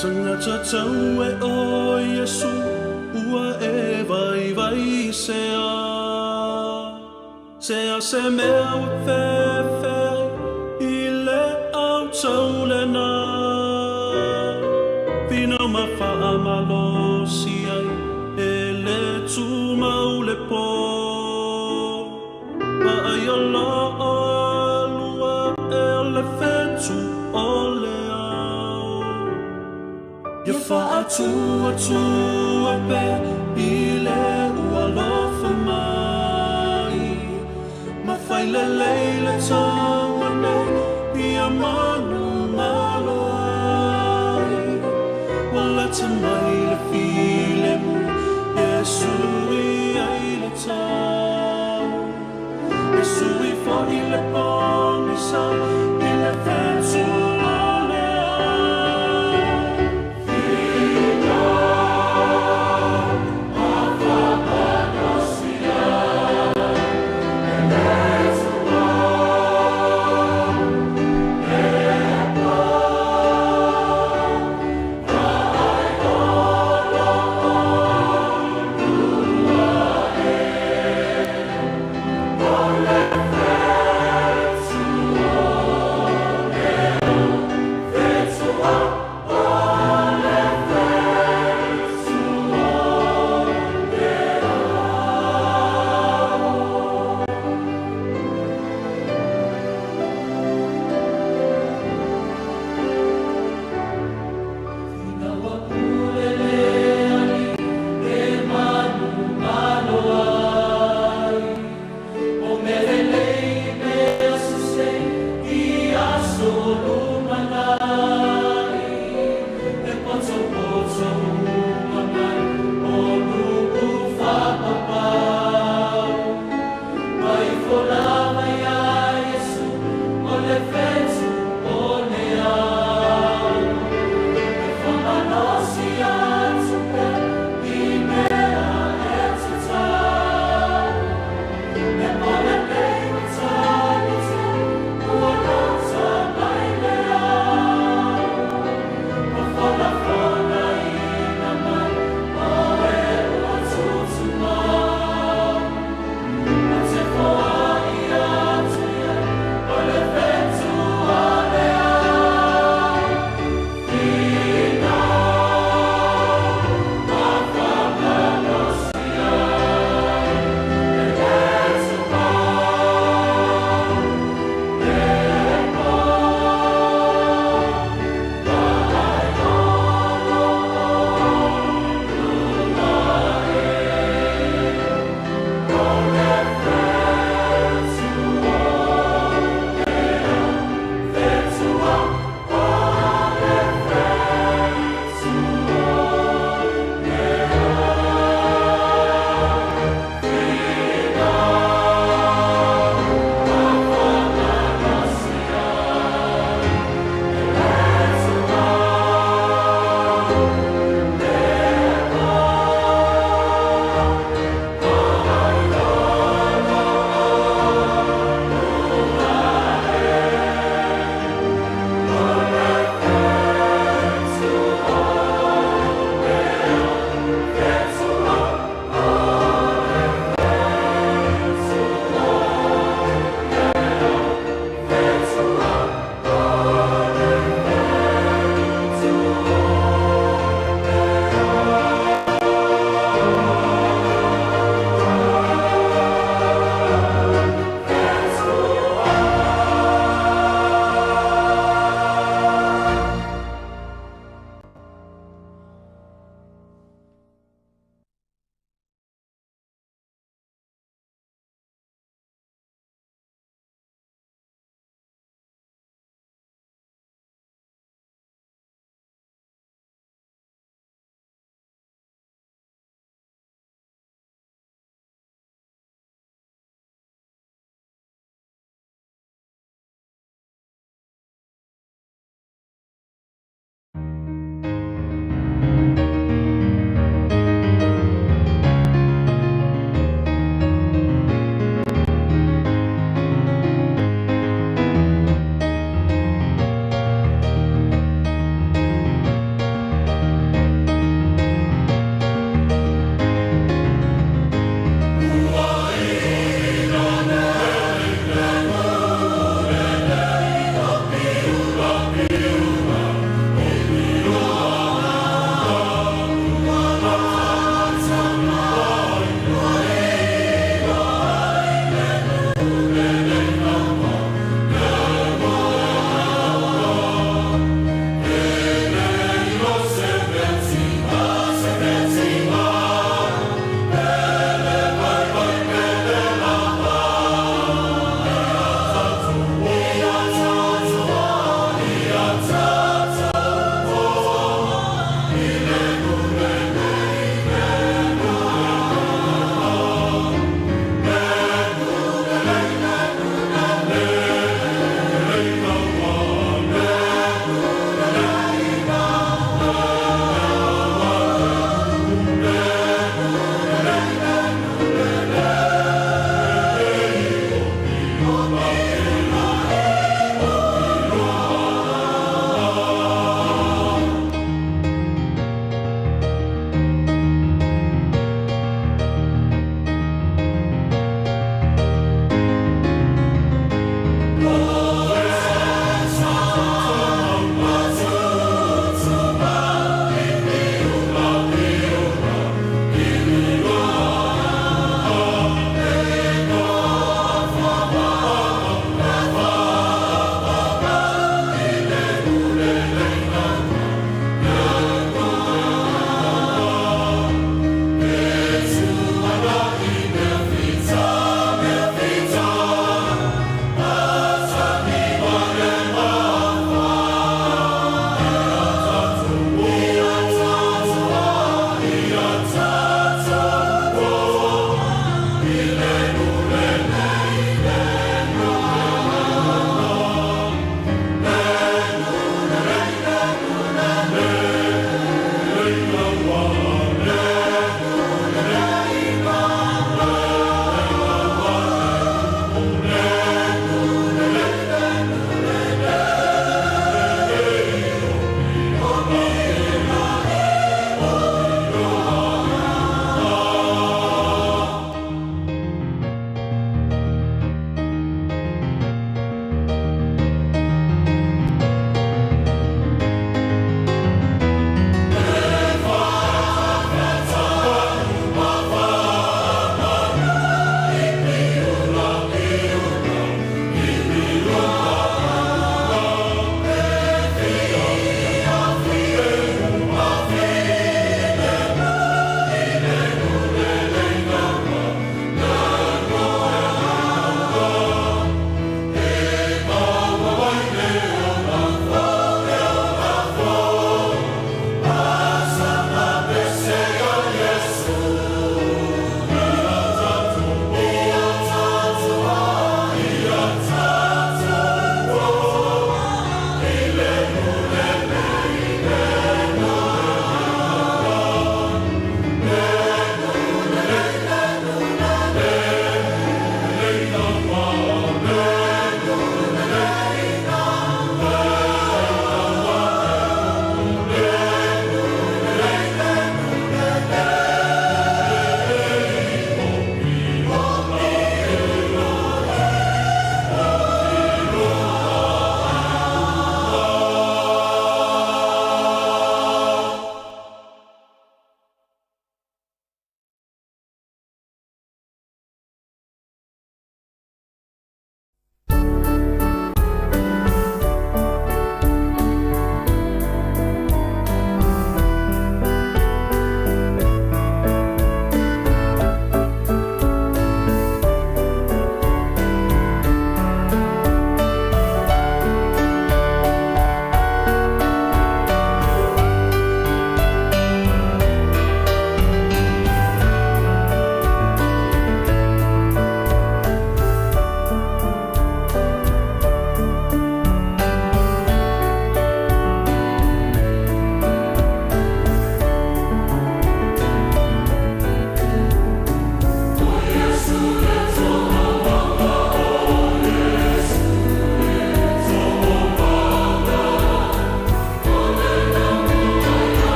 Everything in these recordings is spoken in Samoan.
Tagata tau e o Iesu ua e vaivai sea. Sea se mea ua fefe i le au tau lena. Finau ma faamalosi ai e le tumau le po. Vaai o loo alua e o le fetu o le ao. Ia faatuatua pea i le ua alofa mai. Ma fai lelei le taua nei ia manumalo ai. Ua lata mai le filemu, Iesu i ai le tau. Iesu i foi le pogisa i le fetu o le ao.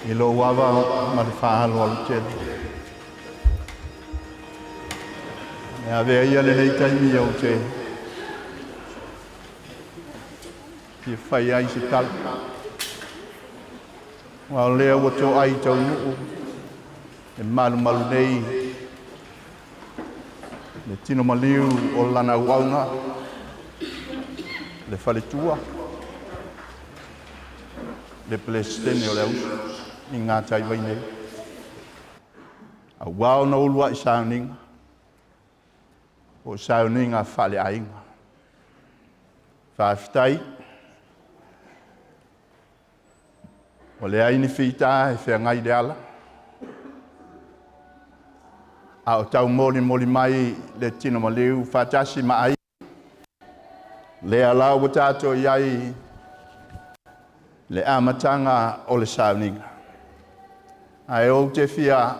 I lou ava ma le faaaloalo tele. E avea ia lenei taimi ou te fia fai ai se tala. Aua o lea ua toai taunuu e malumalu nei le tino maliu o lana auauna, le faletua, le Peresetene o le Auuso i Gataivai nei. Aua ona uluai sauniga, po o sauniga faaleaiga. Faafetai, ua leai ni fita e feagai i le ala, a o taumolimoli mai le tino maliu faatasi ma aiga. Lea la ua tatou i ai le amataga o le sauniga. Ae ou te fia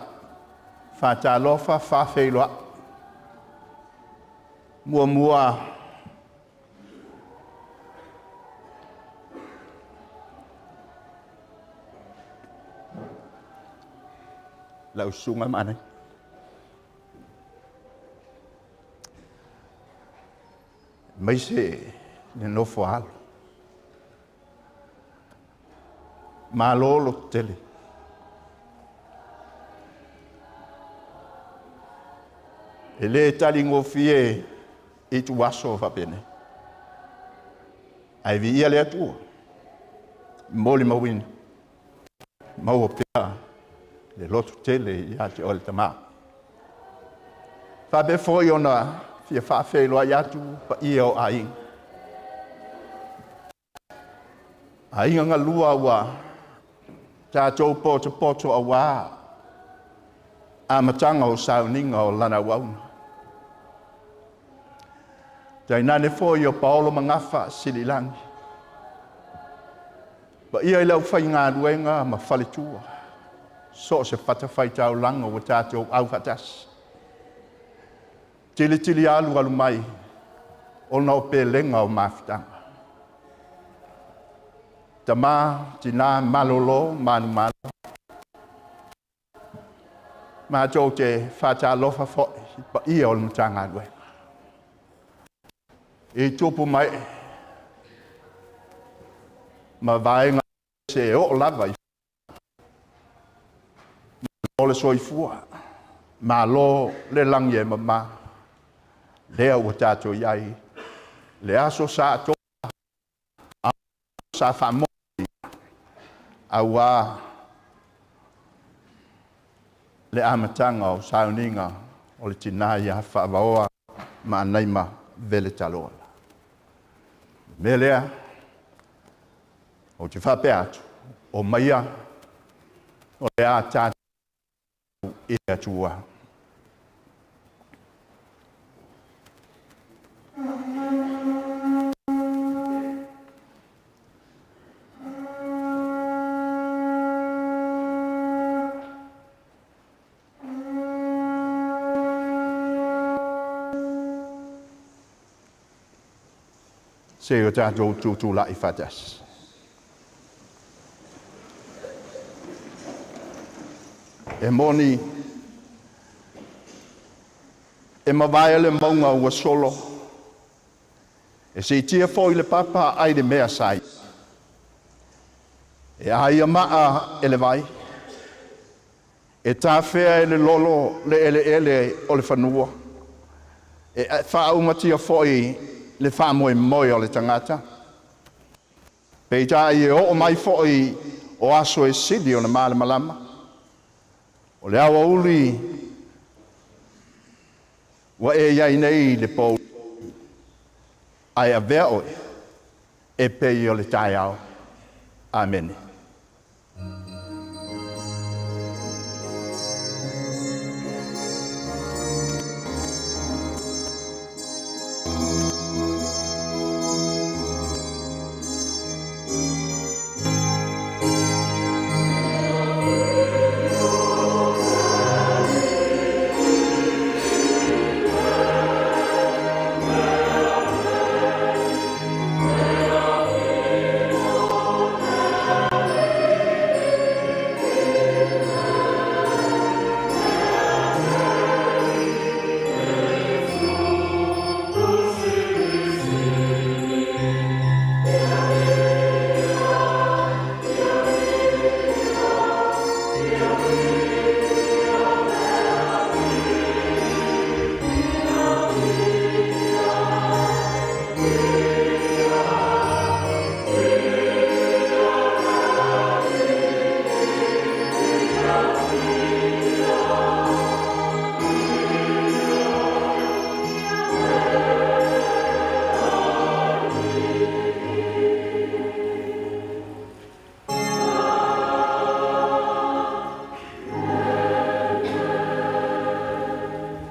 faatalofa faafeiloai. Muamua lau susuga Maanai. Aemaise le nofo a alo. Malo lototele. E le taligofie ituaso faapenei. Ae viia le Atua, molimauina, maua pea le lototele ia te oe le Tama. Faapea foi ona fia faafeiloai atu paia o aiga. Aiga galua ua tatou potopoto aua amataga o sauniga o lana auauna. Tainane foi o Paolo Magafa Sililagi. Paia i le aufaigaluega ma faletua, so o se fatafaitaulaga ua tatou aufaatasi. Tilitili alu alu mai ona o pelega o mafutaga. Tama, tina, malolo, manumalo. Matou te faatalofa foi i paia o le Matagaluega. I tupu mai ma vaega se oo lava i o le soifua, malo le lagi e mama, lea ua tatou i ai, le aso sa atoa, sa faamoe, aua le amataga o sauniga o le tina ia Faavaoa Maanaima Vele Talola. O le mea lea, ou te faapea atu, o maia o le a tatou i le Atua. Se o tatou tutulai faatasi. E moni, e mavae le mauga ua solo, e siitia foi le papa ai le mea sai. E aia maa e le vai, e tafea e le lolo le eleele o le fanua, e faaumatia foi le faamoemoe o le tagata. Peitai e oo mai foi o aso e sili ona malamalama, o le aoauli ua e i ai nei i le pou, ae avea oe e pei o le taeao. Amene.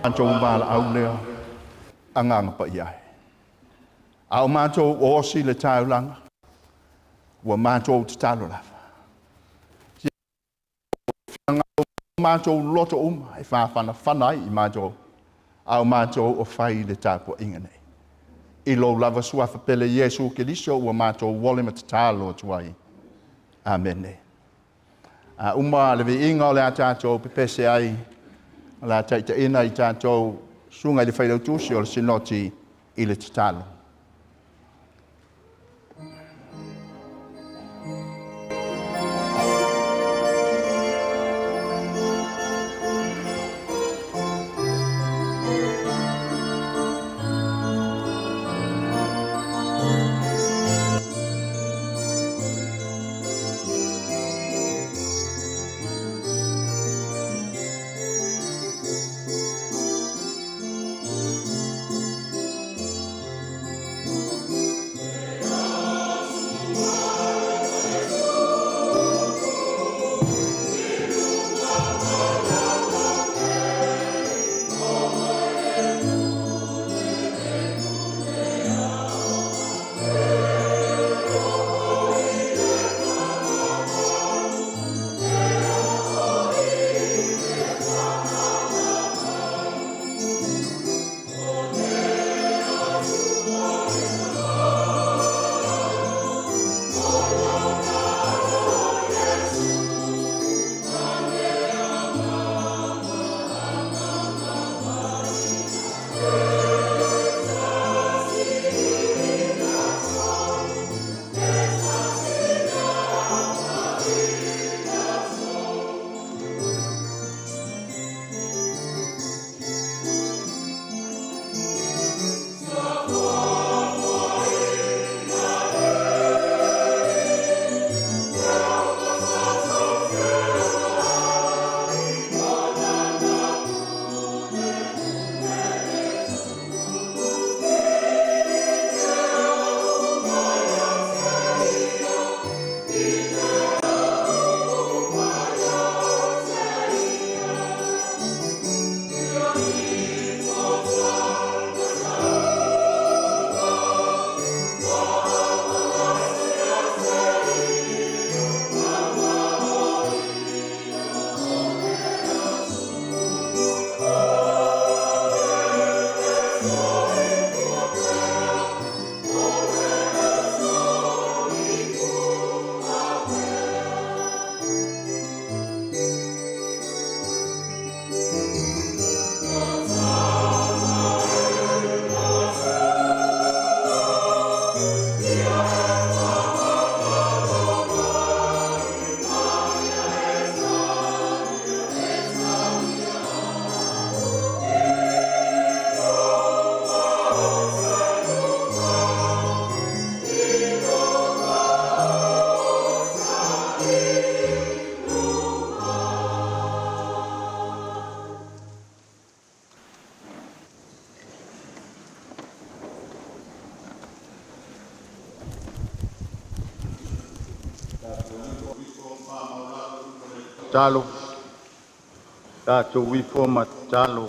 Matou valaau lea Agaga Paia e. A o matou osi le taulaga, ua matou tatalo lava. Matou loto uma e whawhanawhana ai i matou, a o matou o fai le tapuaiga nei. I lou lava suafa pele Iesu Keriso ua matou ole ma tatalo atu ai. Amene. A uma le viiga o le a tatou pepese ai, o le a taitaiina i tatou susuga i le Failautusi o le Sinoti i le tatalo. Tatalo, tatou ifo ma tatalo.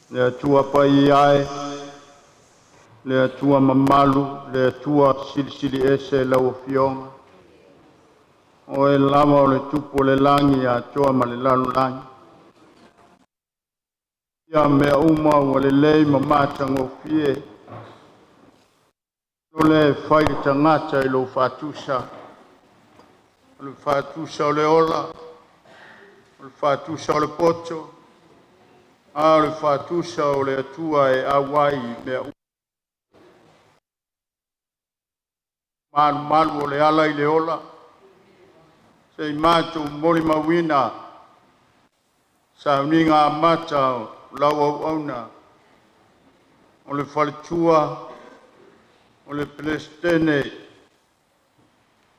Le Atua paia e, le Atua mamalu, le Atua silisili ese lau Afioga. Oe lava o le tupu o le lagi atoa ma le lalolagi. Ia mea uma ua lelei ma matagofie. O le fai le tagata i lou faatusa. O le faatusa o le ola, o le faatusa o le poto, a o le faatusa o le Atua e auai i mea uma. Malumalu o le ala i le ola, se i matou molimauina sauniga amata o lau auauna, o le faletua, o le Peresetene,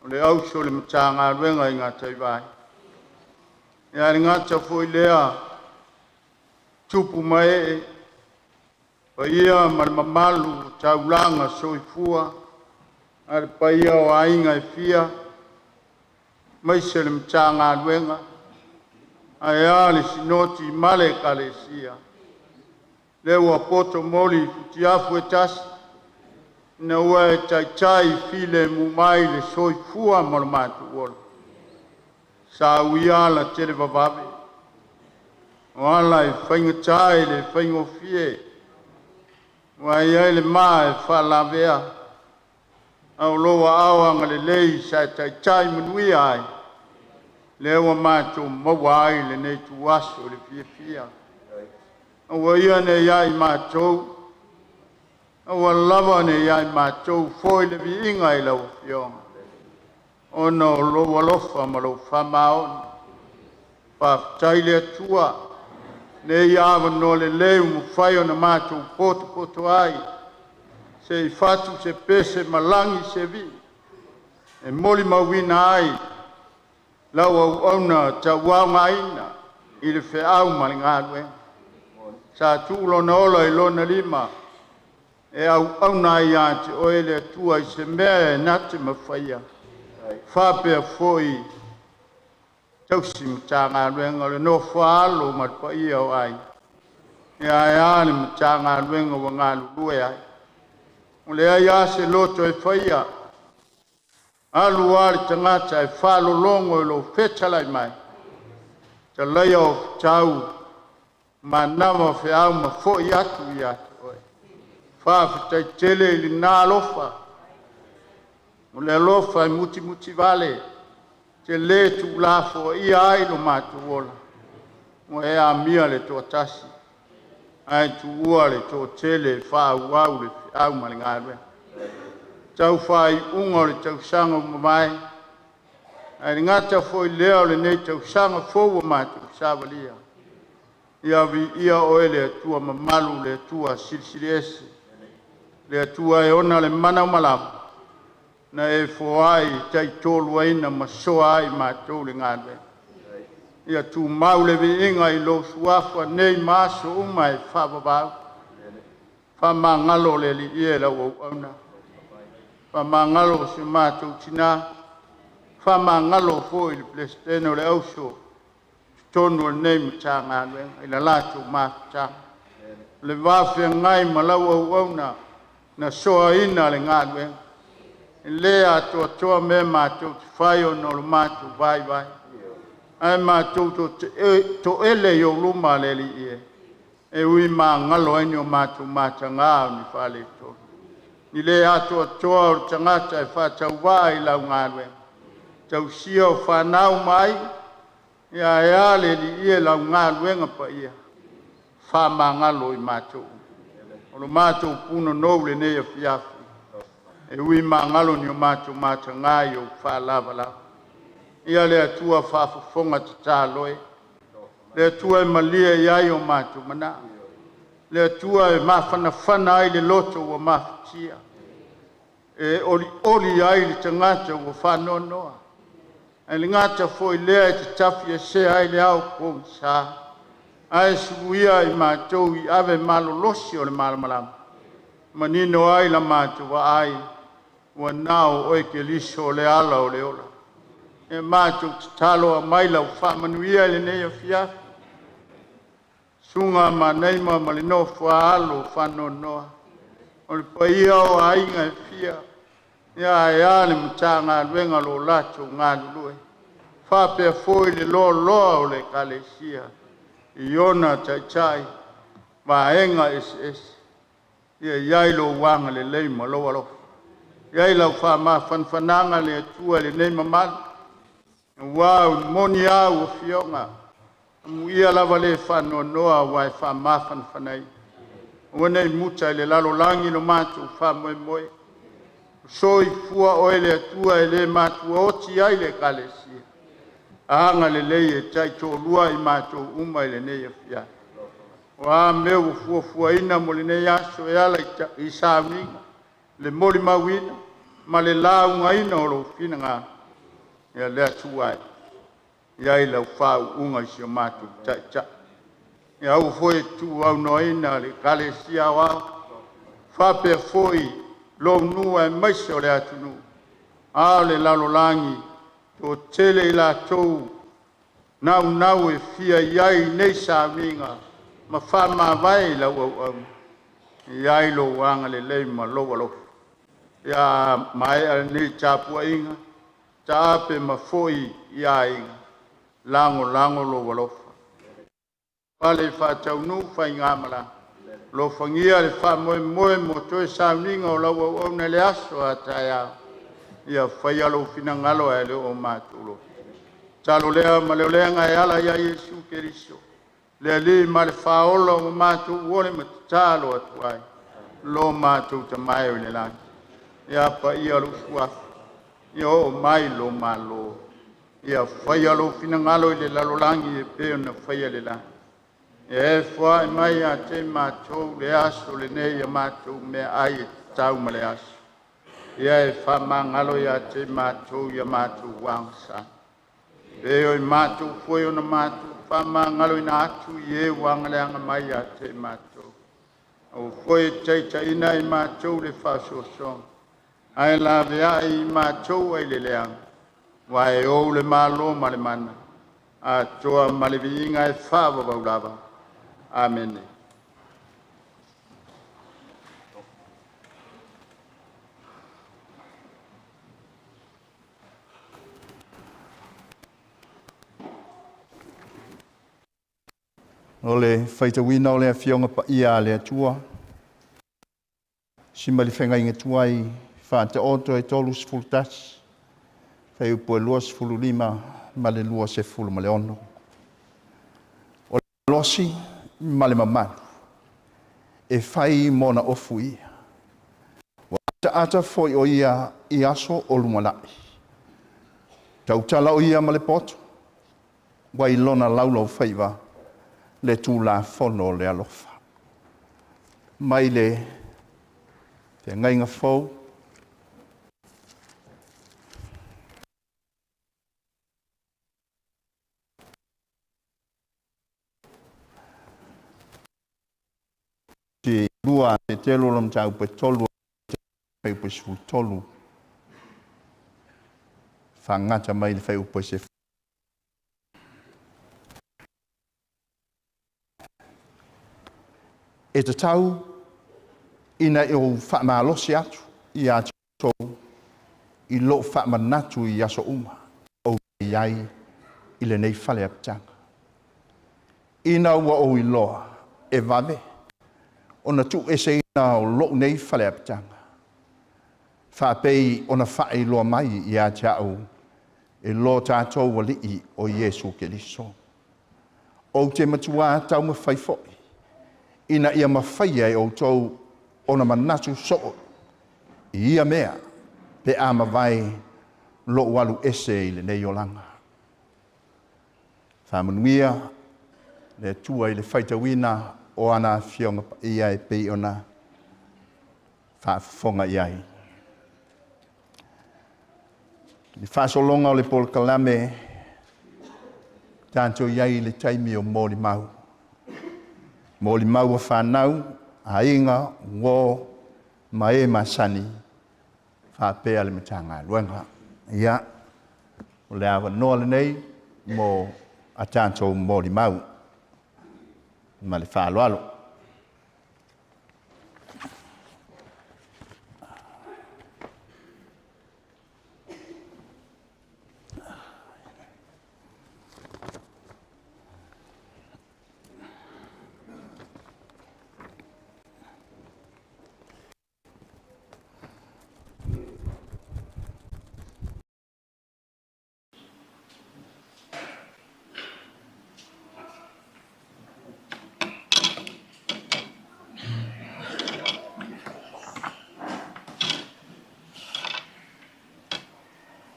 o le auso o le Matagaluega i Gataivai. Ia le gata foi lea, tupu ma ee, paia ma le mamalu o taulaga soifua, a le paia o aiga e fia, maise le Matagaluega, Ae a le Sinoti ma le Ekalesia, lea ua poto moli i futiafu e tasi, ina ua e taitai filemu mai le soifua ma lo matou ola. Sa uia ala televavave, o ala e faigata e le faigofie, ua i ai le ma e faalavea, a o lou aao agalelei sa e taitai manuia ai, lea ua matou maua ai lenei ituaso i le fiafia. Aua ia ne i a i matou, aua lava ne i a i matou foi le viiga i lau Afioga, ona o lou alofa ma lou faamaoni. Faafetai le Atua, nei avanoa lelei ua mafai ona matou potopoto ai, se i fatu se pese ma lagi se vii, e molimauina ai lau auauna tauaogaina i le feau ma le galuega. Sa tuu lona ola i lona lima e auauna ai ia te oe le Atua i se mea e na te mafaia, faapea foi tausi Matagaluega o le nofo a alo ma le paia o aiga. Ia ae a le Matagaluega ua galulue ai. Ua leai lava se loto e faia, alu lava le tagata e faalologo i lou fetalai mai, talaia o fetau, manava o feau ma foi atu ia te oe. Faafetai tele i lena alofa, o le alofa e mutimutivale, te le tuulafoaia ai lo matou ola, ua e amia le toatasi, ae tuua le toatele e faaauau le feau ma le galuega. Tau faaiuga o le tausaga ua mavae, ae le gata foi lea o lenei tausaga fou ua matou savalia. Ia viia oe le Atua mamalu, le Atua silisili ese, le Atua e ona le mana o malama, na e foai e taitoluaina ma soa ai matou le galuega. Ia tumau le viiga i lou suafa nei ma aso uma e faavavau. Faamagalo le Alii e lau auauna, faamagalo si o matou tina, faamagalo foi le Peresetene o le Auso, totonu o lenei Matagaluega i la latou mafutaga. O le va feagai ma lau auauna na soaina le galuega. E le atoatoa mea matou te fai ona o lo matou vaivai, ae matou toele i ou luma le Alii e, e ui magalo ai ni o matou mataga o ni faaletonu. Ni le atoatoa o le tagata e faatauvaa i lau galuega, tausia o fanau mai, ia ae a le Alii e lau galuega paia, faamagalo i matou. O lo matou punonou lenei afiafi, e ui magalo ni o matou mataga i ou faalavalava. Ia le Atua faafofoga tatalo e, le Atua e malie i ai o matou manao, le Atua e mafanafana ai le loto ua mafatia, e olioli ai le tagata ua faanoanoa, ae le gata foi lea e tatafi esea ai le ao pogisa, ae suluia i matou i ave malolosi o le malamalama, manino ai la matou vaai, ua nao oe Keriso o le ala o le ola. E matou tatalo aumai lau faamanuia i lenei afiafi, susuga Manaima ma le nofo a alo faanoanoa, o le paia o aiga e fia, ia ae a le Matagaluega lo latou galulue, faapea foi le loaloa o le Ekalesia i ona taitai vaega eseese. Ia i ai lou agalelei ma lou alofa, i ai lau faamafanafanaga le Atua i lenei mamalu, aua o le moni au afioga, amuia lava le faanoanoa aua e faamafanafanaina. Aua ne i muta i le lalolagi lo matou faamoemoe. Soifua oe le Atua e le matuaoti ai le Ekalesia. Agalelei e taitoalua i matou uma i lenei afiafi. O a mea ua fuafuaina mo lenei aso e ala i sauniga, le molimauina ma le laugaina o lou finagalo, ia le Atua e i ai lau faauuga i si o matou taitai. Ia aua foi e tuuaunoaina le Ekalesia Aoao, faapea foi lou nuu aemaise o le atunuu, a o le lalolagi, toatele i latou Naunau e fia i ai i nei sauniga ma faamavae i lau auauna, e i ai lou agalelei ma lou alofa. Ia maea lenei tapuaiga, taape ma foi i aiga, lagolago lou alofa. Fale i faataunuu faigamalaga, alofagia le faamoemoe mo toe sauniga o lau auauna i le aso a taeao, ia faia lou finagalo ae le o matou loto. Tatalo lea ma leolega e ala ia Iesu Keriso, le Alii ma le Faaola ua matou ole ma tatalo atu ai, lo matou Tama e i le lagi, ia paia lou suafa, ia oo mai lou malo, ia faia lou finagalo i le lalolagi e pei ona faia i le lagi. Ia e foai mai ia te matou le aso lenei ia matou meaai e tatau ma le aso. Ia e faamagalo ia te matou ia matou agasa. E pei o matou foi ona matou faamagaloina atu i e ua agaleaga mai ia te matou. Aua foi e te taitaiina i matou i le faasoasoaga, ae laveai i matou ai le leaga, aua e ou le Malo ma le mana, atoa ma le viiga e faavavau lava. Amene. O le faitauina o le Afioga Paia a le Atua, si ma le feagaiga tuai Faataoto e 31, fuaiupu e 25 ma le 26. O le malosi ma le mamalu e fai mo ona ofu ia, ua ataata foi o ia i aso o lumanai. Tautala o ia ma le poto, ua i lona laulaufaiva le Tulafono o le alofa. Mai le feagaiga fou, 2 Petelo lona mataupu e 3, fuaiupu e 13, faagata mai le fuaiupu e 10. E tatau ina e ou faamalosi atu ia te outou i lou faamanatu i aso uma ou te i ai i lenei fale apitaga. Ina ua ou iloa e vave ona tuueseina o lou nei fale apitaga, faapei ona faailoa mai ia te au e lo tatou Alii o Iesu Keriso. Ou te matuā taumafai foi ina ia mafaia e outou ona manatu soo i ia mea pe a mavae lou alu ese i lenei olaga. Faamanuia le Atua i le faitauina o ana Afioga Paia e pei ona faafofoga i ai. I le faasologa o le polokalame, tatou i ai i le taimi o molimau. Molimau a fanau, aiga, uo ma e masani faapea le Matagaluega. Ia, o le avanoa lenei mo a tatou molimau ma le faaaloalo.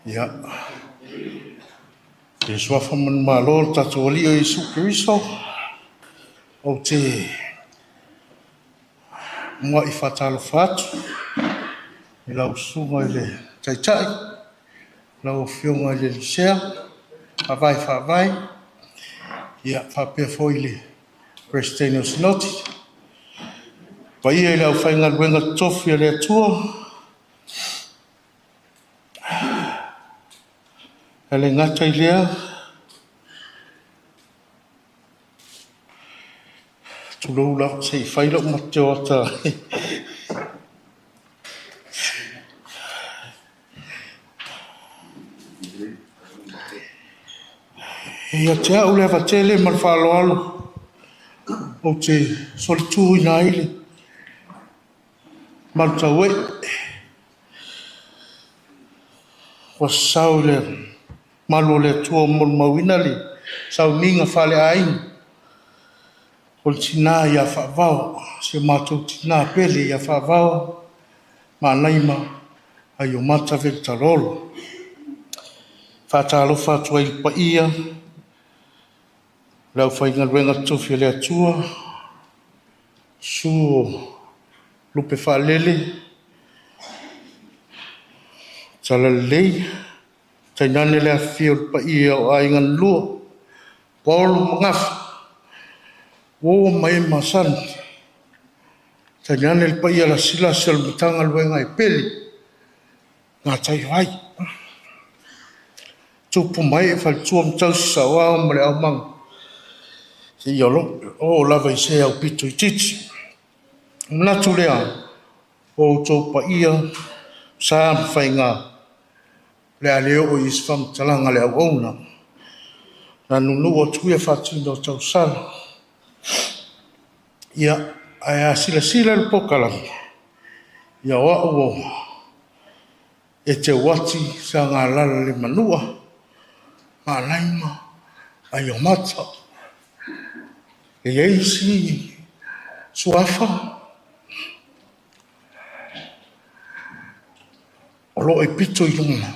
Ia, i le suafa manumalo o le tatou Alii o Iesu Keriso, ou te muai faatalofa atu i lau susuga i le Taitai, lau Afioga i le Lusea, Faavae Faavae, ia faapea foi le Peresetene o Sinoti, paia i le aufaigaluega totofi a le Atua, e le gata i lea, Tulou lava, se i fai la'u mateoata. E ia te a'u le ava tele ma le faaaloalo ou te solituina ai le malutaue'e ua sasao i le malu o le Atua ua molimauina le sauniga faaleaiga o le tinā ia Faavao, si o matou tinā pele ia Faavao Maanaima Aiomata Veletarolo. Faatalofa atu ai i le paia o le aufaigaluega totofi a le Atua, susu o lupe faalele, talalelei, tainane le afifio o le paia o Aiga na Lua, Olo ma Gafa, uo ma e masani, tainane le paia lasilasi o le Matagaluega e pele Gataivai, tupu ma ee, faletua ma tausi, saoao ma le aumaga, seia oo lava i se aupito itiiti. Ona manatu lea, o outou paia, sa ma faiga, o le a le oo i ai se faamatalaga a le auauna. Na nuunuu atu ia faatini o tausala. Ia, ae a silasila i le polokalame, ia o au o Eteuati Sagalala le Manua, Maanaima Aiomata. E i ai isi suafa o lo o e pito i luga,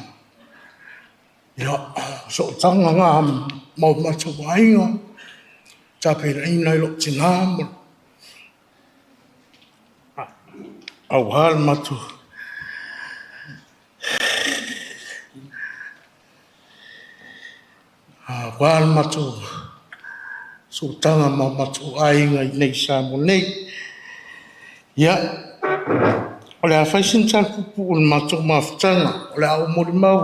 ia, sootaga na ma o matou aiga, tapenaina e lou tinā ma aua le matou sootaga ma o matou aiga i inei i Samoa nei. Ia, o le a fai sina tala puupuu i le matou mafutaga. O le a ou molimau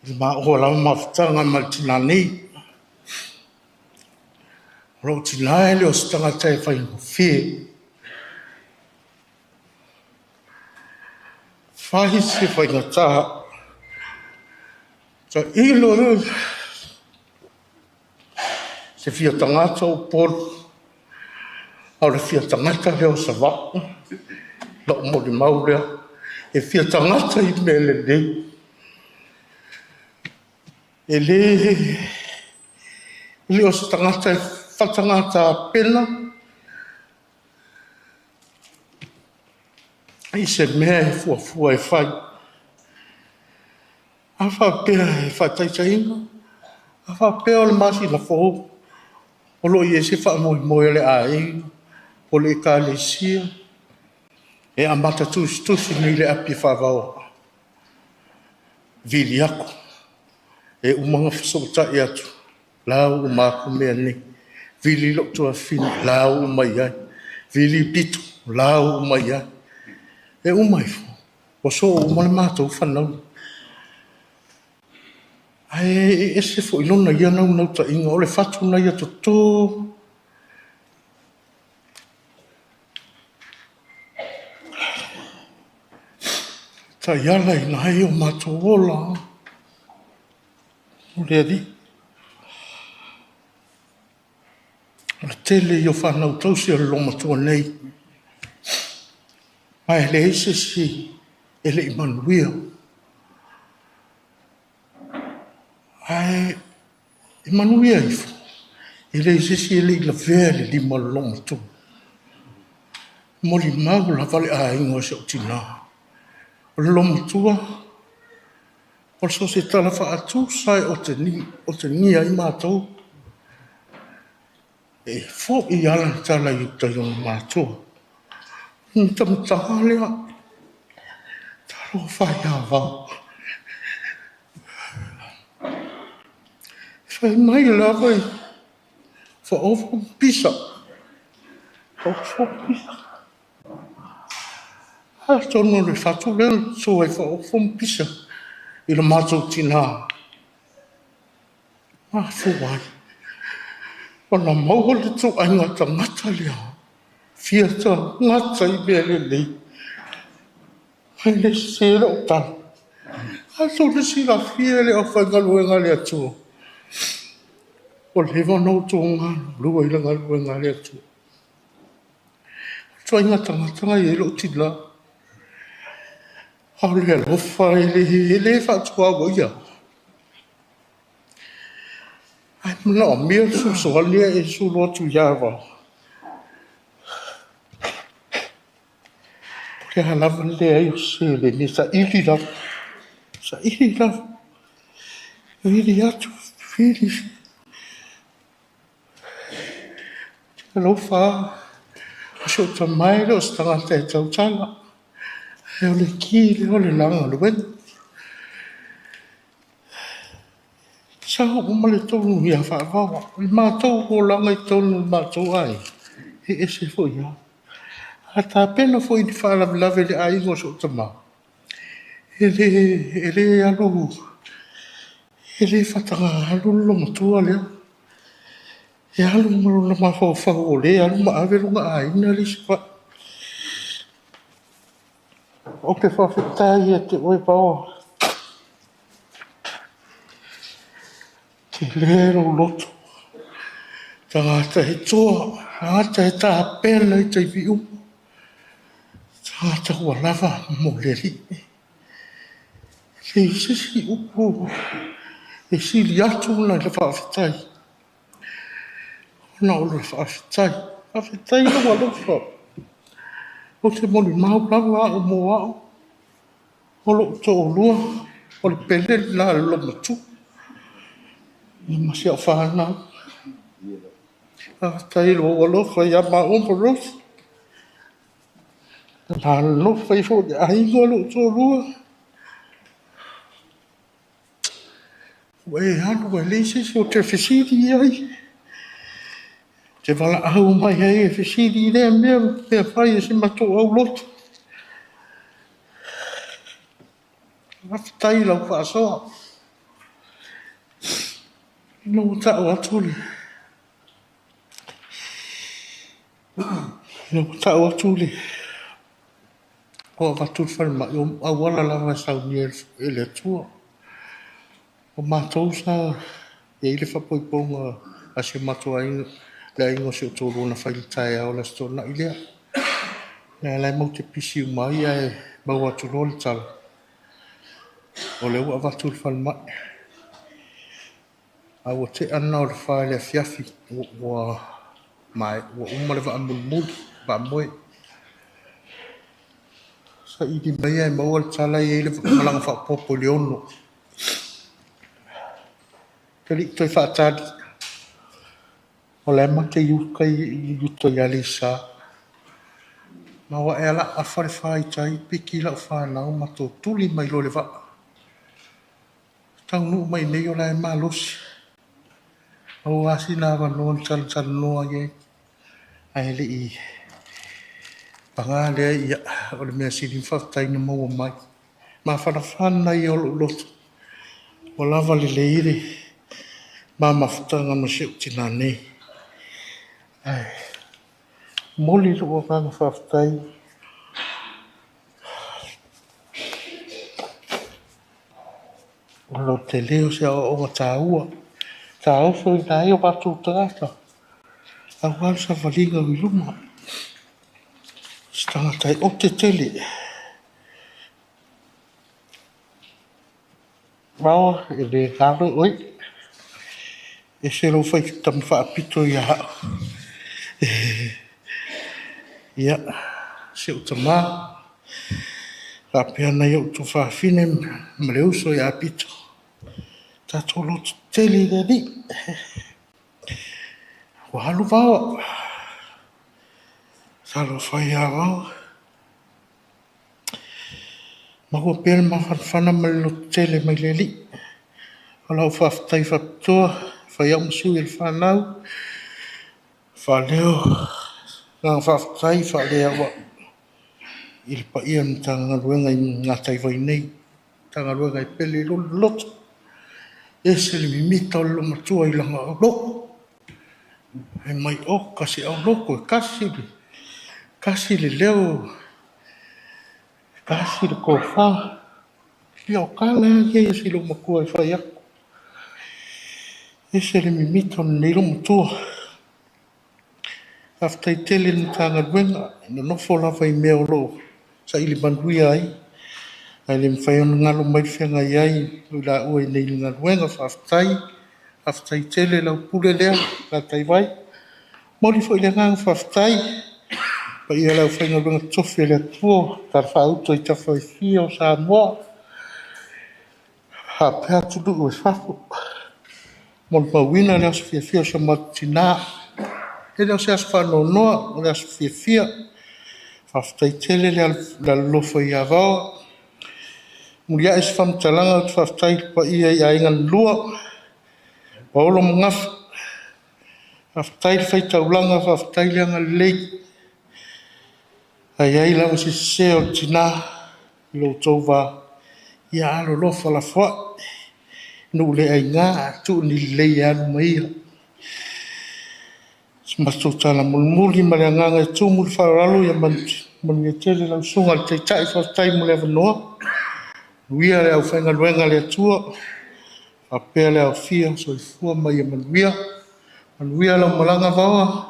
i le maua lava mafutaga ma le tinā nei. O lou tinā e le o se tagata e faigofie. Fai se faigata. Tailo se fia tagata o Upolu, a o le fia tagata lea o Savaii. La'u molimau lea, e fia tagata i mea lelei. E le o se tagata e faatagata pena i se mea e fuafua e fai. A faapea e faataitaiga, a faapea o le masina fou, o lo o i ai se faamoemoe o le aiga po o le Ekalesia e amata tusitusi nei le api e Faavao, vili atu, e uma ona fesootai atu, la ua uma atu mea nei. Vili lou tuafafine, la ua uma i ai. Vili pito, la ua uma i ai. E uma ifo, ua soo uma le matou fanau. Ae ese foi lona ia naunautaiga o le fatu na ia toto. Taiala ina ai o matou ola. O le Alii. O le tele ia o fanau tausi a le loomatua nei. Ma e leai se isi e le i manuia. Ae e manuia ifo, e leai se isi e le i lavea i le lima o le loomatua. Molimau lava le aiga o si ou tinā. O le loomatua, o le so o se tala faatusa e otegia ai matou, e fo'i lava lana tala i uta i ona matua. O le mitamitaga lea, talofa ia Vao. Fai mai lava i faaofo ma pisa. Faaofo ma pisa. Atonu o le fatu lea na toto ai faaofo ma pisa i le matou tinā. Mafua ai. Ona maua le ituaiga tagata lea, fia tagata i mea lelei. Ae le sese lau tala. A tou le silafia e le aufaigaluega a le Atua, ua leva ona outou galulue i le galuega a le Atua. O ituaiga tagata na e i ai lou tina. A o le alofa e le faatuamuia. Ae manaomia le fesoasoani ae e sulu atu ia Vao. O le a lava le leai o se seleni, e saili lava, saili lava, vili atu, vili. Alofa lava, o si ou tama e le o se tagata e tautala, ae o le ki lea o le la galuega. Sa oo ma le tonu ia Faavaoa. O le matou olaga i totonu o le matou aiga, e ese foi lava. A tapena foi i ni faalavelave i le aiga o si ou tama, e le alu, e le faataga alu le loomatua lea. E alu ma lona mafaufau o lea e alu ma ave lona aiga la e i Savaii. Ou te faafetai ia te oe Vao. E tele lou loto, tagata e toa, tagata e tapena i taimi uma, tagata ua lava mo le Alii. E leai se isi upu e sili atu na i le faafetai, ona o le faafetai. Faafetai lou alofa. Ou te molimau lava au mo au, o lou toalua, o le pele lena a le loomatua ma si au fanau. Faafetai i lou alofa ia maua ma Ruth. Na alofa ifo i le aiga lou toalua. Ua e alu ae leai se isi e te fesili i ai, e te valaau mai ai e fesili i lea mea ma mea fai a si matou aulotu. Faafetai i lau faasoa. Ina ua tau atu le ua avatu le falemai, o auala lava e saunia e le Atua. O matou sa i ai le faaipoipoga a si o matou aiga, le aiga o si ou toalua na fai i le taeao o le Aso Toonai lea. O lea la matou te pisi uma ai, ae maua atu loa le tala, o lea ua avatu i le falemai. A ua tea lena o le 4 i le afiafi, ua uma le vaa mulimuli, vaa moe. Saili mai ae maua le tala e i ai le malaga faaopoopo i le 6. E le i toe faatali, o la e matou te i uta i Aleisa. Ma o ae lava afa le fa i tai, piki lau fanau matou tuli mai loa i le vaa. Taunuu mai nei o la e malosi. Maua lava sina avanoa na talatalanoa ai, ae le i paga lea, ia, o le mea sili ona faafetai na maua mai. Mafanafana ia o lou loto, ua lava lelei le ma mafutaga ma si ou tina nei. Ae momoli lou agaga faafetai. O le tele o se aoaoga taua, taosoina ai o matou tagata, aua le savaliga i luma. Se tagata e ote tele. Vao, e le galo oe. Ese lou faitama faapito ia au. Ia, si ou tama, faapea nai ou tuafafine ma le uso ia Pito. Tatou loto tele i le Alii. Ua alu Vao. Talofa e ia Vao. Maua pea le mafanafana ma le lototele mai le Alii. O lau faafetai faapitoa, fai au ma sui o le fanau, faaleo agaga faafetai faaleauau i le paia o le Matagaluega i gataivai nei, Matagaluega e pele i lou loto, ese le mimita o le loomatua i lana loto. Fai mai, Oka se auloko e tasi le, tasi le leo, tasi le tofa. Ia o tala lava ia a si loomatua e fai atu. Ese le mimita o lenei loomatua. Faafetai tele i le Matagaluega, e nonofo lava i mea o lo o saili manuia ai, ae le mafai ona galo mai le feagai ai o i laua nei i le galuega. Faafetai, faafetai tele lau pule lea Gataivai. E momoli foi le agaga faafetai i le paia o le aufaigaluega totofi a le Atua o talafaauto i tafa e fia o Samoa faapea atunuu i fafo. E molimauina le aso fiafia o si o matou tina. E le o se aso faanoanoa, o le aso fiafia. Faafetai tele le alolofa ia Vao. Muliai se faamatalaga ou te faafetai i le paia i aiga na lua, paolo ma Gafa, faafetai le fai taulaga faafetai le agalelei. A i ai lava se sese o le tina i lo outou va, ia alolofa lafoai. Nuu le aina ae tuu ni lelei e alu ma ia. O se matou tala mulimuli ma le agaga e tumu i le faaaloalo, ia manuia tele lau Susuga i le Taitai, faafetai mo le avanoa. Manuia le aufaigaluega a le Atua faapea le aofia. Soifua ma ia manuia. Manuia lau malaga Vao.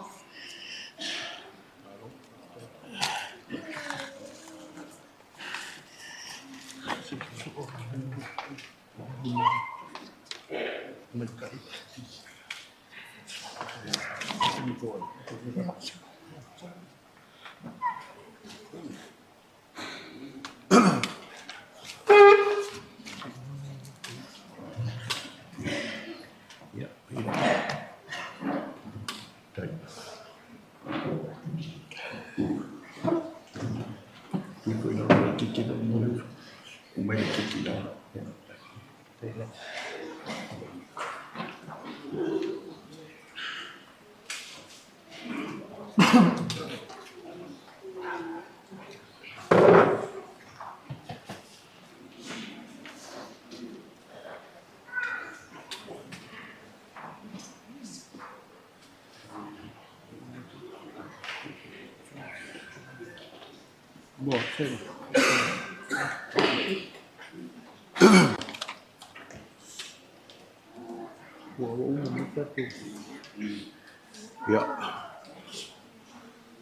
Ia,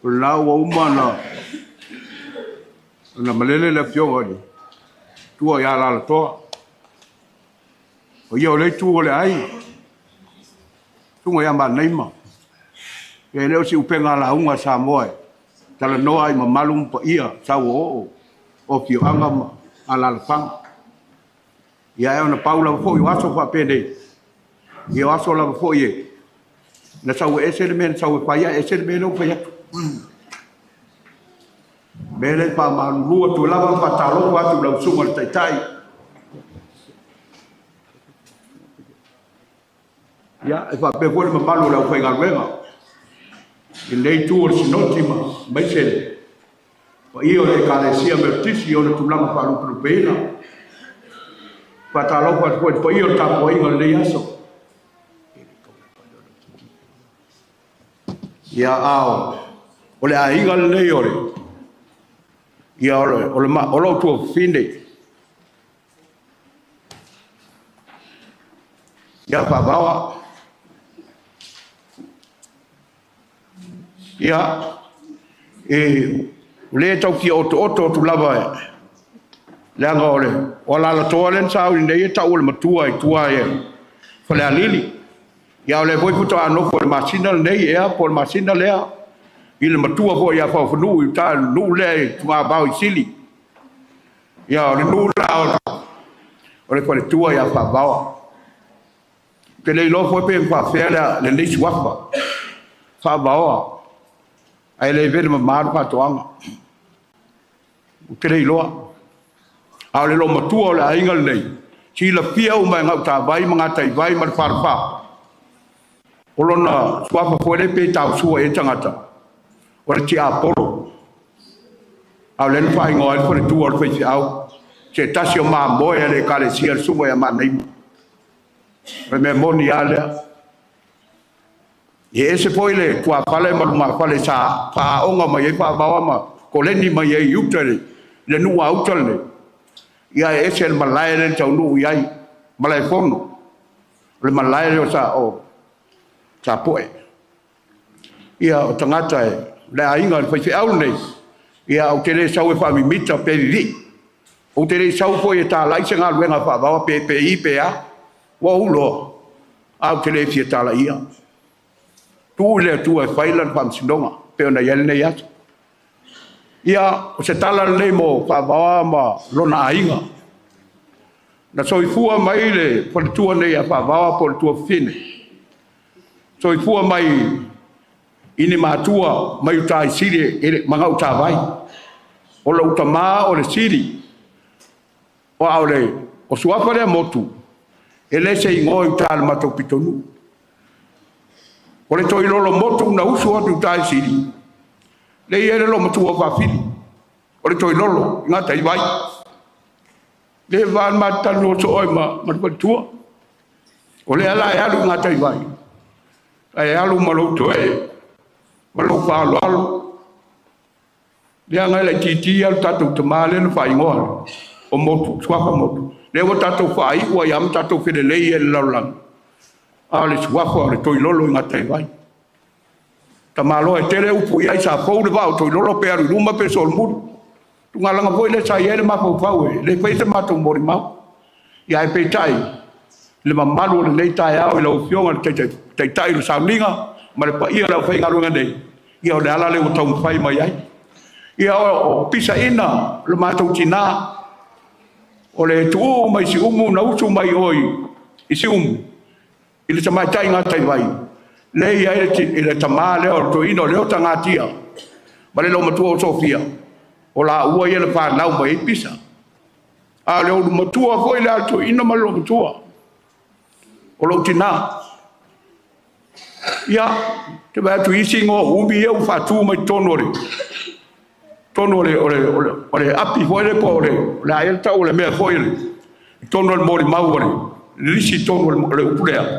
o lena ua uma ona malele le Afioga i le Matua ia Alalatoa. O ia o le itu o le aiga, Susuga ia Maanaima. E le o se upega lauga a Samoa e talanoa ai i mamalu ma paia sauoo o afioaga ma alaalafaga. Ia ae ona pau lava foi o aso faapenei, ia o aso lava foi e na sau e ese le mea na sau e fai ae ese le mea lea ua fai atu. O le mea lea e faamalulu atu lava ma faatalofa atu i lau Susuga i le Taitai. Ia, e faapea foi le mamalu o le aufaigaluega i lenei itu o le Sinoti ma aemaise le paia o le Ekalesia Metotisi i ona tulaga faalupelupeina. Faatalofa atu foi i le paia o le tapuaiga o lenei aso. Ia, a o le aiga lenei o le ia o le o lou tuafafine ia Faavaoa. Ia, e o lea e tau fia otooto atu lava leaga o le o Alalatoa lea na sauni nei e tau o le matua i tua i Falealili. Ia o lea foi faatoa nofo i le masina lenei ea po o le masina lea i le matua foi ia Faofanuu i uta i le nuu lea i Tugavao i Sili. Ia o le nuu la o le faletua ia Faavaoa. Ou te le iloa foi pe faafefea lenei suafa Faavaoa, ae le vele mama le faatoaga. Ou te le iloa. A o le loomatua o le aiga lenei, silafia uma e Gautavai ma Gataivai ma le Falefa. O lona suafa foi lea pe tausua i ai tagata, o le tiapolo. A o lea na faaigoa ai le faletua o le faifeau, se tasi o mamoe a le Ekalesia le Susuga ia Maanaima. O le mea moni lava lea. E ese foi le tuafale ma lumafale sa faaoga mai ai Faavaoa ma koleni mai ai i uta le nuu a uta lenei. Ia e ese le malae lea na taunuu i ai, malaefono, o le malae lea o Sapoe. Ia o tagata e le aiga le faifeau lenei, ia ou te le sau e faamimita pe vivii. Ou te le sau foi e talai se galuega Faavaoa pe i pe a. Ua ou loa, a ou te le fia talaia. Tuu i le Atua e fai lana faamasinoga, pe ona i ai lenei aso. Ia, o se tala lenei mo Faavaoa ma lona aiga. Na soifua mai le faletua nei a Faavaoa po o le tuafafine. Soifua mai i ni matua mai uta i Sili ma Gautavai. O lou tamā o le Sili, o le o suafa lea motu, e le se igoa i uta le matou pitonuu. O le Toilolo motu na usu atu uta i Sili, le i ai le loomatua o Faafili, o le Toilolo i gatai vai. Le va le matalanoa soo ai ma le faletua. O lea la e alu i gatai vai, ae alu ma lou toe, ma lou faaaloalo. Leaga e laitiiti lava le tatou tamā lea na faaigoa o Motu, suafa Motu. Lea ua tatou faaiu ai lava ma tatou felelei ai i le lalolagi. A o le suafa o le Toilolo i gatai vai. Tamaloa e tele upu i ai sa fou le vaa o Toilolo pe alu i luma pe solomuli. Tugalaga foi lea sa i ai le mafaufau e le fai se matou molimau. Ia ae peitai le mamalu o lenei taeao i lau Afioga i le Taitai o le sauniga ma le paia o le aufaigaluega nei, ia o le ala lea ua taumafai mai ai. Ia o pisaina le matou tinā, o le tuuu mai Siumu na usu mai oi i Siumu, i le tamaitai gatai vai, lea i ai le tamā lea o le toeaina o Leota Gatia, ma le loomatua o Sofia, o laua ia na fanau mai ai Pisa. A o le ulumatua foi lea o le toeaina ma le loomatua, o lou tinā. Ia, te vaai atu i isi igoa umi ia ua faatu mai totonu o le api foi lea po o le a ea le tau o le mea foi i totonu o le molimau o le lisi totonu o le upu lea.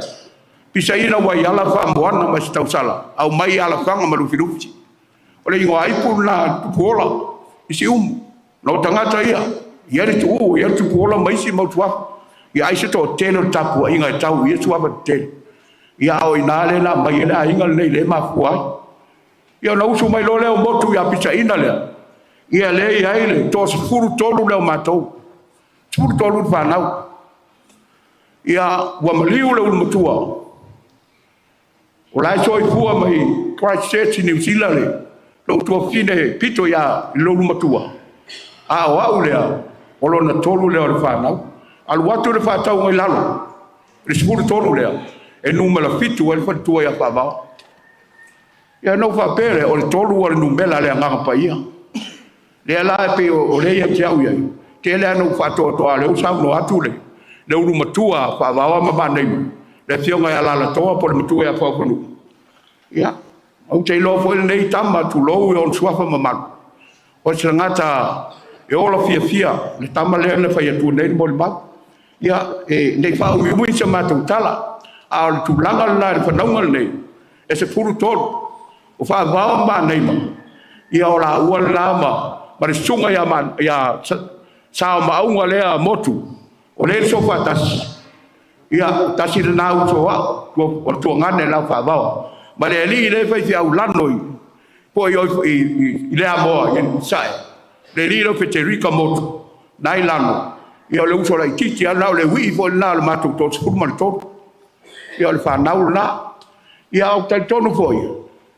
Pisaina Waiala Faamoana ma se tausala, aumai alafaga ma Lufilufi. O le igoa ipu lena Tupuola i Siumu. Na o tagata ia, ia le tuuu, ia le Tupuola ma isi mau suafa. Ia ai se toatele o le tapuaiga e tau ia suafa tetele. Ia o ina le na mai e le aiga lenei le mafua ai. Ia ona usu mai loa lea o Motu ia Pisaina lea. Ia lea i ai le 13 lea o matou. 13 le fanau. Ia ua maliu le ulumatua. O la e soifua mai Christchurch i New Zealand le lou tuafafine pito ia i le ulumatua. A o au lea, o lona 3 lea o le fanau. Alu atu le faatauga i lalo, le 13 lea, e numera 7 ai le faletua ia Faavaoa. Ia na ou faapea lea, o le 3 o le numera le Agaga Paia. Lea la e pei o lea ia te au iai, tele lava na ou faatoatoa lea ua saunoa atu le ulumatua Faavaoa ma Maneima, le Afioga ia Lalatoa po o le matua ia Faufanuu. Ia, ou te iloa foi lenei tama tulou i ona suafa mamalu. O se tagata e ola fiafia le tama lea na fai atu nei le molimau. Ia, e nei faaumiumi se matou tala, a o le tulaga lena i le fanauga lenei, e 13. O Faavaoa ma Maneima, ia o laua lena ma le susuga ia Sao Maauga lea Motu, o lea e sofa tasi. Ia, tasi lena uso au, o le tuagane la Faavaoa. Ma le alii le fai feau lano i po i le amoa i sae. Le alii leo Federika Motu, nai lano. Ia o le uso laitiiti lena o le ui foi lena o le matou 33. Ia o le fanau lena. Ia o talitonu foi,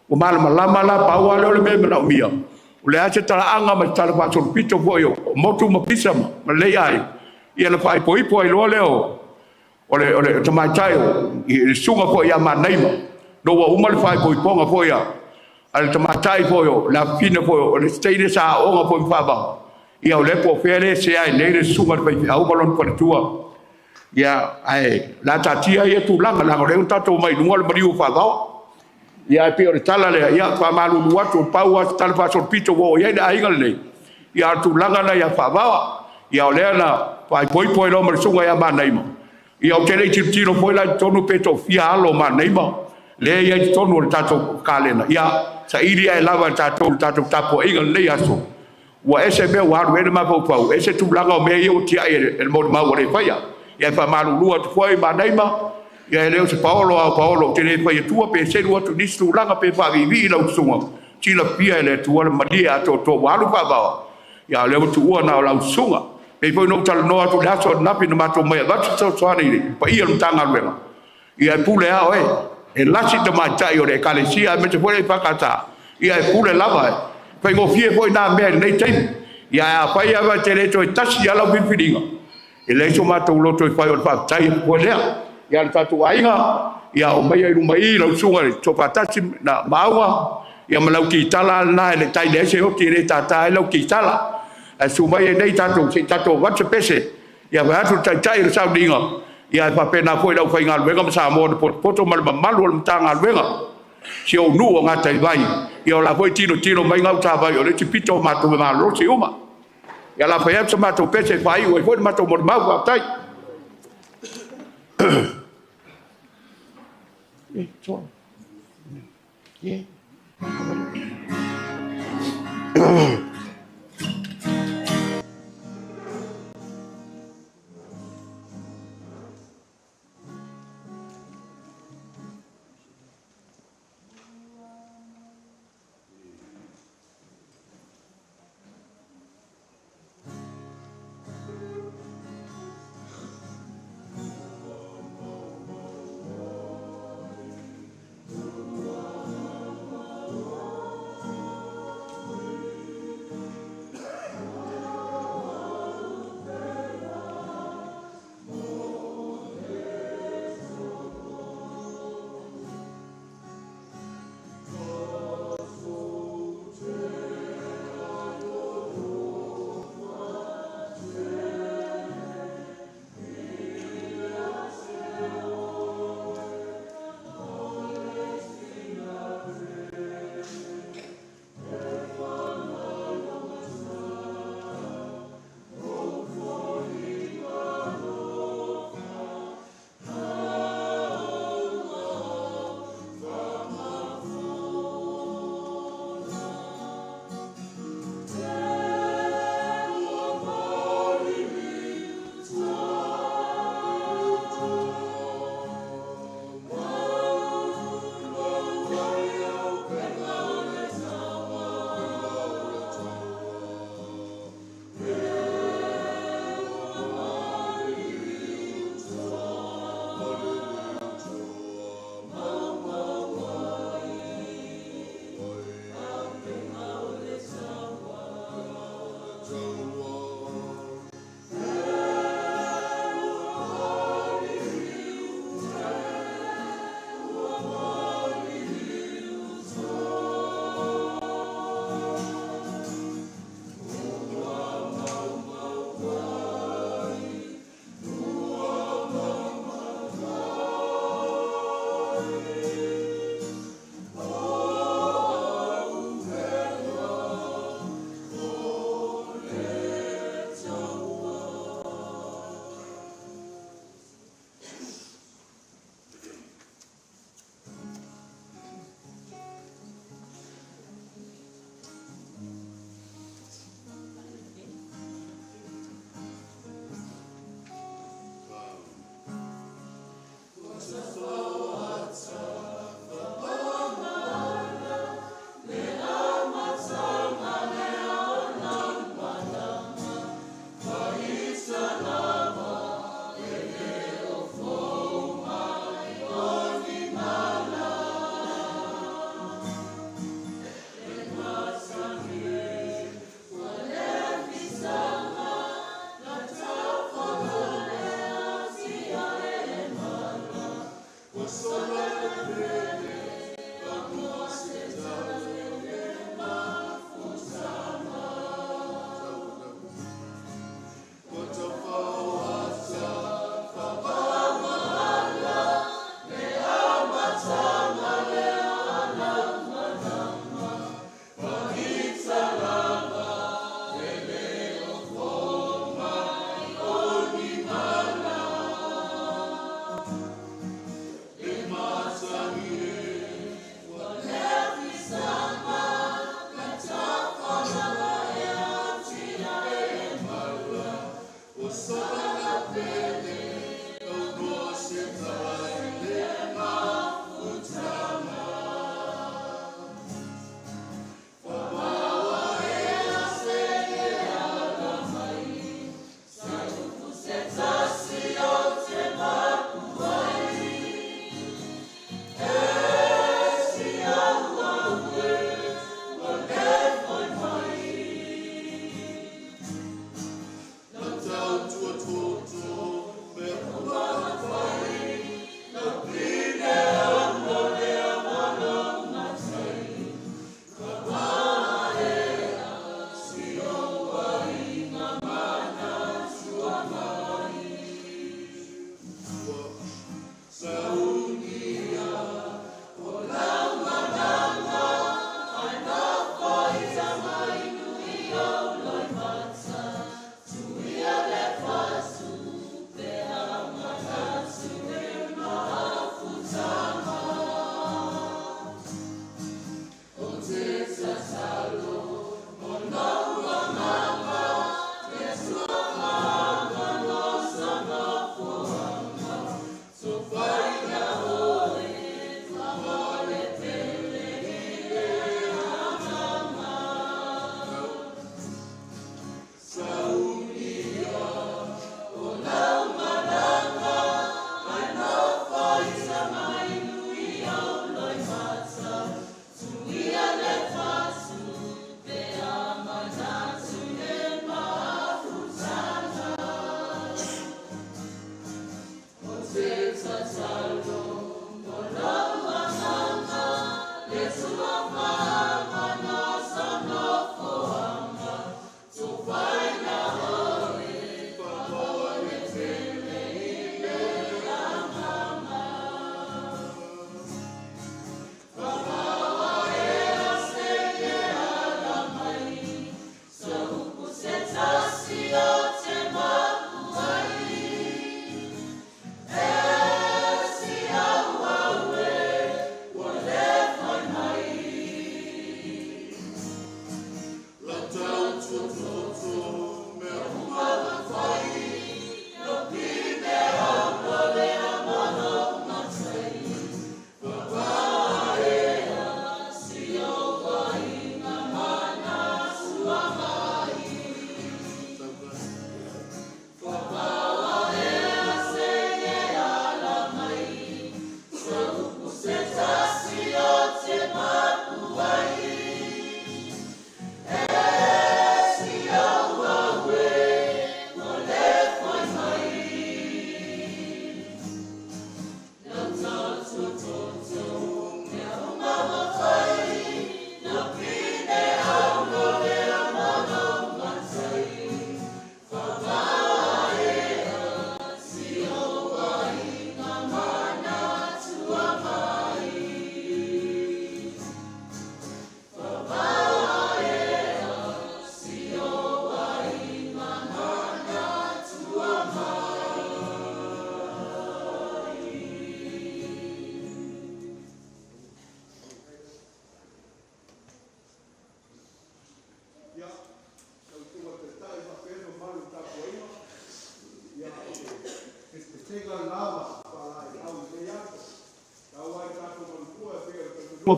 ua malamalama la pau lea o le mea e manaomia. O le a se talaaga ma se tala faasolopito foi o Motu ma Pisa ma lelei ai. Ia na faaipoipo ai loa lea o le tamaitai i le susuga foi ia Manaima. No ua uma le faaipoipoga foi a le tamaitai foi o le afafine foi o le teine sa aoga foi ma Faavaoa. Ia o lea po o fea le sea ai nei le susuga i le faifeau ma lona faletua. Ia ae la taatia ia tulaga leaga o lea ua tatou mai luga o le maliu o Faavaoa. Ia ae pei o le tala lea, ia faamalulu atu o pau lava se tala faasolopito ua oo i ai le aiga lenei. Ia o le tulaga lena ia Faavaoa. Ia o lea na faaipoipo ai loa ma le susuga ia Manaima. Ia ou te le i tilotilo foi la i totonu pe toafia alo o Manaima. Lea e i ai i totonu o le tatou kalena, ia saili ae lava e tatou le tatou tapuaiga i lenei aso, ua ese mea ua alu i ai le mafaufau, ese tulaga o mea ia ua tiai e le molimau ua le faia. Ia e faamalulu atu foi Manaima, ia e le o se paolo a o paolo ou te le fai atua pe selu atu i nisi tulaga pe faaviivii lau susuga, silafia e le Atua le malie atoatoa ua alu faavaoa, ia o lea ua tuua na o lau susuga. Pei foi ona ou talanoa atu i le aso ananafi na matou omai e avatu se fesoasoani i le paia o le Matagaluega, ia e pule lava oe, e lasi tamaitai o le Ekalesia aemaise foi le EFKS, ia e pule lava, e faigofie foi na mea i lenei taimi. Ia ae afai lava e te le toe tasi lava lau filifiliga, e leai so matou loto e fai o le faafetai atu foi lea. Ia le tatou aiga, ia aumaia i luma i i lau susuga i le Soofaatasi na Maauga, ia ma lau kitala lena e le tai leai se oti e le tata ai lau kitala. Ae susu mai ai nei tatou se i tatou avatu se pese, ia fai atu le Taitai o le sauniga, ia e faapena foi le aufaigaluega ma Samoa na potopoto ma le mamalu o le Matagaluega, si ou nuu o Gataivai, ia o la foi e tilotilo mai Gautavai o le isi pito o matou e malolosi uma. Ia o le a fai atu se matou pese e faaiu ai foi le matou molimau. Faafetai.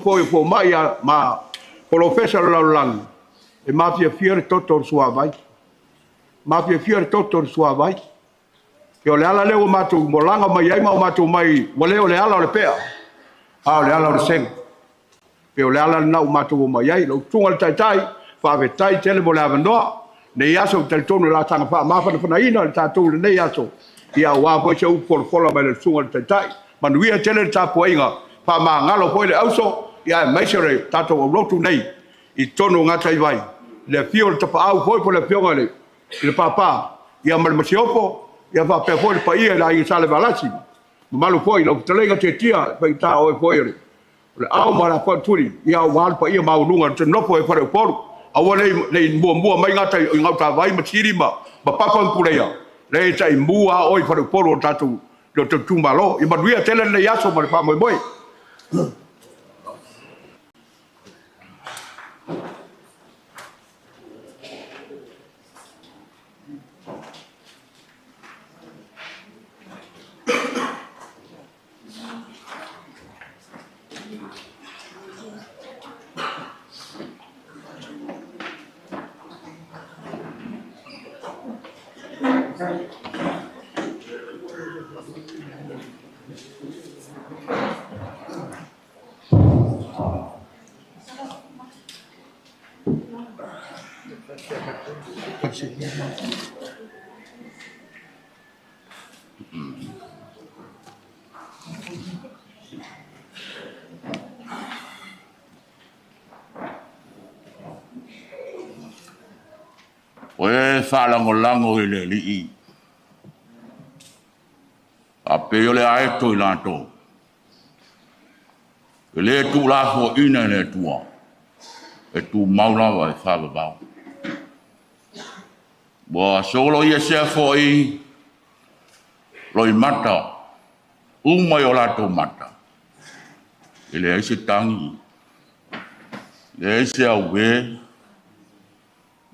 Foi o fomai ma polofesa o le lalolagi, e mafiafia le toto o le suavai. Mafiafia le toto o le suavai. E o le ala lea ua matou molaga mai ai ma o matou mai, ua le o le ala o le pea, a o le ala o le sega. Pe o le ala lena ua matou o mai ai. Lau susuga i le Taitai, faafetai tele mo le avanoa. Lenei aso ou te talitonu i le laasaga faamafanafanaina le tatou lenei aso, ia aua foi se upu folafola mai le susuga i le Taitai. Manuia tele le tapuaiga, faamagalo foi le auso, ia aemaise o le tatou aulotu nei i totonu o Gataivai, le afio o le Tapaau foi po o le afioga i le Papa, ia ma le Masiofo, ia faapea foi le paia i le Aiga Salevalasi, mamalu foi i lau fetalaiga Tiatia, faigata o oe foi o le ao ma le afatuli, ia aua le paia maualuga o le nofo e Faleupolu. Aua ne i muamua mai gata i Gautavai ma Sili ma Papa ma Puleia, le taimu a oe i Faleupolu o le tatou itumalo. Ia manuia tele lenei aso ma le faamoemoe. O e faalagolago i le Alii, faapei o le aeto i latou, e le tuulafoaiina e le Atua, e tumau lava e faavavau. Ua soloiesea foi loimata uma i o latou mata, e leai se tagi, leai se auē,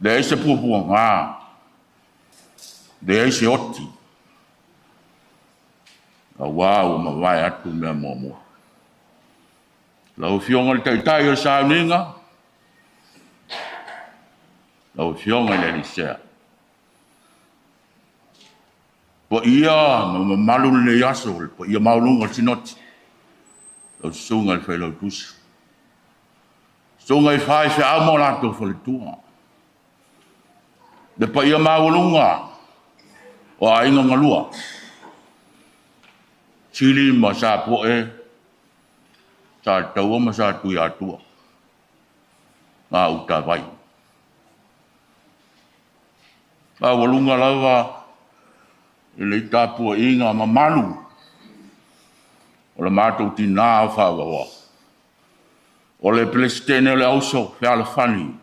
leai se puapuaga, leai se oti, auā ua mavae atu mea muamua. Lau Afioga i le Taitai o le sauniga, lau Afioga i le alii Sea, paia ma mamalu lenei aso, le paia maualuga o le Sinoti, lau Susuga i le Failautusi, Susuga i faifeau ma o latou faletua, le paia maualuga o aiga galua, Sili ma Sapoe, Sataua ma Satuiatua, Gautavai. Maualuga lava i le tapuaiga mamalu o le matou tinã o Faavaoa, o le Peresetene o le Auso Fealofani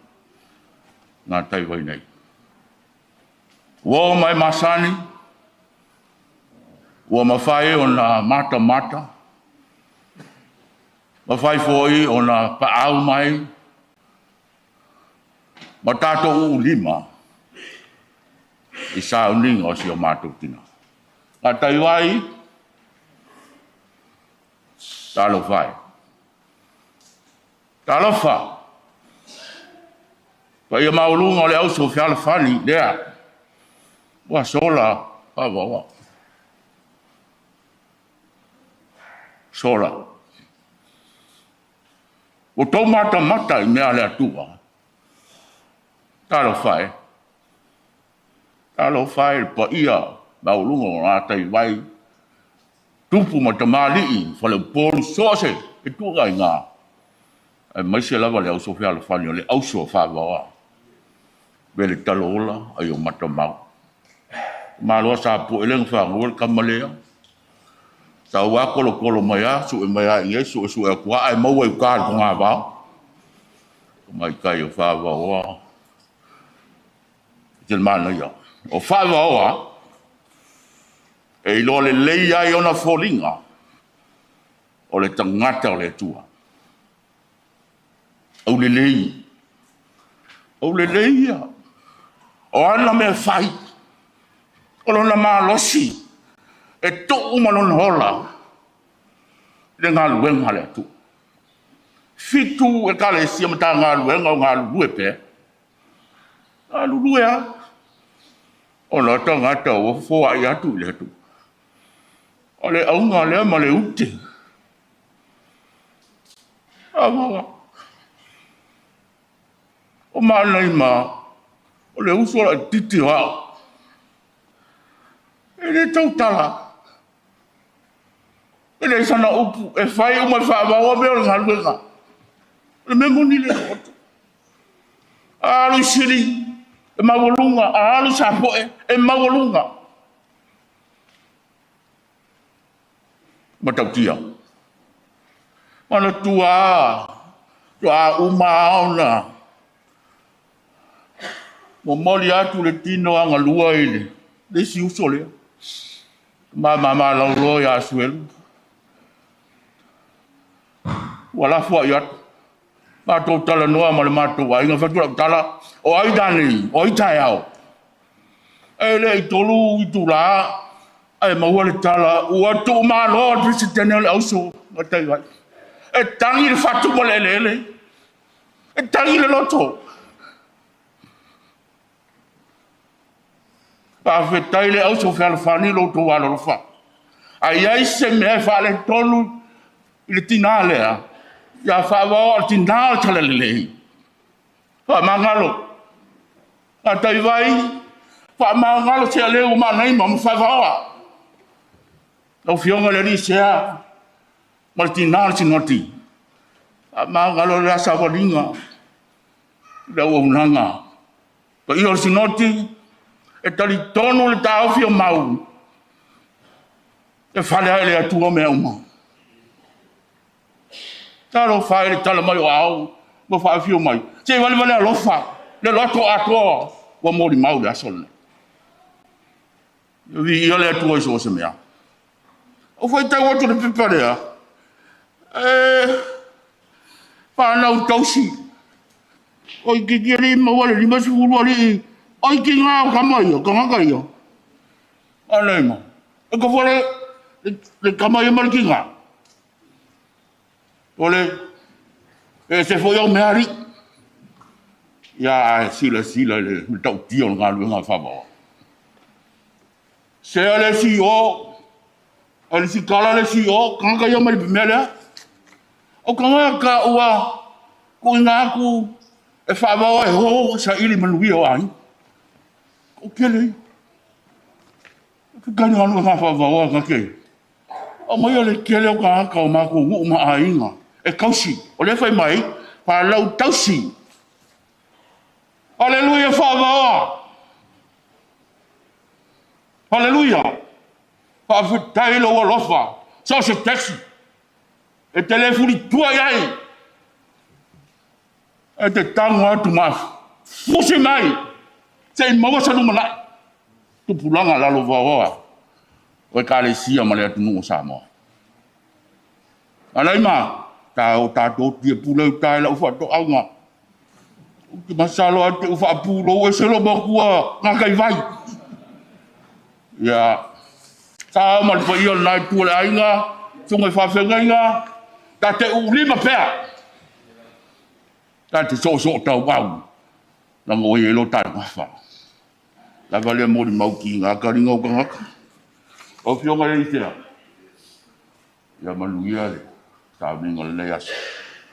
Gataivai nei. Ua oo mai masani, ua mafai ona matamata, mafai foi ona paau mai ma tatou uulima i sauniga o si o matou tina. Gataivai, talofa e. Talofa! Paia maualuga o le auso fealofani lea ua sola Faavaoa. Sola. Ua tou matamata i mea a le Atua. Talofa e. Talofa e i le paia maualuga o Gataivai, tupu ma tamalii, faleupolu, so o se ituaiga, aemaise lava le auso fealofani o le auso a Faavaoa. Vele talo ola ai o matamau. Malo sa poe le na le tama lea. Sau a kolokolo mai a, sue mai a i nei, sue sue atu a, ae maua i uka le togavao. Mai kai o Faavaoa. I te manaia. O Faavaoa, e iloa lelei ai ona foliga o le tagata o le Atua. Aulelei. Aulelei ia. O ana mea fai, o lona malosi, e tuu ma lona ola i le galuega a le Atua. 7 ekalesia Matagaluega o galulue pea. Galulue a. Ona tagata ua fofoa'i atu i le Atua. O le auga lea ma le ute. Avaga. O maanaima, o le uso laitiiti o a'u. E le tautala. E le sana upu, e fai uma e Faavaoa mea o le galuega. O le mea moni lea oto. A alu i Sili, e maualuga. A alu i Sapoe, e maualuga. Matautia. Manatua a uma ona momoli atu le tino agalua i le isi uso lea. Ma laulo ia Asuelu. Ua lafo ai atu. Matou talanoa ma le matou aiga, fai atu lau tala, o ai danei, o ai taeao. E le i 3 itulā, ae maua le tala, ua tuumalo le Peresetene o le auso, matai vai. E tangi le fatu ma le eleele, e tangi le loto. Faafetai le auso fealofani lo outou alolofa. Ai ai se mea e faaletonu i le tinā lea, ia Faavaoa o le tinā o le talalelei. Faamagalo. Atai vai, faamagalo se aleu maanaima ma Faavaoa. Lau Afioga i le Alii Sea ma le tinā o le Sinoti. Faamagalo le asavaliga i le auaunaga. Paia o le Sinoti, e talitonu le taofi o mau, e fale ai le Atua mea uma. Talofa e le tala mai o ao, ua faafio mai. Se valevale alofa, le loto atoa, ua molimau le aso lenei. Viia le Atua i so o se mea. O faitau atu le pepa lea, e whanau tausi. Oi ki ki ali maua le 50 ali, oi ki ngā o kama ia, kangaka ia. Anei ma. E ka whare le kama ia ma le ki ngā. Ole, e se foi au mea ari. Ia ai sila sila le tautia o le galuega Faavaoa. Sea le CEO, a le sikala le CEO, kangaka ia ma le mea lea. O kangaka ua kuina aku e Faavaoa e ho sa ili manuia o ai. O kele. Ke kani anu ngā Faavaoa ka ke. O mai o le kele o kangaka o mākou nguu ma aiga. E kausi. O le whai mai, whalau tausi. Haleluia Faavaoa. Haleluia. Faafetai lou alofa. So se taxi. E te le fulitua i ai. E te tango atu ma fusi mai. Se i maua sa lumanai. Tupulaga lalo vaoa. O ekalesia ma le atunuu o Samoa. Alaima, tā o tātou tia pule uta e lau whaatoauga. O te masalo a te uwhaapūrou e selo makua ngā kai vai. Ia, tā ma le whaia nai tua le ainga, tunga i whawhengainga, tā te ulima pea. Tā te so tau au, langa oi e lo tāi ngawha. Lava lea mori mau ki ngā karinga o kangaka. O whionga le itea. Ia manuia le, tāuninga le nei aso.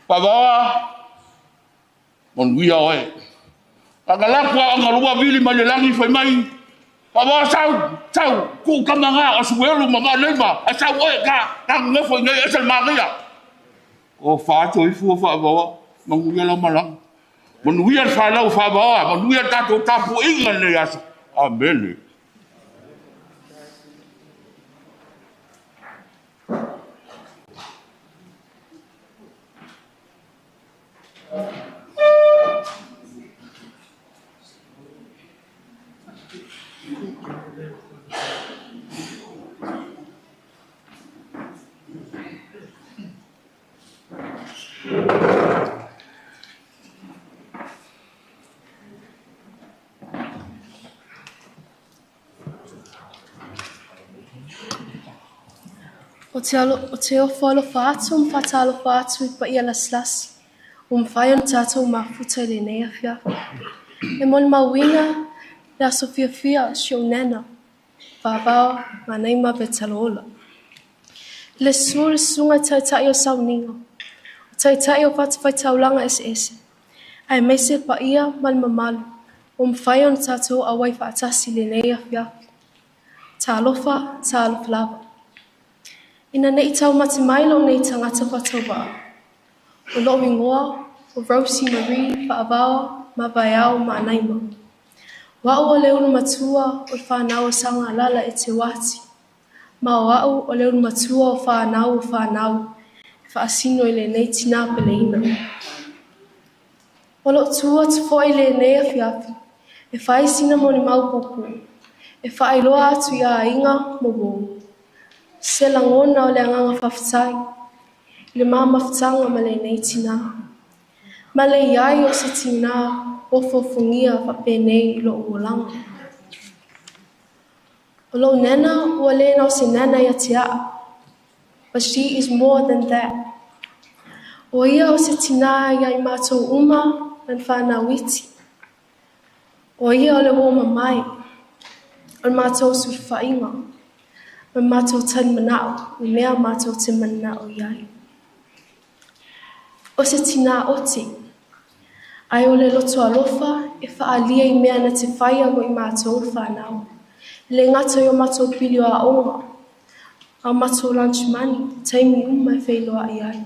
Pavaoa, manuia oe. Kakalakua anga lua vili mai le langi whai mai. Pavaoa sau, sau, ku kamanga o suelu ma maanaima, a sau oe ka ngefo i nei ese le maria. O whāto i fua Faavaoa, manuia lau malanga. Manuia le whalau Faavaoa, manuia tātou tapu inga nei aso. Amene. O te ofo alofa atu ma faatalofa atu i paia lasilasi. Ua mafai ona tatou mafuta i lenei afiafi. E molimauina le aso fiafia o si ou nana, Vavao Manaima Vetalola. I le susu o le susuga i taitai o sauniga, o taitai o fatafaitaulaga eseese, aemaise le paia ma le mamalu ua mafai ona tatou auai faatasi i lenei afiafi. Talofa, talofa lava. Ina ne i taumate mai lou nei tagata faatauvaa, o lou igoa o Rosie Marie Faavao Mavaeao Maanaima. O au o le ulumatua o le fanau o Sagalala Eteuati, ma o au o le ulumatua o fanau o fanau e faasino i lenei tinā peleina. O lou tu atu foi i lenei afiafi, e fai sina molimau puupuu, e faailoa atu i aiga ma uo se lagona o le agaga faafetai i le ma mafutaga ma lenei tinā. Ma le i ai o se tinā ofofogia faapenei i lou olaga. O lou nana ua le na o se nana ia te a'u, but she is more than that. O ia o se tinā ia i matou uma na whānau iti. O ia o le uo mamae, o le matou sulufaiga, ma matou talimanao, i mea matou te mananao i ai. O se tinā oti, ae o le loto alofa e faaalia i mea na te faia mo i matou le whanau. E le gata i o matou pili o aoga, a o matou lunch money, taimi uma e feiloai ai.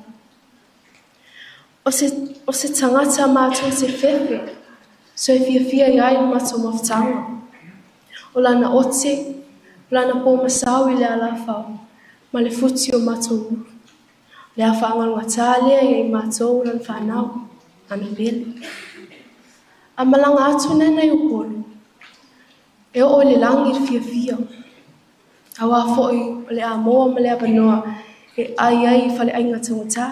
O se tagata matou te fefe, so e fiafia i ai le matou mafutaga. O lana ote, o lana pōmasao i le alafao, ma le futi o matou ulu. Le a whaangalungatā lea ia i matou lana whanau, lana pele. A malanga atu nana i Upolu, e oo i le lagi le fiafia. Auā foi o le a maua ma le avanoa e ai ai i faleaiga taugata.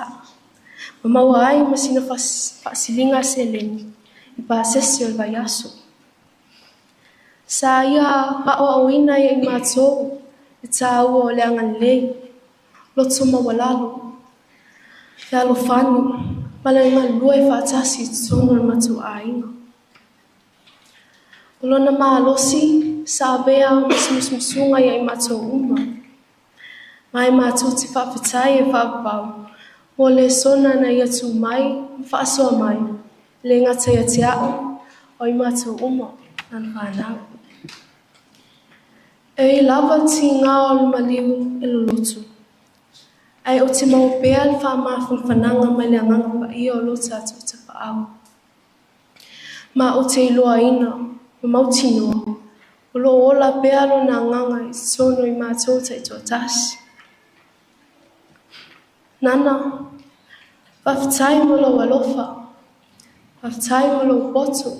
Ma maua ai ma sina faasiliga seleni i pasese o le vaiaso. Sa ia aoaoina ia i matou le tāua o le agalelei, loto maualalo, fealofani, ma le galulue faatasi i totonu o le matou aiga. O lona malosi sa avea ma se musumusuga ia i matou uma. Ma e matou te faafetai e faavavau mo le lesona na ia tu mai ma faasoa mai, e le gata ia te a'u, o i matou uma lana fanau. E ui lava tigā o le maliu e loloto, ae ou te maua pea le faamafanafanaga mai le agaga paia o lo tatou tapaau. Ma ou te iloaina ma mautinoa, o loo ola pea lona agaga i totonu i matou taitoatasi. Nana, faafetai mo lou alofa, faafetai mo lou poto.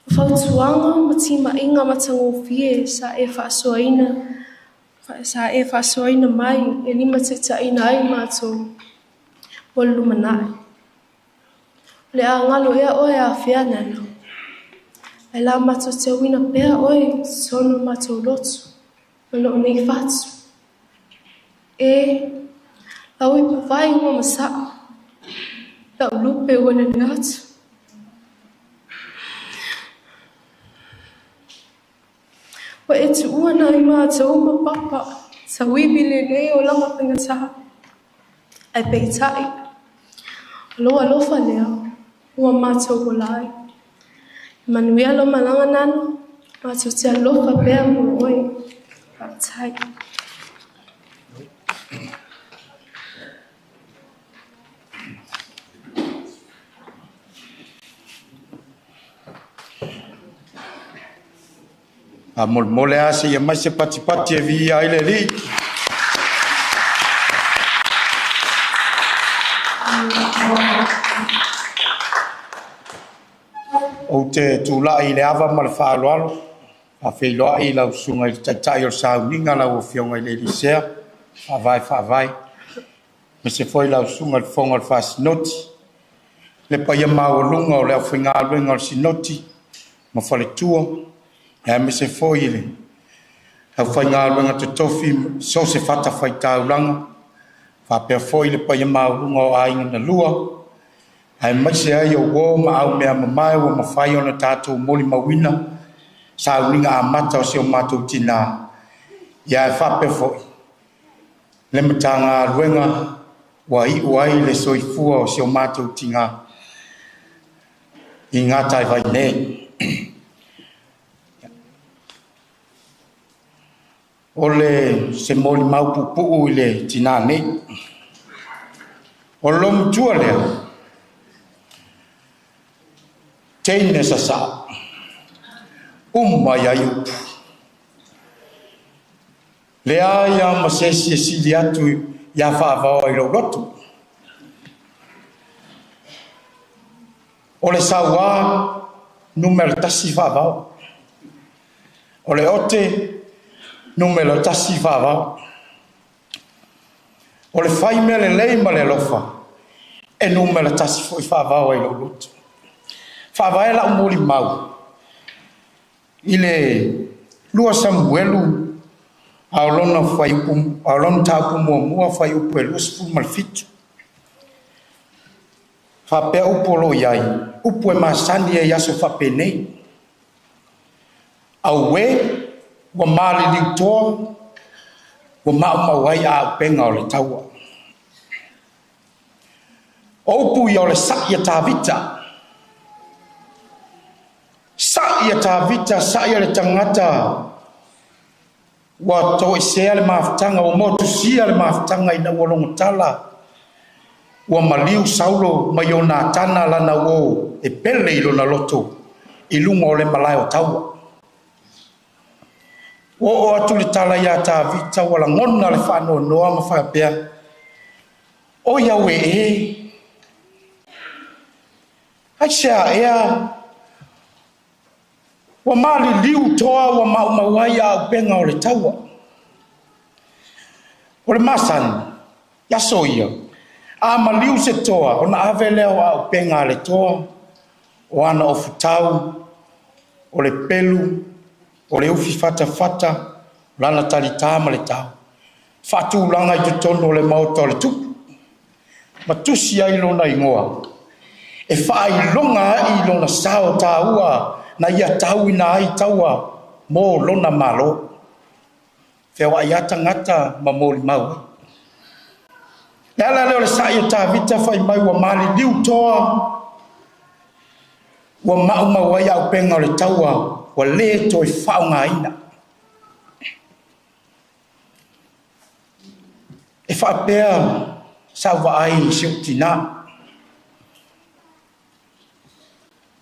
O fautuaga ma timaiga matagofie sa e faasoaina sa e faasoaina mai e limataitaiina ai matou mo le lumanai. O le a galo ea oe afea nana, ae la matou teuina pea oe i totonu o matou loto ma lou nei fatu. E, lau ipuvai ua masaa, lau lupe ua lele atu. Ua e tuua nai matou ma papa, tauivi lenei olaga faigata. Ae peitai, o lou alofa lea ua matou ola ai. E manuia lou malaga nana, matou te alofa pea mo oe. Faafetai. Faamolemole lava seia mai se patipati e viia ai le Alii. Ou te tulai i le ava ma le faaaloalo, faafeiloai i lau susuga i le Taitai o le Sauniga, lau Afioga i le Elisea, faavae faavae, aemaise foi lau susuga i le Fofoga o le Faasinoti, le paia maualuga o le aufaigaluega o le Sinoti ma faletua, aemaise foi i le aufaigaluega totofi so o se fatafaitaulaga, faapea foi le paia maualuga o aiga na lua, Aemaise ai o uō ma aumea mamae ua mafai ona tatou molimauina sauniga amata o si o matou tinā, ia ae faapea foi le Matagaluega ua iu ai le soifua o si o matou tinā i gataivai nei. O le se molimau puupuu i le tinā nei. O le loomatua lea, teine sasao, uma i ai upu. Leai lava ma se isi e sili atu ia Faavaoa i lou loto. O le sauā numera tasi Faavaoa. O le ote numera tasi Faavaoa. O le fai mea lelei ma le alofa e numera tasi foi Faavaoa i lou loto. Faavae lau molimau i le 2 Samuelu a o lona fuaiupu, a o lona mataupu muamua fuaiupu e 27. Faapea upu o lo o i ai, upu e masani ai i aso faapenei. Auē, ua maliliu toa, ua maumau ai auupega o le taua. O upu ia o le sa'i a Tavita. Sa'i a Tavita, sa'i a le tagata ua toesea le mafutaga, ua motusia le mafutaga ina ua logotala, ua maliu Saulo ma Ionatana lana uō e pele i lona loto i luga o le malae o taua. Ua oo atu le tala ia Tavita, ua lagona le faanoanoa ma faapea, Oi auē ē, aisea ea ua maliliu toa ua maumau ai auupega o le taua. O le masani, i aso ia, a maliu se toa, ona ave lea o auupega a le toa, o ana ofutau, o le pelu, o le ufi fatafata, o lana talitā ma le tao, faatulaga i totonu o le maota o le tupu, ma tusi ai lona igoa, e faailoga ai lona sao taua na ia tauina ai taua mo lona Malo. Feoai lava tagata ma molimau ai. Le ala lea o le sa'i o Tavita fai mai ua maliliu toa, ua maumau ai auupega o le taua, ua le toe faaaogaina. E faapea sau vaai i si ou tinā.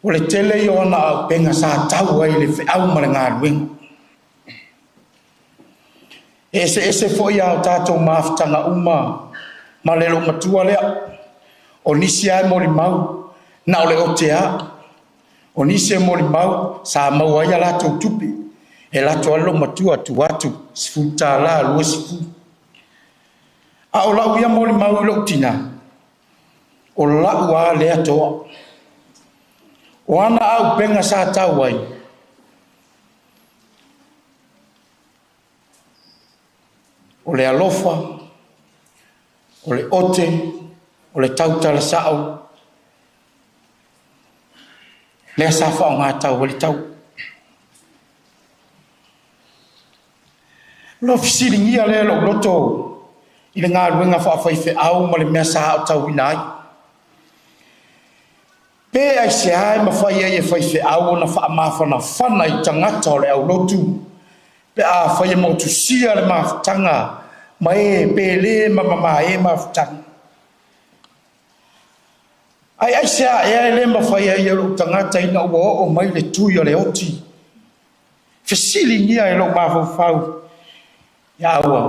O le tele ia o ana auupega sa tau ai le feau ma le galuega. E eseese foi a o tatou mafutaga uma ma le loomatua lea. O nisi lava e molimau na o le ote lava. O nisi e molimau sa maua ai a latou tupe. E lato ai le loomatua tuu atu $10, 20. A o lau ia molimau i lou tinā, o lau lava lea toa. O ana auupega sa tau ai, o le alofa, o le ote, o le tautala sa'o, lea sa faaaoga tau ai le tau. O le fesiligia lea i lou loto i le galuega faafaifeau ma le mea sa aotauina ai. Pe aisea e mafai ai e faifeau ona faamafanafana i tagata o le aulotu pe afai e motusia le mafutaga ma e pe le ma mamae mafutaga. Ae aisea ea e le mafai ai e lou tagata ina ua oo mai le tui o le oti? Fesiligia e lou mafaufau, ia ua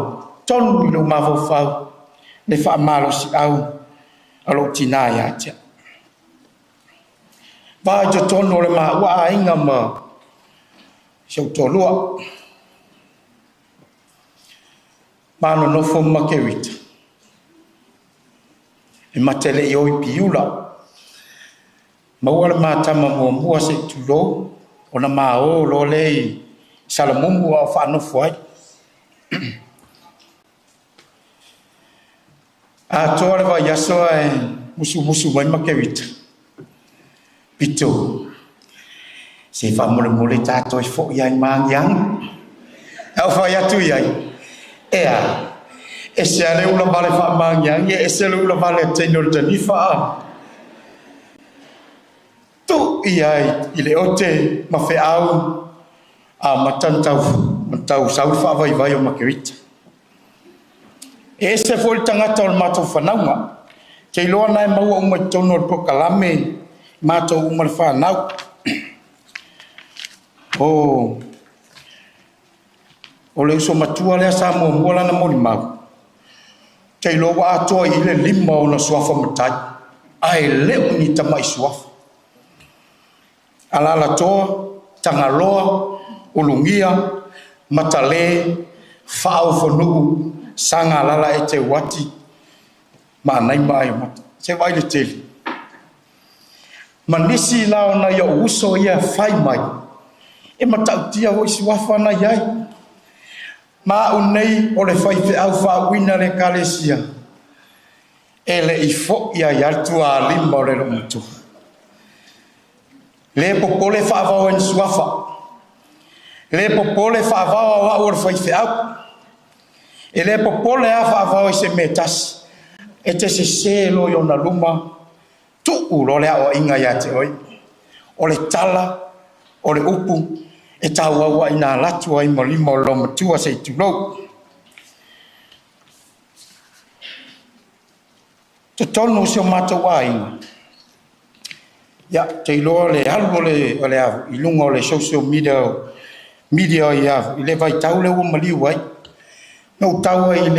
tonu i lou mafaufau le faamalosiau a lou tinā ia te au. Va i totonu o le maua aiga ma si ou toalua. Ma nonofo ma Makerita. E mate le i o i Piula. Maua le matama muamua se i tulou, ona ma o loa lea i Salamumu a o faanofo ai. Atoa le vaiaso ae musumusu mai Makerita. Pito, se faamolemole ta toe fo'i ai maagiagi. Ae ou fai atu i ai, Ea, ese a le ula vale faamaagiagi, ese le ula vale a teine o le tanifa a. Tu'i ai i le ote ma feau a matantau matau sau le faavaivai o Makerita. E ese foi le tagata o le matou fanauga. Te iloa na e maua uma i totonu o le polokalame matou uma le fanau. O le uso matua lea sa muamua lana molimau. Te iloa ua atoa i le 5 ona suafa matai, ae le o ni tama'i suafa. Alalatoa, Tagaloa, Ulugia, Matale, Faaofonuu, Sagalala e te uati, ma anai ma ai mata. Se vai le tele. Ma nisi la ona ia uso ia fai mai. E matautia hoi suafa na iai. Ma au nei o le fai fe au faauina le kalesia. E le i fo ia i atu a lima o le lomatua. Le popole faavao e ni suafa. Le popole faavao au au o le faifeau. E le popole a faavao i se mea tasi. E te sese lo i ona luma, tuu lo le aoaiga ia te oe. O le tala, o le upu, e tauau ai nā latu ai ma lima o lo matua se i tulou. Totonu o si o matou aiga. Ia, te iloa le alu o le avu, i luga o le social media i avu, i le vaitau le ua maliu ai. Na ou tau ai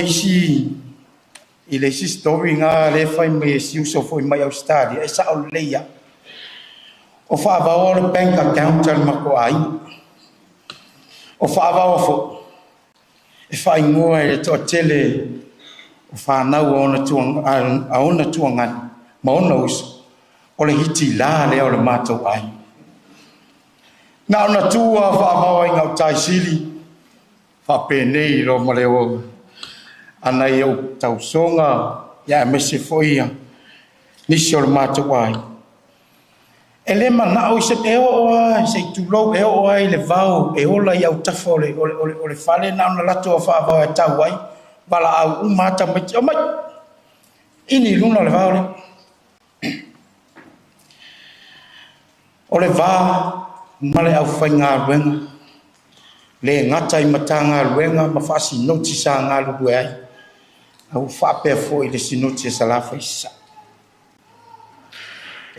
i le isi story ngā le fai mai e si uso foi mai Australia, e sao lelei ia. O faavao le bank account a le matou aiga. O faavao foi, e faaigoa e le toatele o fanau a ona tuagani ma ona uso, o le hiti la lea o le matou aiga. Na ona tua faavao ai gautai sili, faapenei lo ma le o ana i ou tausoga, ia aemaise foi ia nisi o le matou aiga. E le manao i se e oo a se i tulou e oo ai le vao e ola i autafa o le fale na ona latou a faavao e tau ai, valaau uma ata mai, o mai, ini luna o le vao lea. O le vā ma le aufaigaluega, le gata i matagaluega ma faasinoti sa galulue ai, a ua faapea foi le sinoti e Salafai Sasae.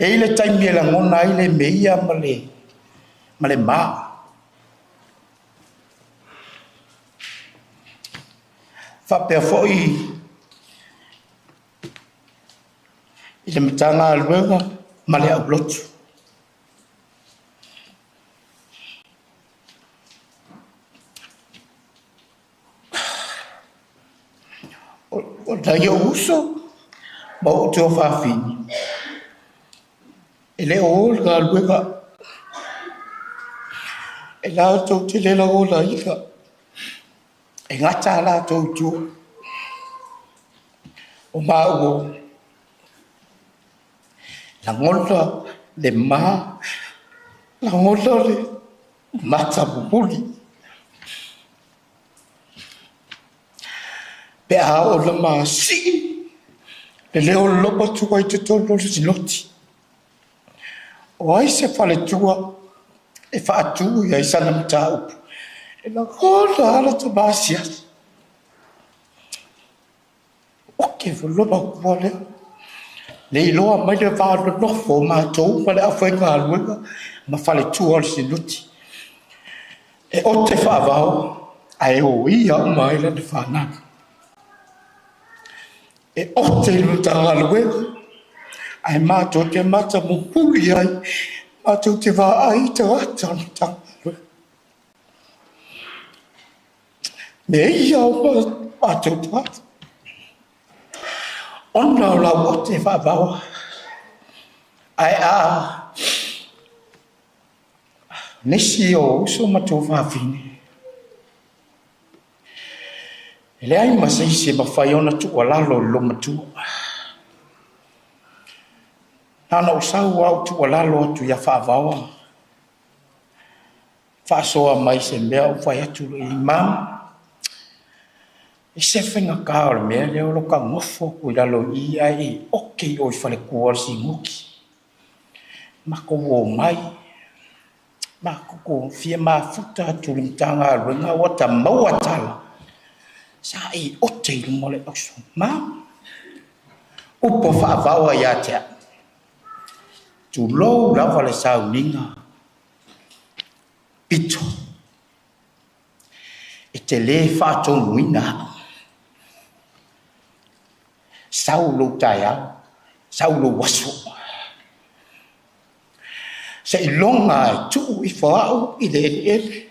E i le taimi e lagona ai le meia ma le ma. Faapea foi i le matagaluega ma le aulotu. O nai ou uso ma ou tuafafine. E le o le galuega. E latou te le lagolaina. E gata a latou i tua. O maua. Lagona le ma. Lagona le mata mumuli. Pe a o la masii. Le leo lopa tua i te tonu o le sinoti. O ai se faletua e faatu i ai sana mataupu. E lagona ala ta maasiasi. O ke voloba kua lea. Le iloa mai le vanonofo o matou ma le aufaigaluega ma faletua o le sinoti. E ote faavao ae o ia uma ai lana fanau. E ote i le matagaluega ae matou te mata mupuli ai, matou te vaai i tagata o le Matagaluega. Me ia o matou tagata. Ona o lau ote faavao. Ae a nisi o uso ma tuafafine. E leai ma se isi e mafai ona tuualalo i le matua. Na ona ou sau lava ou tuualalo atu ia Faavaoa, faasoa mai se mea ou fai atu loa i ai, Mum, e se faigata o le mea lea o lo ta nofo atu i lalo i i ae e ote i o i faletua o le simuki. Matou omai, matou fia mafuta atu i le Matagaluega ua ta maua tala, sa e ote i luma o le auso. Mum, upu a Faavaoa ia te au, tulou lava le sauniga, pito, e te le faatonuina au. Sau lou taeao, sau lou aso. Seiloga e tuu ifo au i le eleele,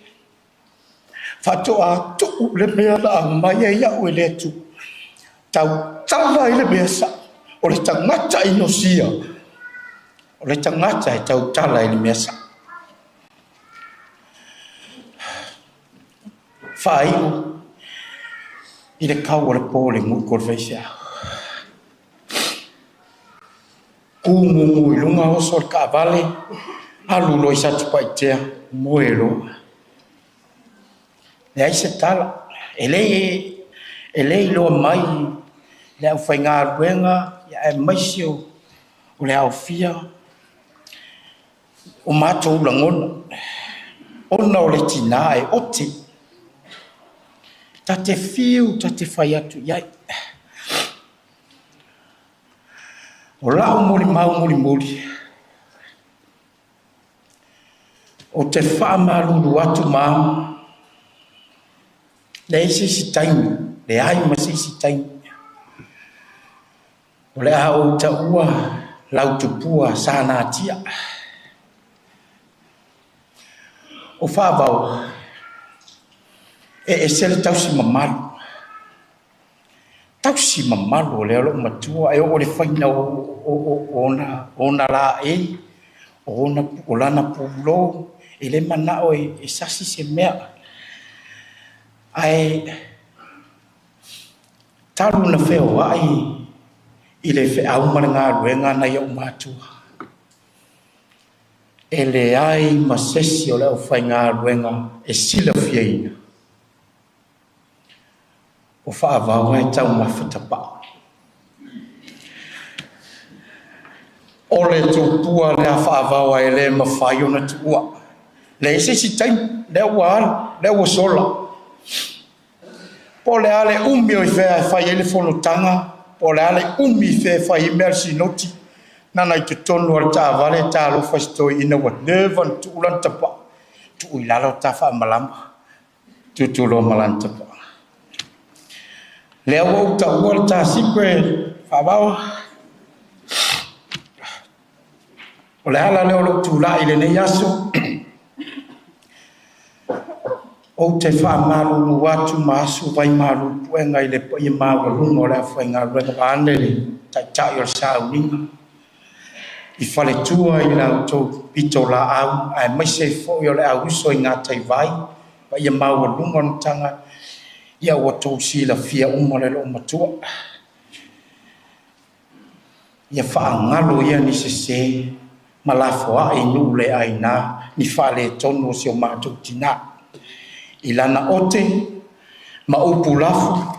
faatoa tuu le mea na aumai ai au e le Atua. Tautala i le mea sao, o le tagata inosia, o le tagata e tautala i le mea sao. Faaiu i le kau o le po le gutu o le faifeau. Tu mumu i luga oso le taavale, alu loa i Satupaitea, moe loa. Leai se tala, e le iloa mai le aufaigaluega aemaise o le aofia o matou lagona, ona o le tinā e ote. Ta te fiu, ta te fai atu i ai. O lau molimau mulimuli, o te faamalulu atu ma leai se isi taimi, leai ma se isi taimi. O le a ou taua lau tupua sa natia. O Faavao, e ese le tausi mamalu. Tausi mamalu o lea o lou matua e oo i le faina o ona laei, o lana pulou, e le manao e sasi se mea. Ae talu na feoai i le feau ma le galuega nai ou matua. E leai ma sesi o le aufaigaluega e silafiaina. O Faavaoa e taumafa tapaa. O le tupua lea Faavaoa e le mafai ona tuua. Leai se isi taimi, lea ua alu, lea ua sola. Po o le a le umi o i fea e fai ai le fonotaga, po o le a le umi i fea e fai ai mea a le sinoti, nana i totonu o le taavale talofa i se toeaina ua leva ona tuu lana tapaa, tuu i lalo ta faamalama, tutu loa ma lana tapaa. Lea ua ou taua le ta secret Faavaoa. O le ala lea o lou tulai i lenei aso, ou te faamalulu atu ma asu vai malu puega i le paia maualuga o le aufaigaluega vaeane le taitai o le sauniga i faletua i la outou pito laau, aemaise foi o le auuso i gataivai, paia maualuga o le mataga, ia ua outou silafia uma le loomatua. Ia faagalo ia ni sese ma lafoai nuu le aina ni faaletonu o si o matou tinā. I lana ote ma upu lafu,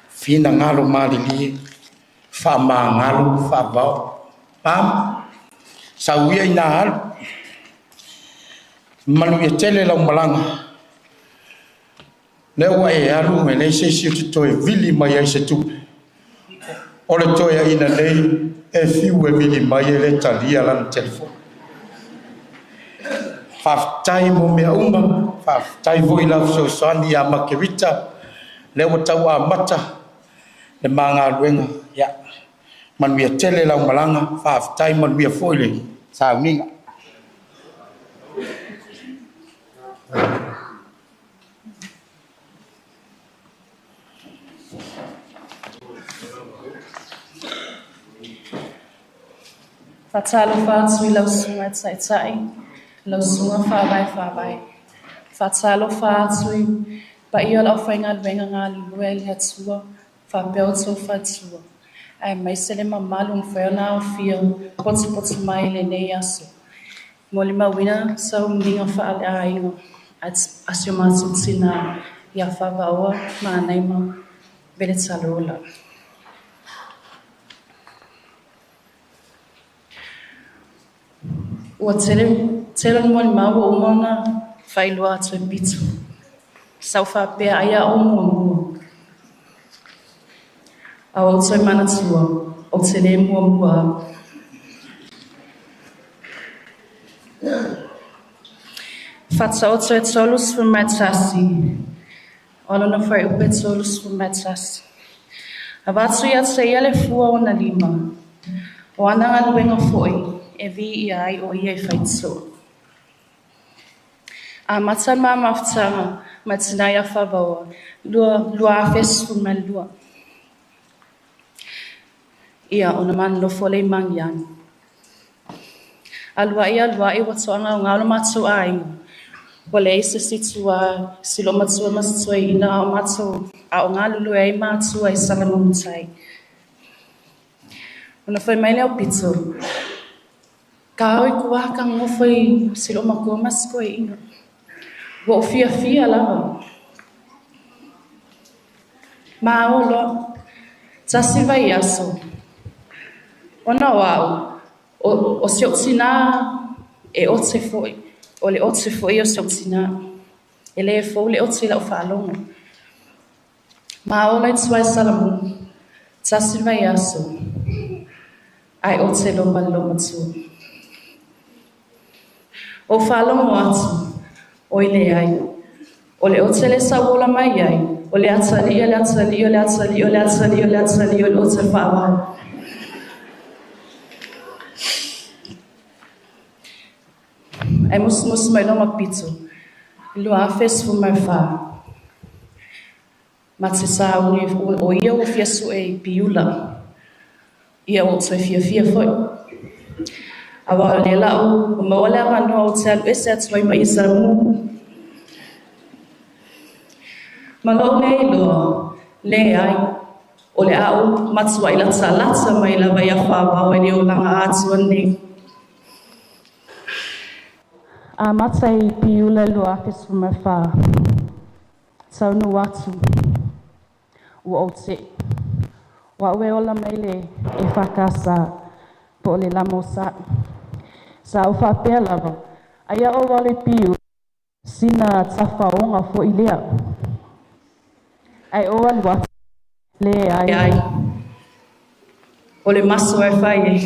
finagalo malilie, faamagalo Faavao. Mam, sau ia ina alu, manuia tele lau malaga. Lea ua e alu e leai se isi o te toe vili mai ai se tupe. O le toeaina nei e fiu e vili mai e le talia lana telefoni. Faafetai mo mea uma, faafetai foi i lau fesoasoani ia Makerita, lea ua tauamata le ma galuega. Ia, manuia tele lau malaga, faafetai manuia foi le sauniga. Faatalofa atu i lau susuga taitai, lau susuga faavae faavae. Faatalofa atu i paia o le aufaigaluega galulue i le Atua, faapea outou faletua. Aemaise le mamalu ua mafai ona aofia potopoto mai i lenei aso. Molimauina sauniga faaleaiga a si o matou tinā ia Favaoa Manaima Veletalola. Ua tele tele le molimau ua uma ona faailoa atu e Pito. Sa ou faapea ai a ou muamua. A ua ou toe manatua, ou te le muamua au. Faataoto e 31, o lona fuaiupu e 31. Avatu ia te ia le fua o ona lima, o ana galuega foi e viia ai o ia e faitoo. Amata le ma mafutaga ma tinā ia Favaoa, 2012. Ia, ona ma nonofo lea i Magiagi. Alu ai alu ai ua toagaogao lo matou aiga. Ua leai se isi tua si loomatua ma se toeaina a o matou a o galulue ai matua i Salamumu-tai. Ona fai mai lea o Pito, ka o i kua ka nofo i si loomatua ma se toeaina. Ua ou fiafia lava. Ma o loa, tasi vaiaso. Ona o a'u, o si ou tinā e ote foi, o le ote foi o si ou tinā. E lē fou le ote i la'u faalogo. Ma ola i tua i Salamumu, tasi le vaiaso, ae ote loa ma le loomatua. Ou faalogo atu, oi leai. O le ote lea sa ou ola mai ai, o le atalii a le atalii o le atalii o le atalii o le atalii o le ote faavao. Ae musumusu mai loa ma Pito, i le 2014. Ma te sauni o ia ua fia sue i Piula. Ia ua ou toe fiafia foi. Aua o lea la ua maua le avanoa ou te alu ese atu ai mai i Salamumu. Ma lou lea iloa, leai, o le a ou matuai latalata mai lava ia Favao i le olaga atoa nei. Amata i Piula i le 2014. Taunuu atu, ua ou te'i. O a'u e ola mai le EFKS po o le LMS. Sa ou faapea lava, ai a ou alu i Piula, sina tafaoga foi lea. Ae ou alu atu, leai. O le maso e fai ai.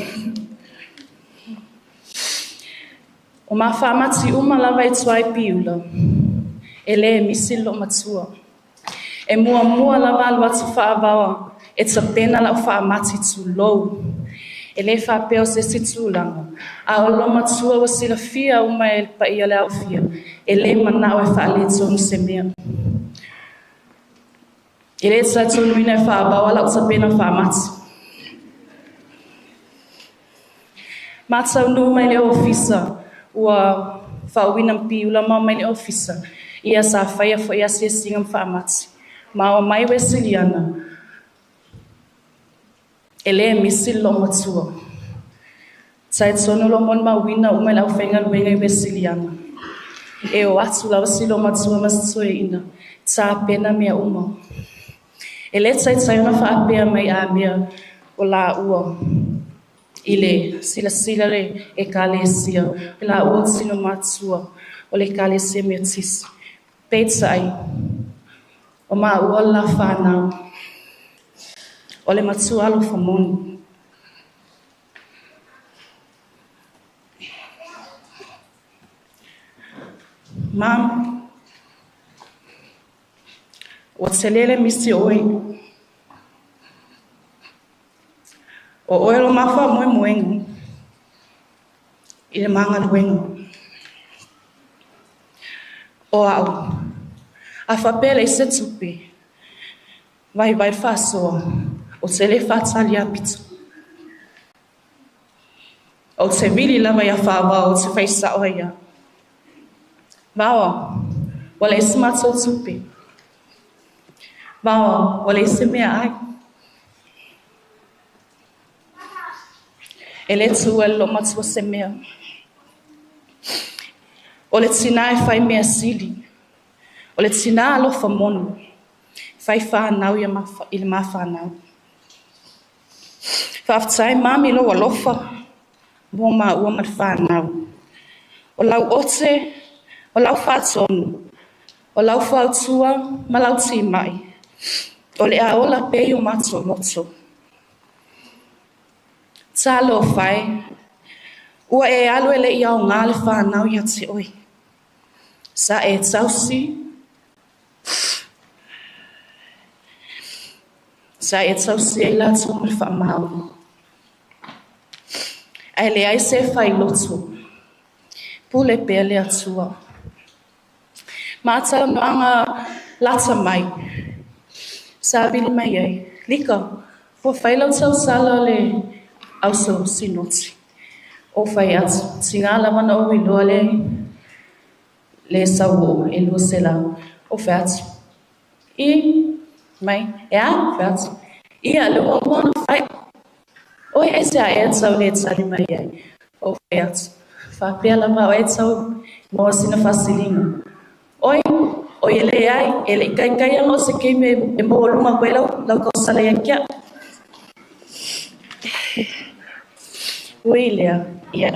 O ma faamati uma lava i tua i Piula, e lē misi le loomatua. E muamua lava alu atu Faavaoa e tapena la'u faamati tulou. E lē faapea o se isi tulaga, a o le loomatua ua silafia uma e le paia le aofia, e lē mana'o e faaletonu se mea. E lē talitonuina e Faavaoa la'u tapena faamati. Ma taunuu mai le ofisa, ua faauuina ma Piula ma omai i le ofisa, ia sa faia foi asiasiga ma faamati. Ma omai Uesiliana, e lē misi le loomatua. Talitonu lou molimauina uma i le aufaigaluega i Uesiliana. E o atu lava si loomatua ma se toeaina, tapena mea uma. E lē taitai ona faapea mai a mea o laua i le silasila le ekalesia, o laua o tino matua o le ekalesia Metotisi. Peitai, o maua le la fanau, o le matua alofa moni. Mam, ua tele le misi o oe. O oe lo ma faamoemoega i le magaluega. O a'u, a faapea e leai se tupe, vaivai le faasoa, ou te le faatali apito. Ou te vili lava ia Faavao ou te faisa'o ai au. Vaoa, ua leai se matou tupe. Vaoa, ua leai se meaai. E lē tuua e le loomatua se mea. O le tinā e fai mea sili. O le tinā alofa moni. Fai whānau i le mawhānau. Faafetai mami lou alofa mo maua ma le whānau. O lau ote, o lau whātonu, o lau whautua ma lau tīmai. O le aola pe o matou loto. Talofa e, ua e alu e le i aoga le whānau ia te oe. Sa e tausi, sa e tausi ai latou ma le faamaoni. Ae leai se fai loto. Pule pea le Atua. Ma talanoaga lata mai. Sa vili mai ai. Lika, ua fai lau tausala le auso sinoti. O fai atu, tiga lava na ou iloa le le sau e 200. O fai atu. I mai, e a, fai atu. Ia, le ua ona fai. Oi e se a e tau le tali mai ai. O fai atu. Faapea lava o e tau mo sina faasiliga. Oi, o e le ai, e le kai kai anga o se keime e mo lunga koe lau, lau kausala ia kia. Ui lea, ia,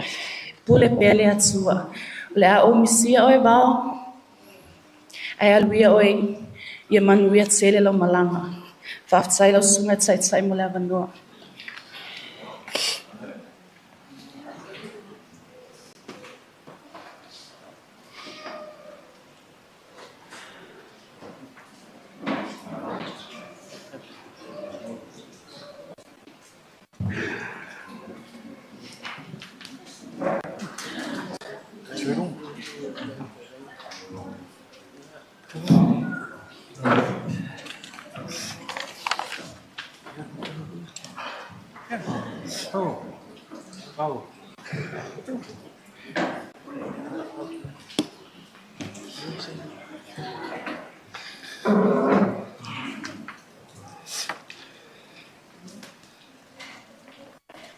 pule pea le Atua. O le a o misia oe vao. Ae alu ia oe ia manuia tele lau malaga. Faafetai lau susuga taitai mo le avanoa.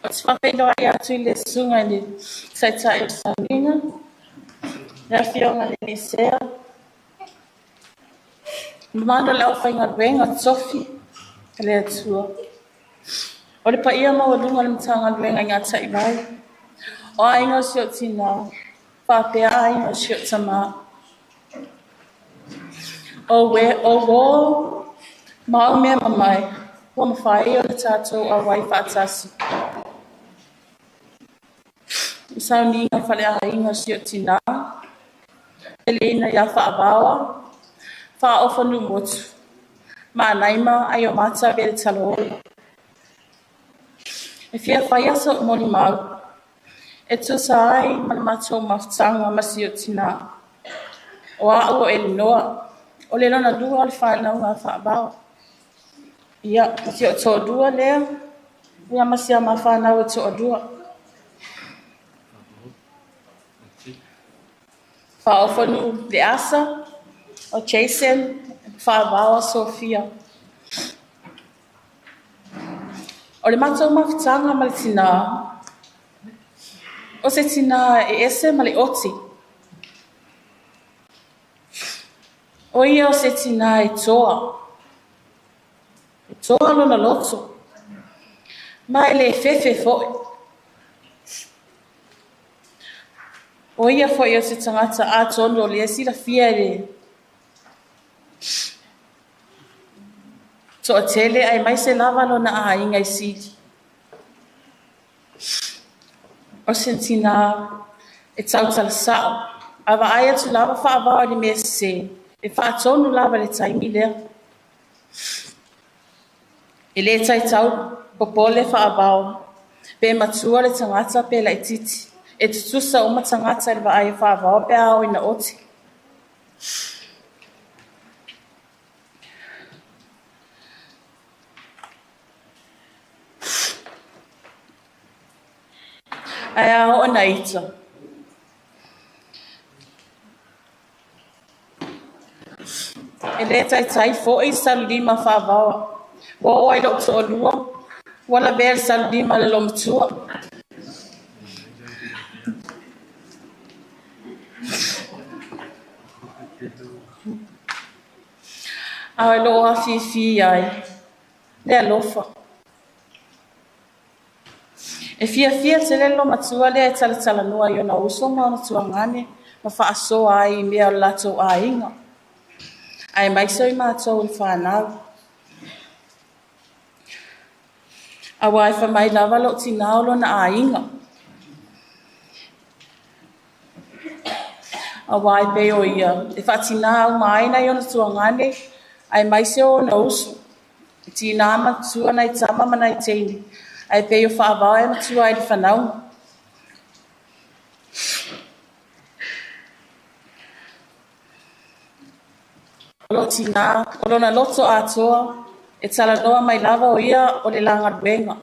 O te faafeiloai atu i le susuga i le Taitai o le Sauniga, le Afioga i le Nisea, mamalu o le aufaigaluega tofi a le Atua. O le paia maualuga o le Matagaluega i Gataivai, o aiga o si ou tinā, faapea aiga o si ou tamā. O we, o uō, ma o mea mamae, ua mafai ona tatou auai faatasi. I sauniga faleaiga o si ou tinā, peleina ia Faavaoa, Faaofa Nuumotu, Manaima ai o mata vele talola. E fia whaia sa o moli mau, e tusa ai ma le matou mafutaga ma si ou tinā. O au o Elinoa, o le lona lua o le whānau a Faavaoa. Ia, ma si o to'alua lea, ia ma si a ma whānau e to'alua. Faaofonuu le Asa, o Jason, Faavaoa Sofia. O le matou mafutaga ma le tinā, o se tinā e ese ma le oti. O ia o se tinā e toa. E toa lona loto. Ma e le fefe fo'i. O ia fo'i o se tagata atonu o lea silafia e le to'atele aemaise lava lona aiga i Sili. O se tinā e tautala sa'o, a vaai atu lava Faavao i le mea sesē, e faatonu lava i le taimi lea. E lē taitau popole Faavao, pe matua le tagata pe laitiiti. E tutusa uma tagata i le vaai a Faavao pe a oo ina oti. Ae a oo ina ita. E lē taitai fo'i salulima Faavaoa. Ua oo ai lo'u to'alua, ua lavea i le salulima a le loomatua. A o loo afifi ai le alofa. E fiafia tele le matua lea e talatalanoa i ona uso ma ona tuagane ma faasoa ai i mea o le latou aiga. Ae maise o i matou i whanau. Aua e whamai lava lo tinā o lona aiga. Aua e pei o ia, e whaatina au maina i ona tuagane, ae maise o ona uso. E tina matua nai tama ma nai teine, ae pei o whaavao e matua ai le whanau. O lo tina, o lona loto atoa, e talanoa mai lava o ia o le lagaluega.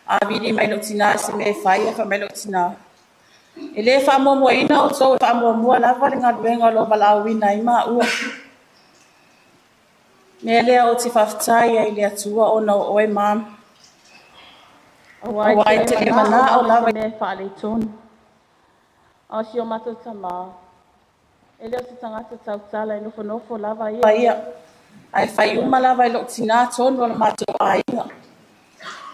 A vili mai lo tina se mea e fai, e wha mai lo tina. E le whaamuamua o tō e whaamuamua lava le galuega o lo valaauina ai maua. Mea lea o te faafetai ai le Atua ona o oe mama. Aua e te manao lava mea e faaletonu. A o si o matou tamā, e le o se tagata tautala e nofonofo lava ia. Ae fai uma lava i lou tinā tonu o le matou aiga.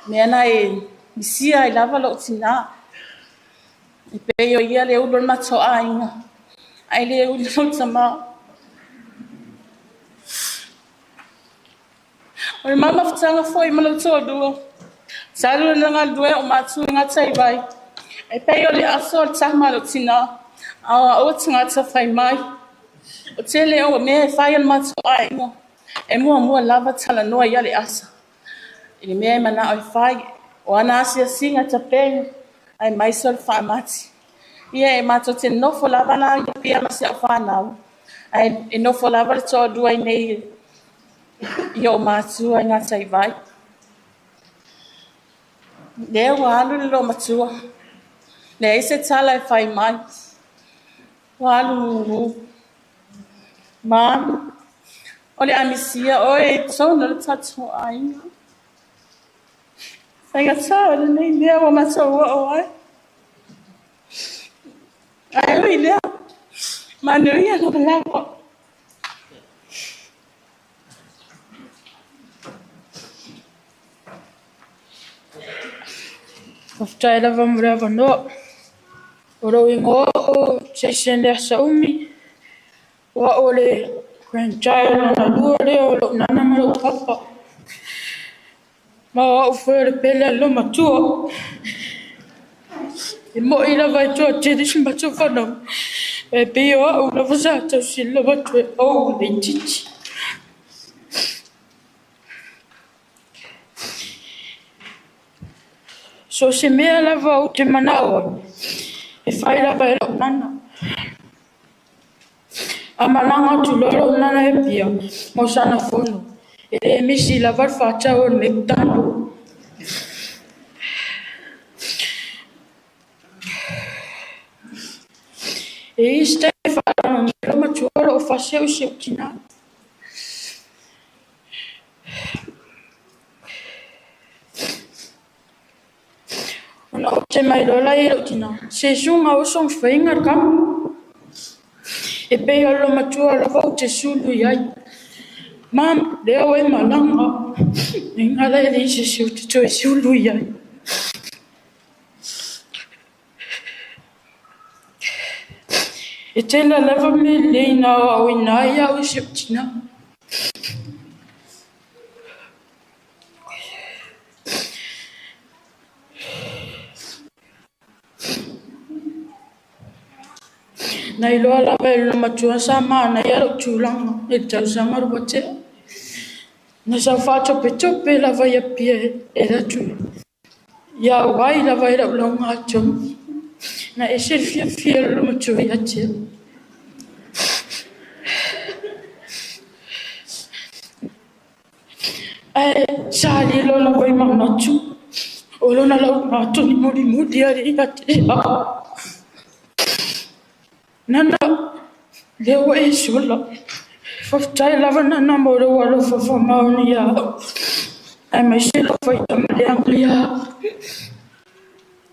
Mea na e misia ai lava lou tinā. E pei o ia le ulu o le matou aiga. Ae le ulu lou tamā. O le mamafutaga foi ma lou toalua. Talu le galue o matua i gatai vai. E pei o le aso o le tama a lou tinā. A o aua tagata fai mai. O tele o mea e fai a le matou aiga. E muamua lava talanoa ia le asa. I le mea e manao e fai. O ana asiasiga tapena. Ae maise o le faamati. Ia e matou te nofo lava la i pia ma si au whanau. Ae e nofo lava le toalua i nei i o matua i gatai vai. Lea ua alu le loo matua. Leai se tala e fai mai. Ua alu mumu. Mama, o le amisia oe i totonu o le tatou aiga. Faigata o lenei mea ua matou oo ai. Ae ui lea, manuia lavalava. Faafetai lava mo le avanoa. O lou igoa o Jason Lea Saumi. O au o le grandchild lona lua lea o lou nana ma lou papa. Ma o au foi o le pele a le matua. E moi lava e toatele si matou fanau. E pei o au lava sa tausi lava atu e ou le itiiti. So se mea lava ou te manao ai, e fai lava e lou nana. A malaga atu loa lou nana e Apia mo sana fono. E le misi lava le faatau o le McDonald. E i se taimi faalogo mai lou matua o loo faaseu i si ou tinā. Ona ou te mai loa laia i lou tinā, se suga oso ma faiga le kama. E pei o le matua lava ou te sulu i ai. Mam, lea ua e malaga. E gala e leai se isi ou te toe sulu i ai. E tele lava mea lelei na aoaoina ai au e si ou tinā. Na iloa lava e lona matua sa manaia lou tulaga i le tausaga ua tea. Na sau faatopetope lava i Apia e le atu ia auai lava i lau lauga atonu. Na ese le fiafia o lona matua ia te au. Ae sa lilo lava i manatu o lona lauga atonu mulimuli ai ia te au. Nana, lea ua e sola. Faafetai lava Nana mo lou alofa faamaoni ia au. Aemaise lou faitama leaga ia au.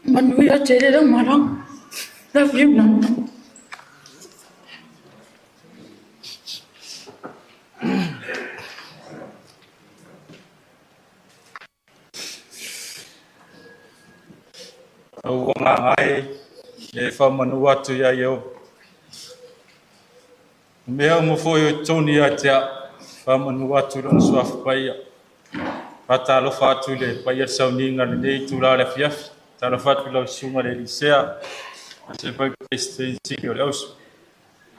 Manuia tele lau malaga. Love you, Nana. Au agaga e e faamanu atu iā Ieova. O mea uma foi o i totonu ia te a'u, faamanu atu i Lona Suafa Paia. Faatalofa atu i le paia le sauniga i lenei itulā o le afiafi. Talofa atu i lau Susuga i le Elisea, aemaise foi le Peresetene Sili o le Auso,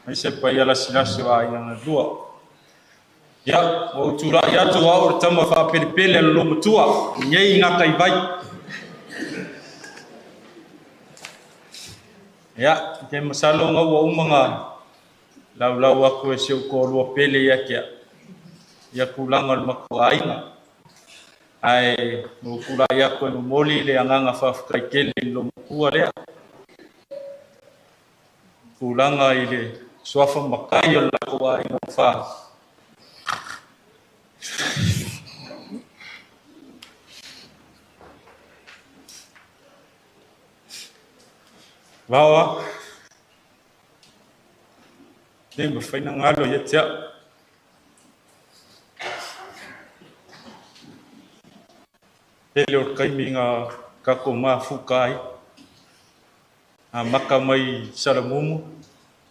aemaise le paia lasilasi o aiga galua. Ia, ua ou tulai atu o au o le tama faapelepele a le loomatua, lenei gataivai. Ia, te masalo ga ua uma na laulau atu e si ou toalua pele ia te au, ia tulaga o le matou aiga. Ae na ou tulai atu e momoli le agaga faafetai tele i le loomatua lea. Tulaga i le suafa matai o le latou aiga ua fa. Vaoa, le mafai na galo ia te au. Tele o le taimi na tatou mafuta ai. Amata mai Salamumu,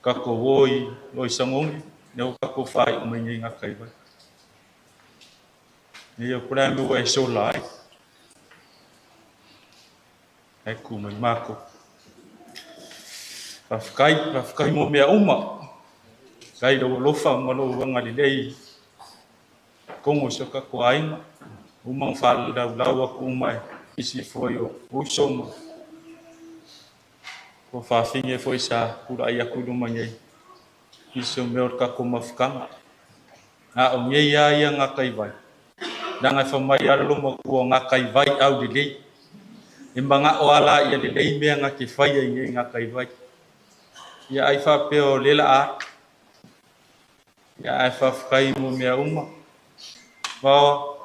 tatou o i Loisagogi, lea ua tatou faaiu mai nei i Gataivai. Ia po o le a le mea ua e sola ai. Ae tu mai matou. Faafetai, faafetai mo mea uma. Faafetai i lou alofa ma lou agalelei i totonu o si o tatou aiga. Uma ona faalaulau atu uma e nisi foi o uso ma ua faafine foi sa tulai atu i luma nei. Nisi o mea o le tatou mafutaga. A o nei lava ia gataivai, leaga e fai mai lava le loomatua o gataivai aulelei. E manao lava la ia lelei mea na te faia i nei gataivai. Ia ai faapea o lea la a. Ia ae faafetai mo mea uma. Vaoa.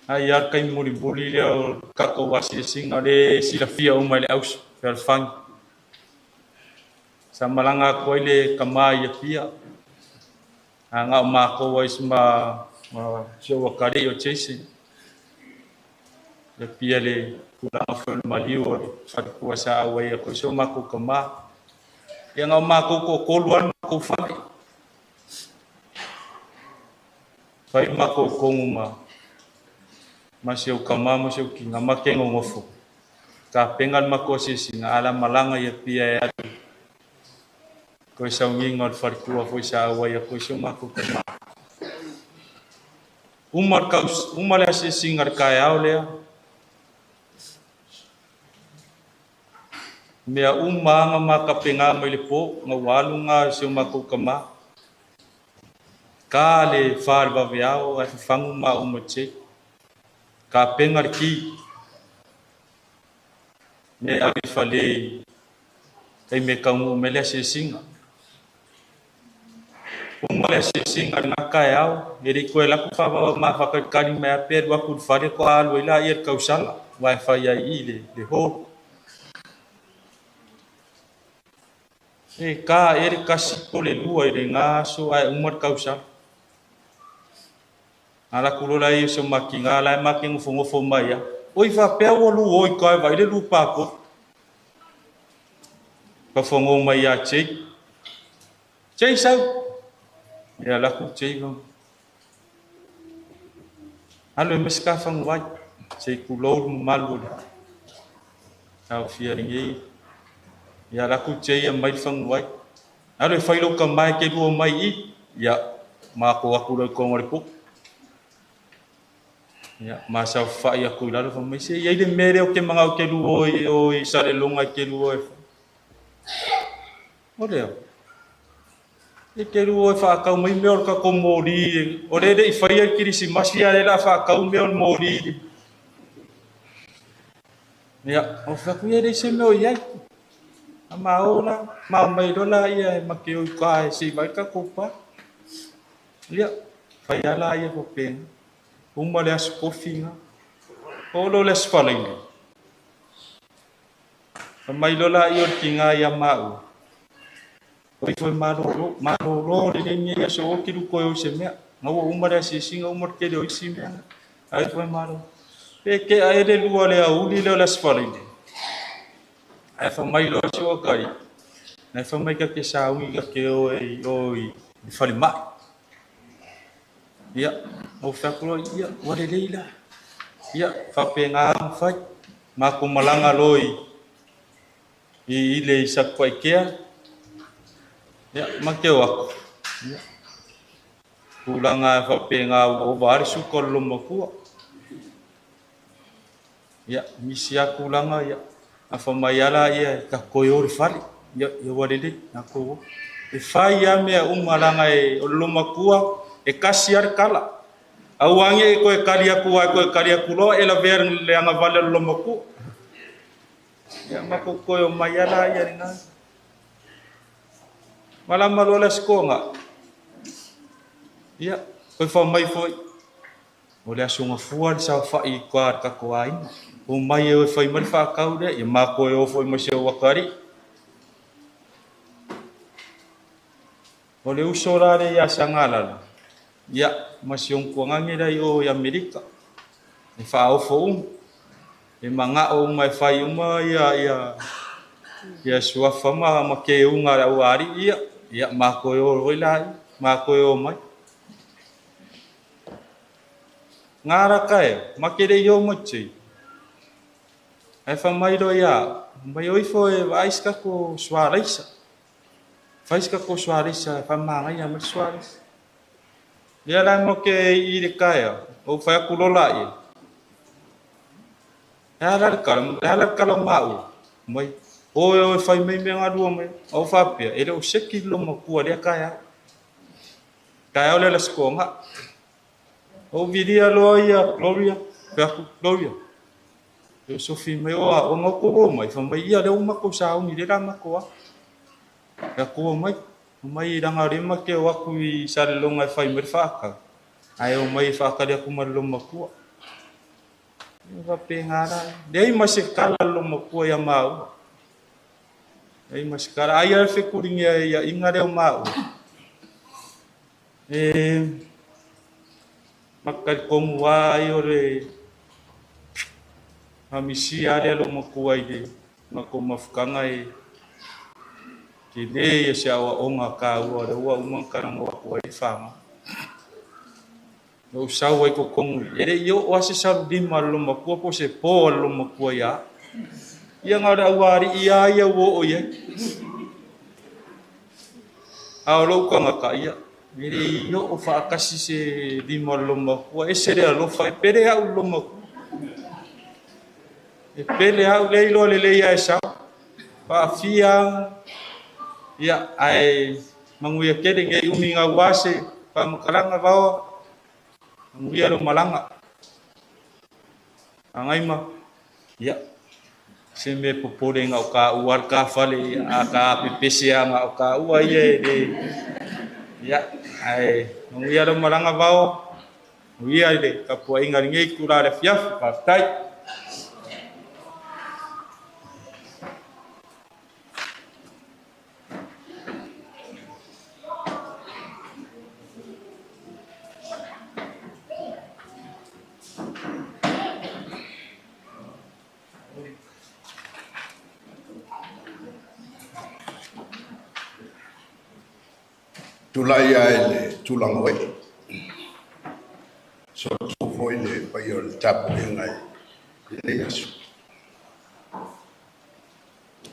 Ai lava le taimi mulimuli lea o tatou asiasiga lea e silafia uma e le auso fealofani. Sa malaga atu ai le tama i Apia. A na o matou ai ma si ou atalii o Jason. I Apia le tulaga foi o le maliu o le faletua sa auai atu ai si o matou tama. Ia na o matou toatolu lava le matou fale. Fai le matou kogu ma si ou tama ma si ou tina ma ke nonofo. Tapena le matou asiasiga a la malaga i Apia e alu toe sauniga o le faletua foi sa auai atu ai si o matou tama. Uma le asiasiga i le taeao lea. Mea uma lava na matapena mai le po, na ua alu na si o matou tama. Ka le fa le vaveao ae fafagu ma uma te. Tapena le ki. Me ave fale tai me kaungu me le asiasiga. Uma le asiasiga le ngā taeao, e le i toe laku whawawa ma whakaikari mai a pē rua kuru whare ko alu i la ia le kausala, wa e whai ai i le hōru. E ka e le kasi po le lua i le ngā aso ae uma le kausala. Ngā laku lola i so maki ngā lai maki ngofo ngofo mai a. Oi whapea ua lu oi kai vai le lu pāpo. Ka whango mai a Jake. Jake sau. Ia laku Jake vang. Alu e mesi ka whango vai. Jake ku louru malu le. Tau fia ringi. Ia laku Jake a mai whango vai. Alu e whailo ka mai ke lua mai i. Ia mako aku lau konga le puku. Ia ma sau whai aku i lalo whamai se. Ia i le mere o ke manga o ke lua oi oi sare longa ke lua oi. O lea. E ke lua oi whakau mai mea o ka ko mōri. O le le i whai ai kirisimasi a le la whakau mea o le mōri. Ia, o whaku ia le se mea o iai. A maola, ma mai lola ia e make oi ka e si vai ka kopa. Ia, whai ala ia ko pēnga. Uma le aso kofinga. O lo le aso whalaini. A mai lola ia o le ki ngā ia mau. Oi foi malolo, malolo le le ni aso o ki luko e o se mea. Ngā ua uma le asiasinga, uma le kele o isi mea. Ai foi malolo. Pe tea e le lua le aoauli lea o le Aso Faraile, ae fai mai loa si ou atalii, na e fai mai ta te sauni ta te o i o i le falemai. Ia, ou fai atu loa, ia, ua lelei la. Ia, faapena ona fai. Matou malaga loa i ile i Satupaitea, ia, ma te o atu. Ia, tulaga e faapena ua ova lava le suka o le loomatua. Ia, nisi lava tulaga, ia, a fai mai lava laia e tatou toe o i le fale. Ia, ua lelei, tatou o. E fai lava mea uma leaga o le loomatua e tasi lava le tala. Aua ne i toe tali atu lava e toe tali atu loa e lavea i le agavale o le loomatua. Ia, matou toe omai lava laia i lena. Malama loa le Aso Toonai, ia, toe fai mai foi, o le Aso Gafua le saofai i tua i le tatou aiga. Omai e o e fai mai le faatau lea, ia matou e o foi ma si ou atalii. O le uso la lea ia Sagalala, ia, ma si ona tuagage la i o i Amerika, e faaofo uma, e manao uma e fai uma ia suafa ma keuga a le aualii ia, ia matou e o foi laia, matou e omai. Ngā raka e, ma ke le i o mai tei. Ae fai mai loa ia au, mai o ifo e vaai se tatou sualaisa. Fai se tatou sualaisa e faamagaia mai le sualaisa. Lea la mo ke i le taeao, ou fai atu loa laia. E a la le tala, e a la le tala o maua. Mai, o e o e fai mai mea galua mai. Ou faapea, e le o seki le loomatua lea taeao. Taeao lea o le Aso Toonai. Ou vilia loa ia Gloria, fai atu, Gloria, e o sofi mai o a, o ngau ko mai, fai mai ia lea ua matou sauni lea la matou a. Fai atu o mai, o mai leaga o lea ma te o atu i Salelologa e fai mai le faatau, ae o mai e faatali atu ma le loomatua. E faapena la. Leai ma se tala a le loomatua ia maua. Leai ma se tala. Ai a le fetuligia ia iga lea o maua. E makalitonu lava ai o le faamisia lea loomatua i le matou mafutaga e tele ia se aoaoga taua lea ua uma ona talanoa atu ai le fanau. Ou sau ai totonu, e le i oo lava se salulima a le loomatua po o se po a le loomatua ia au. Ia na o le aualii lava ia ua oo i ai. A o lou tagata, ia, e le i oo faatasi se lima o le loomatua, ese le alofa, e pele au i le loomatua. E pele au, lea e iloa lelei lava e sau. Faafia, ia, ae manuia tele nei umi gaua se faamatalaga vaoa, manuia lou malaga. Agaima, ia, se mea popole na o taua le tafale, ia, a ta pepese lava na o taua ia e le, ia, ae manuia lou malaga vaoa, manuia i le tapuaiga i lenei itula o le afiafi, faafetai. Tulai lava i le tulaga oe. Soatu foi le paia o le tapuaiga i lenei aso.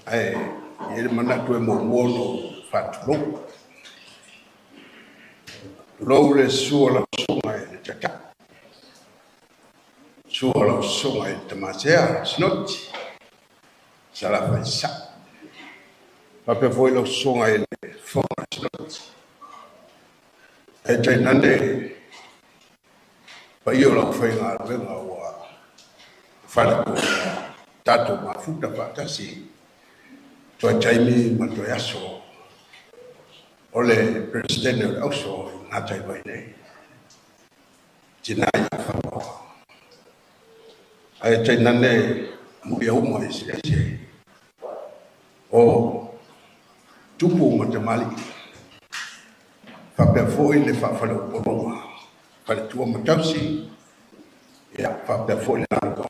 Ae i ai le manatu e muamua ona ou faatulou. Tulou le susu o lau susuga i le Taitai, susu o lau susuga i le Tamasea Sinoti, Salafai Sasae. Faapea foi lau susuga i le Fofoga Sinoti. Ae tainane paia o lau faigaluega ua faletua tatou mafuta faatasi toe taimi ma toe aso o le Peresetene o le Auso i gatai mai nei. Tina ia whapaoa. Ae tainane muia uma i se ese o tupu ma tamalii. Faapea foi le faafaleupoluga faletua ma tausi, ia faapea foi le galuega.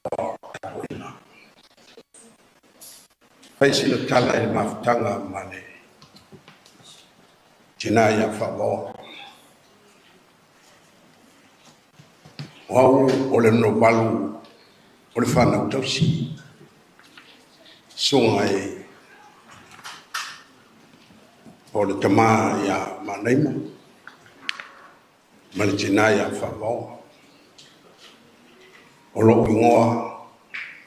Fai sina tala i le mafutaga ma le tinā ia Faavaoa. O au o le novalu o le whanau tausi. Sunga e o le tama ia Manaima ma le tinā ia Faavaoa. O lou ingoa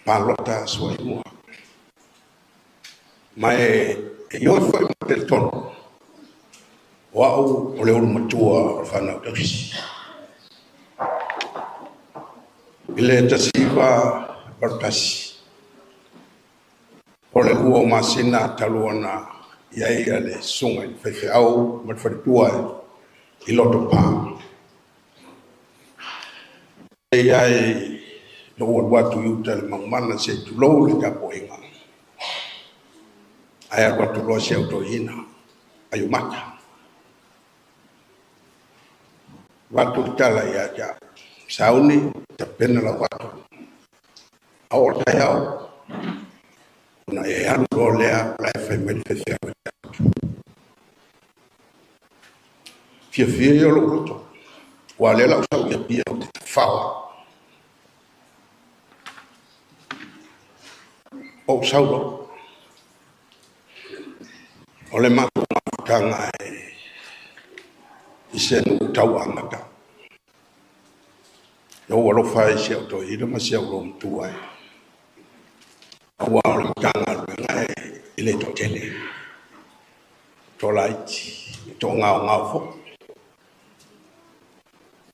Palota Suaimua. Ma e ioi foi ma te tono. O au o le ulu matua o le whanau tausi. I le 1981. O le 2 o masina talu ona i ai ia le susuga i le faifeau ma le faletua i Loto Pa. E i ai lou alu atu i uta i le Maumana se i tulou le tapuaiga. Ae alu atu loa si au toeaina, Aiomata. Avatu le tala ia te au, Sauni, tapena lau atu. A oo taeao, ona e alu loa lea o la e fai mai le faifeau e te atu. Fiafia ia o lou loto. Ua lea lau sau i Apia ou te tafao. Ou sau loa. O le matou mafutaga e i se nuu tau amata. Na ou alofa ai i si au toeaina ma si au lomatua e. Aua o le Matagaluega e le toatele. Toalaiti, e toagaogao foi.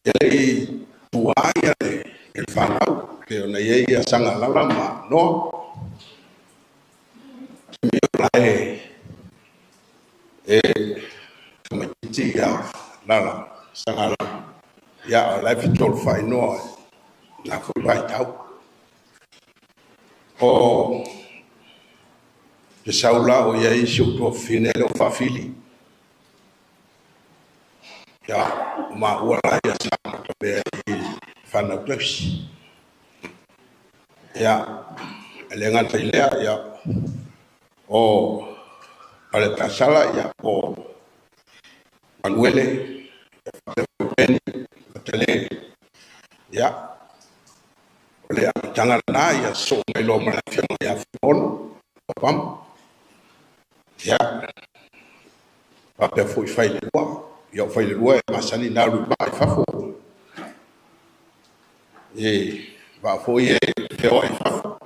E le i tuua ia le fanau, pei ona i ai ia Sagalala ma Noa. Taimi o la e tamaitiiti ia Lala, Sagalala. Ia o la e fetolofai Noa i na foi vaitau. O te sau la o i ai si ou tuafafine le o Faafili. Ia, o maua la ia sa matamea i whanau tausi. Ia, e le gata i lea, ia, o Paletasala, ia, o Manuele, ia, faapea foi Peni, Matale, ia, o le amataga lena, ia, sosoo mai loa ma le afioga ia Fuimaono, Papama, ia, faapea foi Failelua, ia o Failelua e masani na alu i vaa i fafo. E vaa foi e feoai i fafo.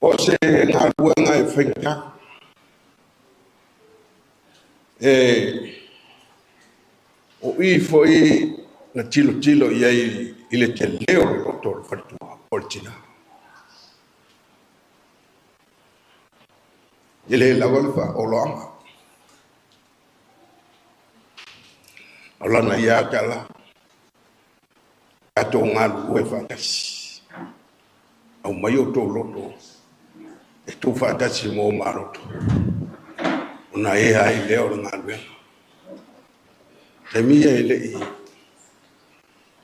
O se galuega e faigata. E o i foi na tilotilo i ai i le tele o le loto o le faletua o le tina. E le lava le faaoloaga. O lana ia tala, tatou galulue faatasi. Au mai o tou loto, e tuu faatasi mo maloto. Ona e ai lea o le galuega. Taimi ia e le i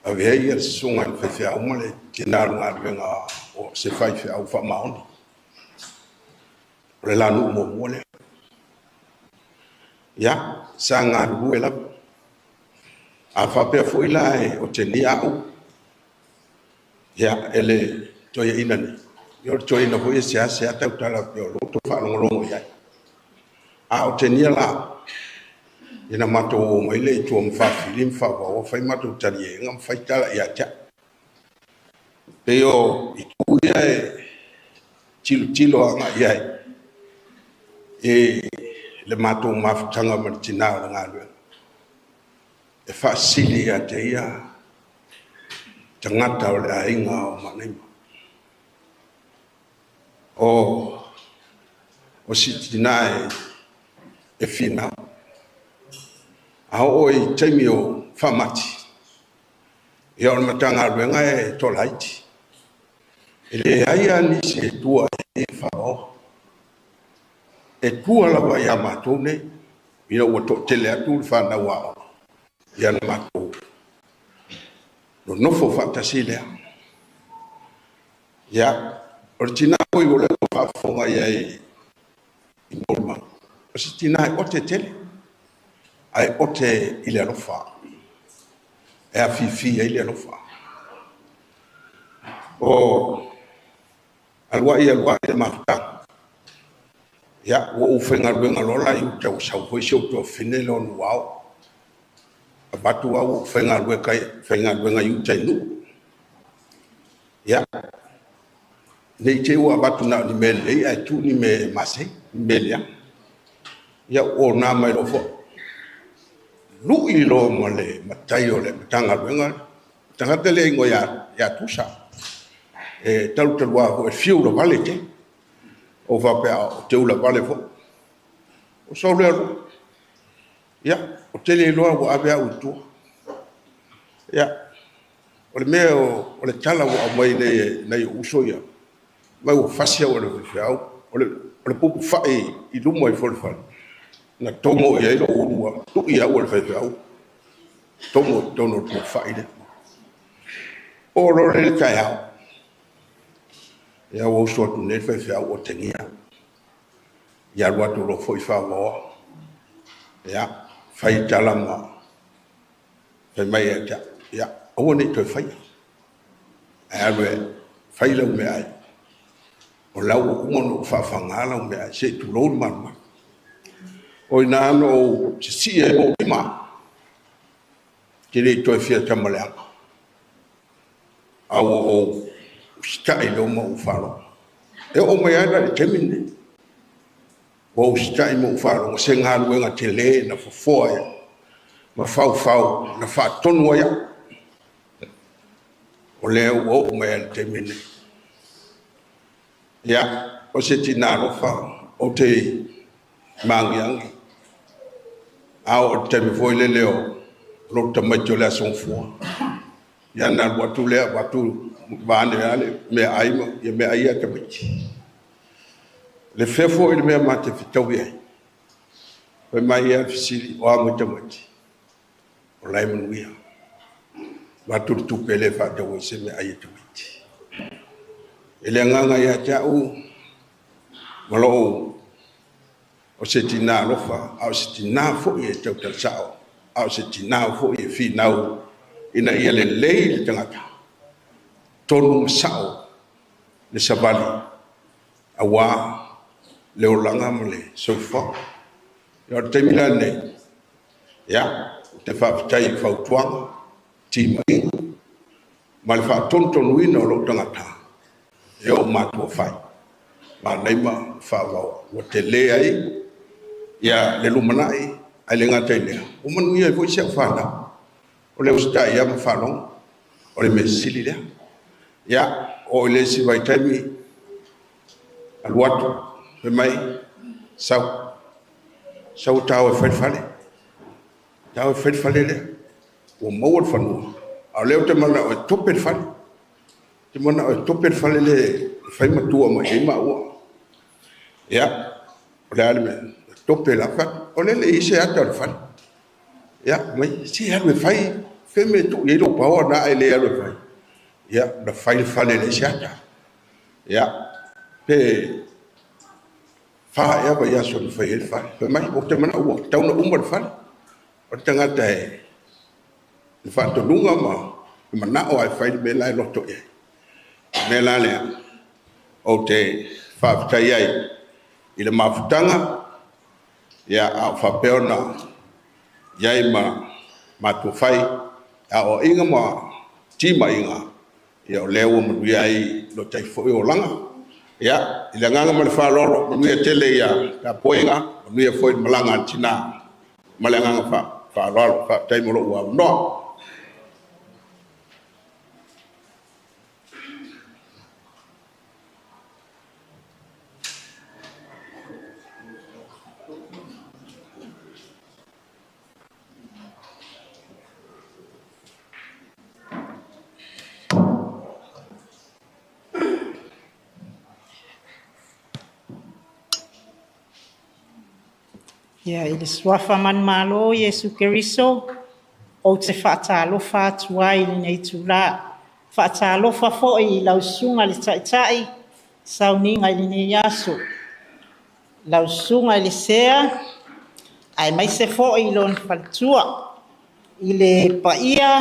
avea ia le susuga i le faifeau ma le tina o le galuega o se faifeau faamaoni. O le lanuu muamua lea. Ia, sa galulue lava. A faapea foi la e o te nia au, ia, e le toeaina nei. Ia o le toeaina foi e seasea tautala pei o lou faalogologo i ai. A o te nia la, ina matou o mai le i tua ma Faafili ma Faavaoa, fai matou taliega ma fai tala ia te au. Pei o itu ia e tilotilo agai i ai e le matou mafutaga ma le tina o le galuega. E faasili ia te ia tagata o le aiga o Manaima. O si tina e finau. A oo i taimi o faamati, ia o le Matagaluega e tolaiti. E leai lava nisi e tua e faaoa. E tua lava ia matou nei, ina ua toatele atu le fanau aoga, ia na matou nonofo faatasi lea. Ia, o le tina foi o lea ua faafofoga i ai i molimau. O se tinā e ote tele, ae ote i le alofa, e afifi ai le alofa. O aluai aluai le mafutaga. Ia, ua ou faigaluega loa la i uta ua sau foi si ou tuafafine lea o Nuao. Avatu au ou faigaluega i uta i Nuu. Ia, ne i te i ua avatu na o ni mea lelei ae tuu ni mea masei, ni mea leaga. Ia, ua ona mai loa foi. Lui loa ma le matai o le Matagaluega, tagata lea ingoa ia Tusa. E talu foi e fiu lavale te. O faapea o te ulavale foi. O sau lea lui. Ia, o tele loa ua ave au i tua. Ia, o le mea o le tala ua aumai nei nai ou uso ia, mai ua fasi au e le faifeau, o le pupu fai i luma i fale, na togo i ai lou ulu ua tui au e le faifeau, togo i totonu o le pupu fai lea. O loa le taeao, ia ua usu atu nei le faifeau o tegia. Ia alu atu loa foi faavaoa. Ia, fai tala ma fai mai ia te au. Ia, aua ne i toe faia. Ae alu e fai lau meaai. O lau ua uma ona ou faafaga lau meaai, se i tulou le malumalu. O ina na ou sisii ai ma ou lima. Te le i toe fia tamaleaga. A ua ou usitai loa ma ou faalogo. E oo mai lava la i le taimi lenei. Ua usitai ma ou faalogo se galuega tele na fofoa ai ma faufau na faatonu ai au. O lea ua oo mai lava i le taimi lenei. Ia, o se tinā alofa ou te magiagi. A oo i le taimi foi lele o lou tamaiti o le Aso Gafua. Ia na alu atu lea avatu vaane lea le meaai ma ia meaai ia tamaiti. Le fea foi le mea ma te fetaui ai. Fai mai ia fesili o a mai tamaiti. O lae manuia. Avatu le tupe le faatau ai se meaai e tamaiti. E le agaga ia te au ma lou o se tinā alofa, a o se tinā foi e tautala sao, a o se tinā foi e finau ina ia lelei le tagata, tonu ma sao le savali, auā le olaga ma le soifua. Ia o le taimi la lenei, ia, ou te faafetai i fautuaga, timaiga, ma le faatonutonuina o lou tagata e oo matua fai. Manai ma faavaoa. Ua tele ai ia le lumanai, ae le gata i lea. Ua manuia ai foi si au fanau. O le usitai ia ma faalogo, o le mea sili lea. Ia, o i le isi vaitaimi, alu atu, fai mai, sau, sau tao e fai le fale. Tao e fai le fale lea. Ua maua le fanua. A o lea ou te manao e tope le fale. Te manao e tope le fale le fai matua mai ai maua. Ia, o le a le mea, tope la fale. O le le i se ata o le fale. Ia, mai, si alu e fai, fe me tu i lou paoa na e le alu e fai. Ia, na fai le fale le se ata. Ia, pe fa ea vai aso na fai ai le fale. Fai mai, o te manao ua tau na uma le fale. O le tagata e le faatonuga ma le manao ae fai le mea la e loto i ai. Mea la lea, ou te faafetai ai i le mafutaga, ia, a o faapea ona i ai ma matua fai, aoaiga ma timaiga, ia o lea ua manuia ai lo tai foi olaga. Ia, i le agaga ma le faaaloalo, manuia tele ia tapuaiga, manuia foi le malaga a le tinā ma le agaga faaaloalo. Faafetai mo lou avanoa. Ia, i le suafa manumalo Iesu Keriso, ou te faatalofa atu ai i lenei itulā. Faatalofa foi i lau susuga le Taitai, sauniga i lenei aso. Lau susuga i le Sea, aemaise foi i lona faletua, i le paia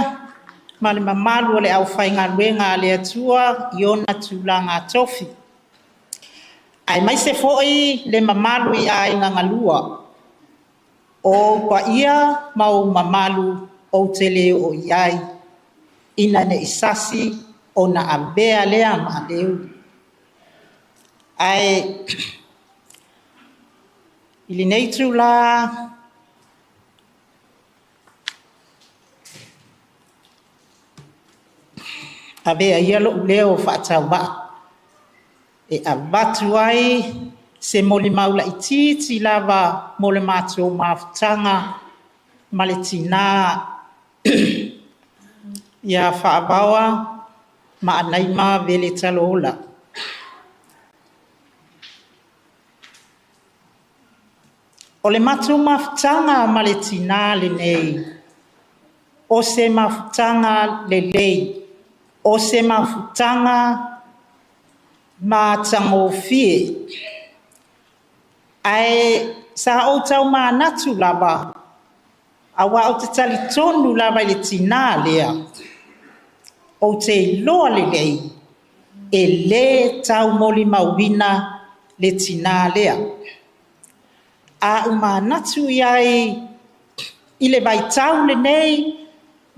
ma le mamalu o le aufaigaluega a le Atua i ona tulaga tofi. Aemaise foi le mamalu i aiga galua, o paia ma ou mamalu ou te le oo i ai, ina ne i sasi ona avea lea maaleu. Ae i lenei itulā avea ia lo'u leo faatauvaa e avatu ai se molimau laitiiti lava mo le matou mafutaga ma le tinā ia Faavaoa ma Anaima Veletalola. O le matou mafutaga ma le tinā lenei, o se mafutaga lelei, o se mafutaga matagofie. Ae sa ou taumanatu lava, auā ou te talitonu lava i le tinā lea, ou te iloa lelei, e lē taumolimauina le tinā lea. A ou manatu i ai i le vaitau lenei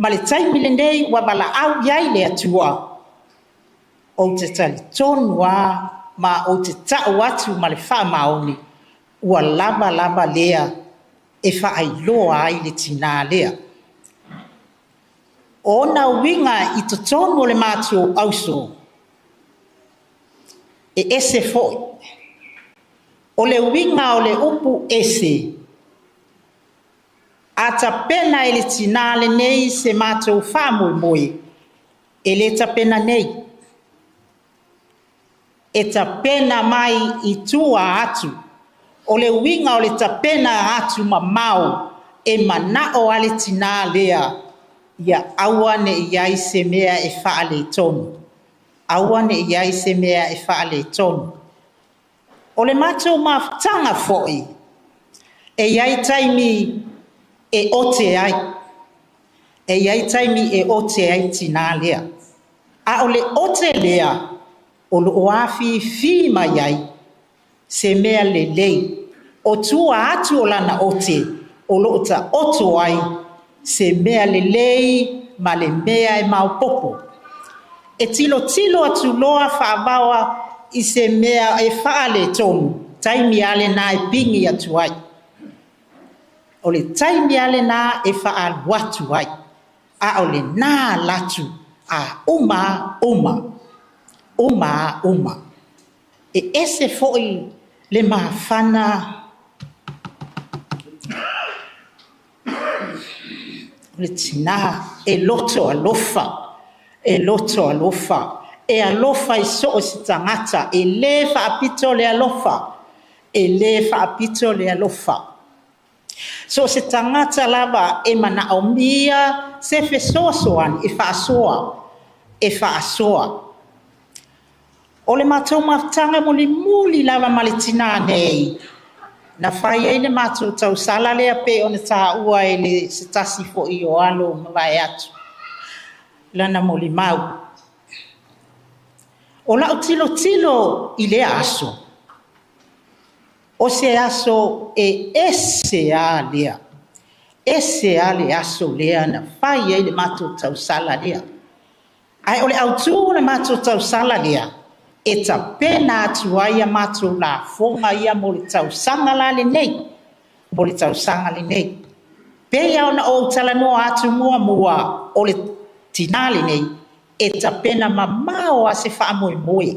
ma le taimi lenei ua valaau i ai le Atua, ou te talitonu lava ma ou te ta'u atu ma le faamaoni, ua lava lava lea e faailoa ai le tinā lea. O ona uiga i totonu o le matou auso, e ese foi. O le uiga o le upu ese, a tapena e le tinā lenei se matou faamoemoe, e lē tapena nei. E tapena mai i tua atu. O le uiga o le tapena atu mamao, e mana'o a le tinā lea, ia aua ne i ai se mea e faaletonu. Aua ne i ai se mea e faaletonu. O le matou mafutaga foi, e i ai taimi e ote ai. E i ai taimi e ote ai tinā lea. A o le ote lea, o loo afifi mai ai se mea lelei. O tua atu o lana ote, o loo taoto ai se mea lelei ma le mea e maopoopo. E tilotilo atu loa Faavaoa i se mea e faaletonu, taimi lava lenā e pigi atu ai. O le taimi lava lenā e faaalu atu ai. A o lenā latu a uma uma. Uma uma. E ese foi le mafana o le tinā e loto alofa, e loto alofa, e alofa i so o se tagata, e lē faapito le alofa, e lē faapito le alofa. So o se tagata lava e manaomia se fesoasoani e faasoa, e faasoa. O le matou mafutaga mulimuli lava ma le tinā nei, na fai ai le matou tausala lea pei ona tāua e le se tasi foi o alo ma vae atu lana molimau. O la'u tilotilo i lea aso, o se aso e ese a lea. Ese a le aso lea na fai ai le matou tausala lea. Ae o le autū o le matou tausala lea, e tapena atu ai a matou lafoga ia mo le tausaga la lenei. Mo le tausaga lenei. Pei ona ou talanoa atu muamua o le tinā lenei, e tapena mamao a se faamoemoe.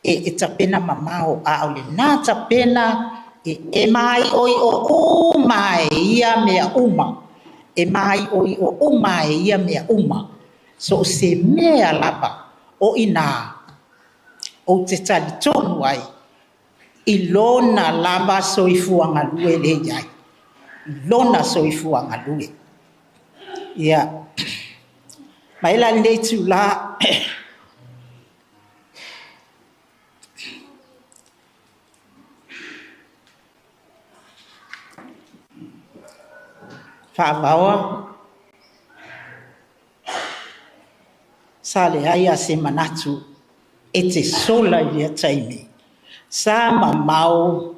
E tapena mamao, a o lenā tapena e māioio uma e ia mea uma. E māioio uma e ia mea uma. So o se mea lava o inā ou te talitonu ai i lona lava soifua galue le i ai. I lona soifua galue. Ia, ma e la lenei itulā Faavaoa sa leai a se manatu e te sola i lea taimi. Sa mamao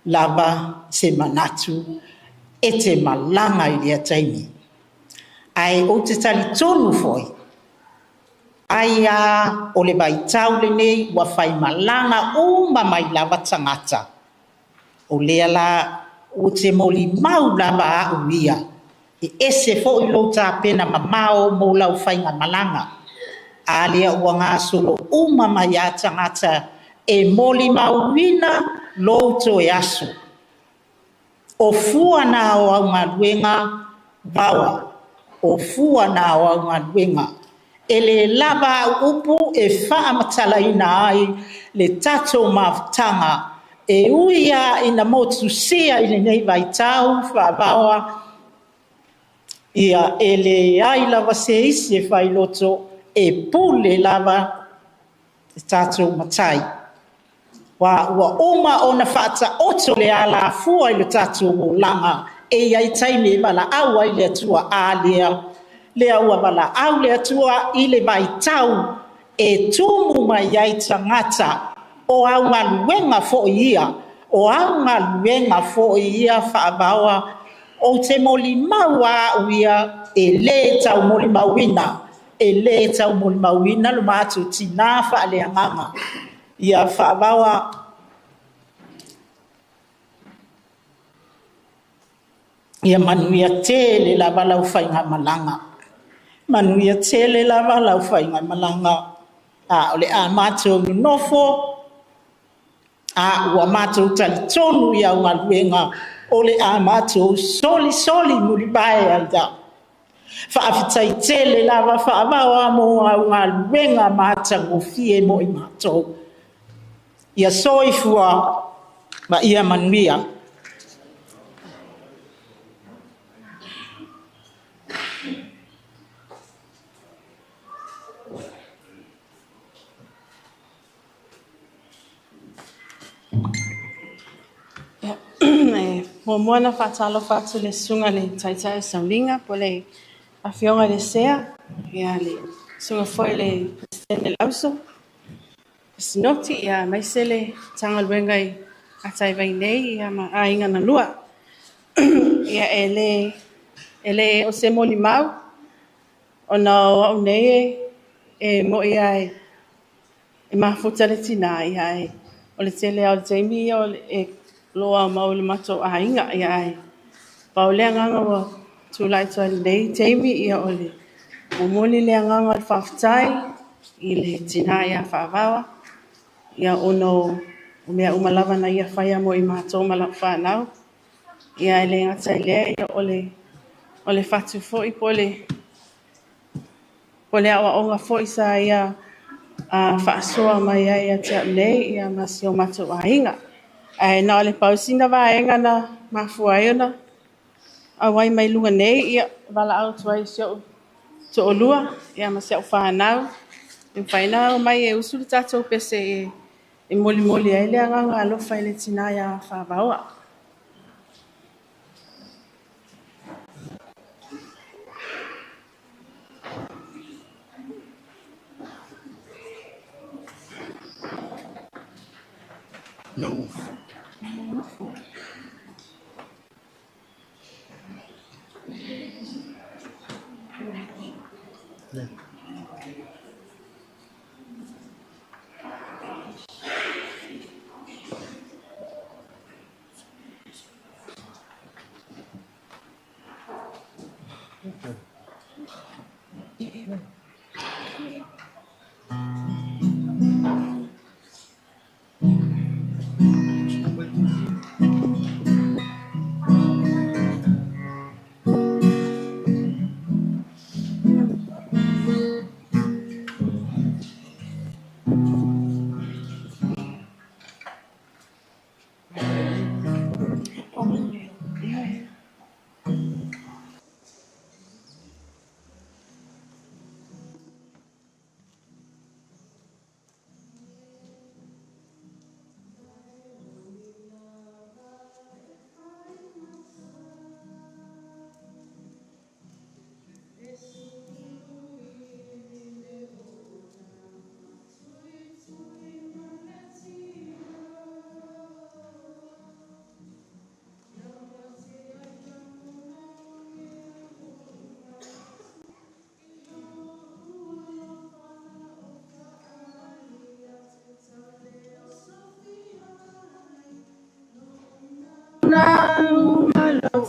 lava se manatu e te malaga i lea taimi. Ae ou te talitonu foi, ai a o le vaitau lenei ua faimalaga uma mai lava tagata. O lea la ou te molimau lava a'u ia, e ese fo'i lou tapena mamao mo lau faigamalaga. A lea ua gasolo uma mai a tagata e molimauina lou toe aso. O fua na o au galuega vaoa, o fua na o au galuega. E lē lava a'u upu e faamatalaina ai le tatou mafutaga e ui a ina motusia i lenei vaitau faavaoa. Ia e leai lava se isi e failoto e pule lava le tatou matai. Ua uma ona faataoto le alafua i le tatou olaga e iai taimi e valaau ai le Atua. A lea lea ua valaau le Atua i le vaitau e tumu mai ai tagata o au galuega fo'i ia, o au galuega fo'i ia faavaoa. Ou te molimau a'u ia e lē taumolimauina, e lē taumolimauina lo matou tinā faaleagaga. Ia faavaoa ia manuia tele lava lau faigamalaga, manuia tele lava lau faigamalaga. A o le a matou nonofo, a ua matou talitonu i au galuega, o le a matou solisoli mulivae ai ia. Faafetai tele lava faavaoa mo au galuega matagofie mo i matou. Ia soifua ma ia manuia. Muamua na faatalofa atu le susuga le Taitai o Sauniga po o le Afioga i le Sea, ia le susuga foi le Peresetene le Auso, Sinoti, ia aemaise le Matagaluega i Ataivai nei, ia ma aiga na lua. Ia e le o se molimau, ona o au nei e mo'i ai e mafuta le tinā, ia e o le tele au le taimi ia o e loa mau le matou aiga, ia ai pau le agaga ua tulai atu ai lenei taimi, ia o le momoli le agaga o le faafetai i le tinā ia Faavaoa, ia ona o mea uma lava na ia faia mo i matou ma lau whanau. Ia e le gata i lea, ia o le fatu foi po le aoaoga foi sa ia faasoa mai ai ia te au nei, ia ma si o matou aiga. Ae na o le pau sina vaega na mafua ai ona auai mai luga nei, ia valaau atu ai si ou to'olua, ia ma si au whanau. E mafai na o mai e usu le tatou pese e molimoli ai le agaga alofa i le tinā ia Faavaoa. No.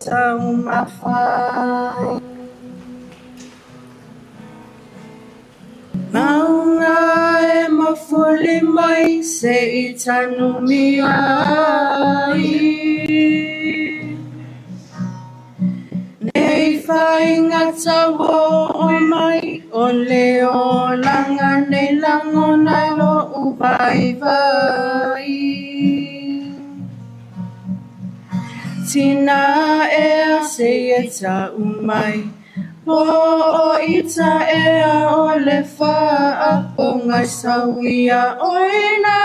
Taumafai. Maunga e mafuli mai se i tanumia ai. Nei whainga tau o mai o le olanga nei langona lo uwai vai. Tina ea se e tau mai, po o ita ea o le whaaponga sauia oina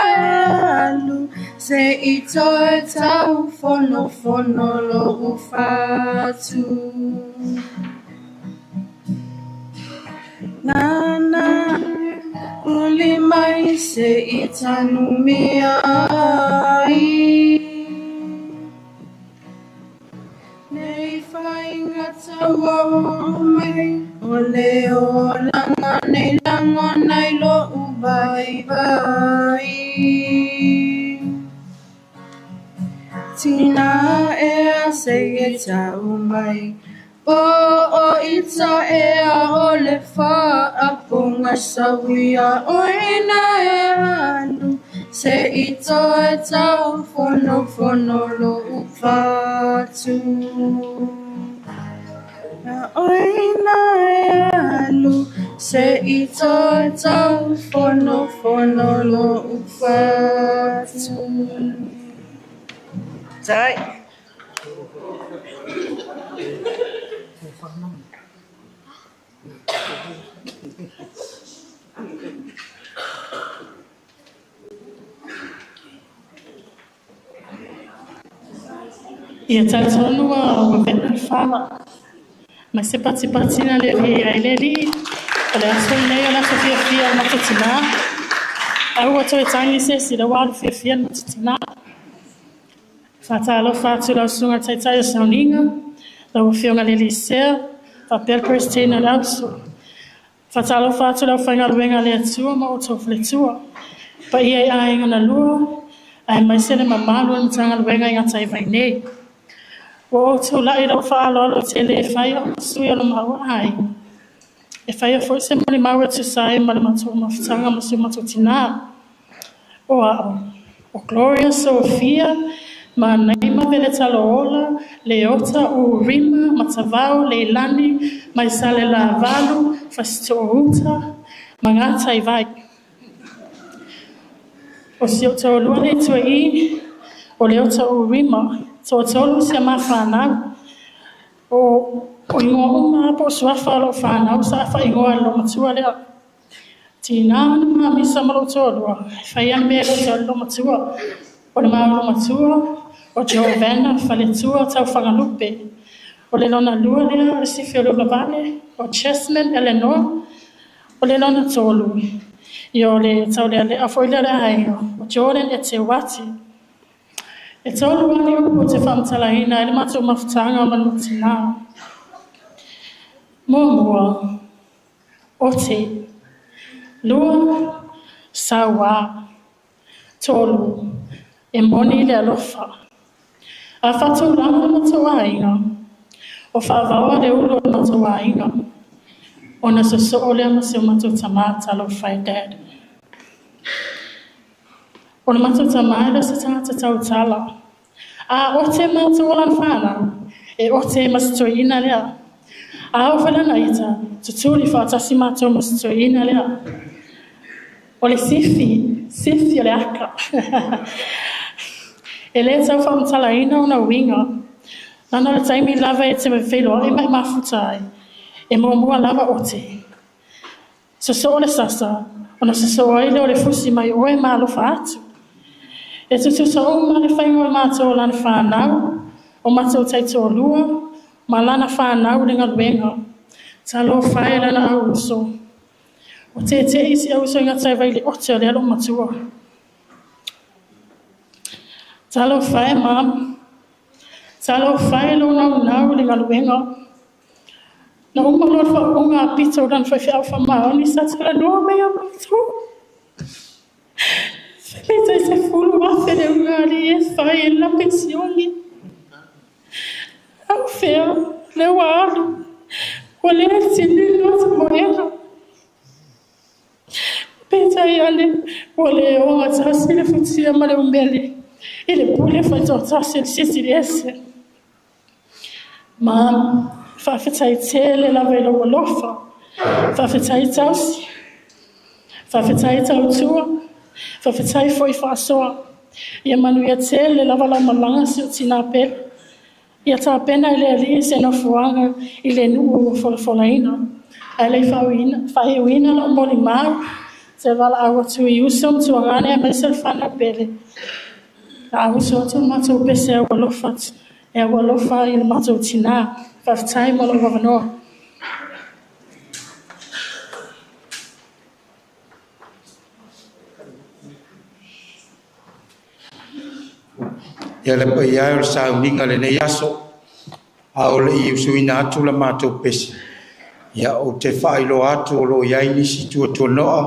alu, se i toe tau fono fono lo ufatu. Nana uli mai se i tanumia ai. Nei whainga tau o mai, o le olanga nei langona i lo uwai vai. Tina ea se e tau mai, o o ita ea o le whaaponga sawia oina e anu, se i toe tau fono fono lo ufatu. Oina e alu, se i toe tau fono fono lo ufatu. Tai. Ia talitonu ua vena le fala. Ma se patipatina le ria i le alii. O le aso lenei o le aso fiafia o le matotinā. Ai ua toe tagi se isi le ua alu fiafia le matotinā. Faatalofa atu lau susuga taitai o sauniga, lau afioga le Elisea, faapea le Peresetene o le auso. Faatalofa atu lau faigaluega le Atua ma outou faletua. Paia i aiga na lua, aemaise le mamalu o le Matagaluega i gataivai nei. Ua outou la'i lau faaaloalo tele e fai au ma sui o le maua aiga. E faia foi se molimau e tusa ai ma le matou mafutaga ma si o matou tinā. O a'o, o Gloria Sophia, Manaima Veletalo-Ola, Leota Urima, Matavao, Leilani, Maisale Lavalu, Fasito'outa, ma Gataivai. O si ou taulua le tua'i, o Leota Urima, toatolu si a mafanau. O igoa uma po o suafa o lou fanau sa faaigoa e lou matua lea. Tinā na mamisa ma lou toalua, e fai ana mea e lou tau lou matua. O le maolo matua, o Giovanna Faletua Taufagalupe. O le lona lua lea o le sifi o le ulavale, o Chessman Eleanor. O le lona tolu, ia o le taulealea foi lea o le aiga, o Jordan Eteuati. E tolu ani upu o te faamatalaina ai le matou mafutaga ma le matinā. Muamua, o te. Lua, sauā. Tolu, e moni le alofa. A faatulaga le matou aiga, o faavaoa le ulu o le matou aiga. Ona sosoo lea ma si o matou tamā talofa e dad. O le matou tamā e le o se tagata tautala. A ote mātou o lana whanau, e ote ma se toeaina lea. A oo foi lana ita, tutuli faatasi mātou ma se toeaina lea. O le sifi, sifi o le aka. E le tau faamatalaina ona uiga. Lana o le taimi lava e te feiloai ma e mafuta ai. E muamua lava ote. Sosoo le sasa, ona sosoo ai lea o le fusi mai oe ma alofa atu. E tutusa uma le faiga o le matou o lana whanau, o matou taitoalua, ma lana whanau le galuega. Talofa e lana au uso. O tete'i si au uso i gataivai le ote o le alo matua. Talofa e mam. Talofa e lo naunau le galuega. Na uma loa le faauuga a Pita o lana faifeau faamaoni sa talanoa mai ia matou. Fai tai 10,000 le uga alii e fai e la pensione. Au Fea, le ua alu, ua le tini lotu moega. Peitai ane, ua le ogatasi le futia ma le umele, i le pule faitoatasi a le Silisili Ese. Ma, faafetai tele lava i lou alofa, faafetai tausi, faafetai tautua, faafetai foi faasoa. Ia manuia tele lava lau malaga si ou tinā pele. Ia tapena e le Alii se nofoaga i le nuu ua folafolaina. Ae le i faaiuina lau molimau, te valaau atu i uso ma tuagane aemaise le fanau pele. A uso atu le matou pese aualofa e aualofa i le matou tinā. Faafetai mo lou avanoa. Ia le paia e o le sauniga lenei aso, a o le i usuina atu la matou pese, ia ou te faailoa atu o lo o i ai nisi tuatuanoa,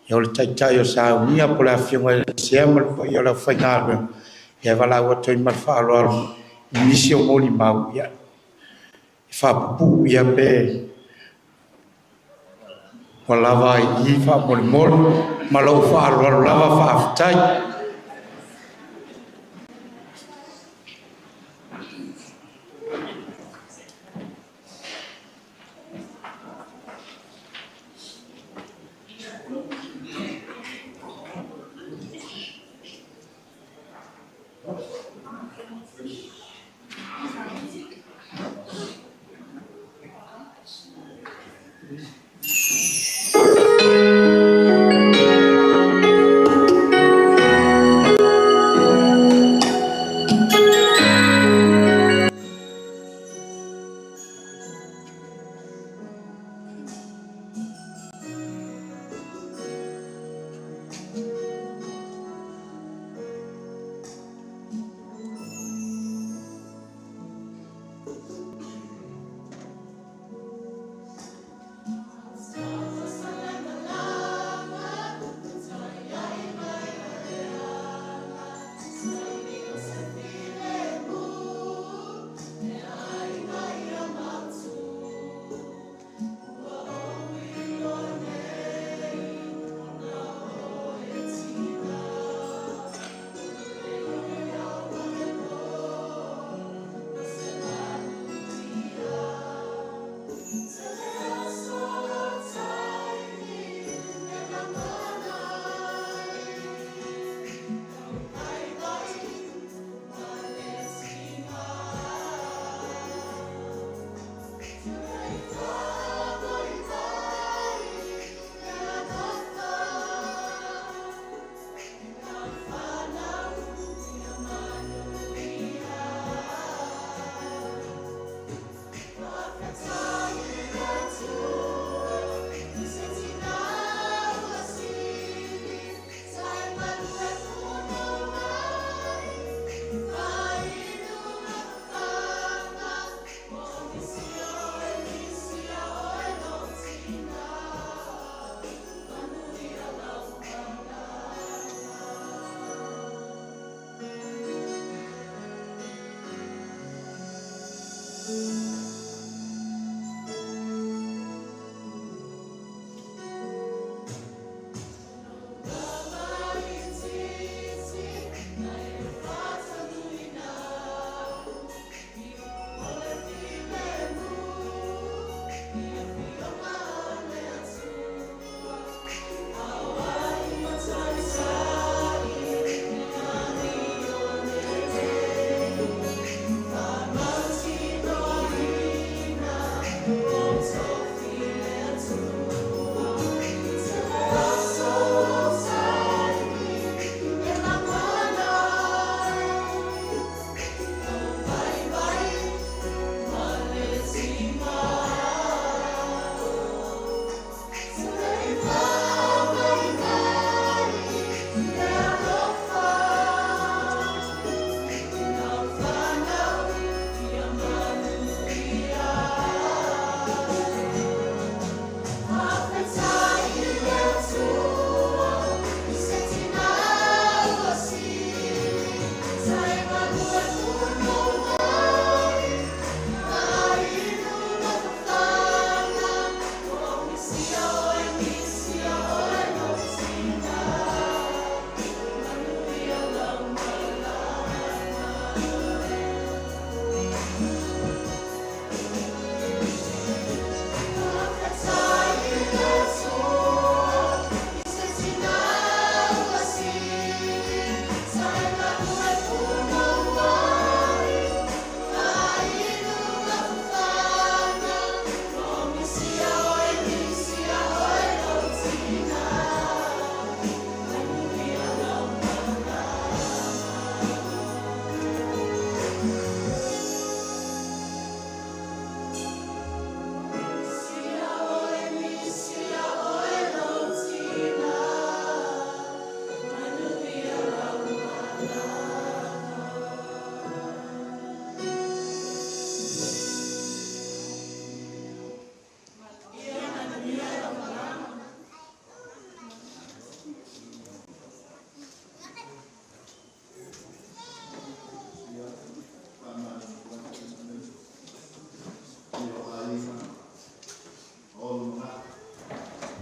ia o le taitai o sauniga po o le afioga i le Sea ma le paia o le aufaigaluega, ia valaau atu ai ma le faaaloalo i nisi o molimau, ia e faapupuu ia pe ua lava ai i faamolemole ma lou faaaloalo lava. Faafetai.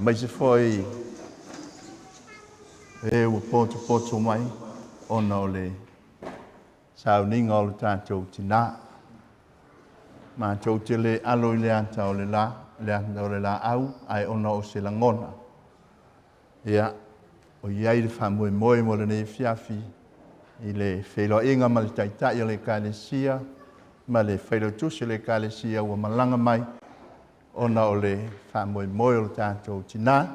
Aemaise foi e ua potopoto mai ona o le sauniga o le tatou tinā. Matou te le alo i le ata o le la, le ata o le laau, ae ona o se lagona. Ia, o i ai le faamoemoe mo lenei afiafi i le feiloaiga ma le Taitai o le Ekalesia ma le Failautusi o le Ekalesia ua malaga mai ona o le faamoemoe o le tatou tinā.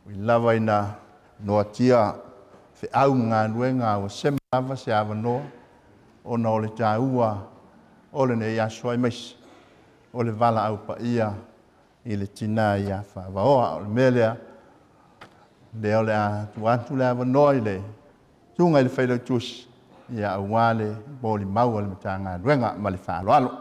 Ui lava ina noatia feau ma galuega a ua sema lava se avanoa ona o le taua o lenei aso aemaise o le valaau paia i le tinā ia Faavaoa. O le mea lea, lea o le a tuu atu le avanoa i le susuga i le Failautusi ia aua le molimau a le Matagaluega ma le faaaloalo.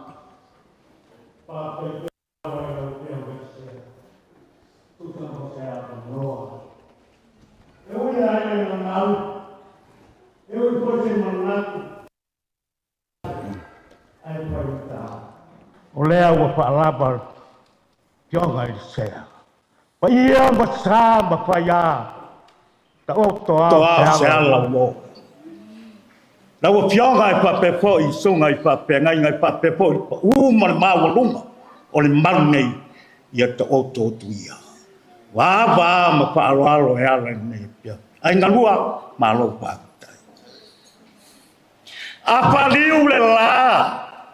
E ui lava i le gagau, e ui foi se manatu, ae faigata. O lea ua faalava le Afioga i le Sea. Paia ma sa ma faia, taoto a se ala ua oo. Lau Afioga e faapea foi i susuga i faafeagaiga e faapea foi i le pau ma le maualuga o le malu nei, ia taoto atu ia. Ua ava ma faaaloalo e ala i lenei afiafi. Ai galua, malo faafetai. A faliu le la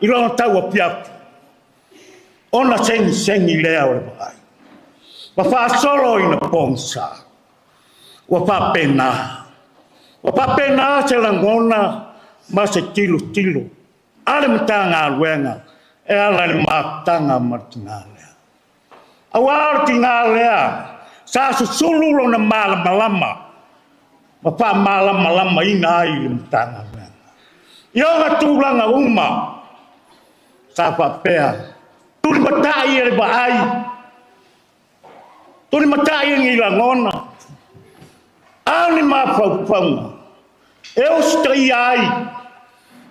i lona tau afiafi, ona segisegi lea o le vaai. Ua faasolo ina pogisa. Ua faapena. Ua faapena se lagona ma se tilotilo a le Matagaluega e ala i le mafutaga ma le tinā lea. Aua o le tinā lea sa susulu lona malamalama ma faamalamalamaina ai le Matagaluega. I ona tulaga uma sa faapea, tulimatai e le vaai, tulimatai e ni lagona, a o ni mafaufauga e usitaia ai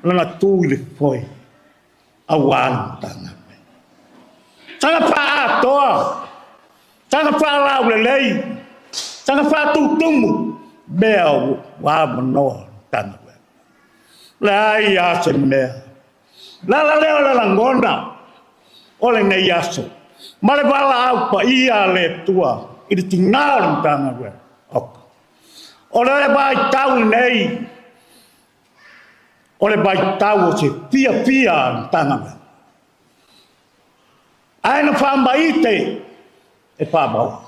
lana tu i le foe aua le Matagaluega. Saga faaatoa, saga faalaulelei, saga faatutumu mea ua avanoa le Matagaluega. Leai a se mea. Lala lea o le lagona o lenei aso ma le valaau paia a le Atua i le tinā o le Matagaluega. Oka. O le vaitau lenei, o le vaitau o se fiafia a le Matagaluega. Ae na faamaite e faavaoa.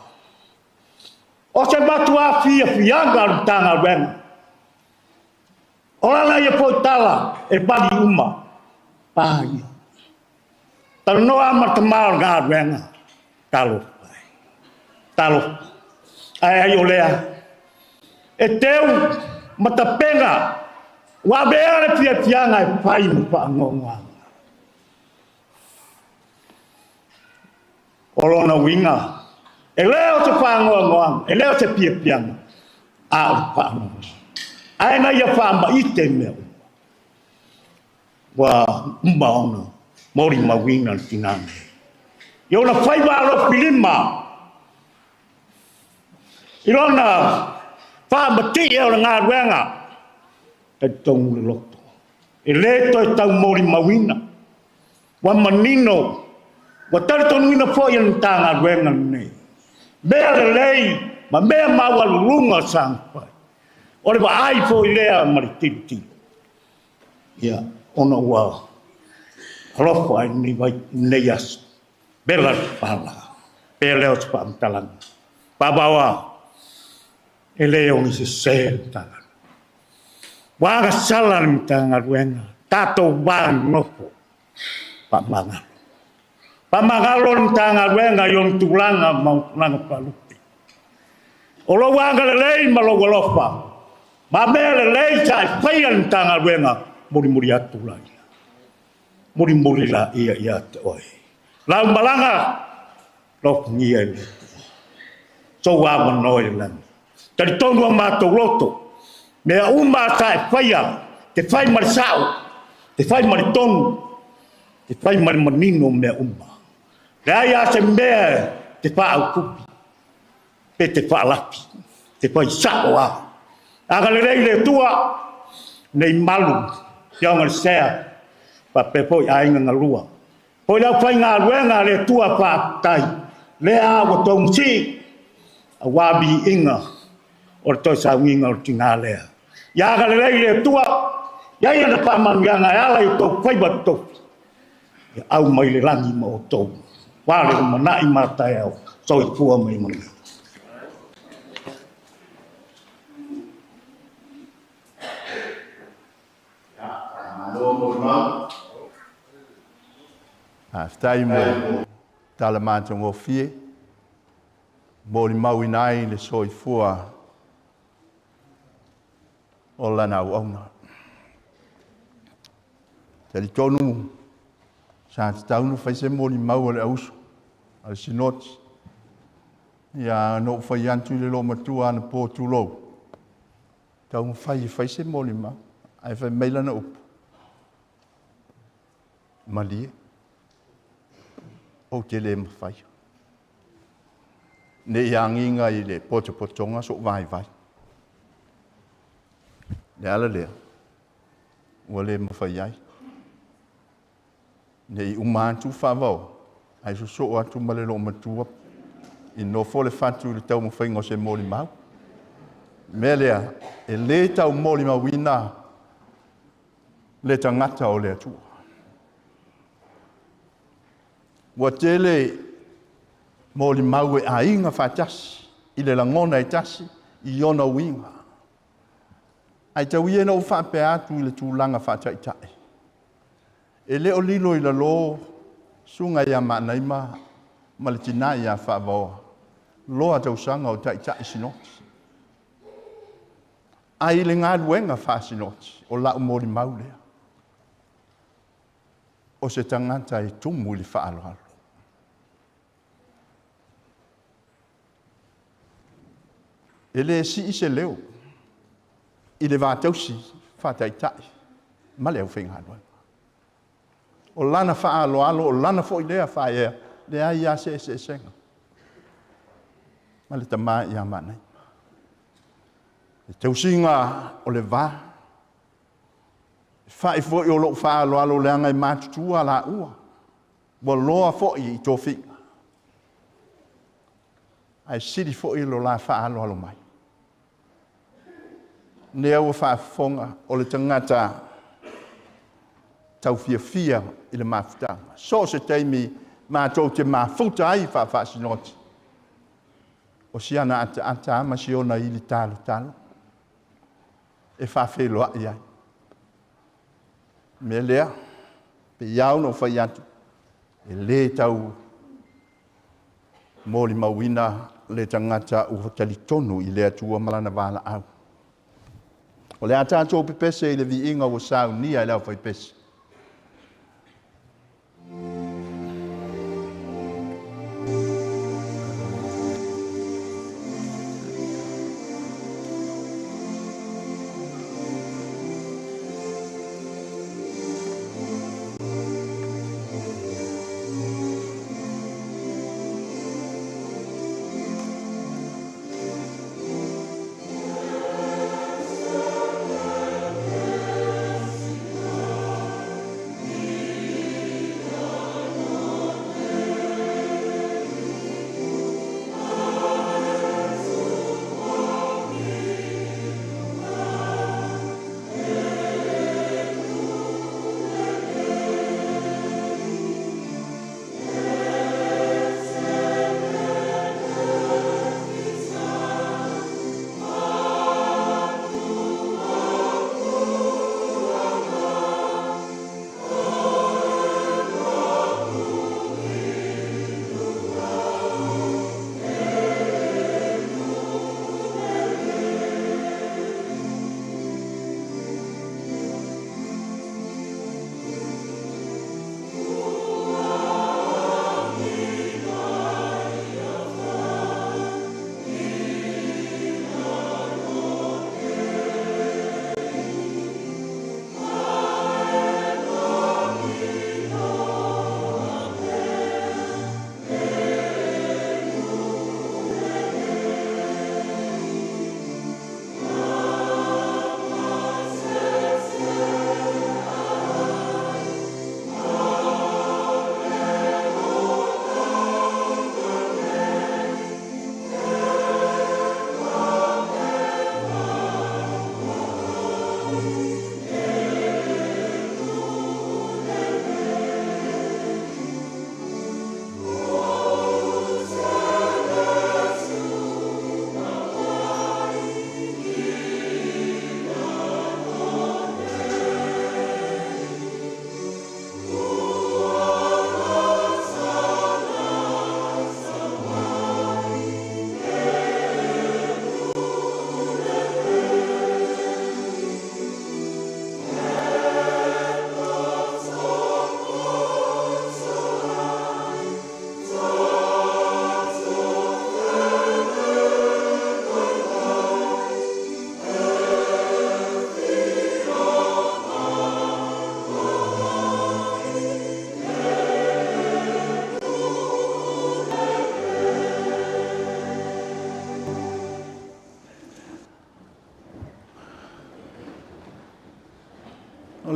O se matua fiafiaga o le Matagaluega. O lana ia foi tala e pali uma, pā ia. Talanoa ma le tama o le galuega, talofa e, talofa. Ae ai o lea, e teu ma tapena, ua avea le fiafiaga e fai ma faanoanoaga. O lona uiga, e le o se faanoanoaga, e le o se fiafiaga, a o le faanoanoaga. Ae na ia faamaite mea uma. Ua uma ona molimauina le tinā nei. I ona faiva alofi lima, i lona faamatie o le galuega, talitonu le loto. E le toe tau molimauina, ua manino, ua talitonuina foi e le Matagaluega lenei. Mea lelei ma mea maualuluga sa fai. O le vaai foi lea ma le tilotilo. Ia, ona ua alofa ai lenei aso. Bela le pala. Pea lea o se faamatalaga. Faavaoa, e le o ni sese le Matagaluega. Ua agasala le Matagaluega, tatou va nofo, faamagalo. Faamagalo le Matagaluega i ona tulaga ma ona tulaga faalupe. O lou agalelei ma lou alofa, ma mea lelei sa e faia le Matagaluega, mulimuli atu la ia. Mulimuli la ia ia te oe. Lau malaga, lofagia e le Atua. Sou avanoa i le lagi. Talitonu a matou loto, mea uma sa e faia, te fai ma le sao, te fai ma le tonu, te fai ma le manino mea uma. Leai a se mea te faaupupi. Pe te faalafi, te fai sa'o a. Agalelei le Atua, nei malu, Afioga i le Sea, faapea foi aiga galua. Foi le aufaigaluega a le Atua faafetai, lea ua tou masii, auā viiga o le toe saugiga o le tinā lea. Ia agalelei le Atua, ia i ai Lana faamanuiaga e ala i o outou faiva totofi, ia au mai le lagi ma outou, aua le lumanai ma taeao. Soifua ma ia manuia. Faafetai mo tala matagofie, molimauina ai le soifua o lana auauna. Talitonu sa tatau ona fai se molimau a le auso, a le Sinoti. Ia, na ou fai atu i le loomatua anapo tulou, taumafai e fai se molimau, ae fai mai lana upu, malie, ou te le mafaia. Ne i agiga i le potopotoga sou vaivai. Le ala lea, ua le mafai ai. Ne i uma atu Faavaoa, ae sosoo atu ma le loomatua i nofo le fatu i le taumafaiga o se molimau. Mea lea, e le taumolimauina le tagata o le Atua. Ua tele molimau e aiga faatasi i le lagona e tasi i ona uiga. Ae tau ia ina ou faapea atu i le tulaga faataitai. E le o lilo i lalo susuga ia Maanaima ma le tinā ia Faavaoa loa tausaga o taitai sinoti. Ae i le galuega faasinoti, o lau molimau lea. O se tagata e tumu i le faaaloalo. E le sii se leo i le vatausi faataitai ma le aufaigaluega. O lana faaaloalo, o lana foi lea faaea, leai lava se eseesega ma le tama ia Maanaima. Le tausiga o le va, e fa'i foi o lou faaaloalo leaga e matutua laua, ua loa foi i tofiga, ae sili foi lo la faaaloalo mai. Lea ua faafofoga o le tagata taufiafia i le mafutaga. So o se taimi matou te mafuta ai faafaasinoti, o si ana ataata lava ma si ona ili talotalo e faafeiloai ai. Mea lea, pei lava ona ou fai atu, e le tau molimauina le tagata ua talitonu i le Atua ma lana valaau. O le a tatou pepese i le viiga ua saunia e le aufaipese.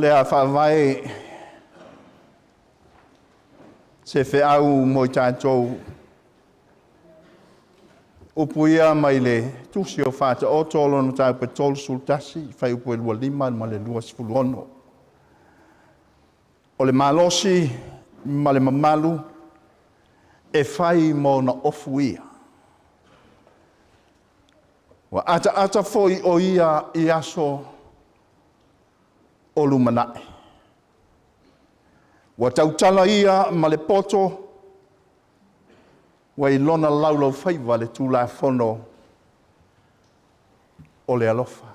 le a faavae se feau mo i tatou upu ia mai le Tusi o Faataoto o lona mataupu e 31, fuaiupu e 25 ma le 26. O le malosi ma le mamalu e fai ma ona ofu ia. Ua ataata foi o ia i aso o lumanai. Ua tautala ia ma le poto, ua i lona laulaufaiva le Tulafono o le alofa.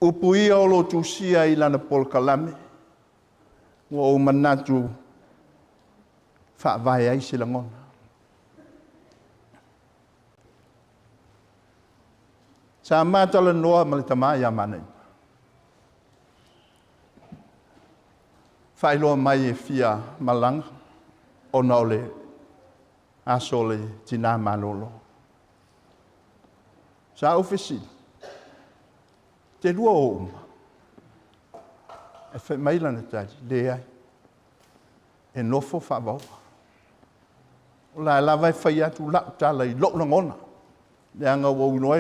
Upu ia o lo tusia i lana polokalame, ua ou manatu faavae ai se lagona. Sa matalanoa ma le tama ia Manaia. Faailoa mai e fia malaga ona o le aso o le tinā malolo. Sa ou fesili, te lua o uma? E fai mai lana tali, leai, e nofo faavaoa. O la lava e fai atu lau tala i lou lagona. Leaga ua ou iloa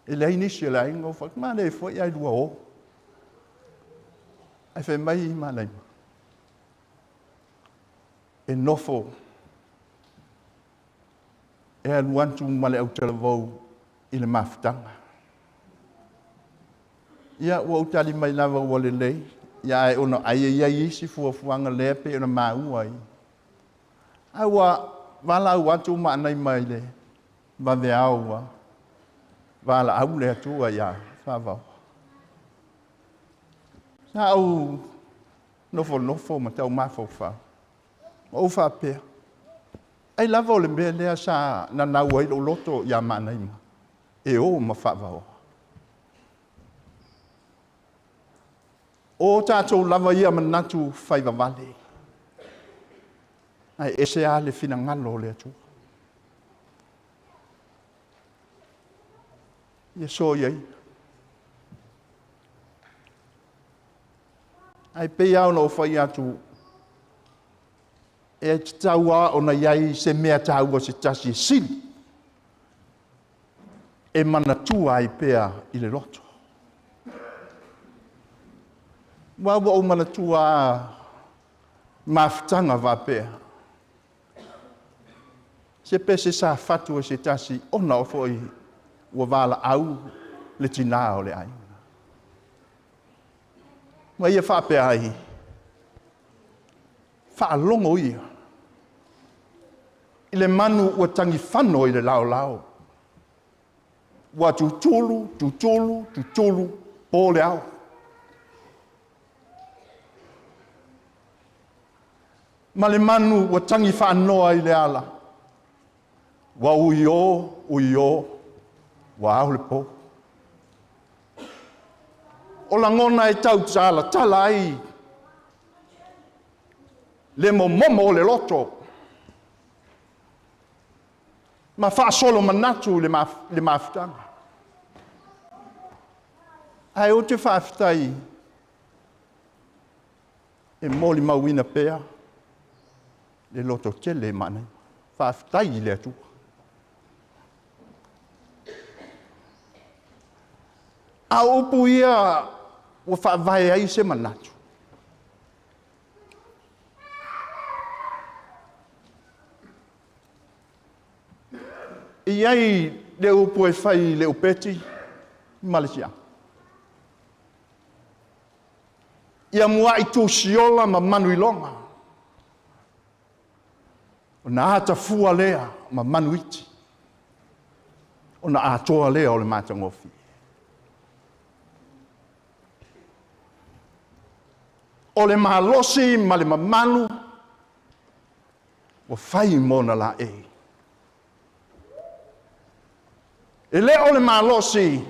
e leai nisi o le aiga o fai, ma le foi ai lua o. Ae fai mai Manaia, e nofo e alu atu ma le autalavou i le mafutaga. Ia, ua ou tali mai lava ua lelei, ia ae ona ai e iai isi fuafuaga lea pe ona maua ai. Ae ua valaau atu Maanai mai le vaveao ua valaau le Atua ia Faavaoa. Sa ou nofonofo ma tau mafaufau. Ma ou faapea, ai lava o le mea lea sa nanau ai lou loto ia Maanaima, e o ma Faavaoa. O tatou lava ia manatu faivavale, ae ese lava le finagalo o le Atua. Ia soia ia. Ae pei lava ona ou fai atu, e tatau lava ona i ai se mea taua se tasi e sili, e manatua ai pea i le loto. Ua ua ou manatua lava mafutaga faapea. Se pese sa fatu e se tasi, ona o foi ua valaau le tinā o le aiga. Ma ia faapea ai, faalogo ia i le manu ua tagifano i le laolao. Ua tutulu, tutulu, tutulu, po le ao. Ma le manu ua tangi faanoa i le ala. Ua uio, uio, ua ao le po. O lagona e tau talatala ai le momomo o le loto. Ma faasolo manatu le mafutaga. Ae ou te faafetai e molimauina pea le loto tele e Maanaima. Faafetai i le Atua. A o upu ia ua faavae ai se manatu. E i ai le upu e fai i le upeti ma le siaga. Ia muai tusiola ma manuiloga. Ona atafua lea ma manuiti. Ona atoa lea o le matagofie. O le malosi ma le mamalu ua fai mona laei. E le o le malosi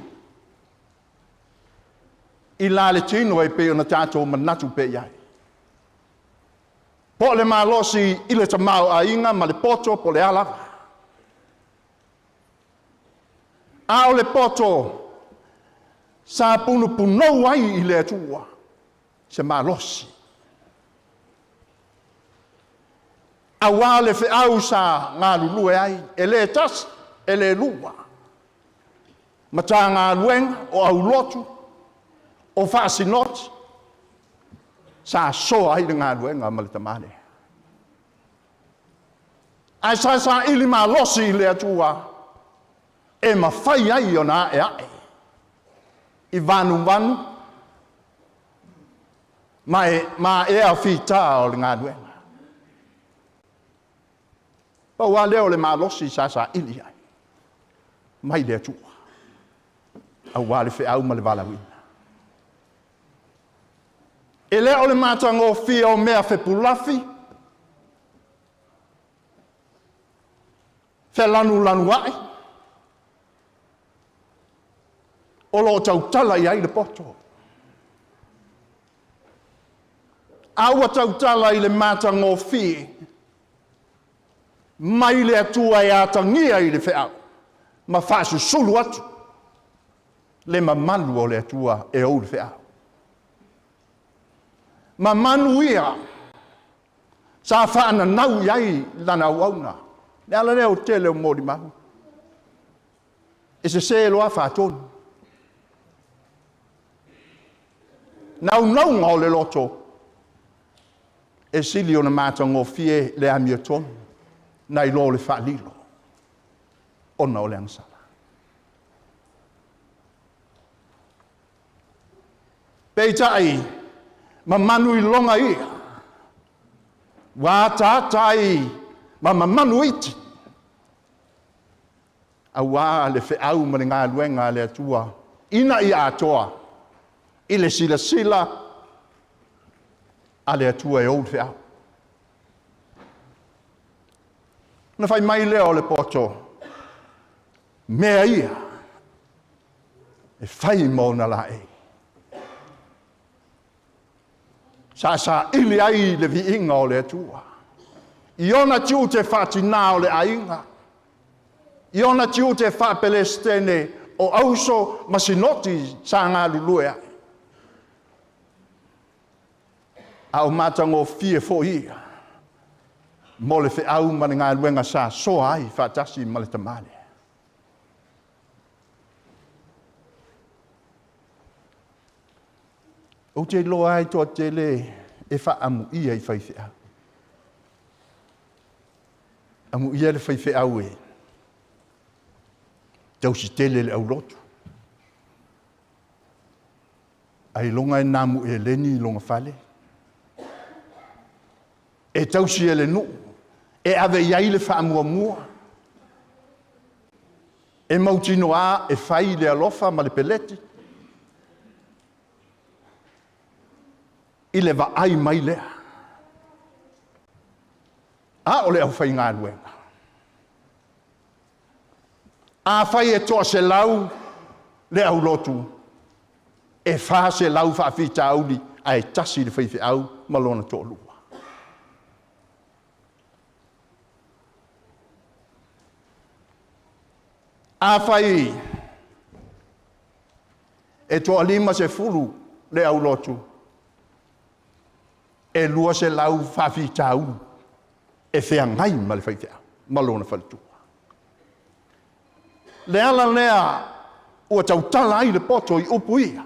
i la le tino e pei ona tatou manatu pe i ai. Po o le malosi i le tamao aiga ma le poto po le ala. A o le poto Sa punupunou ai i le Atua se malosi. Auā le feau sa galulue ai, e le tasi, e le lua. Matagaluega o aulotu, o faasinoti, sa soa ai le galuega ma le tama lea. Ae sa saili malosi i le Atua e mafai ai ona ae ae i vanuvanu ma e maea fita o le galuega. Pau lava lea o le malosi sa saili ai mai le Atua, aua le feau ma le valaauina. E le o le matagofie o mea fepulafi, felanulanuai, o lo o tautala i ai le poto. A ua tautala i le matagofie mai le Atua e atagia i le feau ma faasusulu atu le mamalu o le Atua e ou le feau. Ma manu ia sa faananau i ai lana auauna. Le ala lea o tele o molimau. E sese loa faatonu. Naunauga o le loto, e sili ona matagofie le amiotonu nai lo le faalilo ona o le agasala. Peitai, ma manu iloga ia, ua ataata ai ma mamanu iti, auā le feau ma le galuega a le Atua, ina ia atoa i le silasila a le Atua e ou le feau. Ona fai mai lea o le poto, mea ia e fai ma ona laei. Sa saili ai le viiga o le Atua i ona tiute faatinā o le aiga, i ona tiute faapelesitene o auso ma sinoti sa galulue ai. A o matagofie foi ia mo le feau ma le galuega sa soa ai faatasi ma le tama lea. Ou te iloa ai toatele e faaamuia i faifeau. Amuia le faifeau e tausi tele le aulotu. Ailoga e namu eleni i loga fale. E tausi e le nuu, e ave i ai le faamuamua. E mautinoa e fai le alofa ma le peleti. I le vaai mai lea. A o le aufaigaluega. Afai e 100 le aulotu, e 400 faafitauli, ae tasi le faifeau ma lona toalua. Afai e 50 le aulotu, e 200 faafitauli e feagai ma le faifeau ma lona faletua. Le ala lea ua tautala ai le poto i upu ia,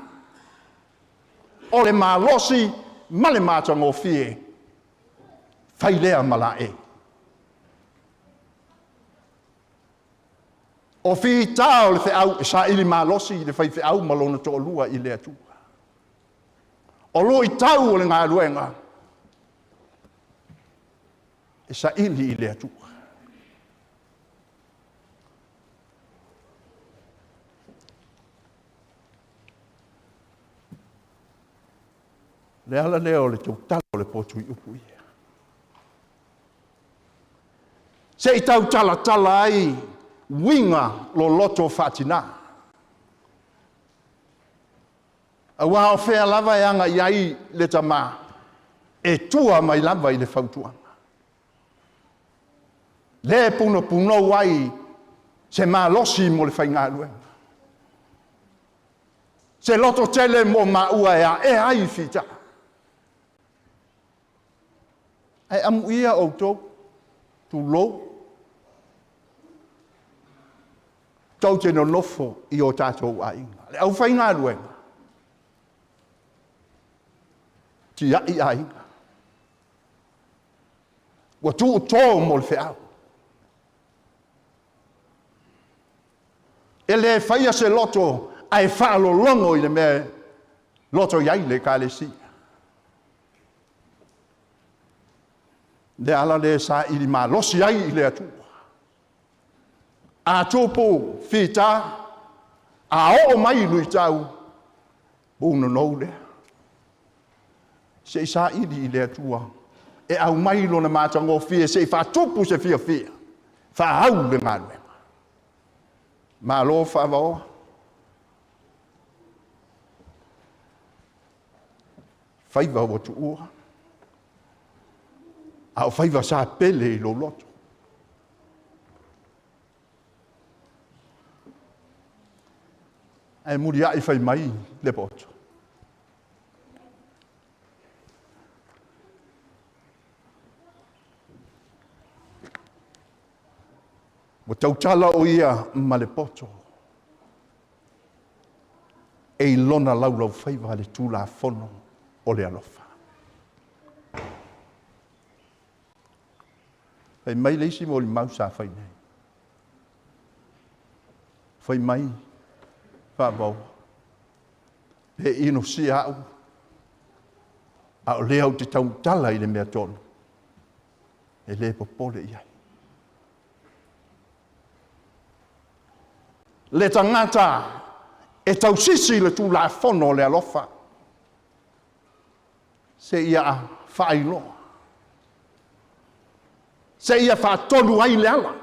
o le malosi ma le matagofie, fai lea ma laei. O fita o le feau e saili malosi i le faifeau ma lona toalua i le Atua. O luitau o le galuega e saili i le Atua. Le ala lea o le tautala o le potu i upu ia. Se i tautalatala ai uiga loloto faatinā. Auā o fea lava e agai ai le tama, e tua mai lava i le fautuaga. Le punopunou ai se malosi mo le faigaluega. Se loto tele mo maua e a e ai fita. Ai amu ia o tō, tu lou, tau te nonofo i o tātou aiga. Le au whainga luenga. Tia i aiga. Ua tuu tō mo le feau. E le whaia se loto ai whaalolongo i le mea loto iai le kalesia. Le ala le sa ili malosi ai i le atua. A tūpū whita, a oo mai lui tau, pūna nou lea. Se i sa ili i le atua, e au mai lona mātangofie, se i whātupu se fia fia, whaau le ngaluega. Malo whaavaoa. Faiva o tuua. A o faiva sa pele i lo loto. Ai muri ai fai mai le poto. Ua tautala o ia ma le poto. E i lona laulau faiva le tūla fono o le alofa. Fai mai le isi mo le mau sa fai nei. Fai mai whaavau. Pe ino si au. A o lea o te tautala i le mea tonu. E le popole i ai. Le tangata e tausisi le tūla fono le alofa. Se ia a whaailoa. Se ia whaatonu ai le ala.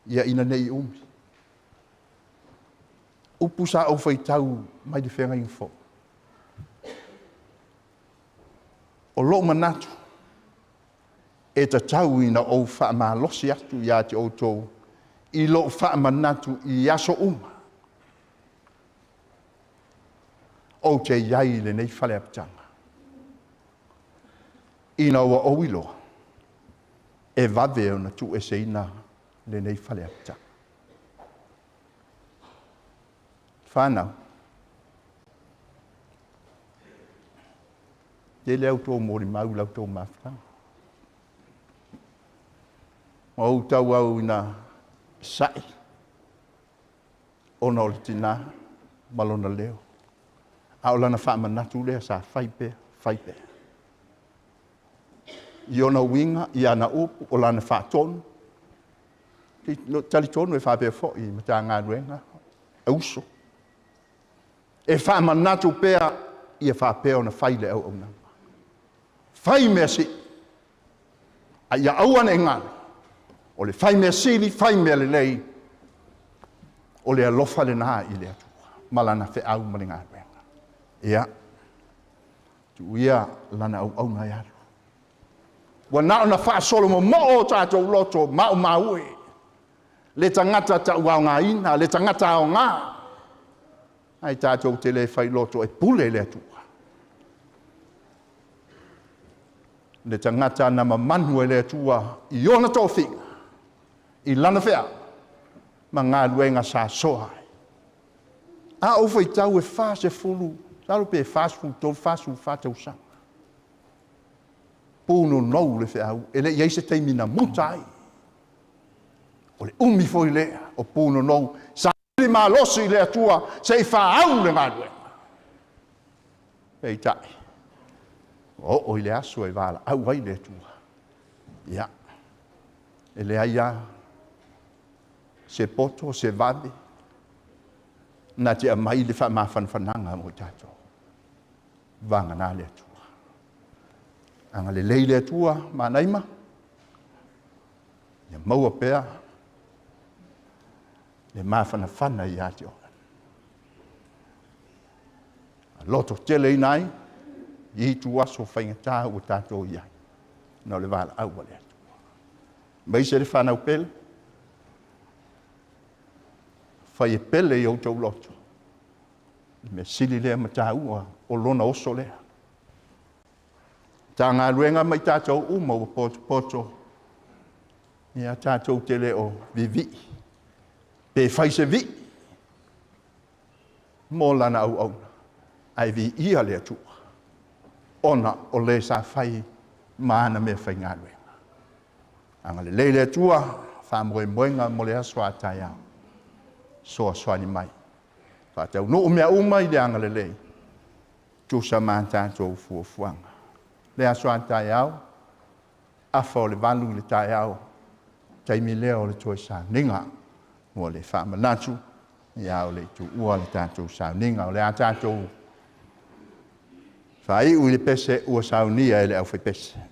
Ia ina nei umi. Upu sa au whaitau mai te whenga info. O loo manatu e tatau ina o whaamalosi atu ia te outou i loo whaamanatu i aso uma. O te iai le nei whale apatanga. Ina ua o iloa, e vave o na tu e seina le nei whale apatanga. Whanau. Te leo tō mori mau lau tō mawhitanga. O tau au ina sai ona o le tina malona leo. A o lana whaamanatu lea sa whai pea, whai pea. I ona winga, i ana upu, o lana whaatonu. Tali tonu e whapea fo i mata ngā ruenga, e uso. E whaamanatu pea, i e whapea ona whai le au au nama. Whai mea si. A ia au ane ngalo. O le whai mea sili, whai mea le lei. O le alofa le nā i le atua. Malana whe au ma le ngā ruenga. Ia. Tu ia lana au au ngai alu. Ua nao na whaasolo mo moo o tātou loto, mao maue. Le tangata ta ua ngā ina, le tangata o ngā. Ai tātou te le whai loto e pule le atua. Le tangata na mamanu e le atua i ona tōwhinga, i lana whea, ma ngā luenga sa soa. A o whai tau e wha se fulu, talo pe wha se fulu, tō wha se wha tau sanga. Pūno nou le whea au, e le iei se teimina muta ai. O le umi foi lea, o pūno nou, sa li malosi le atua, se i wha au le ngā luenga. Pei tai. O o i le aso e wala, au ai le atua. Ia. E le aia, se poto, se vave, nā te amai le wha mawhanwhananga mo tātou. Vanga nā le atua. Anga le lei le atua, mānaima. Ia maua pea, le mawhanawhana i ate ora. A loto tele inai, i tu aso whaingata ua tātou iai. Nā le wala au le atua. Mai se le whanau pele, Fai e pele i outou loto. Le mea sili lea ma tāua o lona oso lea. Tā galuega mai tātou uma ua poto ia tātou te le o vivi. Pe fai se vi. Mo lana au auna. Ai vi ia le atua. Ona o le sa fai maana mea fai galuega. Anga le leile atua, whaamoe moenga mo le aso a tai au. Soa soani mai. Whaatau nuu mea uma i le anga le lei. Tusa mā tātou fuafuaga. Le aso a tai au, afa o le 8 i le taeao, taimi lea o le toe sauniga. Ua le faamanatu, ia o le tuua le tātou sauniga. O le a tātou faaiu i le pese ua saunia e le aufaipese.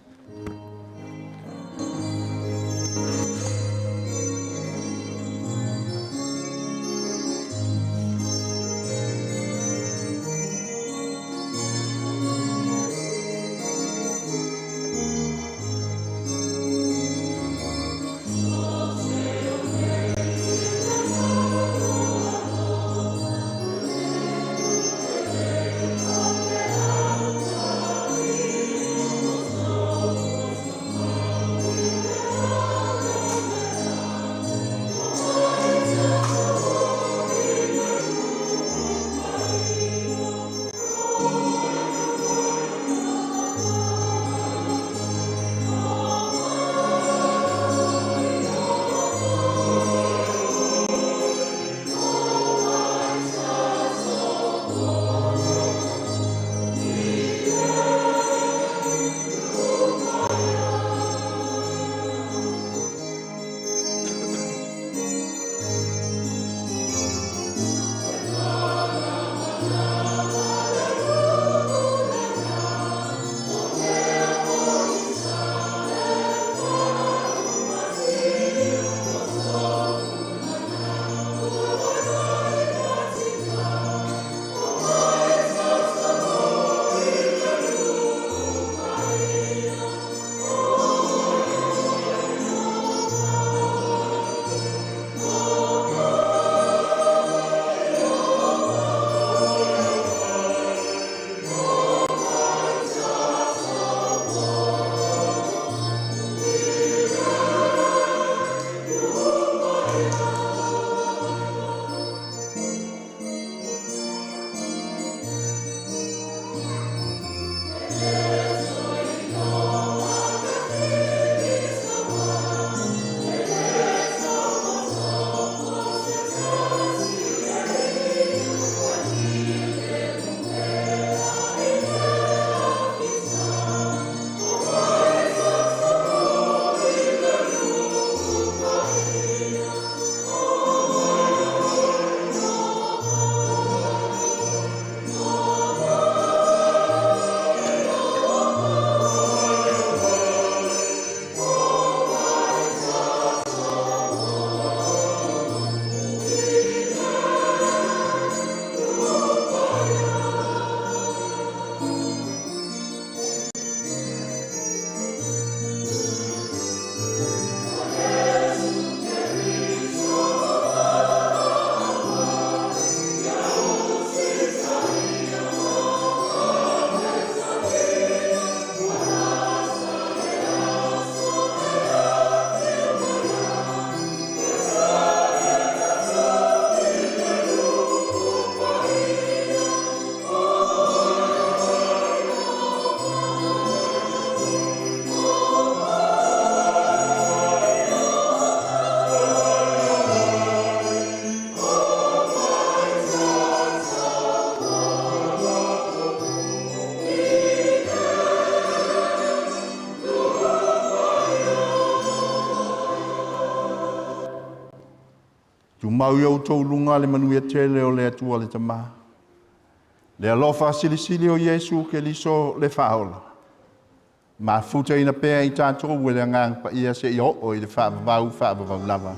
Mau i outou luga le manuia tele o le Atua le Tamā. Le alofa silisili o Iesu Keriso le faaola. Mafutaina pea i tātou e le agaga paia seia oo i le faavavau faavavau lava.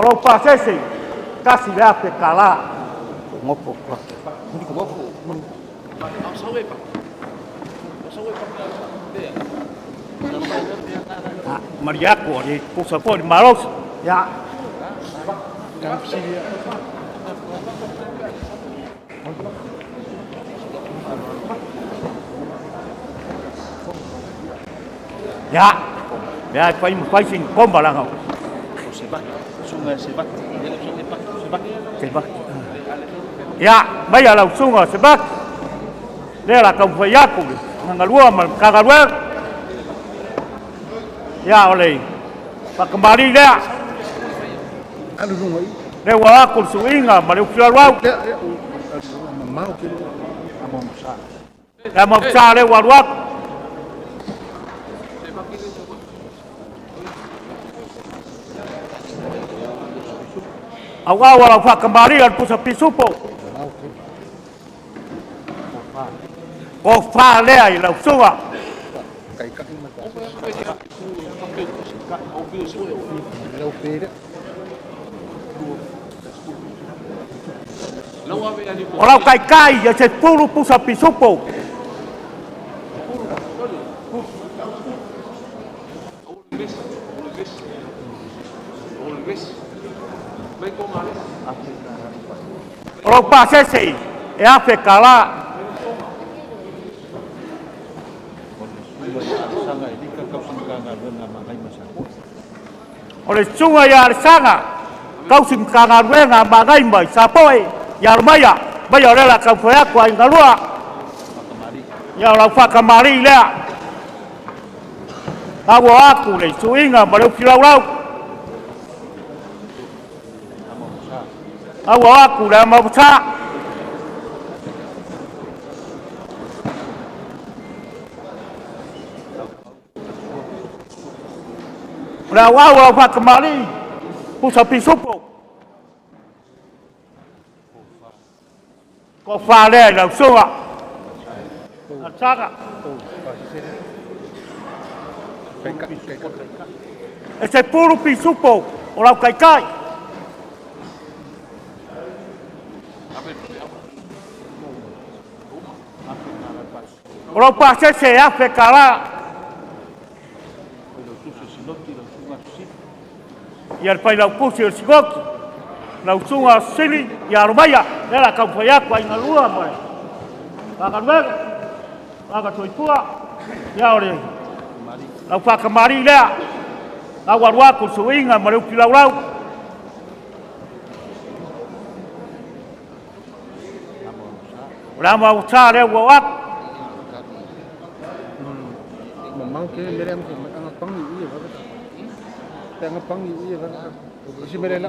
lou pasese, 1,000 kālā. Mariako, le pusa foi le malosi. Ia. Ia. Mea e fai ma fai sina komba laga. Ia, mai a lau susuga Sebaki. Lea la taumafai atu le gagalua ma le Matagaluega. Ia, o le faakamali lea. Lea ua atu le suiga ma le ufi aluau. Le amausa lea ua alu atu. Auau a lau faakamali a le pusa pisupo. Ko fa lea i lau susuga. O lau kaikai e se pulu pusa pisupo. O lau pasese e afe kālā. O le susuga ia Alesana, tausi Matagaluega a Magaima i Sapoe, ia Alumaia, maia o lea la taumafai atu ai galua. Ia o lau faakamali'i lea. Ua atu le suiga ma le ufi laulau. Ua atu le amauvasa. O le auau lau faakamali'i, pusa pisupo. Ko fa lea i lau susuga. Alesana. E se pulu pisupo o lau kaikai. O lau pasese e afe kālā. Ia le failautusi o le Sinoti, lau susuga Sili ia Alomaia, lea la taumafai atu ai galua ma le Matagaluega, Aga Soifua, ia o le lau faakamali'i lea. Lau alu atu le suiga ma le ufi laulau. O le ama ua lea ua o atu.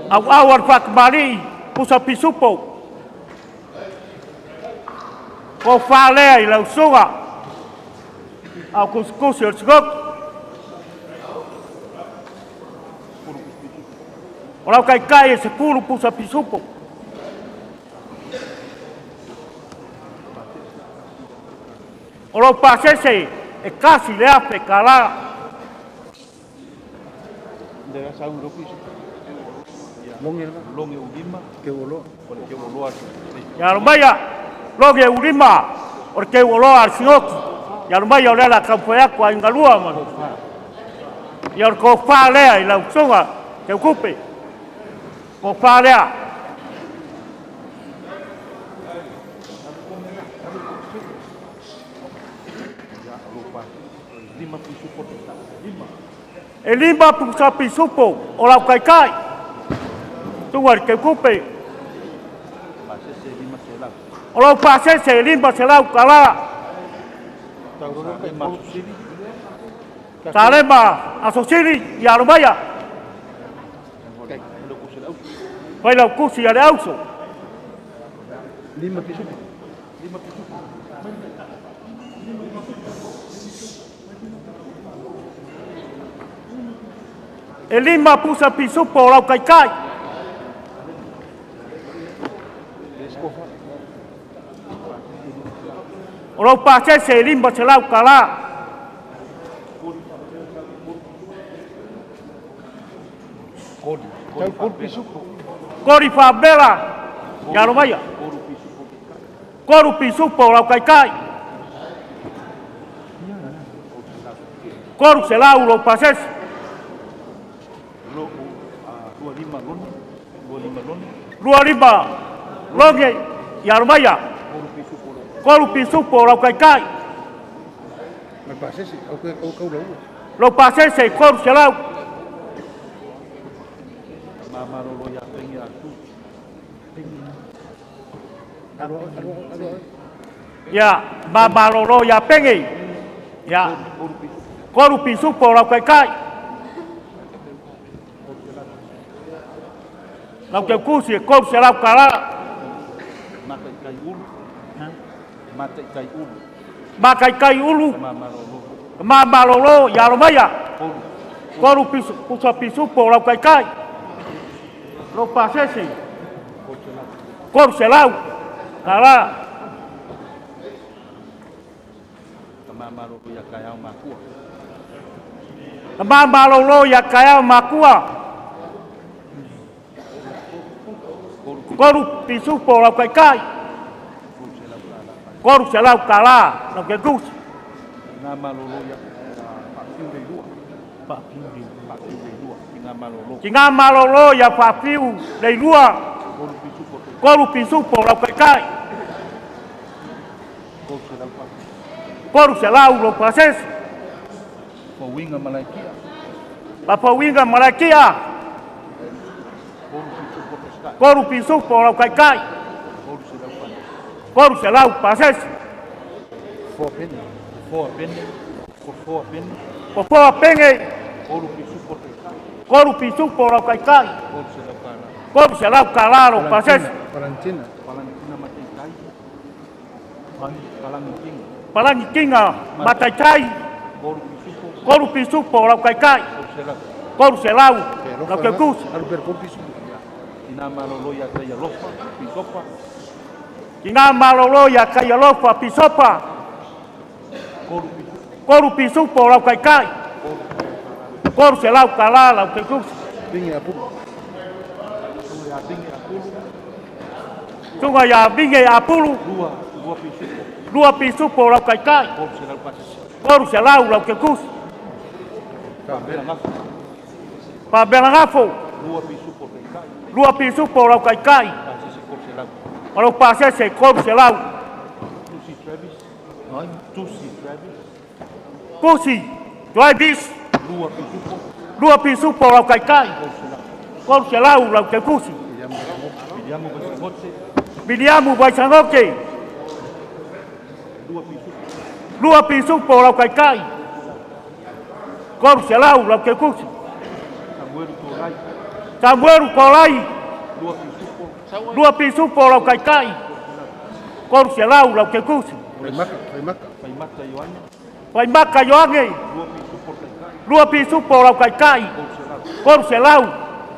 Auau a le faakamali'i, pusa pisupo. Ko fa lea i lau susuga. Au kusikusi o le Sinoti. O lau kaikai e 10 pusa pisupo. O lau pasese e 1,000 kālā. Ia alumaia, loge ulima, o le teu oloa a le Sinoti. Ia alumaia o lea la taumafai atu ai galua ma. Ia o le tofa lea i lau susuga Teukupe. Tofa lea. E 5 pusa pisupo o lau kaikai. Tunga le Teukupe. O lau pasese e 500 kālā. Salema Asosili ia Alumaia. Fai lau kusi a le auso. E 5 pusa pisupo o lau kaikai. O lau pasese e 500 kālā. Kori Fabela, ia Romaia. Koru pisupo lau kaikai. Koru selau lau pasesi. 25 loge ia Romaia. Koru pisupo lau kaikai. Lau pasese koru selau. Ia mamalolo ia penge. Ia koru pisupo lau kaikai. Lau ke kusi koru selau kala. Makaikai ulu. Mamalolo ia Romaia. Koru pisupo lau kaikai. Lau pasese. Koru selau kala. Mamalolo ia kaiau makua. Koru pisupo lau kaikai. Koru selau kala lau ke kusi. Ki ngā malolo ia whawhiu leilua. Koru pisupo lau kaikai. Koru selau lau pasesi. Papauinga malaikia. Koru pisupo lau kaikai. Koru selau pasesi. Pofoa penge. Koru pisupo lau kaikai. Koru selau kala lau pasesi. Palangi kinga mataitai. Koru pisupo lau kaikai. Koru selau lau kekusi. Ki ngā malolo ia kaialofa pisopa. Koru pisupo lau kaikai. Koru selau kala lau kekusi. Tunga ia binge apulu. Lua pisupo lau kaikai. Koru selau lau kekusi. Pabelangafo. Lua pisupo lau kaikai. Lau pasese koru selau. Tusi Travis. Lua pisupo lau kaikai. Koru selau lau kekusi. Biliamu Vaisangoke. Lua pisupo lau kaikai. Koru selau lau kekusi. Samuelu Kolai. Lua pisupo lau kaikai. Koru selau lau kekusi. Paimaka Ioane. Lua pisupo lau kaikai. Koru selau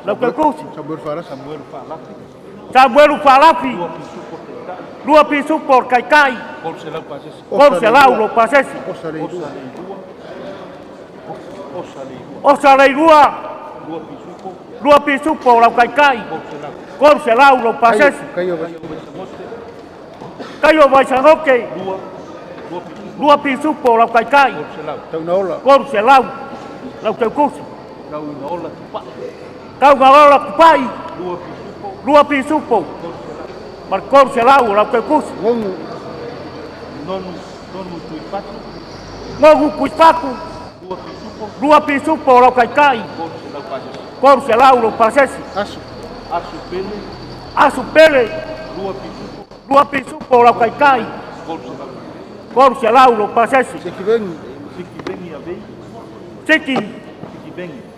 lau kekusi. Samuelu Falafi. Lua pisupo kaikai. Koru selau lau pasesi. Osa leilua. Lua pisupo lau kaikai. Koru selau lau pasesi. Kaio Vaisangoke. Lua pisupo lau kaikai. Koru selau lau kekusi. Kaunaola kupai. Lua pisupo. Mar koru selau lau kekusi. Nonu kuipaku. Lua pisupo lau kaikai. Koru selau lau pasesi. Asu pele. Lua pisupo lau kaikai. Koru selau lau pasesi.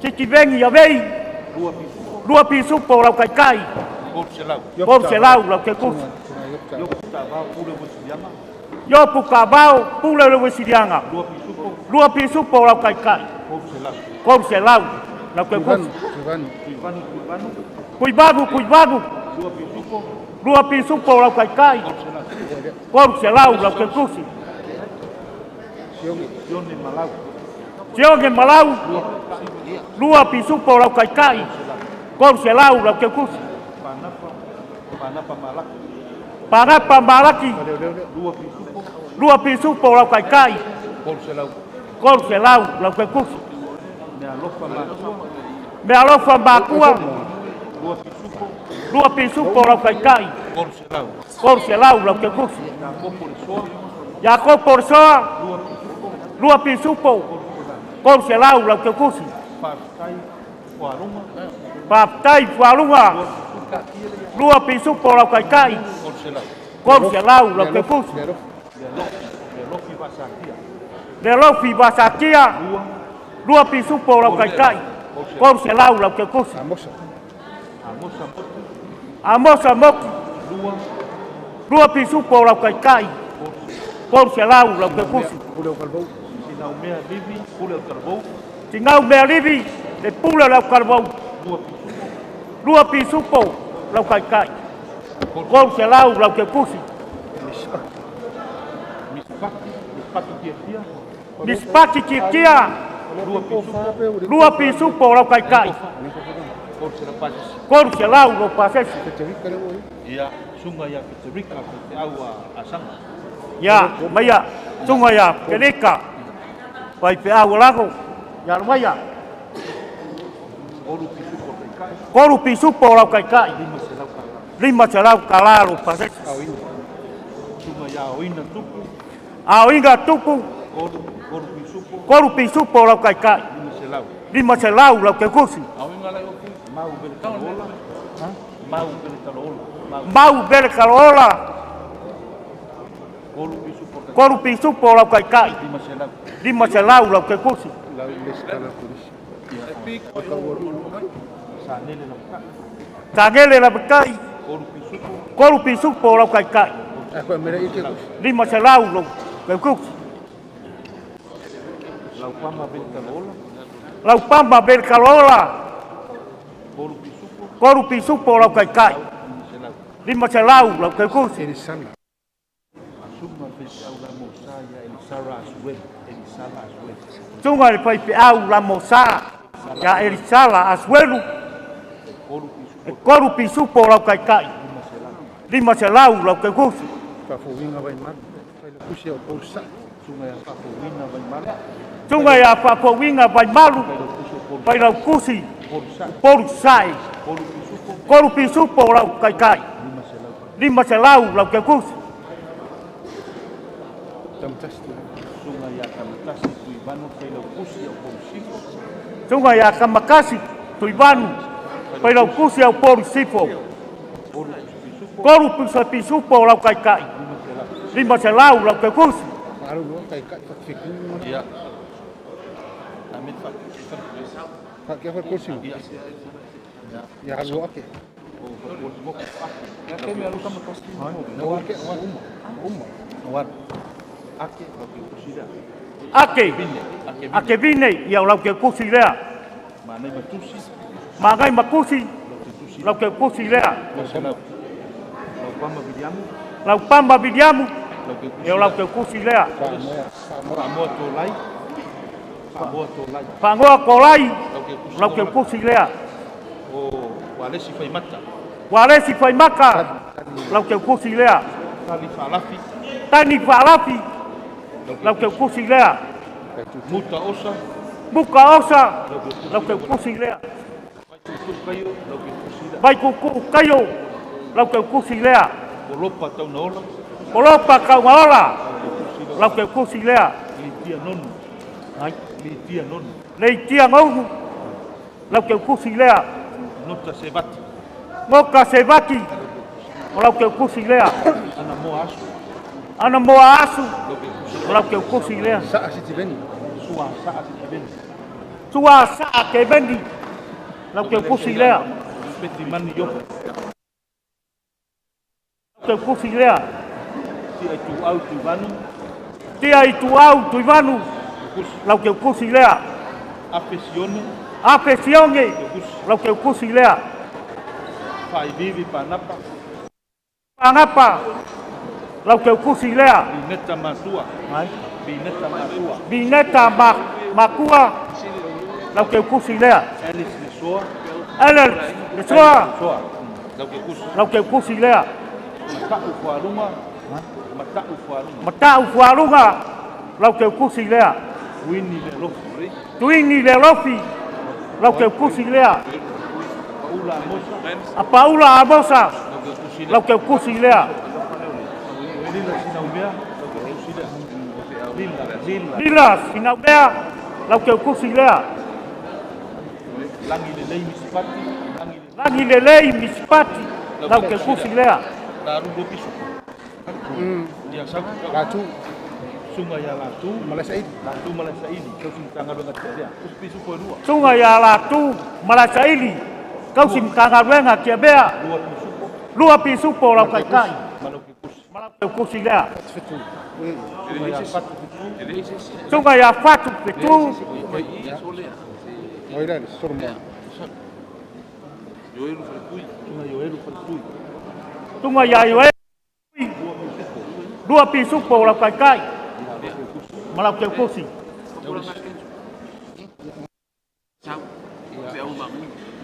Siki vengi avei. Lua pisupo lau kaikai. Koru selau lau kekusi. Yopu kabao pule le wesilianga. Lua pisupo lau kaikai. Koru selau lau kekusi. Kuivagu kuivagu. Lua pisupo lau kaikai. Koru selau lau kekusi. Sioge malau. Lua pisupo lau kaikai. 300 lau keukusi. Panapa Malaki. 2 pisupo lau kaikai. 300 lau keukusi. Mea alofa makua. 2 pisupo lau kaikai. 300 lau keukusi. Jakopo Soa. 2 pisupo. 300 lau keukusi. Faafetai fualuga. 2 pisupo lau kaikai. 300 lau keukusi. Le lofi vasakia. 2 pisupo lau kaikai. 300 lau keukusi. Amosa moki. 2 pisupo lau kaikai. 300 lau keukusi. Tingau mea livi, le pule lau kalvau. 2 pisupo lau kaikai. 300 lau keukusi. Mispaki tiatia. 2 pisupo lau kaikai. 300 lau pasesi. Ia sunga ia Federica te au a sanga. Ia maia sunga ia Federica. Pai pe au lago. Ia maia. Koru pisupo lau kaikai. 500 kala lau pasesi. Sunga ia oina tupu. A oinga tupu. Koru pisupo lau kaikai. 500 lau kekusi. Mau bele kalola. Koru pisupo lau kaikai. 500 lau kekusi. Tangele la bekai. Koru pisupo lau kaikai. 500 lau kekusi. Lau pamba bele kalola. Koru pisupo lau kaikai. 500 lau kekusi. Sunga le pai pe au la mosa ya Elisala Asuelu. E koru pisupo lau kaikai. 500 lau kekusi. Sunga ia faafofoga vaimalu. Pai lau kusi. Poru sai. Koru pisupo lau kaikai. 500 lau kekusi. Sunga ia kamakasi tuivanu pai lau kusi au poru sifo. Koru pisupo lau kaikai. 500 lau kekusi. Ake, ake vine ia lau ke kusi lea. Mangai makusi, lau ke kusi lea. Lau pamba viliamu, ia lau ke kusi lea. Whangoa kolai, lau ke kusi lea. Walesi whaimaka, lau ke kusi lea. Tani whaalafi, lau ke kusi lea. Muka osa, lau ke kusi lea. Vai kuku kaio, lau ke kusi lea. Kolopa kaunaola, lau ke kusi lea. Leitia nonu, lau ke kusi lea. Ngoka sevati, lau ke kusi lea. Ana moa asu, lau ke kusi lea. Sua saa keveni, lau ke kusi lea. Lau ke kusi lea. Tia i tuau tuivanu, lau ke kusi lea. Afesione, lau ke kusi lea. Panapa, lau ke kusi lea. Bineta makua, lau ke kusi lea. Ele le soa. Lau ke kusi lea. Mata'u fualuga. Mata'u fualuga. Mata'u fualuga. Lau ke kusi lea. Tuini le alofi. Tuini le alofi. Lau ke kusi lea. Paula Amosa. A Paula Amosa. Lau ke kusi lea. Lila Sinaumea. Lila. Lila. Lila Sinaumea. Lau ke kusi lea. Langi lelei misipati. Langi lelei misipati. Lau ke kusi lea. La rungo pisupo. Ia sau. Latu. Sunga ia latu. Malasaili. Latu malasaili. Kau simtanga lunga tia. Pisupo dua. Sunga ia latu malasaili. Kau simtanga lunga tia bea. Lua pisupo. Lua pisupo lau kai kai. Malau ke kusi. Malau ke kusi lea. Sunga ia fatu fitu. Sunga ia fatu fitu. Oira, Solomon. Yoelu faletui. Sunga Yoelu faletui. Tunga ia Yoelu. Lua pisupo lau kai kai. Malau ke kusi.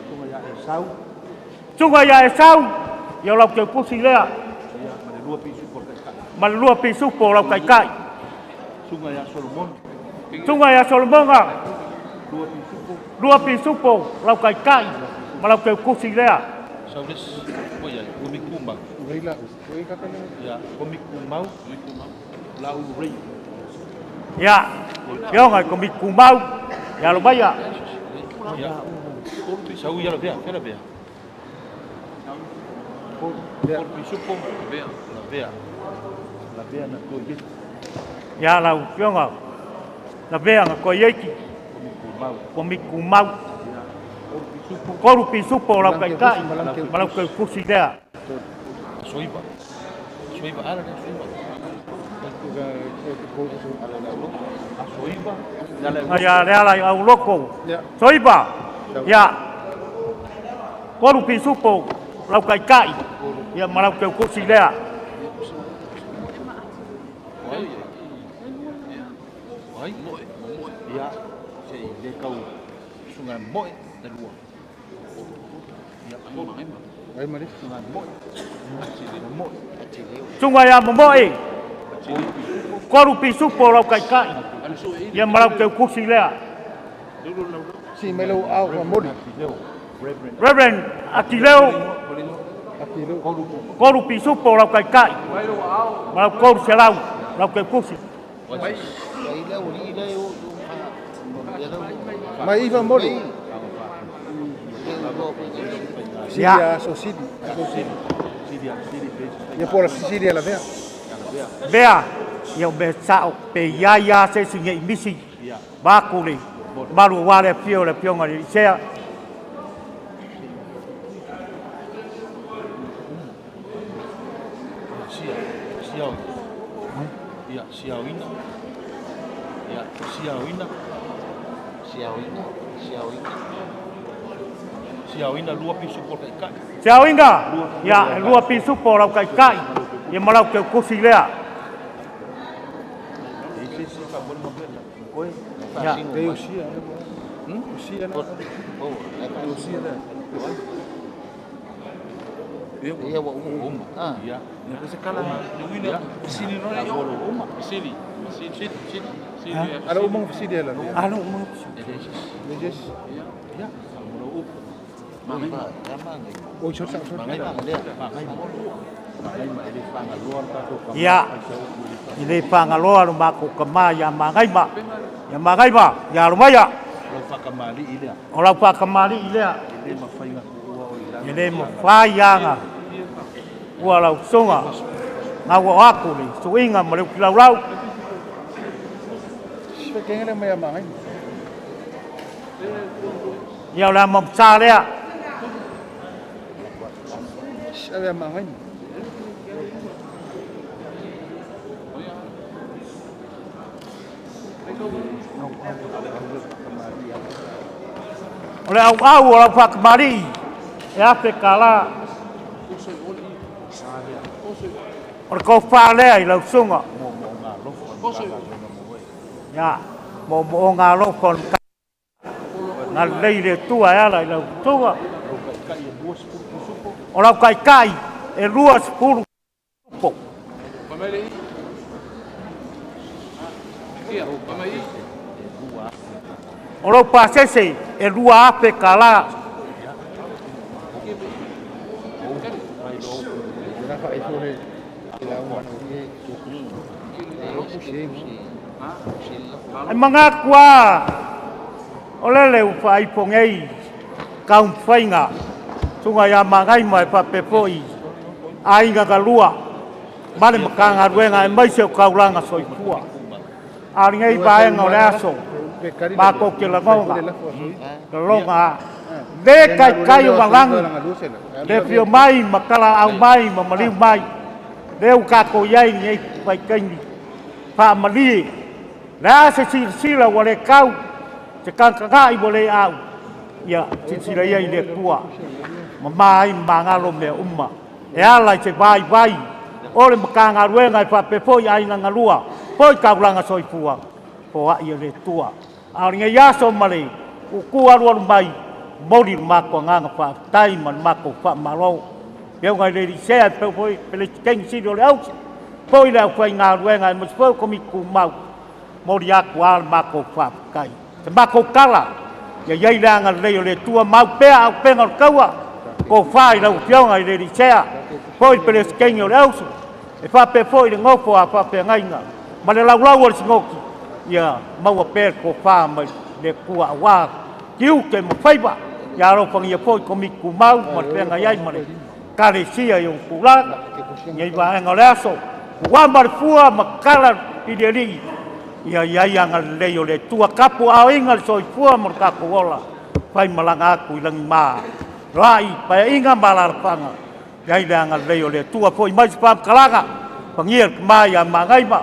Sunga ia Esau. Sunga ia Esau. Ia lau ke kusi lea. Ma le lua pisupo kai kai. Ma le lua pisupo lau kai kai. Sunga ia Solomon. Sunga ia Solomonga. Lua pisupo. Lua pisupo lau kai kai. Ma lau ke kusi lea. Saules. Oia, komikumau. Reila, oi kakana. Ia, komikumau. Lau rei. Ia, fioga komikumau. Ia lo maia. Ia. Sau ia la vea, fela vea. Kol pisupo. Vea. La vea. La vea na koi yeki. Ia lau fioga. La vea na koi yeki. Komikumau. Komikumau. Koru pisupo lau kai kai. Malau ke kusi lea. Soiba. Soiba ala le soiba. Soiba. Ia le ala au loko. Soiba. Ia. Koru pisupo lau kai kai. Ia malau ke kusi lea. Ai moe, moe. Ia se le kau sunga moe le lua. Ia Ai mari. Sunga moe. Moe. Sunga ia moe. Koru pisupo lau kai kai. Ia malau ke kusi lea. Si mai lau au wa mori. Reverend Atileo. Koru pisupo lau kai kai. Malau koru selau lau ke kusi. Mai iva mori. Siria, so Sidi. Ia pola Sicilia la vea. Vea, ia me sao pe ia ia se singe misi. Bakuli. Malu wale fio le fionga ni sea. Sia, sia. Ia siaoina. Ia siaoina. Siaoina, siaoina. Siaoina lua pisupo kai kai. Siaoina. Ia lua pisupo lau kai kai. Ia malau ke kusi lea. Ya. Te usia. Usia na. Usia na. Ia wa uma. Ah. Ia. Kala ya. Sini no ya. Uma. Sini. Sini. Sini. Ala umang sini ala. Ala umang. Lejes. Ya. Ya. Oi so sa so. Ia. Ile pangaloa lo mako kama ia mangaima. Ia mangaima, ia lumaya. Lau whakamali i lea. O lau whakamali i lea. E le mawhainga ua o i langa. E le mawhaianga. Ua lau sunga. Ngā ua aku le suinga ma le ukilau lau. Sipe kenga le mea mangaima. Ia o le amamsa lea. Sipe mangaima. O le au au o lau whakamari e afe ka la. O le kōwha lea i lau sunga. Ia, mo mo ngā lofa o le mka. Ngā lei le tua e ala i lau sunga. O lau taitai e 20 po. O lou pasese e 2,000 kalā. Ai manatu a o lele ua faaipo nei taumafaiga suga ia Magaima e faapea foi aiga galua ma le Matagaluega aemaise o taulaga soifua. A o lenei vaega o le aso matou te lagona lagona le taitai o lalagi le afio mai ma talaau mai ma maliu mai lea ua tatou i ai i lenei vaitaimi faamalie. Le a se silasila ua le tau se tagatagai ua le au, ia silasila ia i le Atua mama ai ma magalo mea uma e ala i se vaivai o le Matagaluega e faapea foi aiga galua foi taulaga soifua foai e le Atua. A o lenei aso ma le utu alualu mai, momoli le matou agaga faafetai ma le matou faamalo. Afioga i le Elisea, e foi Peresetene Sili o le Auso, foi le aufaigaluega aemaise foi o Komiti Tumau, momoli atu lava le matou faafetai. Se matou tala, ia i ai le agalelei o le Atua, mau pea auupega o le taua, tofa i lau Afioga i le Elisea, foi le Peresetene o le Auso, e faapea foi le nofo a faafeagaiga ma le laulau o le sinoti, ia maua pea le tofa mai le Atua aua tiute ma faiva. Ia alofagia foi Komiti Tumau ma le feagai ai ma le Ekalesia i ona tulaga nei vaega o le aso, ua ma le fua ma tala i le Alii, ia i ai agalelei o le Atua, tapu aoina le soifua ma le tatou ola, fai malaga atu i lagima, lai, paeaiga ma alaalafaga, i ai le agalelei o le Atua. Foi mai se faamatalaga, pagia le tama ia Magaima,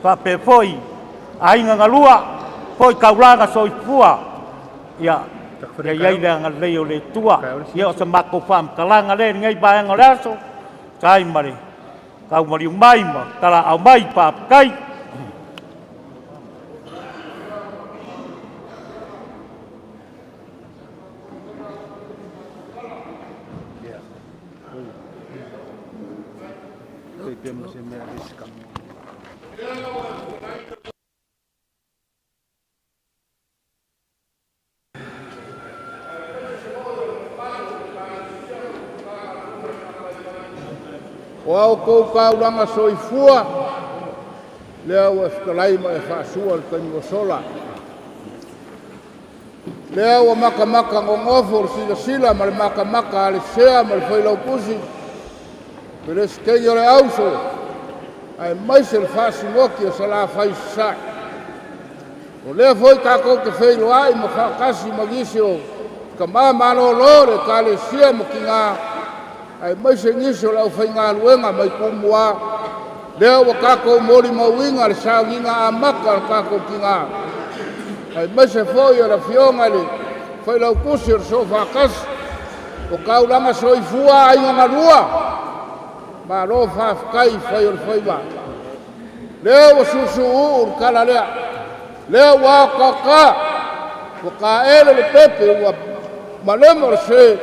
faapea foi aiga galua, foi taulaga soifua, ia i ai le agalelei o le Atua. Ia o se matou faamatalaga lea i lenei vaega o le aso, tai ma le taumaliu mai ma talaau mai, faafetai. O a outou taulaga soifua, lea ua e fetalai ma e faasua i le taimi ua sola. Lea ua matamata nonofo le silasila ma le matamata a le sea ma le failautusi, Peresetene o le Auso, aemaise le faasinoti o Salafai i Sasae. O lea foi tatou te feiloai ma faatasi ma nisi o tama malolo o le Ekalesia ma tina, aemaise nisi o le aufaigaluega mai Tumua, lea ua tatou molimauina le sauniga amata o le tatou tina, aemaise foi o le Afioga i le Failautusi o le Soofaatasi, o taulaga soifua aiga galua. Malo faafetai i fai o le faiva. Lea ua susuuu le tala lea, lea ua aokaoka, ua taele le pepe, ua malemo le se,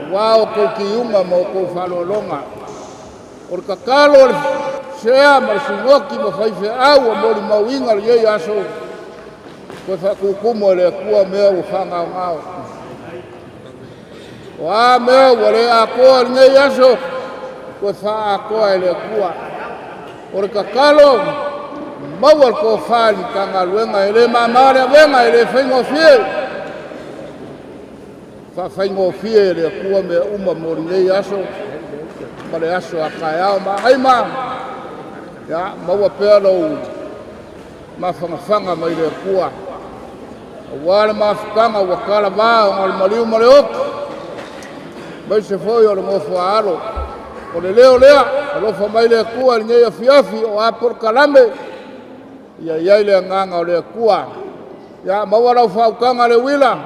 aua outou tiuga ma outou faaaloaloga. O le tatalo a le sea ma le sinoti ma faifeau ua molimauina lenei aso, toe faatutumu e le Atua mea ua faagaogao. O a mea ua le atoa i lenei aso, toe faaatoa e le Atua. O le tatalo, maua le tofa i le Matagaluega, e le mama le avega, e le faigofie. Faafaigofie e le Atua mea uma mo lenei aso ma le aso a taeao. Maagaima, ia, maua pea lou mafanafana mai le Atua, aua le mafutaga ua talavā ona o le maliu ma le oti, aemaise foi o le nofo a alo. O le leo lea, alofa mai le Atua i lenei afiafi, o a polokalame, ia i ai le agaga o le Atua. Ia maua lau faautaga le uila,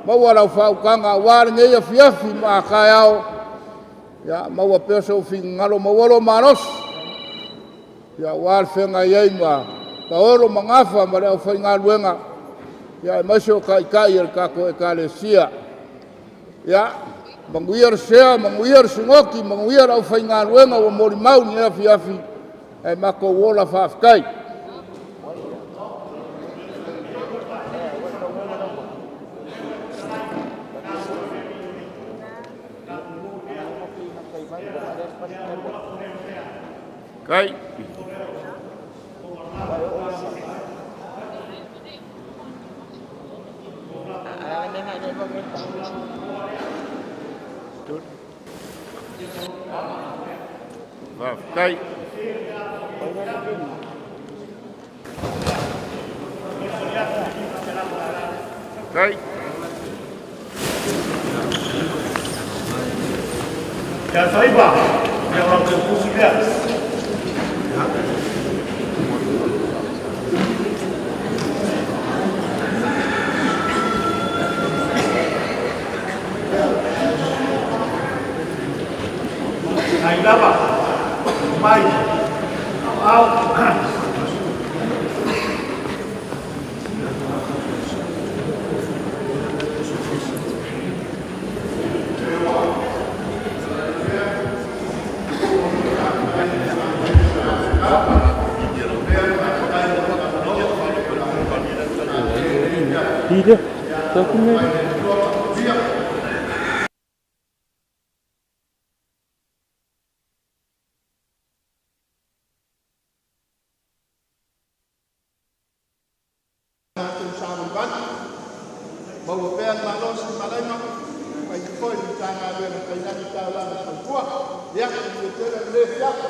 maua lau faautaga aua lenei afiafi ma a taeao. Ia maua pea sou finagalo, maua lou malosi, ia aua le feagai ai ma paolo ma gafa ma le aufaigaluega, ia aemaise o taitai o le tatou Ekalesia. Ia Manuia le sea, manuia le sugoti, manuia le aufaigaluega ua molimau i lenei afiafi, ae matou ola faafetai. Kai. Faafetai. Kai. Ia faiva, ia lau te pusi lea. Ai lava, mai, au, Ida, taku Maua pea le malosi malaima, mai foi le Matagaluega tainane taulaga tautua. Ia, manuia tele lenei afiafi.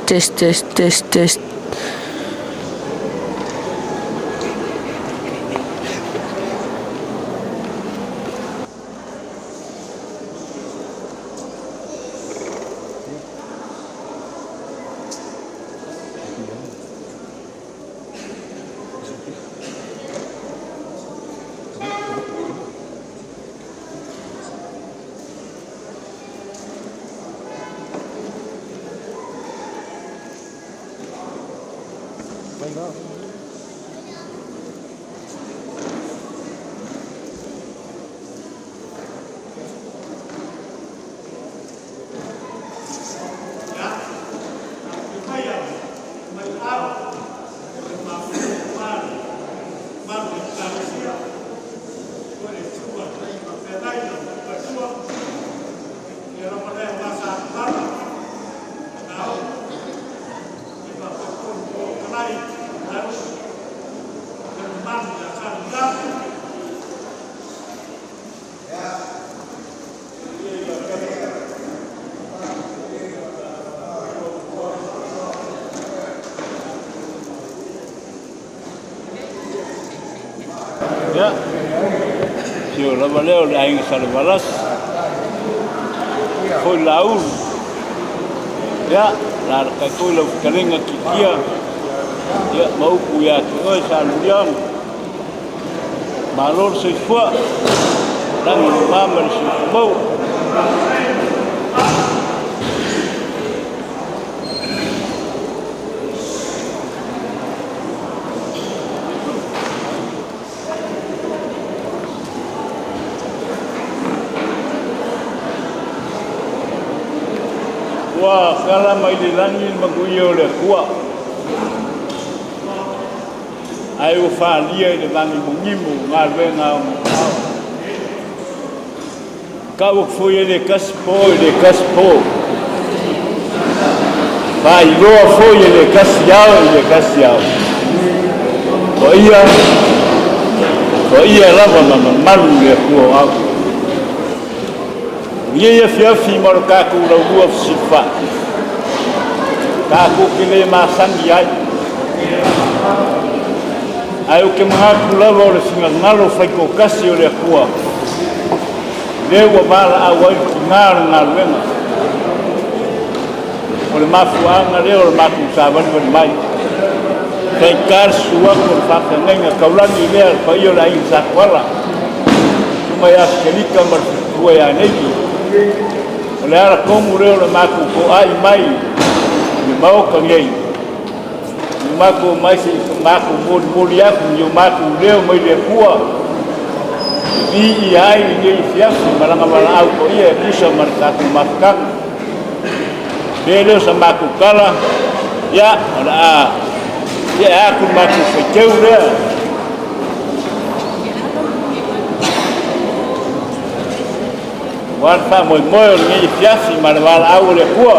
Test, test, test, test. Ia, sio lava lea o le aiga Salevalasi, foi Laulu. Ia, lalakai foi lau fetalaiga Kikia, ia, ma upu ia te oe Sa Aluliaga. Malo le soifua, lagi le ma ma le soifua maua. Ua feala mai le lagi le manuia o le Atua, ae ua faaalia i le magimogimu galuega a ona aao. Tau atu foi e le tasi po i le tasi po, faailoa foi e le tasi ao i le tasi ao. O ia, o ia lava ma mamalu le Atua o au. O lenei afiafi ma lo tatou laulua fesilafai, tatou te le masani ai. Ae ou te manatu lava o le finagalo faitoatasi o le Atua, lea ua valaau ai le tiga o le galuega. O le mafuaaga lea o le matou savalivali mai. Faigata le susu atu o le faafeagaiga taulagi lea le paia o le aiga Satuala, suma ia Fetelika ma le faletua ia Neili. O le ala tonu lea o le matou toai mai i le Maota nei, ua matou omai se i matou molimoli atu ni o matou leo mai le Atua e viia ai lenei afiafi ma lana valaau paia e tusa ma le tatou mafutaga. Pe lea o sa matou tala, ia, o le a tea atu le matou faiteu lea. Aua le faamoemoe o lenei afiafi ma le valaau a le Atua.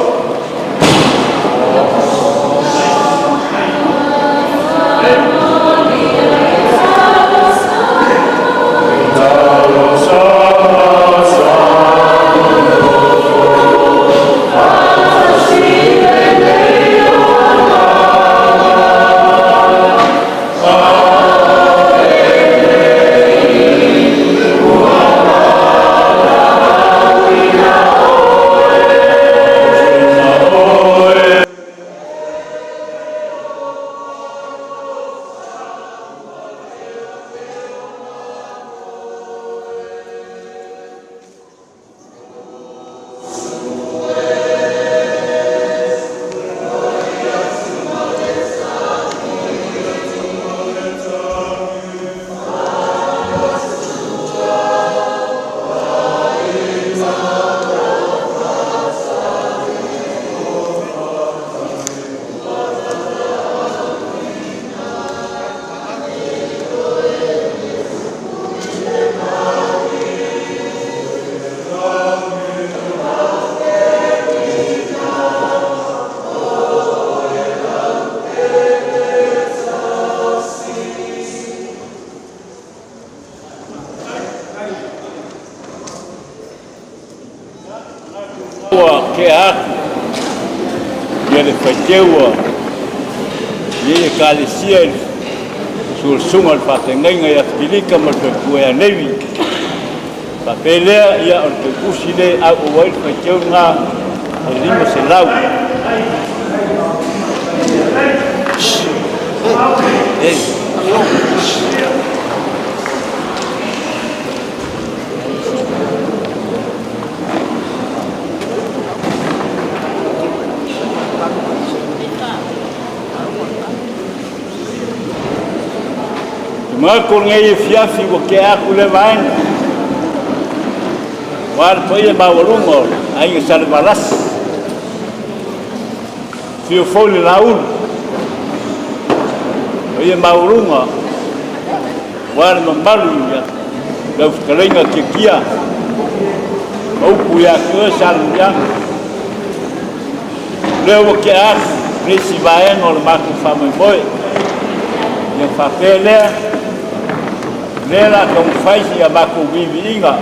tea atu ia le faiteua ia ekalesia i le suasuga o le faafeagaiga ia Fetelika ma le faletua ia Levi. Faapea lea, ia o le tautusi le auau ai le faiteu lena e 500. Manatu o lenei afiafi ua tea atu lea vaega. Aua le paia maualuga o le Aiga Salevalasi. Afio foi le Laulu. Paia maualuga aua le mamalu i lau fetalaiga Tiatia ma upu ia te oe Salemuliaga. O lea ua tea atu le isi vaega o le matou faamoemoe. Ia faapea lea, o lea o le a taumafai si a matou viiviiga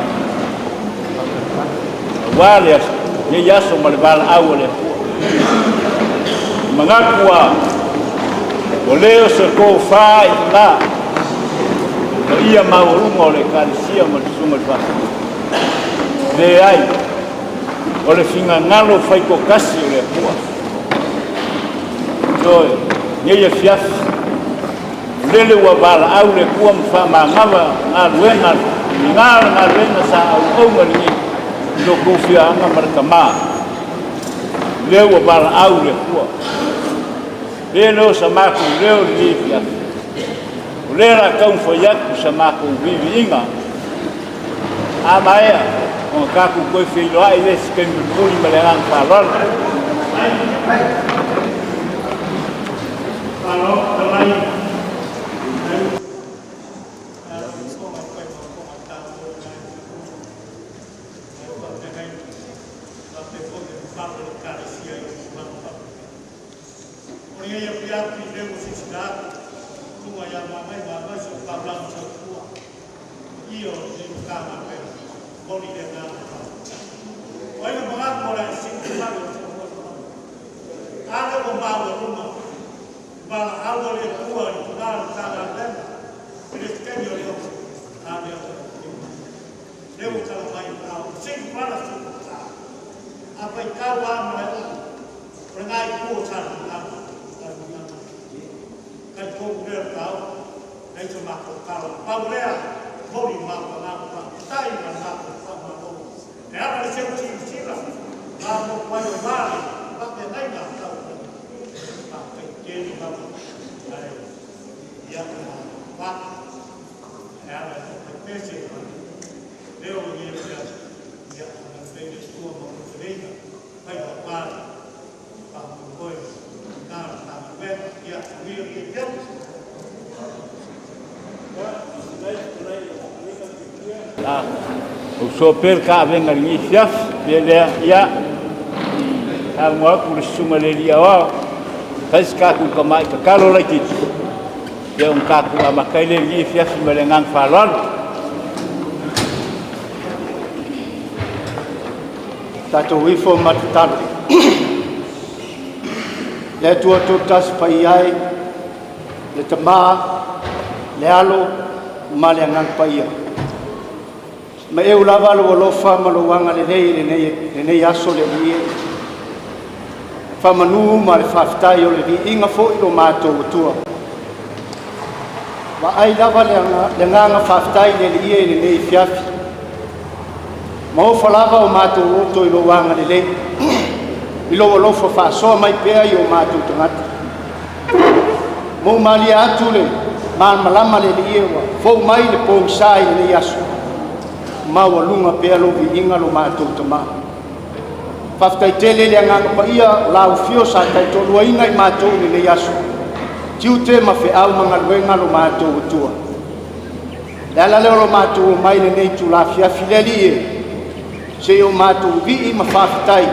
aua le aso, lenei aso ma le valaau a le Atua. E manatu ua ua le o se tofa i ina paia maualuga o le Ekalesia ma le Susuga i le Faafeagaiga. Leai, o le finagalo faitoatasi o le Atua. Ioe, nei afiafi, o lele ua valaau le Atua ma faamagava galuega, liga le galuega sa auauna lenei i lo outou fiaaga ma le Tama. O lea ua valaau le Atua. Le leo sa matou leo lenei afiafi. O lea la taumafai atu sa matou viiviiga. A maea ona tatou toe feiloai le isi taimi mulimuli ma le agaga faaaloalo. O lenei afiafi lea ua silasila atu luga ia Manaia aemaise o taulaga soifua paia o lenei Matagaluega momoli le agaga faafetai. O ai le manatu o le a e sii le fale o Samoa A lea ua maualuga le valaau a le Atua i tula le Matagaluega Peresetene o le Oso a lea ua lea ua tala mai a o sii pala sii ta a faitau a malae o lena itu o Salemuliaga, Salemuliaga. Talitonu lea o le taofi, leai so matou tala. Na pau lea, momoli le matou agaga faafetai ma le matou faamalo. E ala i le seu silasila, ma motu ai o ma le faafeagaiga a tau i Faafetai tele lava, ae ia na fatu, e ala i le faipese ma le leo o lenei afiafi, ia agalelei le Atua ma ona feleiga. Ou soa pea le taavega i lenei afiafi, pea lea, ia, saunoa atu le susuga i le Alii Aoao, fai se tatou tamai tatalo laitiiti, ia ona tatou amata ai lea i lenei afiafi ma le agaga faaaloalo. Tatou ifo ma tatalo. Le Atua Toatasi Paia e, le Tama, le Alo ma le Agaga Paia. Ma eu lava lou alofa ma lou agalelei i lenei, lenei aso le Alii e. Faamanu ma le faafetai o le viiga foi lo matou Atua. Vaai lava le agaga faafetai i le Alii e i lenei afiafi. Ma ofa lava o matou loto i lou agalelei, i lou alofa faasoa mai pea i o matou tagata. Mo malie atu le malamalama le Alii e ua fou mai le pogisa i lenei aso, maualuga pea lou viiga lo matou Tama. Faafetai tele le Agaga Paia o la ufio sa taitoaluaina i matou i lenei aso, tiute ma feau ma galuega lo matou Atua. Le ala lea o lo matou omai i lenei itula afiafi le Alii e, se i o matou vivii ma faafetai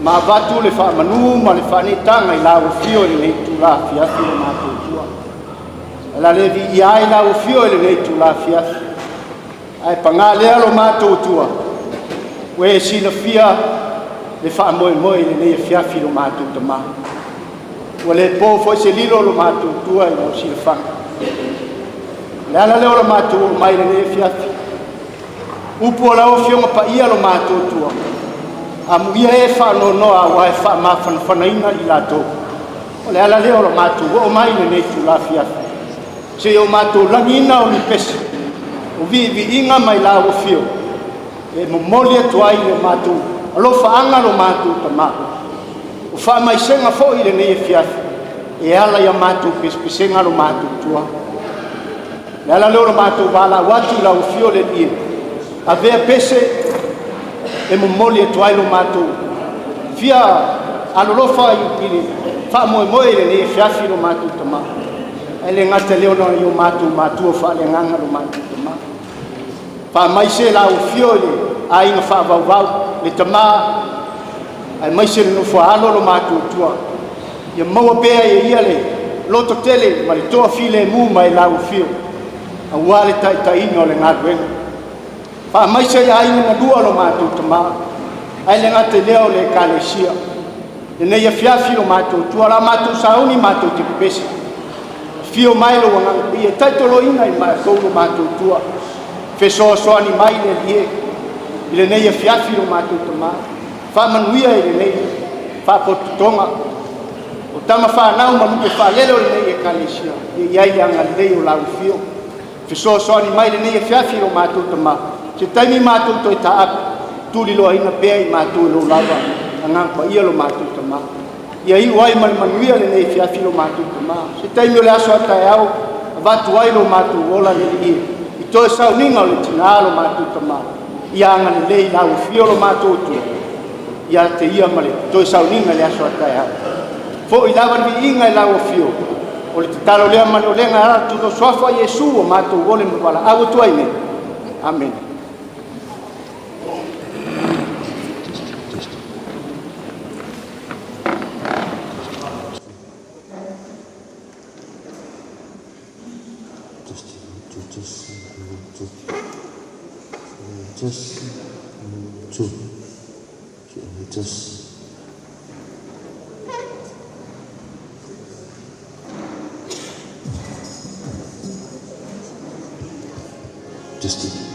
ma avatu le faamanu ma le faaneetaga i lau afio i lenei itula afiafi lo matou Atua. Le ala lea e viia ai lau afio i lenei itula afiafi. Ae paga lea lo matou Atua, ua e silafia le faamoemoe i lenei afiafi lo matou tamā. Ua le po foi se lilo lo matou tua i lau silafaga. Le ala lea o le matou oo mai i lenei afiafi. Upu o lau Afioga Paia lo matou tua, amuia e faanoanoa aua e faamafanafanaina i latou. O le ala lea o le matou oo mai i lenei itula afiafi, seia o matou lagiina o ni pese, o viiviiga mai lau afio, e momoli atu ai le matou alofaaga lo matou Tama. O faamaisega foi i lenei afiafi, e ala ia matou pesepesega lo matou tua. Le ala lea o le matou valaau atu i lau afio le Alii, avea pese e momoli atu ai lo matou fia alolofa i le faamoemoe i lenei afiafi lo matou Tama. Ae le gata i lea ona i o matou matua faaleagaga lo matou Tama. Faamaise lau afio i le aiga faavauvau, le tama, aemaise le nofo a alo lo matou tua. Ia maua pea e ia le loto tele ma le toafilemu mai lau afio, aua le taitaiga o le galuega. Faamaise i aiga na lua lo matou tama, ae le gata i lea o le ekalesia. Lenei afiafi lo matou tua, la matou sauni matou te pepesi. Afio mai lou agaga paia e taitoloina i matou lo matou tua. Fesoasoani mai le Alii i lenei afiafi lo matou tama. Faamanuia i lenei faapotopotoga. O tama fanau ma lupe faalele o lenei ekalesia, ia i ai le agalelei o lau afio. Fesoasoani mai lenei afiafi lo matou tama. Se taimi matou toe taape, tuliloaina pea i matou e lou lava agaga paia lo matou tama. Ia iu ai ma le manuia lenei afiafi lo matou tama. Se taimi o le aso a taeao, avatu ai lo matou ola le Alii i toe sauniga o le tina lo matou tama. Ia agalelei lau afio lo matou Atua ia te ia ma le toe sauniga i le aso a taeao. Foi lava le viiga i lau afio, o le tatalo lea ma le olega e ala atu i lou suafa Iesu ua matou ole ma valaau atu ai nei. Amene. Just, two, just. Just.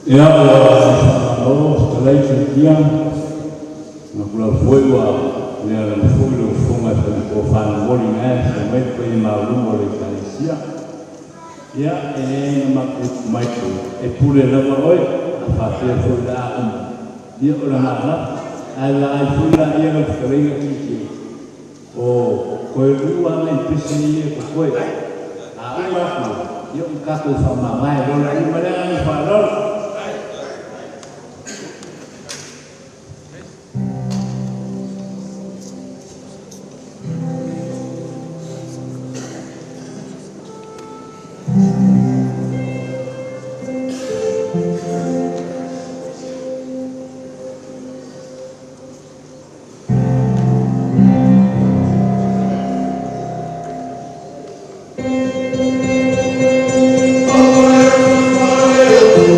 Ia, ua faamalo fetalai Futia, na kula foi ua lea lava foi le ufoga e fai momoli na e fai mai le paia maualuga o le Ekalesia. Ia, e leai na matou mai e pule lava oe, a faapea foi la a uma. Ia, o lena lava, ae vaai foi laia lau fetalaiga Tietie, o toe lua nai pese ia e totoe. A uma atu, ia ua tatou faamamae loa laia ma le agaga faaaloalo.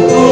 O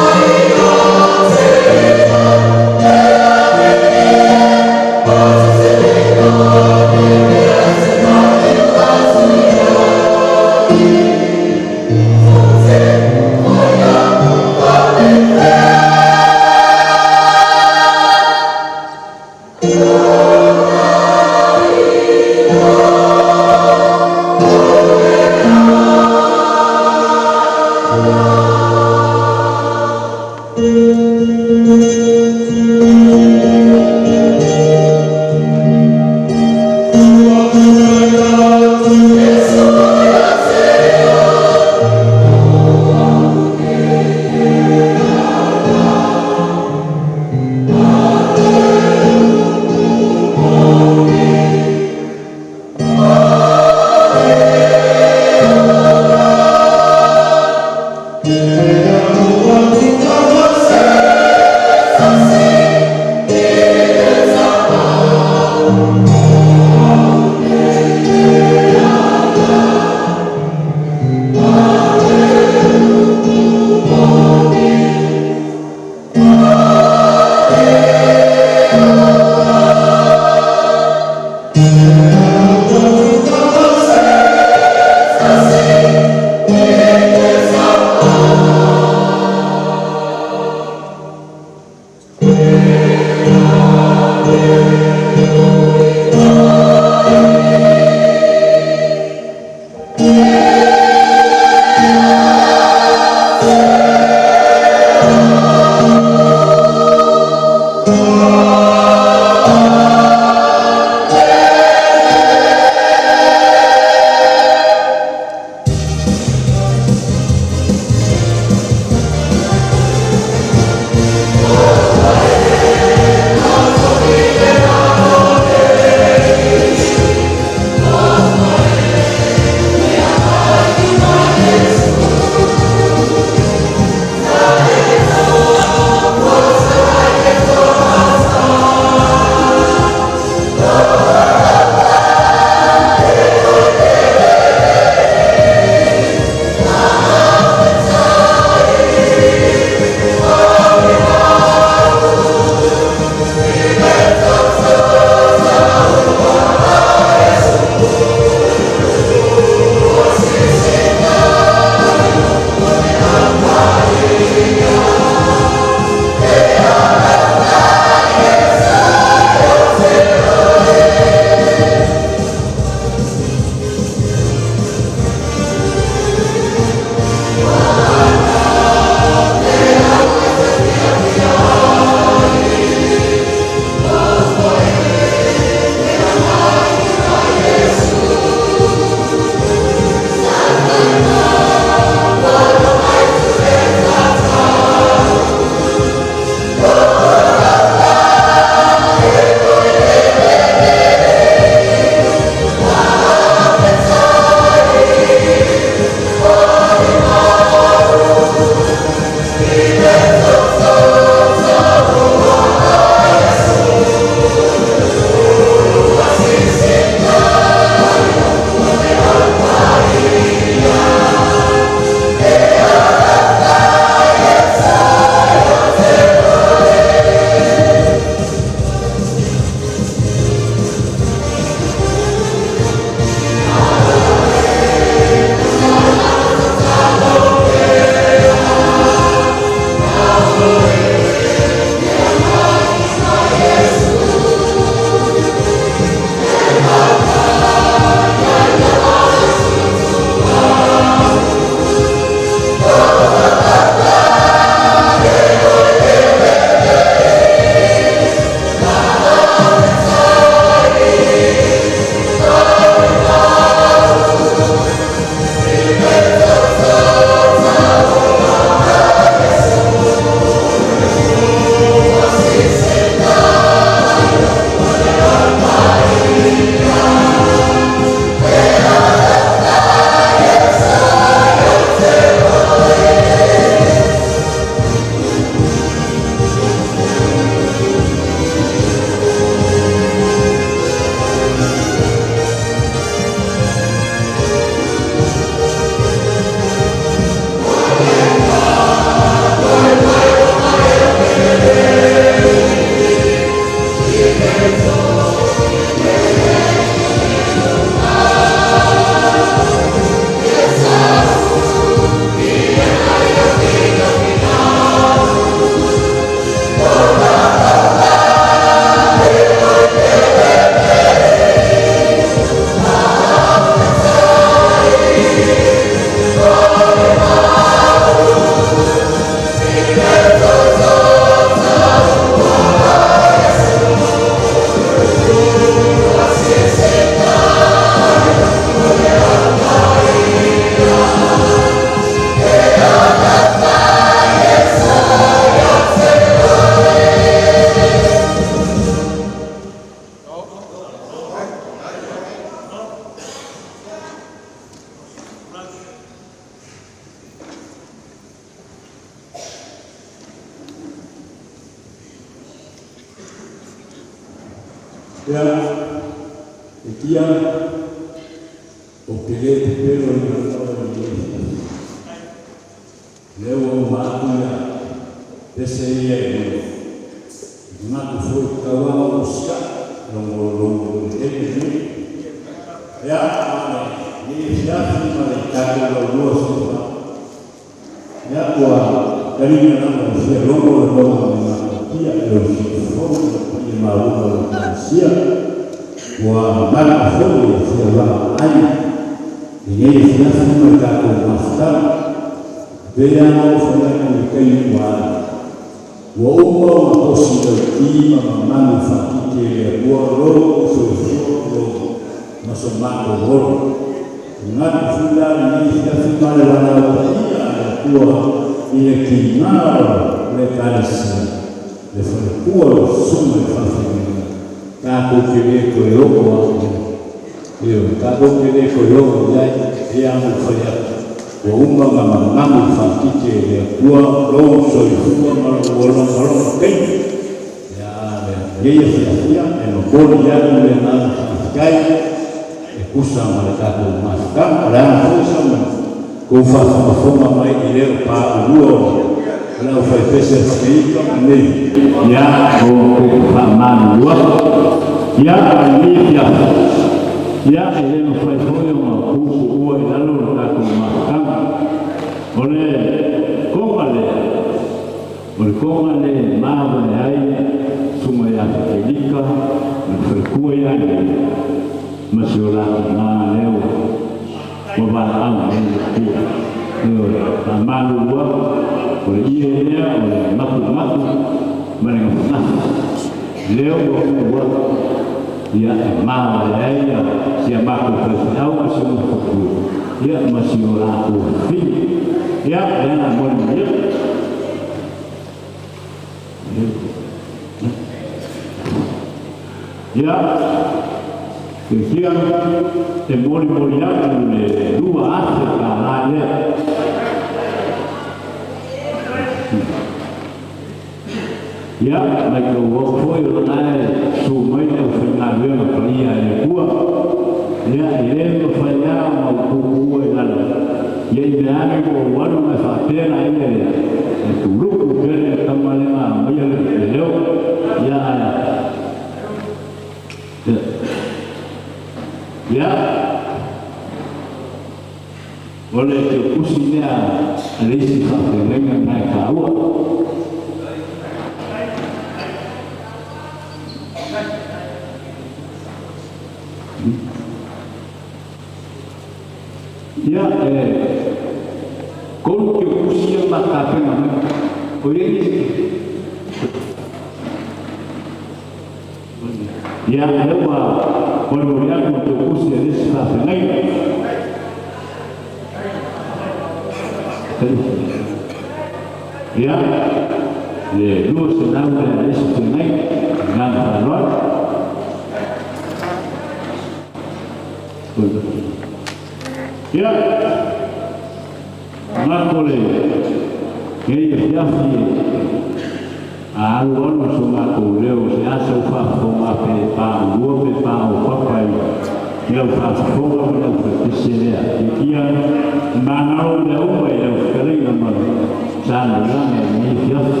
Sa le lage nei fiafi.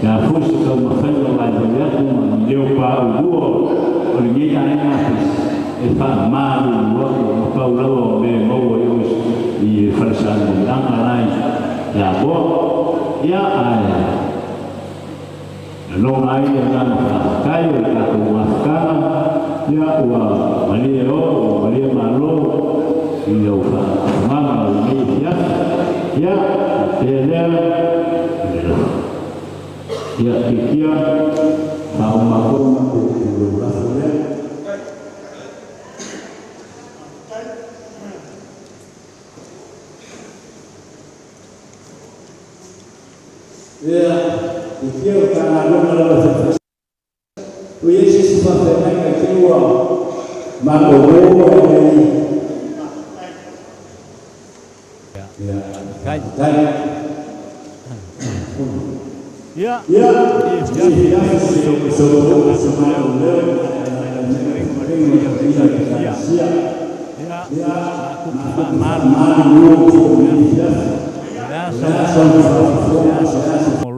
Ia fosi tau mawhai wa vai vai atu ma leo pa'ulua o lenei aiga e fa'amalulu aku ma pau lava o mea e maua i o i falesanuiaga lai Samoa. Ia ae lagona ai le agaga fa'afetai o le tatou mafutaga. Ia ua malie o ua malie malo i lau fa'afofogaga o lenei afiafi. Ia pea lea ia kikia fa'aumakou i lou lafo lea. Ia, i o Matagaluega lava se ua iai se isi faafeagaiga i te i ua malōlō ai. Ia, faafetai. Ia, Ia, i se o se matou leo Ekalesia. Ia, fa'amalulu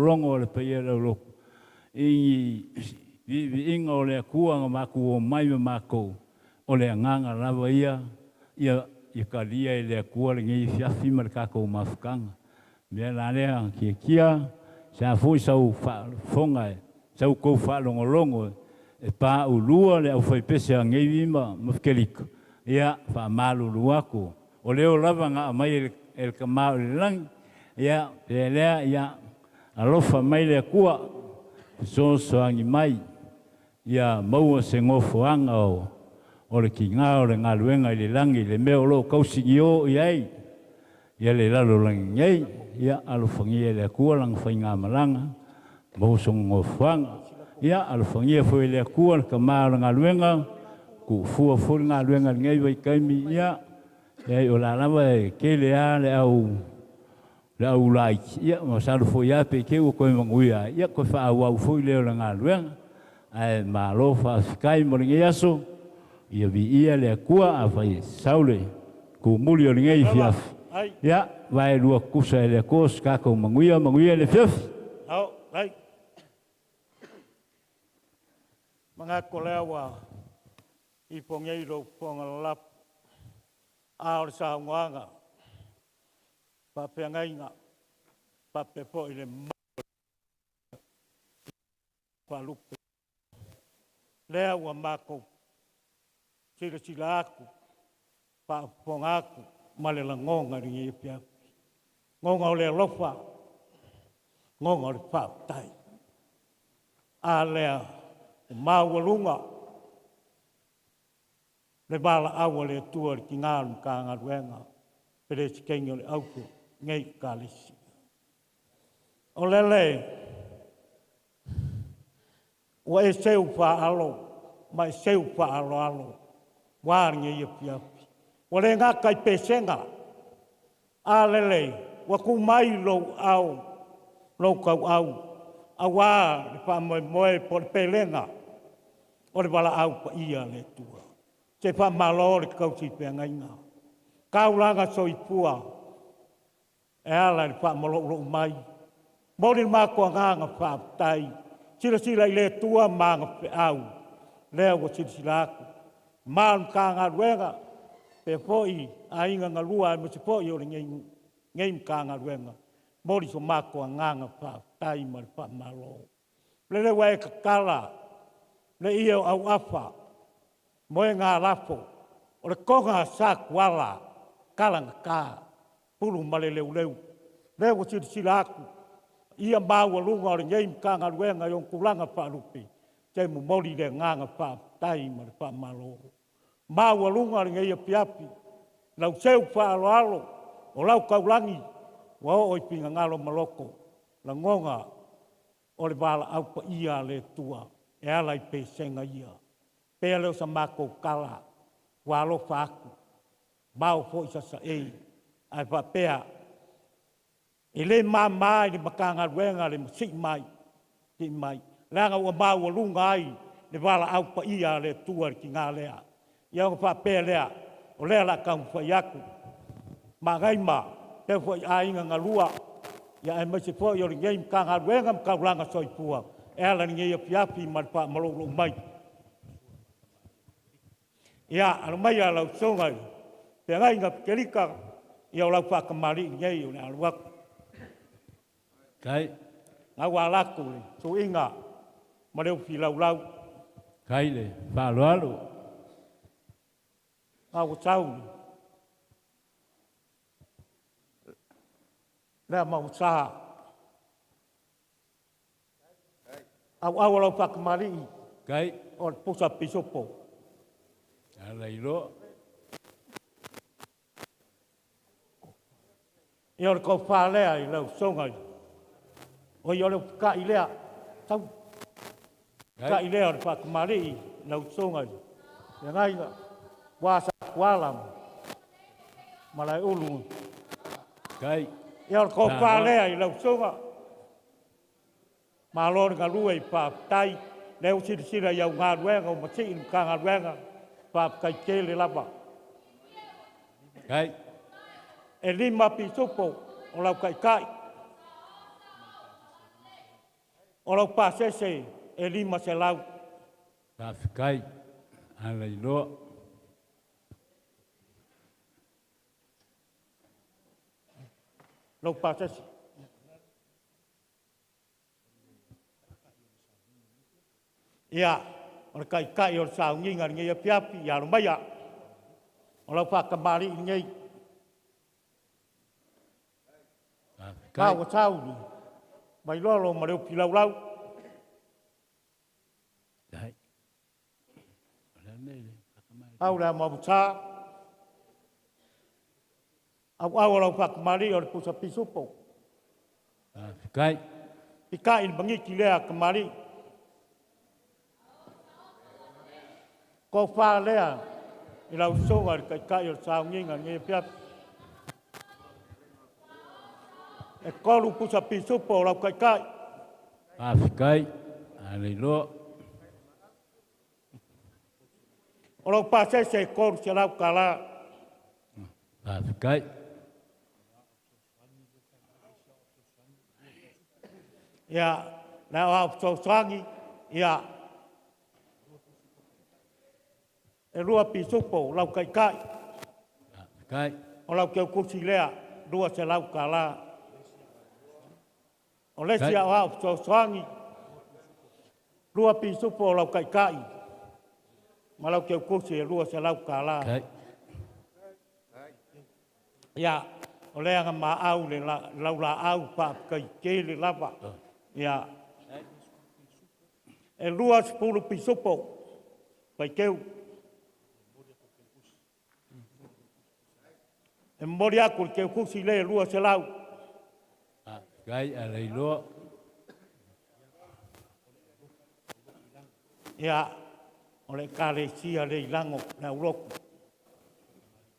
logo o le paia o le aulotu i viiviiga o le Atua na matou omai ma matou o le agaga lava ia ia talia e le Atua lenei afiafi ma le tatou mafutaga. Mea la lea kiakia sa fo'i sau faafofoga sau tou faalogologo e paulua le aufaipese a Geivi ma Fekelika. Ia faamalulu aku o leo lava na aumai e le Kamā o le lagi. Ia pea lea ia alofa mai le Atua fesoasoani mai ia maua se gofoaga o le kigā o le galuega i le lagi le mea o loo tausiniō i ai ia le lalolagi nei. Ia alofagia e le Atua lana faigamalaga maua sona gofoaga. Ia alofagia foi e le Atua le kamā o le galuega tuufua foi le galuega i lenei vaitaimi. Ia e o la lava e tele a le au laiti. Ia masalo foi a pe te ua toe manuia ai. Ia toe fa'aauau foi lea o le galuega ae malo fa'afetai mo lenei aso. Ia viia le Atua afai sau le tumuli o lenei fiafi. Ia vae lua tutusa e le Atua se tatou manuia manuia le fiafi. Ao, ai. Manatu lea ua ipo nei lou fofoga lalapu a o le saunoaga faafeagaiga faapea foi le faalupe lea ua matou silasila atu faafofoga atu ma le lagona i lenei afiafi. Goga o le alofa, goga o le faafetai. A lea o maualuga le valaau a le Atua i le tigā o le Matagaluega Peresitene o le Auso nei Ekalesia. O lele ua e seu faaalo ma e seu faaaloalo ua lenei afiafi. Ua le gata i pesega, a lele ua tu mai lou ao, lou tauau, auā le faamoemoe po o le pelega o le valaau paia a le Atua. Se faamalo le tausi feagaiga. Taulaga soifua e ala i le faamaloulou mai. Moli le matou agaga faafetai. Silasila i le Atua ma aga feau. Lea ua silasila atu. Ma o le Matagaluega, pea foi aiga galua aemaise foi o lenei Matagaluega. Moli so matou agaga faafetai ma le faamalo. Lele ua e tatala le ia o auafa, moega lafo, o le toga a Satuala, kalagata, pulu ma le leuleu. Lea ua silasila atu, ia maualuga o lenei Matagaluega i ona tulaga faalupe, te momoli le agaga faafetai ma le faamalo. Maualuga lenei afiafi, lau seu faaaloalo o lau taulagi, ua oo i finagalo ma loto, lagona o le valaau paia a le Atua e ala i pesega ia. Pea leo sa matou tala, ua alofa atu, mao foi sasaei, ae faapea, e le māmā i le Matagaluega le masii mai, sii mai. Leaga ua maualuga ai le valaau paia a le Atua i le tigā lea. Ia ona faapea lea, o lea la taumafai atu, Magaima, pea foi aiga galua, ia aemaise foi o lenei Matagaluega ma Taulaga Soifua, E ala lenei afiafi ma le faamalōlō mai. Ia, alo mai a lau soga i feagaiga Pekelika, ia o lau faakamalii lenei o le alu atu. Kai. Gau a latou le suiga ma le ufi laulau. Kai le faaaloalo. Gau tau lea mausa. Au au o lau faakamalii. Kai. O le pusa pisopo. Ala iloa. Ia o le kaufā lea i lau soga i. O ia o le ufukai lea. Tau. Kai lea o le faakamalii lau soga i. Ia ngai wa sa kuala ma lai ulu. Kai. Ia o le kaufā lea i lau soga. Malo le galue i faafetai. Lea ua silasila i au galuega o masii le Matagaluega, faafetai tele lava. Kai. E 5 pisupo o lau taitai. O lau pasese e 500. Faafetai. Ala iloa. Lau pasese. Ia, o le taitai o le sauniga lenei afiafi, ia alo maia. O lau faakamalii lenei. Ka ua sauni, mai lolo ma le upi laulau. Au le amamuta. Au au o lau faakamalii o le pusa pisupo. Kai. Pikai le mangiti lea kamalii. Ko wha lea i lau soga i le taitai o le sauniga lenei afiafi. E 3 pusa pisupo o lau taitai. Faafetai. Aleiloa. O lau pasese e 300 tala. Faafetai. Ia, na o au fesoasoani, ia, e 2 pisupo o lau taitai. Kai. O lau keukusi lea, 200 tala. O le isi au fesoasoani, 2 pisupo o lau taitai. Ma lau keukusi e 200 tala. Kai. Ia, o lea nga maau le lau laau faafetai tele lava. Ia, e 20 pisupo faiteu. E momoli atu le keukusi le 200. Kai aleiloa. Ia, o le ekalesia le ilago le aulotu.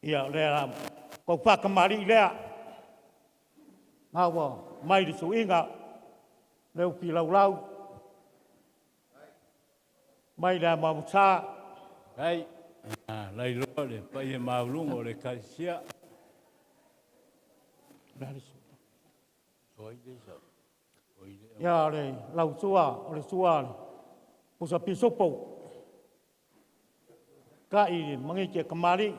Ia, o lea kou faakamalii lea. Ngā ua mai le suiga, le ufi laulau. Mai le amamusa. Kai, lailoa le paia maulunga o le ekalesia. Ia, o le lausua, o le sua, le pusa pisupo. Kai le mangiti e kamali.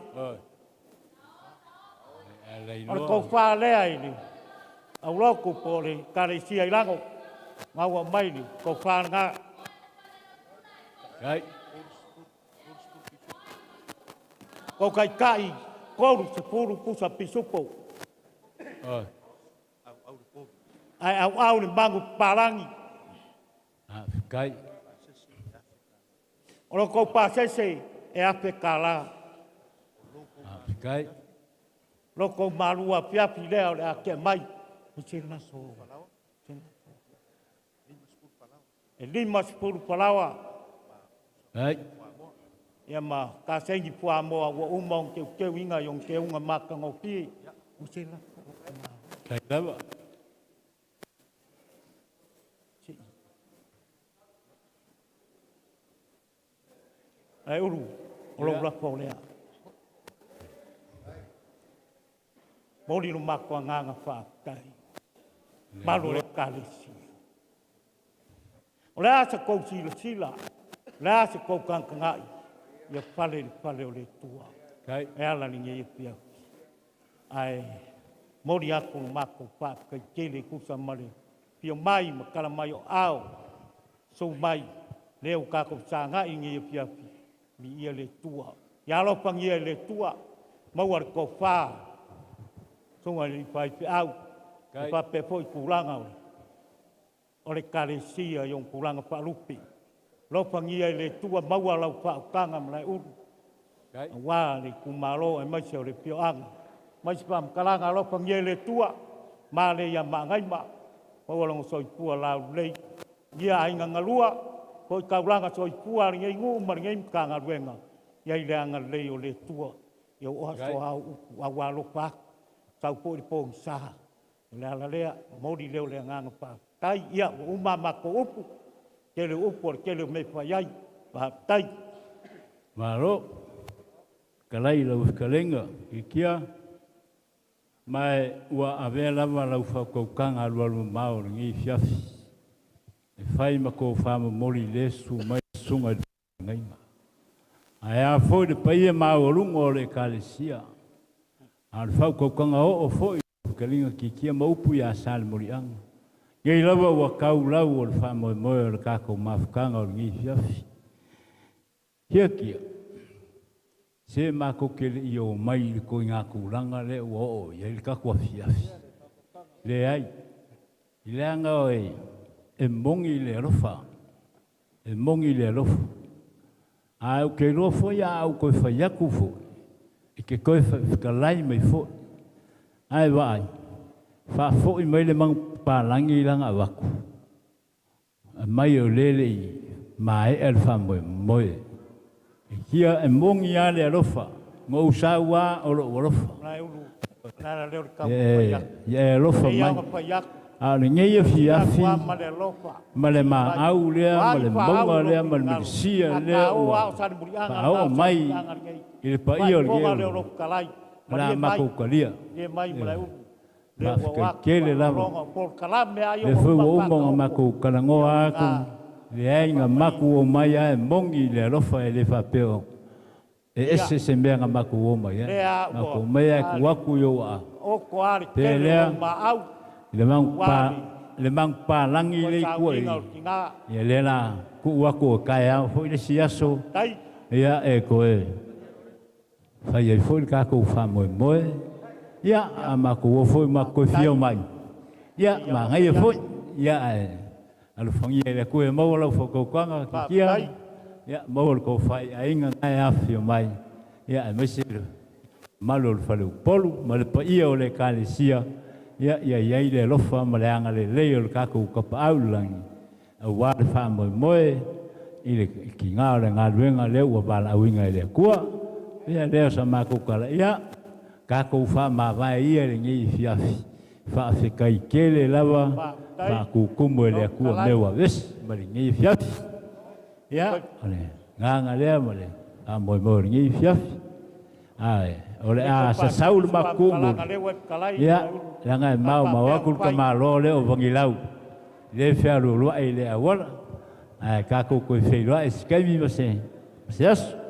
O le kaufā lea i le aulotu po o le ekalesia i lago. Ngā ua mai le kaufā ngā. Kai. Kau kai kai, 30 pusa pisupo. Ai au au le mangu palangi. Kai. O lo kou pasese e afe kala. Kai. Lo kou malua fiafi lea o le ake mai. O se laso. E 50 palawa. Kai. Ia ma ka sengi pua moa ua uma ong teu teu inga i ong te unga maka ngopi. O se laso. Kai lava. Ai uru, o lou lafo lea. Moli lo mako anganga faafetai. Malo le ekalesia. O le a sa kou silasila, o le a sa kou kagakai, ia pale i le pale o le Atua. E ala lenei afiafi. Ae moli atu le matou faafetai tele e tusa ma le fia mai ma tala mai o ao, sou mai, lea ua tatou sagai i lenei afiafi, viia le Atua. Ia alofagia e le Atua, maua le tofa, susuga i le faifeau, e faapea foi tulaga o le Ekalesia i ona tulaga faalupe. Alofagia e le Atua, maua lau faautaga ma lae ulu, aua le itumalo aemaise o le afioaga. Mai se faamatalaga, alofagia e le Atua, ma le ia Maagaima, maua lona soifua laulelei. Ia aiga galua, foi taulaga soifua a lenei nuu ma lenei Matagaluega, ia i le agalelei o le Atua. Ia ua aso au upu, a ua alofa atu, sau foi le pogisa. O le ala lea, momoli lea o le agaga faafetai. Ia, ua uma a matou upu, tele upu o le tele o mea e fai ai. Faafetai. Malo, fetalai i lau fetalaiga Kikia, ma ua avea lava lau faautautaga alualumamao i lenei afiafi e fai ma tofa momoli i le susu mai le susuga i le faafeagaiga. Ae a foi le paia maualuga o le Ekalesia, a o le faautautaga oo foi i lau fetalaiga Kikia ma upu ia Salemuliaga. Nei lava ua tau lau o le faamoemoe o le tatou mafutaga o lenei afiafi. Hiakia, se matou te le i o mai i le ituaiga tulaga lea ua oo i ai le tatou afiafi. Leai, i leaga e moni le alofa, e moni le alofa. Ae ou te iloa foi a ou toe fai atu foi, e te toe fetalai mai foi. Ae vaai, faafoi mai le manupapalagi lana avatu, aumai o lea e le i maea le faamoemoe. E kia e moni lava le alofa, na ou sau lava o lou alofa. Ia e alofa mai. A o lenei afiafi ma le maau lea ma le mauga lea ma le melesia lea ua faaoo mai i le paia o lenei o le a matou talia. Faafetai tele lava. Lea foi ua uma ona matou talanoa atu, leai na matou omai lava e moni le alofa, e le faapea o e ese se mea na matou omai ai. Matou omai lava e tuu atu i ou aao. Pe lea, i le manupapalagi lea i tua i ia lea la tuu atu o taeao foi le isi aso, ia e toe fai ai foi le tatou faamoemoe. Ia, a matou o foi matou toe fia mai, ia, manaia foi. Ia, ae alofagia e le Atua e maua lau faatautaga, Kikia, ia, maua le tofa i aiga na e afifio mai, ia, aemaise le mamalu o le faleupolu ma le paia o le Ekalesia, ia, ia i ai le alofa ma le agalelei o le tatou Tapaau i le lagi, aua le faamoemoe i le tiga o le galuega lea ua valaauina e le Atua. Ia, lea o sa matou tala, ia, tatou faamavae ia lenei afiafi, faafetai tele lava, faatutumu e le Atua mea ua vesi ma lenei afiafi. Ia, o le agaga lea ma le faamoemoe o lenei afiafi. Ae o le a sasau le makumu, ia, leaga e maomao atu le tamaloa lea o Vagilau, le fealualuai i le auala, ae tatou toe feiloai se taimi ma se aso.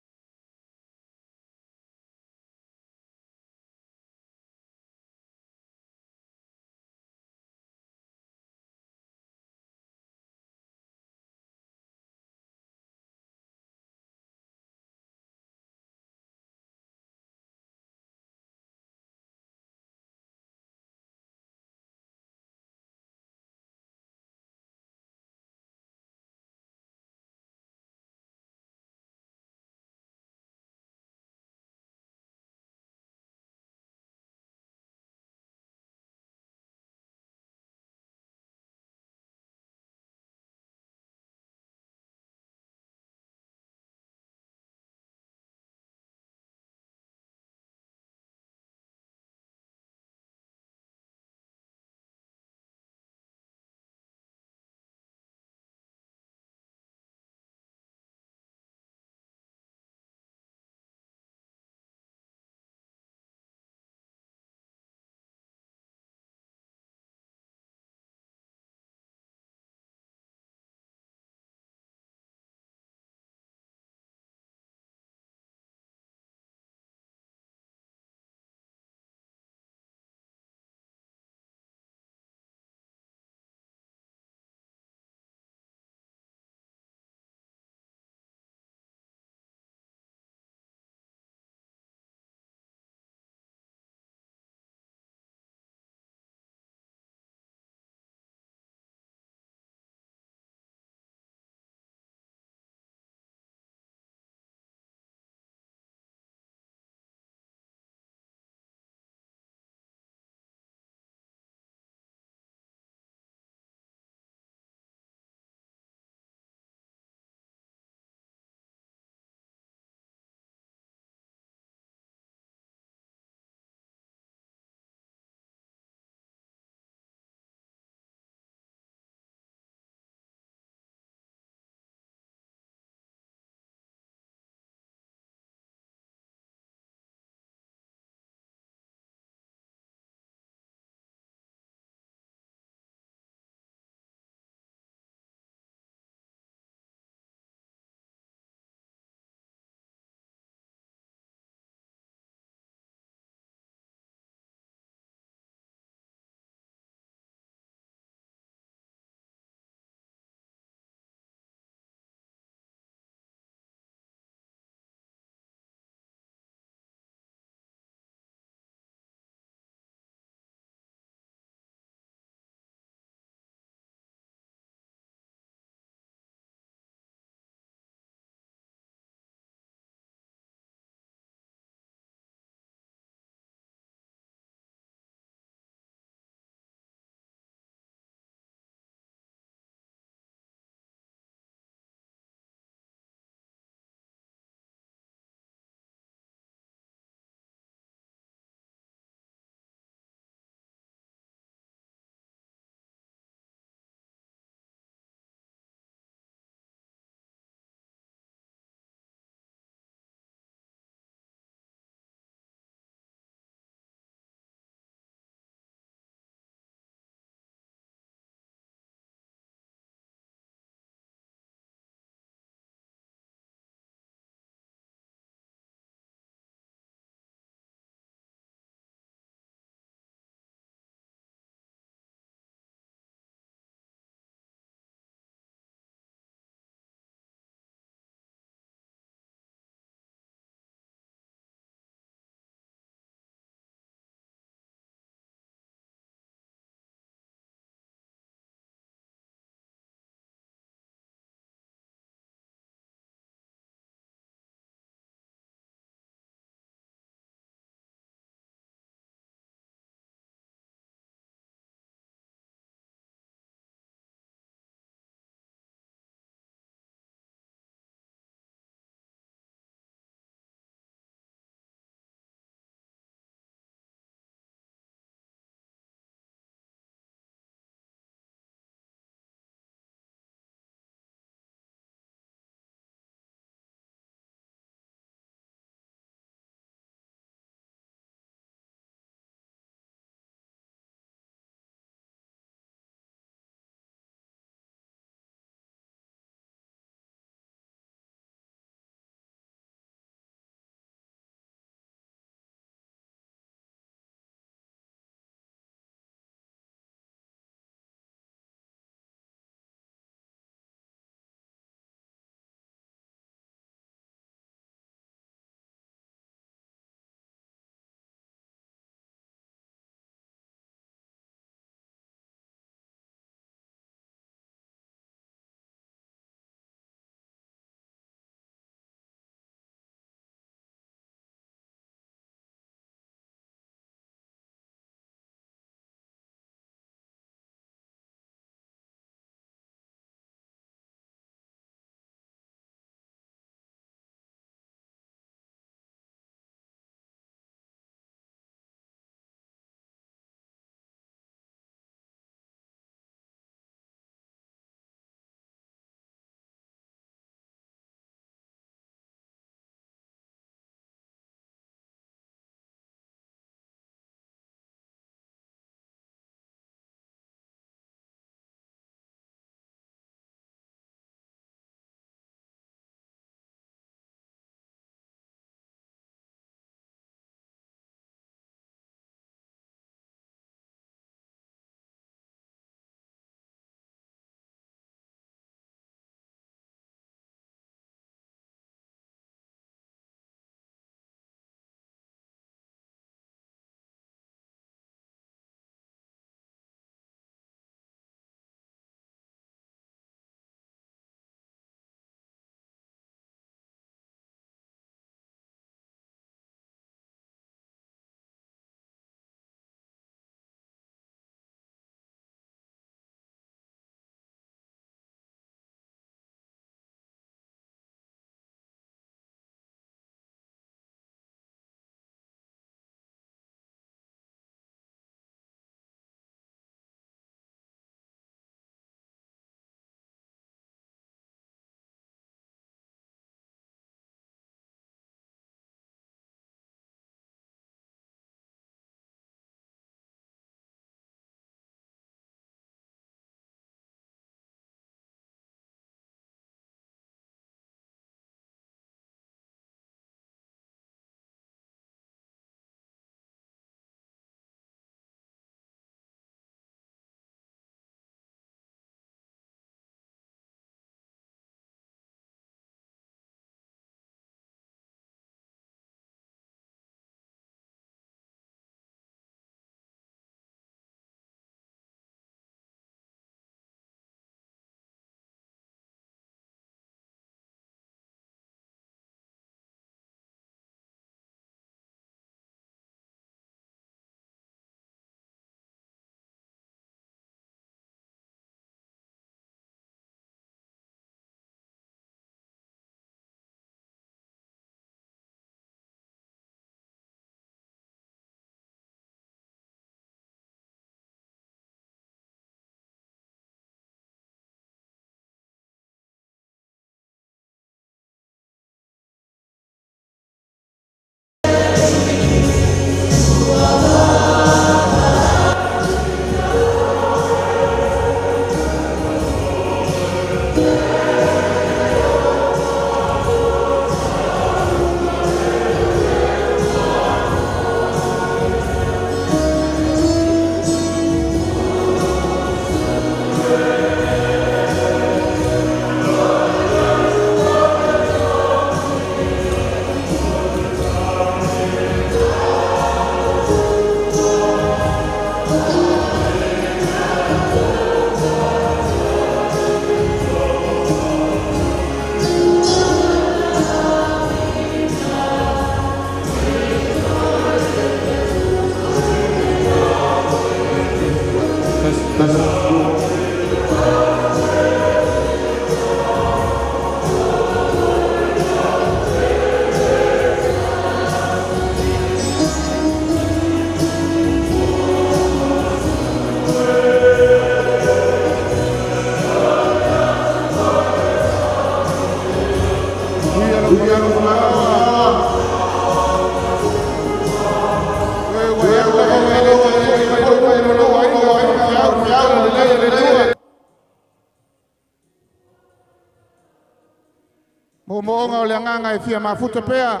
Mo'omo'oga o le agaga e fia mafuta pea.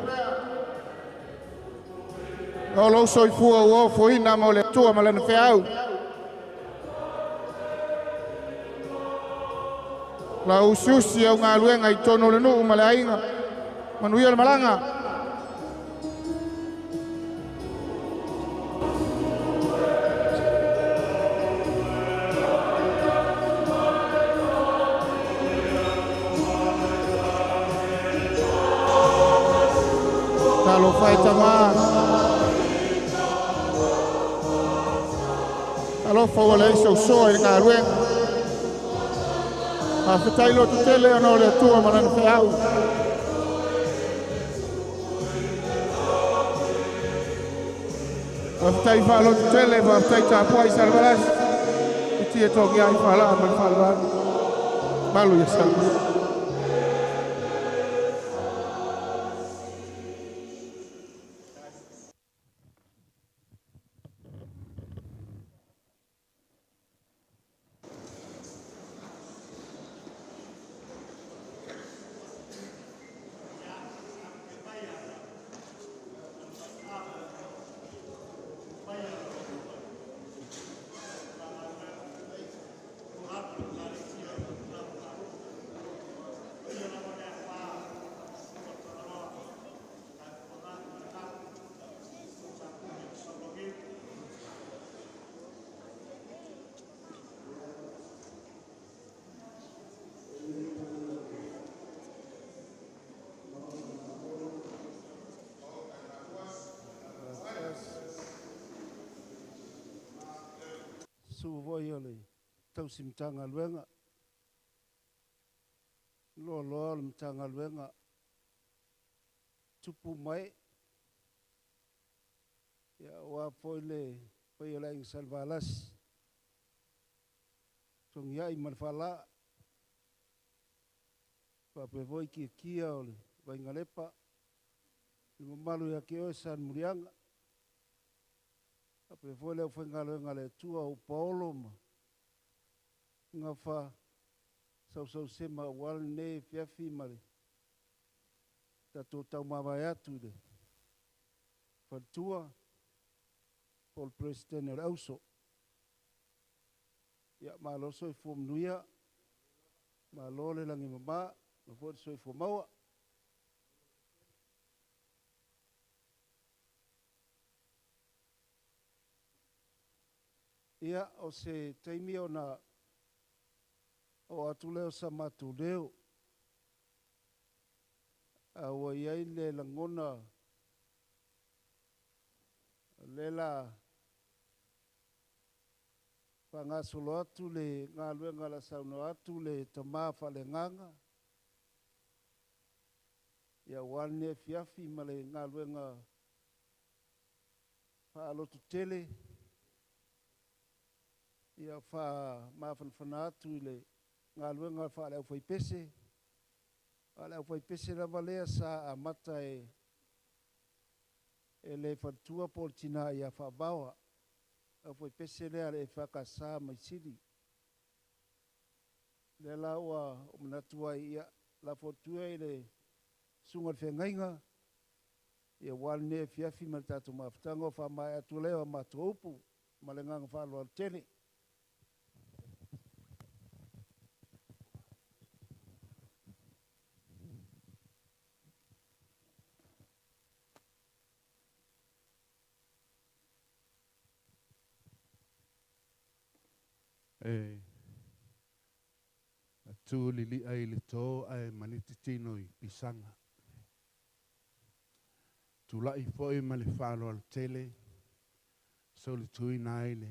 O lou soifua ua ofoina mo le Atua ma lana feau. Lau usiusi au galuega i totonu o le nuu ma le aiga. Manuia le malaga. Talofa e tamā. Talofa ua leai sausoa i le galuega. Faafetai lototele ona o le Atua ma lana feau. Faafetai faalototele, faafetai tapuai Salevalasi. I tia togi ai faalaa ma le faalevalu. Malu ia Samoa. Su foi o le tausi Matagaluega, loaloa o le Matagaluega, tupu mai, ia ua foi le pai o le aiga Salevalasi, togiai ma le faalaa, faapea foi kiakia o le Vaingalepa, le mamalu ia te oe Salemuliaga, faapea foi le aufaigaluega a le Atua o Paolo ma gafa sausausema aua lenei afiafi ma le tatou taumavae atu i le faletua po o le Peresetene o le Auso. Ia, malo soifua manuia, malo le lagi e mama, malo foi le soifua maua. Ia, o se taimi ona oo atu lea o sa matou leo, a ua i ai le lagona o lea la faagasolo atu le galuega la saunoa atu le tamā faaleagaga, ia aua lenei afiafi ma le galuega faalototele, ia faamafanafana atu i le galuega faale-aufaipese. A o le aufaipese lava lea sa amata e le faletua po o le tinā ia Faavaoa, aufaipese lea a le EFKS mai Sili. Lea la ua ou manatu ai, ia, lafo atu ia i le susuga i le feagaiga, ia aua lenei afiafi ma le tatou mafutaga o faamaea atu lea o matou upu ma le agaga faaaloalo tele. E atu lili'a i le tō ae maniti tino i pisaga. Tula'i fo'i ma le faaaloalo tele solituina ai le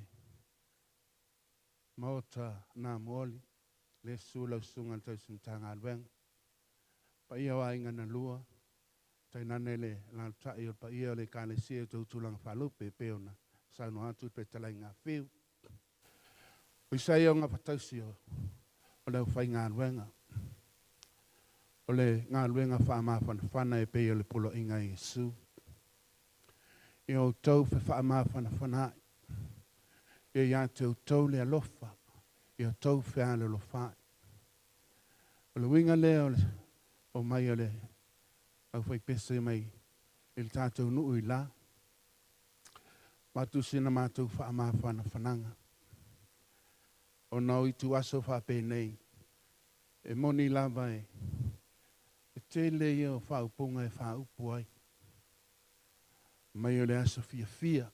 Maota na mooli le susu lau susuga i le tausi Matagaluega. Paia o aiga na lua, tainane le alaalatai o le paia o le Ekalesia i tou tulaga faalupe e pei ona saunoa atu le fetalaiga a Fiu. O Isaia o gafatausi o le aufaigaluega. O le galuega faamafanafana e pei o le poloaiga a Iesu. Ia outou fefaamafanafanaai. Ia ia te outou le alofa, ia outou fealolofaai. O le uiga lea o le omai o le aufaipese mai i le tatou nuu i la. Avatu sina matou faamafanafanaga. Ona o ituaso faapenei, e moni lava e tele ia o faaupuga e faaupu ai. Mai o le aso fiafia.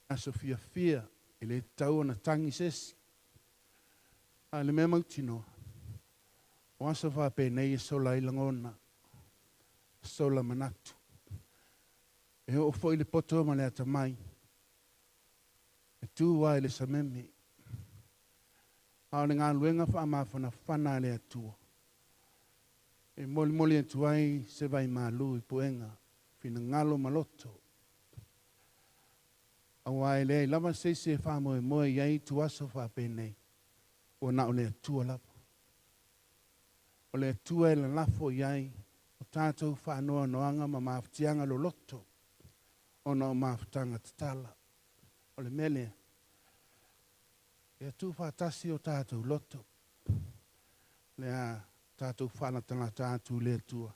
Aso fiafia e le tatau ona tagi se isi. A o le mea mautinoa, o aso faapenei e sola ai lagona, sola manatu. E oo foi le poto ma le atamai, e tu ai le sameme. A o le galuega faamafanafana a le Atua. E molimoli atu ai se vaimalu i puega, finagalo ma loto. Aua e leai lava se isi e faamoemoe i ai ituaso faapenei, ua na o le Atua lava. O le Atua e lalafo i ai o tatou faanoanoaga ma mafatiaga loloto ona o mafutaga tatala. O le mea lea, ia tuufaatasi o tatou loto, le a tatou faalatalata atu i le Atua,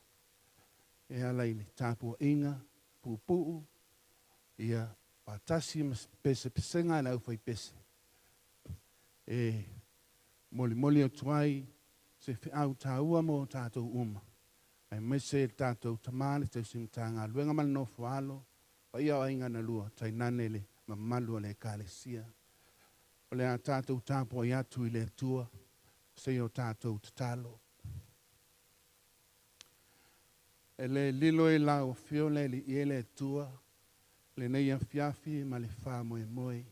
e ala i le tapuaiga, puupuu, ia faatasi ma pesepesega a le aufaipese, e molimoli atu ai se feau taua mo tatou uma, aemaise le tatou tama le tausi Matagaluega ma le nofo a alo, paia o aiga na lua, tainane le mamalu o le Ekalesia. O le a tatou tapuai atu i le Atua, se o tatou tatalo. E le lilo i lau afio le Alii e le Atua, lenei afiafi ma le faamoemoe.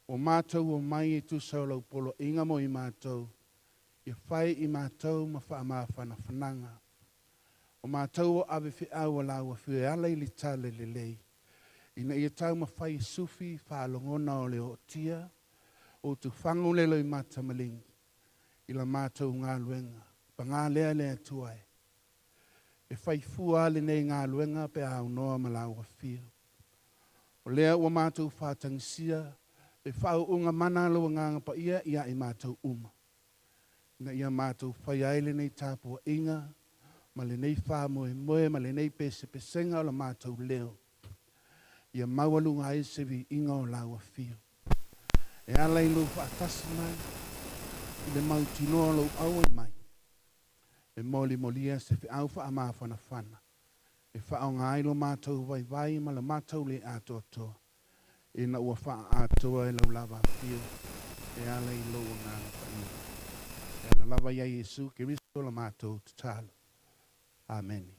Ua matou omai e tusa o lau poloaiga mo i matou, ia fai i matou ma faamafanafanaga. O matou o ave feau o lau afio e ala i le tala lelei, ina ia taumafai e sufi faalogona o le ootia, o tufagu le loimata maligi, i la matou galuega. Paga lea le Atua e. E faifua lenei galuega pe aunoa ma lau afio. O lea ua matou faatagisia le faauuga mana a lou Agaga Paia ia i matou uma. Ina ia matou faia ai lenei tapuaiga ma lenei faamoemoe ma lenei pesepesega o la matou leo. Ia maualuga ai se viiga o lau afio. E ala i lou faatasi mai, i le mautinoa o lou auai mai, e molimolia se feau faamafanafana, e faaaoga ai lo matou vaivai ma le matou le atoatoa, ina ua faaatoa e lau lava afio, e ala i lou Agaga Paia. E ala lava ia Iesu Keriso la matou tatalo. Amene.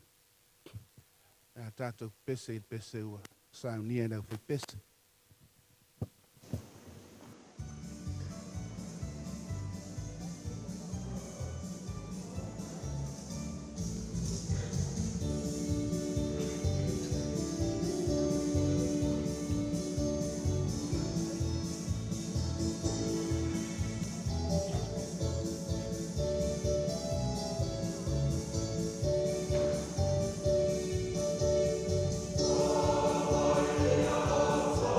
E a tatou pese i le pese ua saunia e le aufaipese. O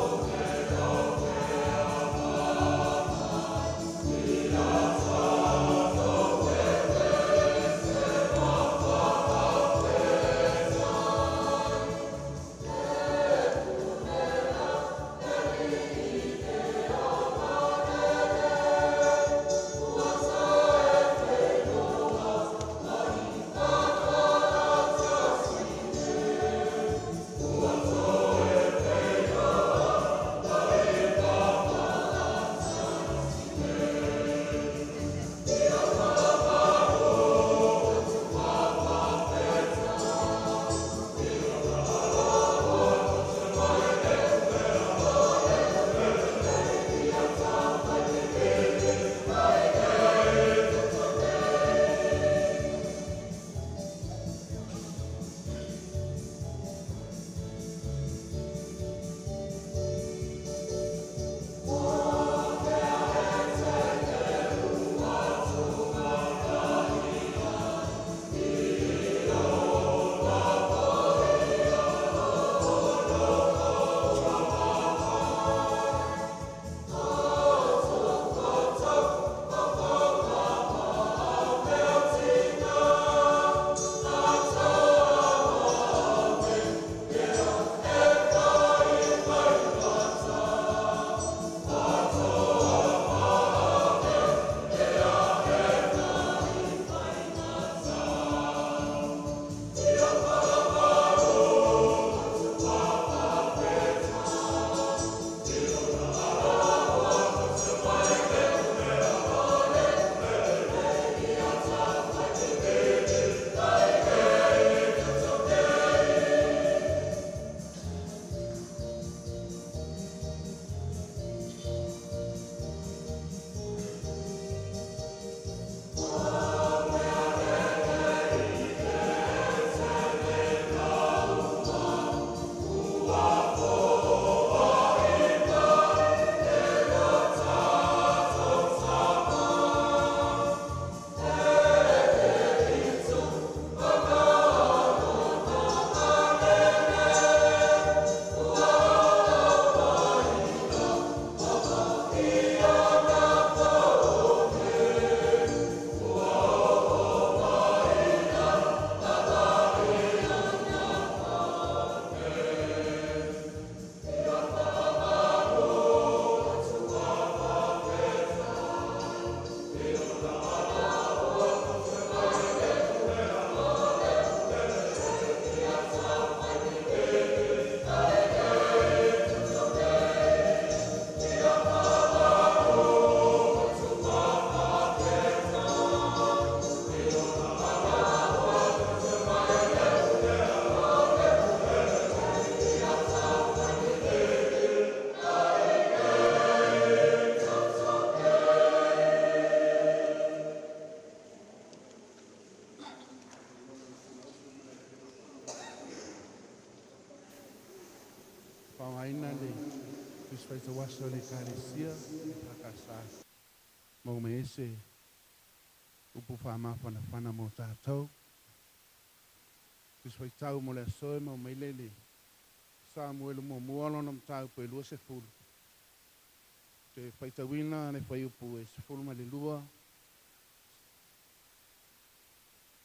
Faaaogaina le Tusi Faitauaso a le Ekalesia EFKS maua mai ai se upu faamafanafana mo tatou. Tusi Faitau mo le aso e maua mai lea i le Samuelu muamua lona mataupu e 20. Ou te faitauina le fuaiupu e 12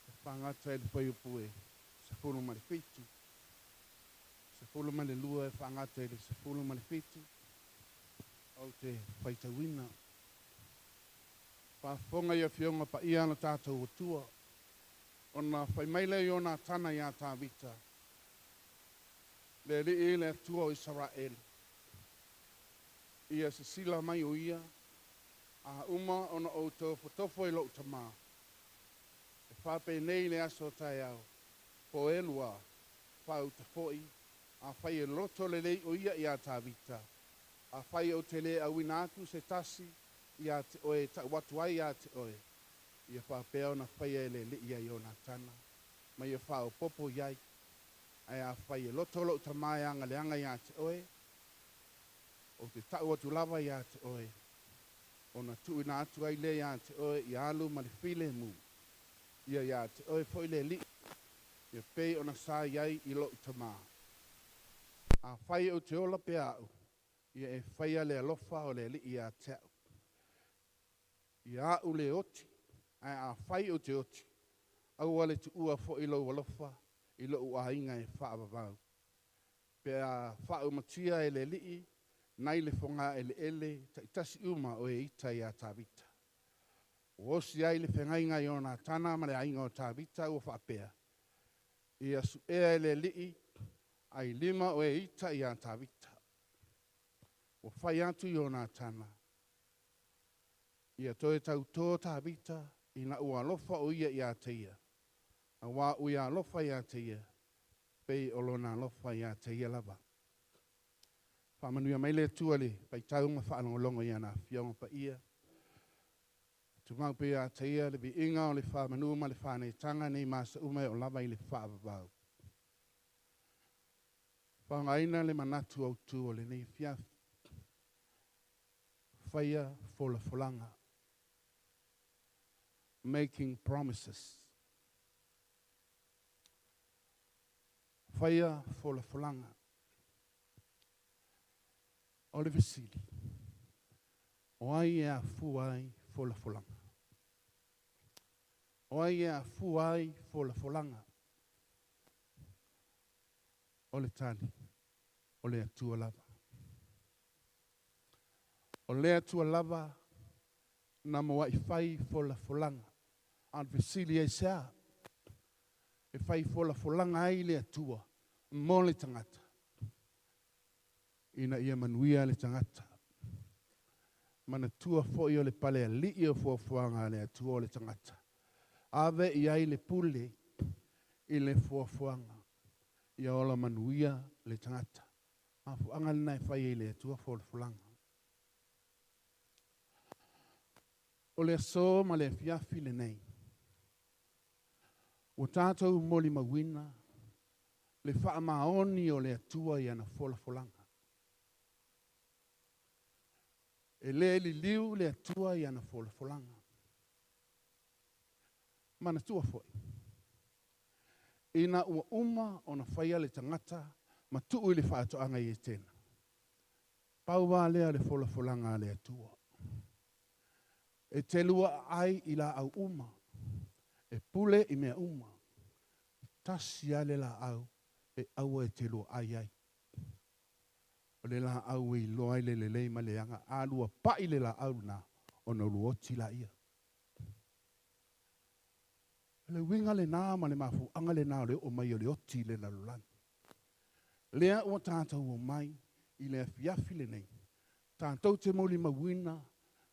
e faagata i le fuaiupu e 17. 12 e faagata i le 17 ou te faitauina. Faafofoga i Afioga Paia a lo tatou Atua, ona fai mai lea o Ionatana iā Tavita, Le Alii le Atua o Isaraelu, ia sisila mai o ia, a uma ona ou tofotofo i lou tamā, e faapenei le aso o taeao, po elua, faauta foi, afai e loto lelei o ia iā Tavita, afai ou te lē auina atu se tasi iā te oe e tau atu ai iā te oe, ia faapea ona faia e le Alii ia Ionatana, ma ia faaopoopo i ai. Ae afai e loto lou tamā e agaleaga iā te oe, ou te tau atu lava iā te oe, ona tuuina atu ai lea iā te oe ia alu ma le filemu, ia iā te oe foi le Alii, ia pei ona sa i ai i lou tamā. Afai ou te ola pea au, ia e faia le alofa o le Alii iā te au. Ia a'u le oti, ae afai ou te oti, aua le tuua foi lou alofa i lo'u aiga e faavavau. Pe a faaumatia e le Alii nai le fogaeleele taitasi uma o e ita iā Tavita. Ua osi ai le feagaiga a Ionatana ma le aiga o Tavita ua faapea, Ia su'ea e le Alii ai lima o e ita iā Tavita. Ua fai atu Ionatana, Ia toe tautō Tavita ina ua alofa o ia iā te ia, auā ua ia alofa iā te ia, pei o lona alofa iā te ia lava. Faamanuia mai le Atua i le faitau ma faalogologo i ana Afioga Paia. Tumau pea ia te ia le viiga o le faamanu ma le faaneetaga nei ma aso uma e oo lava i le faavavau. Faaaogaina le manatu autu o lenei afiafi. Faia folafolaga. Making promises. Faia folafolaga. O le fesili, o ai e afua ai folafolaga? O ai e afua ai folafolaga? O le tali, o le Atua lava. O le Atua lava na moa'i fai folafolaga. A o le fesili, aisea e fai folafolaga ai le Atua mo le tagata? Ina ia manuia le tagata. Manatua foi o le palealii o fuafuaga a le Atua o le tagata. Ave i ai le pule i le fuafuaga ia ola manuia le tagata. Mafuaaga lena e fai ai e le Atua folafolaga. O le aso ma le afiafi lenei, ua tatou molimauina le faamaoni o le Atua i ana folafolaga. E le liliu le Atua i ana folafolaga. Manatua foi, ina ua uma ona faia le tagata ma tuu i le faatoaga i Etena, pau lava lea o le folafolaga a le Atua. E te lua aai i laau uma, e pule i mea uma, e tasi lava le laau e aua e te lua ai ai. O le laau e iloa ai le lelei ma le leaga, a lua pai le laau lena, ona lua oti laia. O le uiga lena ma le mafuaaga lena o le oo mai o le oti i le lalolagi. Lea ua tatou omai i le afiafi lenei, tatou te molimauina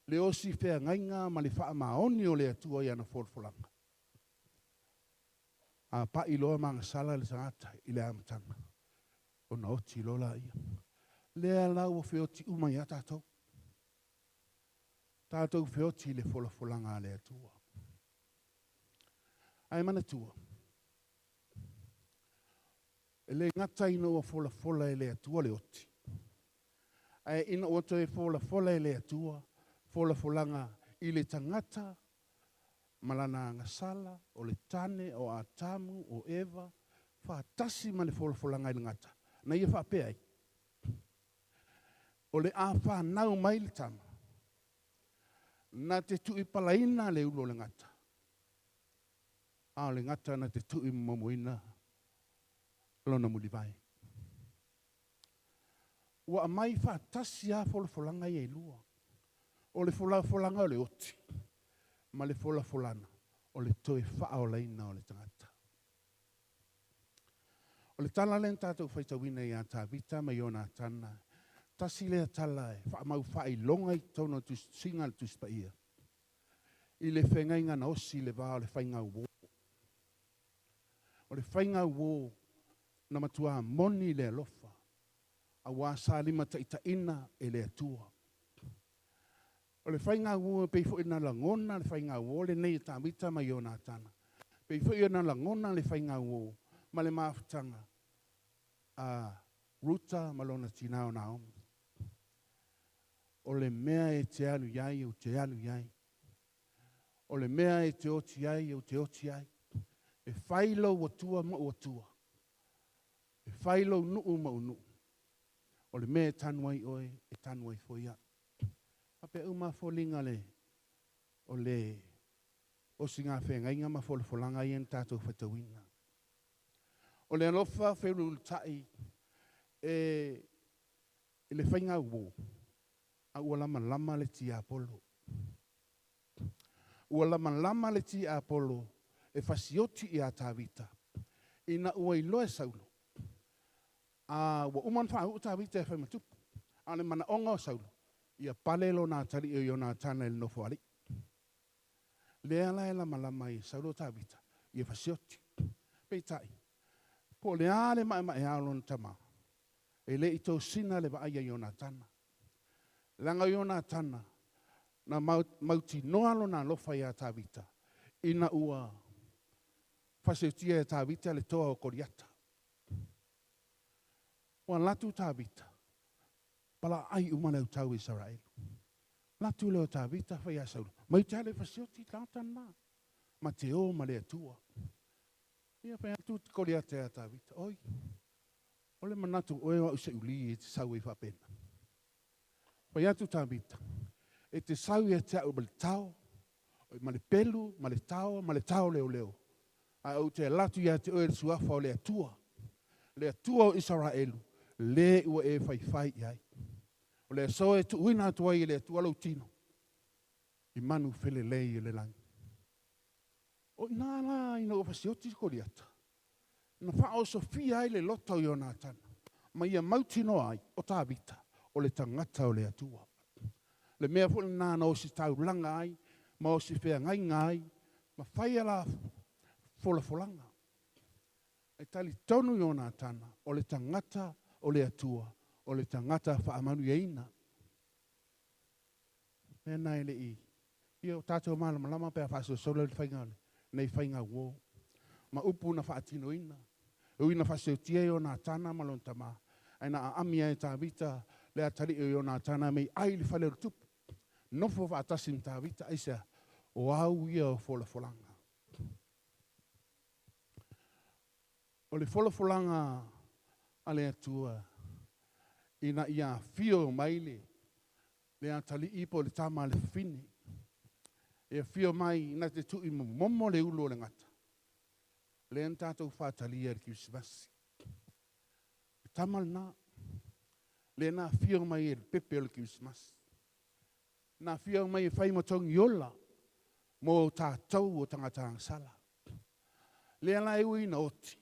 le osi feagaiga ma le faamaoni o le Atua i ana folafolaga. A pai loa ma agasala le tagata i le amataga, ona oti loa laia. Lea la ua feoti uma ia tatou. Tatou feoti i le folafolaga a le Atua. Ae manatua, e le gata ina ua folafola e le Atua le oti, Ae ina ua toe folafola e le Atua folafolaga i le tagata ma lana agasala, o le tane, o Atamu, o Eva, faatasi ma le folafolaga i le gata, na ia faapea ai, O le a fanau mai le tama, na te tuipalaina le ulu o le gata, a o le gata na te tuimomoina lona mulivae. Ua aumai faatasi lava folafolaga ia e lua. O le folafolaga o le oti ma le folafolaga o le toe faaolaina o le tagata. O le tala lea na tatou faitauina ia Tavita ma Ionatana, tasi lea tala e faamau faailoga i totonu o le tusitusiga a le Tusi Paia, i le feagaiga na osi i le va o le faigauō. O le faigauō na matua moni le alofa, auā sa limataitaiina e le Atua. O le faigauō e pei foi ona lagona le faigauō lenei e Tavita ma Ionatana, pei foi ona lagona le faigauō ma le mafutaga a Ruta ma lona tinā o Naomi. O le mea e te alu i ai, ou te alu i ai. O le mea e te oti ai, ou te oti ai. E fai lou Atua ma ou Atua. E fai lou nuu ma ou nuu. O le mea e tanu ai oe, e tanu ai foi au. Faapea uma foliga le, o le osigafeagaiga ma folafolaga ia na tatou faitauina. O le alofa feuliulitai e i le faigauō, a ua lamalama le tiapolo. Ua lamalama le tiapolo e fasioti iā Tavita, ina ua iloa e Saulo, a ua uma ona faauu Tavita e fai ma tupu, a o le manaoga o Saulo, ia pale lona atalii o Ionatana i le nofoalii. Lea la e lamalama ai e Saulo Tavita, ia fasioti. Peitai, po o le a le maemaea o lona tama, e le i tosina le vaai a Ionatana. Leaga o Ionatana, na mautinoa lona alofa iā Tavita, ina ua fasiotia e Tavita le toa o Koliata. Ua alu atu Tavita, palaai uma le autau o Isaraelu. Alu atu lea o Tavita fai ia Saulo, mai te alu e fasioti le tagata lena, ma te o ma le Atua. Ia fai atu Koliata ia Tavita, oi, o le manatu o oe o au se uli e te sau ai faapena. Fai atu Tavita, e te sau ia te au ma le tao, ma le pelu, ma le tao, ma le tao leoleo, ae ou te alu atu ia te oe le suafa o le Atua, le Atua o Isaraelu, le ua e faifai i ai. O le aso e tuuina atu ai e le Atua lou tino i manu felelei o le lagi. O i ina la ina ua fasioti Koliata, na faaosofia ai le loto o Ionatana, ma ia mautinoa ai o Tavita o le tagata o le Atua. Le mea foi lena na ositaulaga ai ma osifeagaiga ai ma fai a la folafolaga. E talitonu Ionatana o le tagata o le Atua, o le tagata faamanuiaina. Mea na e le i ia o tatou malamalama pe a faasolosolo le faiga nei faigauō ma upu na faatinoina. E ui na faasiotia Ionatana ma lona tama, ae na aami ai e Tavita le atalii o Ionatana me i ai i le fale o le tupu. Nofo faatasi ma Tavita, aisea? O au ia o folafolaga. O le folafolaga a le Atua ina ia afio mai le atalii po o le tama a le fafine. E afio mai na te tuuimomomo le ulu o le gata. Lea na tatou faatalia i le Kerisimasi. Le tama lena, lea na afio mai e le pepe o le Kerisimasi. Na afio mai e fai ma togiola mo tatou o tagata agasala. Lea la e ui ina oti,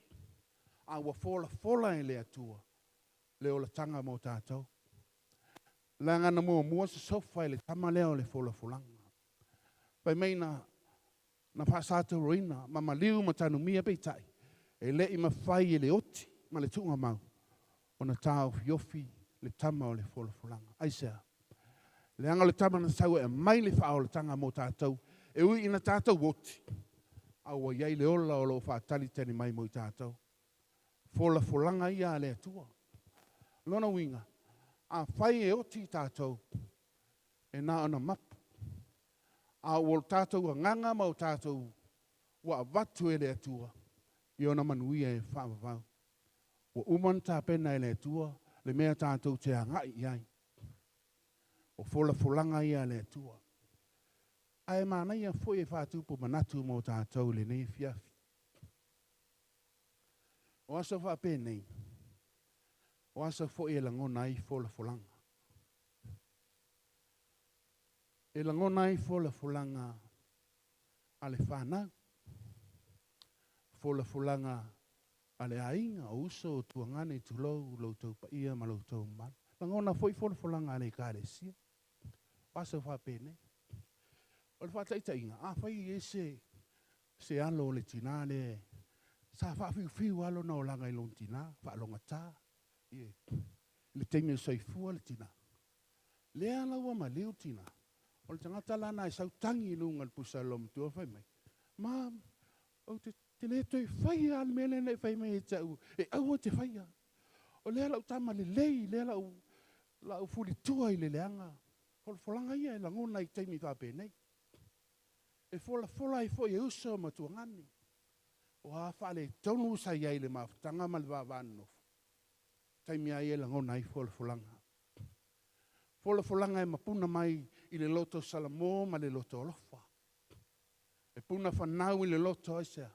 a ua folafola e le Atua le olataga mo tatou. Leaga na muamua sosofa e le tama lea o le folafolaga. Fai mai na faasatauroina ma maliu ma tanumia peitai, e le i mafai e le oti ma le tuugamau ona taofiofi le tama o le folafolaga. Aisea? Leaga o le tama na sau e aumai le faaolataga mo tatou, e ui ina tatou oti, a ua i ai le ola o lo o faatalitali mai mo i tatou. Folafolaga ia a le Atua. Lona uiga, Afai e oti i tatou, e na ona mapu. A ua o tatou agaga ma o tatou ua avatu e le Atua i ona manuia e faavavau. Ua uma ona tapena e le Atua le mea tatou te agai i ai. O folafolaga ia a le Atua. Ae manaia foi e faatupu manatu mo tatou i lenei afiafi. O aso faapenei, o aso foi e lagona ai folafolaga. E lagona ai folafolaga a le fanau, folafolaga a le aiga, o uso, o tuagane, tulou, lo outou paia ma lo outou mamalu. Lagona foi folafolaga a le ekalesia. O aso faapenei. O le faataitaiga, afai e i ai se alo o le tinā lea sa faafiufiu lava lona olaga i lona tinā, faalogata, i le taimi o soifua le tinā. Lea la ua maliu le tinā. O le tagata la lena e sau tagi i luga o le pusa o le loomatua fai mai, Ma, ou te le toe faia lava le mea lea na e fai mai ia te au e aua te faia. O lea lau tama lelei, lea lau fulitua i le leaga. Folafolaga ia e lagona i taimi faapenei. E folafola ai foi e uso ma tuagane. O a faaletonu sa i ai i le mafutaga ma le vava nonofo, taimi lava ia e lagona ai folafolaga. Folafolaga e mapuna mai i le loto salamo ma le loto alofa. E puna fanau i le loto aisea?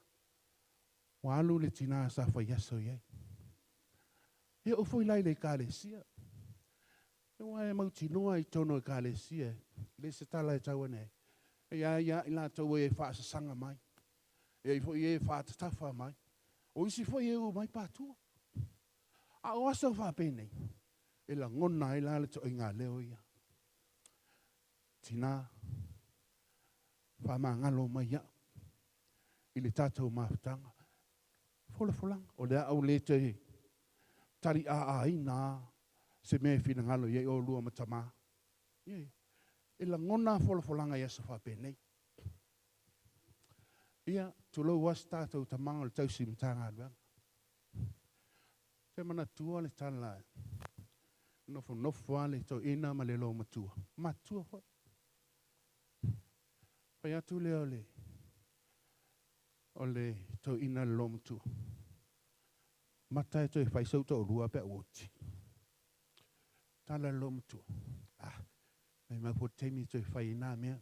Ua alu le tinā sa fai aso i ai. E oo foi la i le ekalesia. Aua e mautinoa i totonu o ekalesia, e le se tala e tau ane ai. E i ai lava i latou e faasasaga mai, e i ai foi e faatatafa mai, o isi foi e u mai patua. A o aso faapenei, e lagona ai la le toaiga leo ia. Tina, faamagalo mai ia'u i le tatou mafutaga. Folafolaga, o le a ou le toe taliaāina lava se mea e finagalo i ai oulua ma tama. Ioe, e lagona folafolaga i aso faapenei. Ia, tulou lava se tatou tamaga o le tausi Matagaluega. Ou te manatua le tala e nofonofo lava le toeaina ma le loomatua, matua foi. Fai atu lea o le o le toeaina i le loomatua, Mata e toe fai sou toalua pe a ua oti. Tala le loomatua, Ah, maimau foi le taimi e toe fai ai na mea.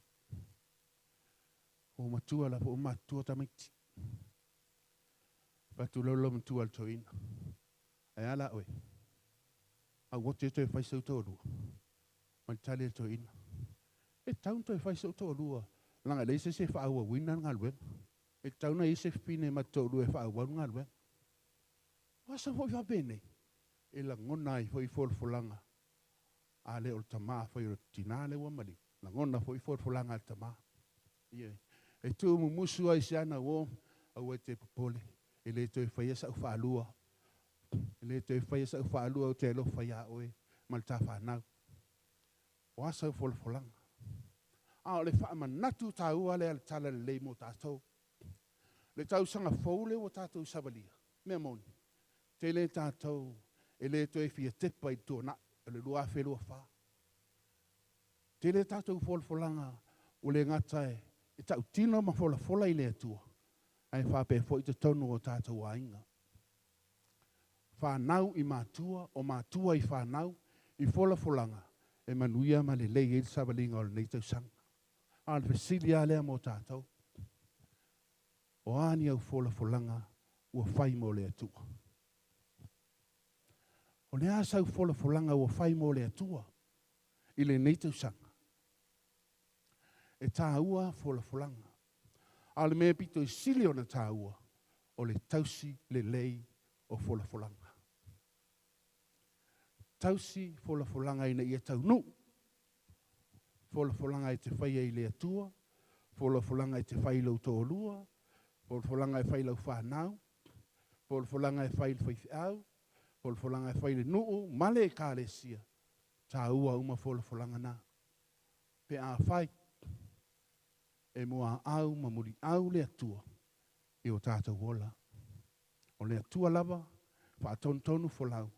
Ua matua la foi ua matutua tamaiti. Fai atu loa le loomatua i le toeaina, Ae a la oe? A ua oti e toe fai sou toalua? Ma le tali a le toeaina, E tatau ona toe fai sou toalua, leaga e leai se isi e faaauauina le galuega. E tatau ona i ai se fafine ma te toalua e faaauau le galuega. O aso foi faapenei, e lagona ai foi folafolaga a le o le tama afai o le tina lea ua maliu, lagona foi folafolaga a le tama. Ioe. E tuumumusu ai se ana uo, aua e te popole, e le toe faia sau faalua, e le toe faia sau faalua ou te alofa iā oe ma le ta fanau. O a sau folafolaga? A o le faamanatu taua lea le Tala Lelei mo tatou. Le tausaga fou lea ua tatou savalia, mea moni, tele tatou e le toe fia tepa i le tuanai o le 2024. Tele tatou folafolaga ua le gata e tautino ma folafola i le Atua, ae faapea foi totonu o tatou aiga. Fanau i matua, o matua i fanau, i folafolaga e manuia ma lelei ai le savaliga o lenei tausaga. A o le fesili lava lea mo tatou, o a ni au folafolaga ua fai mo le Atua? O le a sau folafolaga ua fai mo le Atua i lenei tausaga? E taua folafolaga, a o le mea pito i sili ona taua, o le tausi lelei o folafolaga. Tausi folafolaga ina ia taunuu, folafolaga e te faia i le Atua, folafolaga e te fai i lou toalua, folafolaga e fai i lau fanau, folafolaga e fai i le faifeau, folafolaga e fai i le nuu ma le ekalesia, taua uma folafolaga na. Pe afai e muaau ma muliau le Atua i o tatou ola. O le Atua lava faatonutonu folau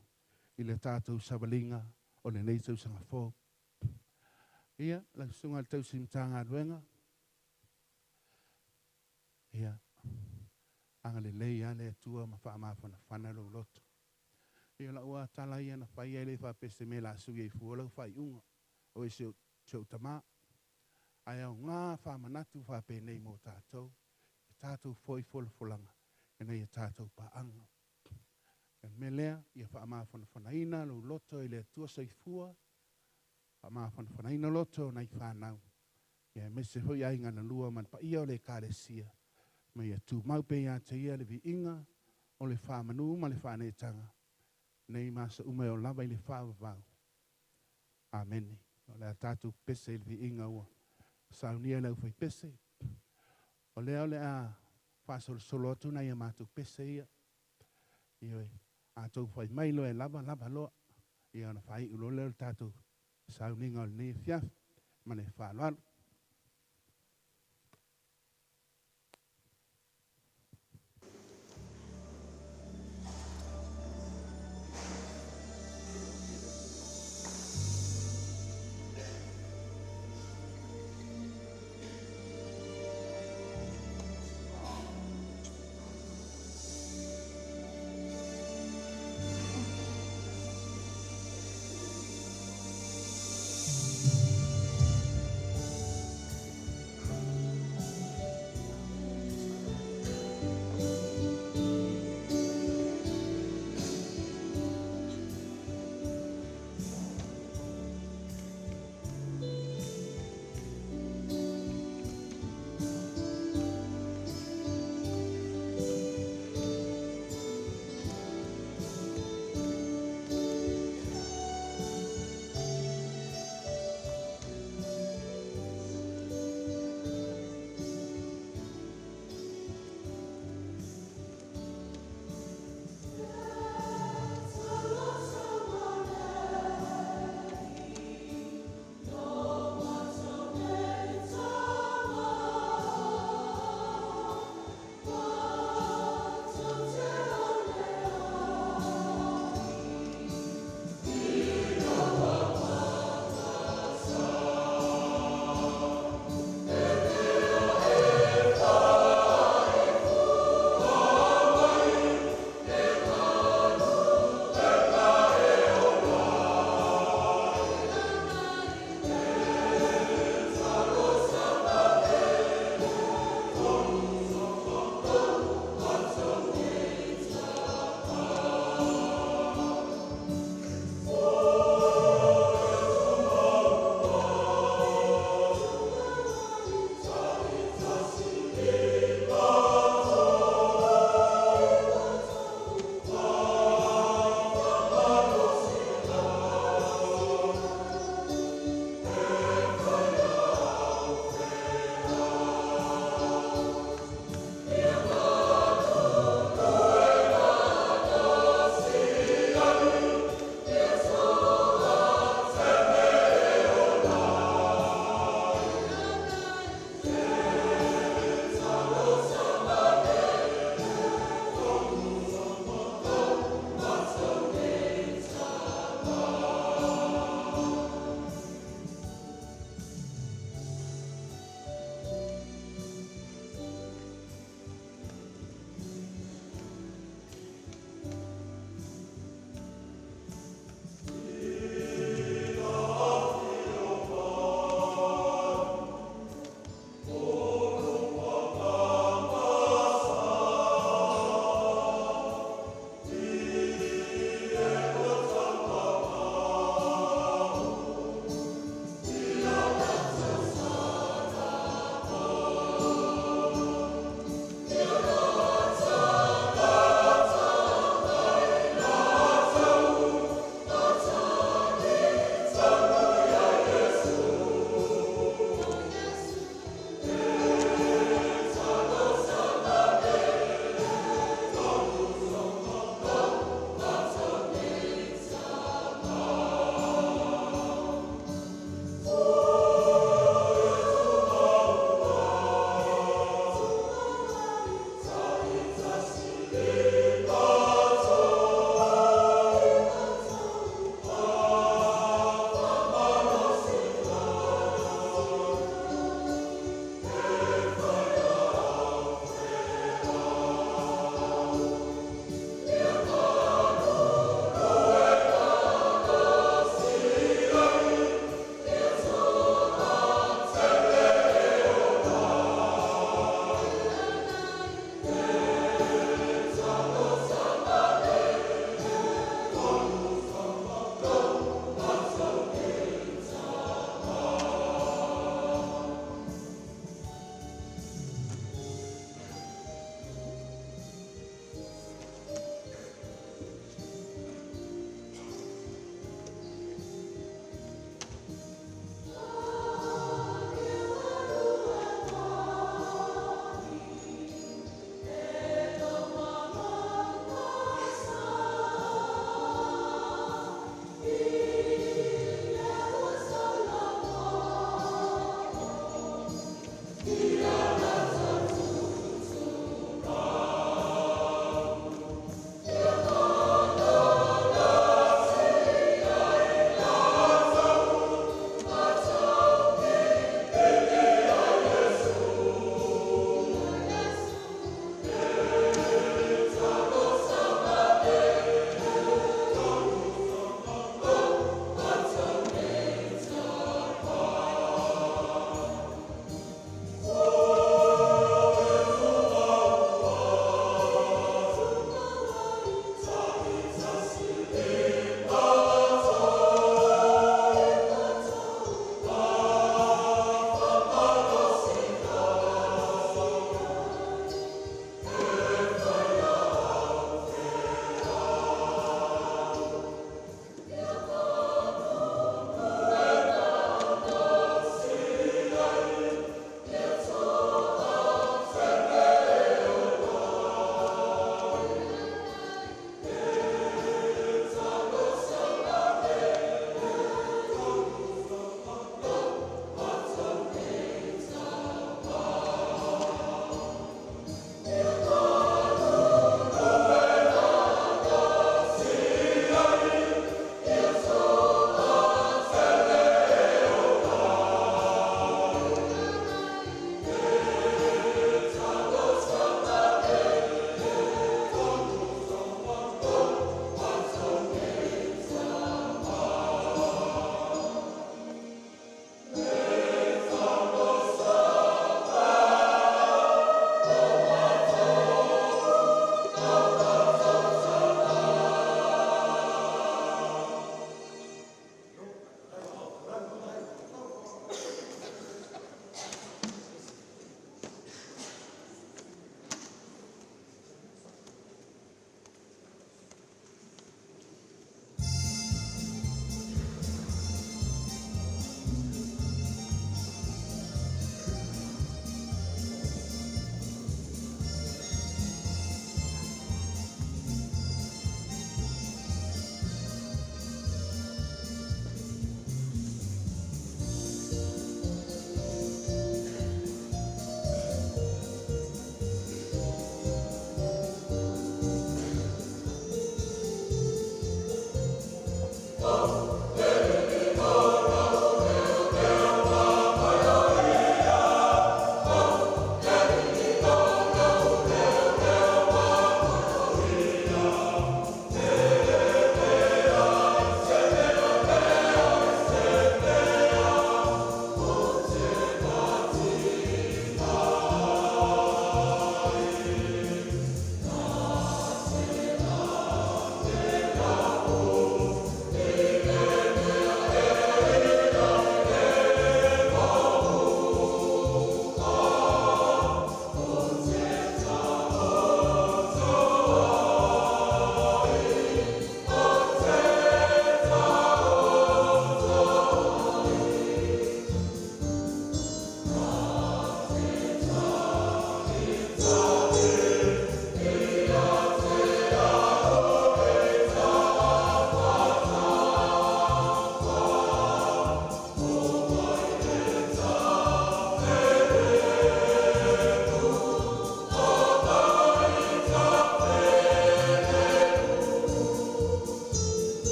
i le tatou savaliga o lenei tausaga fou. Ia, lau susuga i le tausi Matagaluega, ia, agalelei lava le Atua ma faamafanafana lou loto. Ia, o lau lava tala ia na fai e le faapea se mea o le a sui ai fua lau faaiuga, o e si ou tama. Ae aoga faamanatu faapenei mo tatou, e tatou foi folafolaga ina ia tatou paaga. O le mea lea, ia faamafanafanaina lou loto i le Atua soifua, faamafanafanaina loto o nai fanau, ia aemaise foi aiga na lua ma le paia o le Ekalesia, ma ia tumau pea ia te ia le viiga o le faamanu ma le faaneetaga, nei ma aso uma e oo lava i le faavavau. Amene. O le a tatou pese i le viiga ua saunia e le aufaipese. O lea o le a faasolosolo atu nai a matou pese ia. Ioe, a outou fai mai loa e lava, lava loa. Ia ona faaiu loa lea o le tatou sauniga o lenei afiafi. Ma le faaaloalo.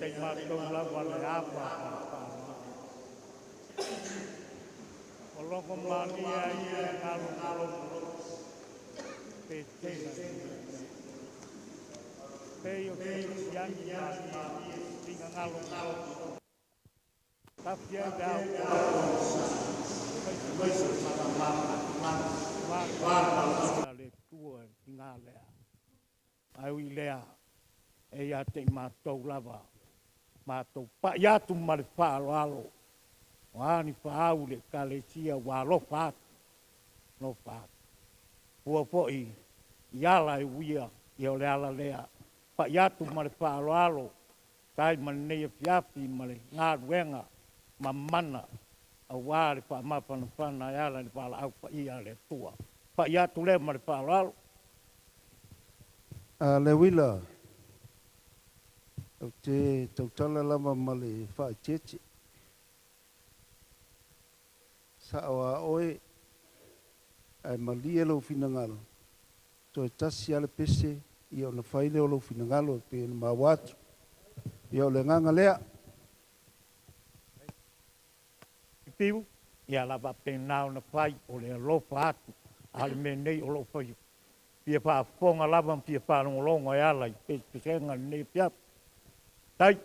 te i mātou lava le ava ma le faaaloalo. O logo malie ai le galogalogo pe tela pe o te siani malie tinga galogalogo. Tafia i au le tua i ngā lea. Ai ui lea e ia te i mātou lava. Mātou pai atu ma le faaaloalo. O ani whaau le kalesia wa alofa atu. Alofa atu. Ua foi i ala e uia i o le ala lea. Pai atu ma le faaaloalo. Tai ma lenei afiafi ma le galuega ma mana auā le faamafanafana e ala i le valaau paia a le Atua. Pai atu lea ma le faaaloalo. A le uila, ou te tautala lava ma le faaeteete. Sa'o a oe, ae malie lou finagalo, toe tasi lava le pese, ia ona fai lea o lou finagalo e pei ona maua atu. Ia o le agaga lea. Piu, ia lava pena ona fai o le alofa atu, a o le mea nei o loo fai fia faafofoga lava ma fia faalogologo e ala i pesepesega lenei afiafi. Tai.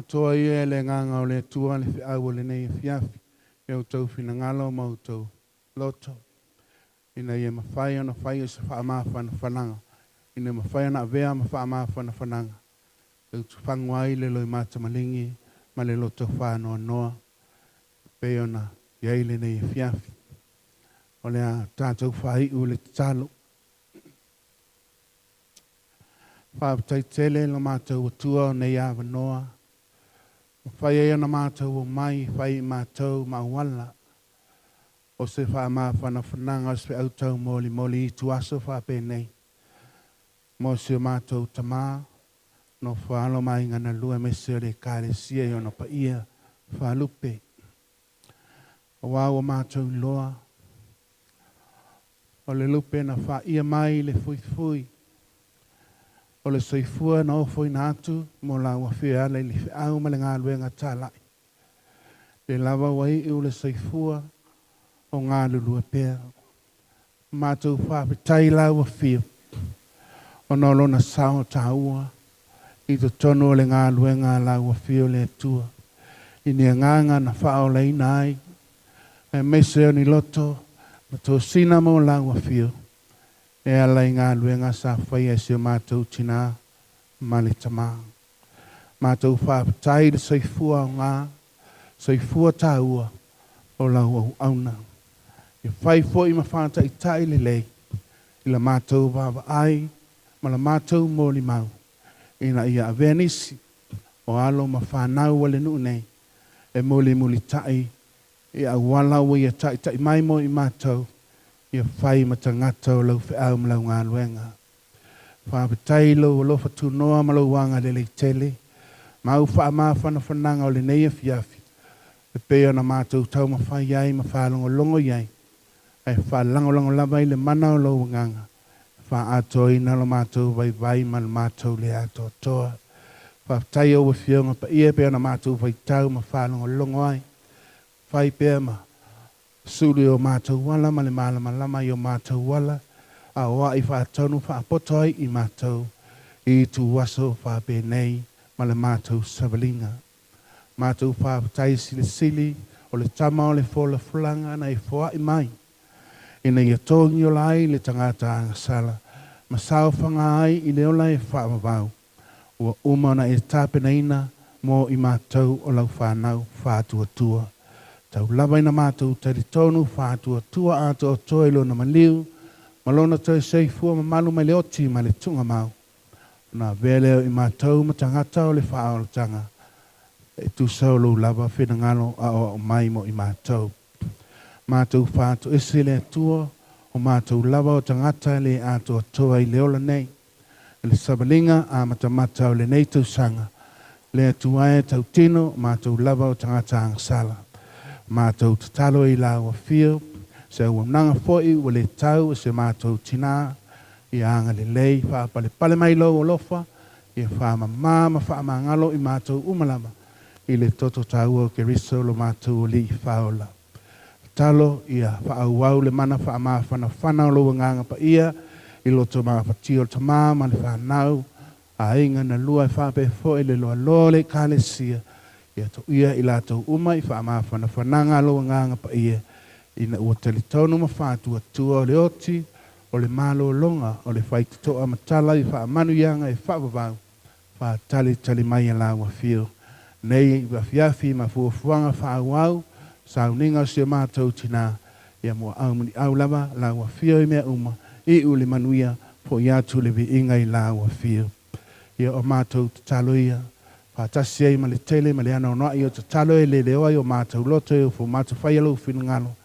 Atoa ia e le agaga o le Atua le feau o lenei afiafi i outou finagalo ma outou loto, ina ia mafai ona faia se faamafanafanaga, ina ia mafai ona avea ma faamafanafanaga e utufagu ai le loimatamaligi ma le loto faanoanoa e pei ona i ai lenei afiafi. O le a tatou faaiu le tatalo. Faafetai tele lo matou Atua o nei avanoa. Mafai ai ona matou omai e fai i matou ma auala o se faamafanafanaga o se feau taumolimoli i ituaso faapenei mo si o matou tamā nofo a alo ma aiga na lua aemaise o le Ekalesia i ona paia faalupe. Aua ua matou iloa o le lupe na faia mai i le fuifui o le soifua na ofoina atu mo lau afio e ala i le feau ma le galuega talai. Le lava ua iu le soifua o galulue pea. Matou faafetai lau afio ona o lona sao taua i totonu o le galuega a lau afio le Atua i ni agaga na faaolaina ai aemaise o ni loto ma tosina mo lau afio e ala i galuega sa faia e si o matou tinā ma le tamā. Matou faafetai i le soifua aoga, soifua taua o lau auauna. Ia fai foi ma faataitai lelei i la matou vaavaai ma la matou molimau ina ia avea nisi o alo ma fanau a le nuu nei e mulimulitai i auala ua ia taitai mai mo i matou ia fai ma tagata o lau feau ma lau galuega. Faafetai i lou alofa tunoa ma lou agalelei tele ma au faamafanafanaga o lenei afiafi e pei ona matou taumafai ai ma faalogologo i ai, ae faalagolago lava i le mana o lou agaga e faaatoaina lo matou vaivai ma le matou le atoatoa. Faafetai i ou Afioga Paia e pei ona matou faitau ma faalogologo ai. Fai pea ma sulu i o matou ala ma le malamalama i o matou ala, a o ai faatonu faapoto ai i matou i ituaso faapenei ma le matou savaliga. Matou faafetai silisili o le Tama o le folafolaga na e foai mai ina ia togiola ai le tagata agasala ma saofaga ai i le ola e faavavau ua uma ona e tapenaina mo i matou o lau fanau faatuatua. Tau lava ina matou talitonu faatuatua atoatoa i lona maliu ma lona toe soifua mamalu mai le oti ma le tuugamau, ona avea lea o i matou ma tagata o le faaolataga e tusa o lou lava finagalo aoao mai mo i matou. Matou faatoese le Atua o matou lava o tagata le atoatoa i le ola nei. I le savaliga amatamata o lenei tausaga, le Atua e tautino matou lava o tagata agasala. Matou tatalo i lau afio, se auaunaga foi ua le tau e se matou tinā, ia agalelei faapalepale mai lou alofa, ia faamamā ma faamagalo i matou uma lava i le toto taua o Keriso lo matou Alii Faaola. Tatalo ia faaauau le mana faamafanafana o lou Agaga Paia i loto mafatia o le tamā ma le fanau, aiga na lua e faapea foi le loaloa o le Ekalesia, ia toia i latou uma i faamafanafanaga a lou Agaga Paia, ina ua talitonu ma faatuatua o le oti o le malologa o le faitotoa matala i faamanuiaga e faavavau faatalitali mai a lau afio nei afiafi ma fuafuaga faaauau sauniga o si o matou tinā, ia muaau muliau lava lau afio i mea uma, iu le manuia fo'i atu le viiga i lau afio. Ia o matou tatalo ia, faatasi ai ma le tele ma le anoanoai o tatalo e leleoa i o matou loto e ofo matafai lou finagalo,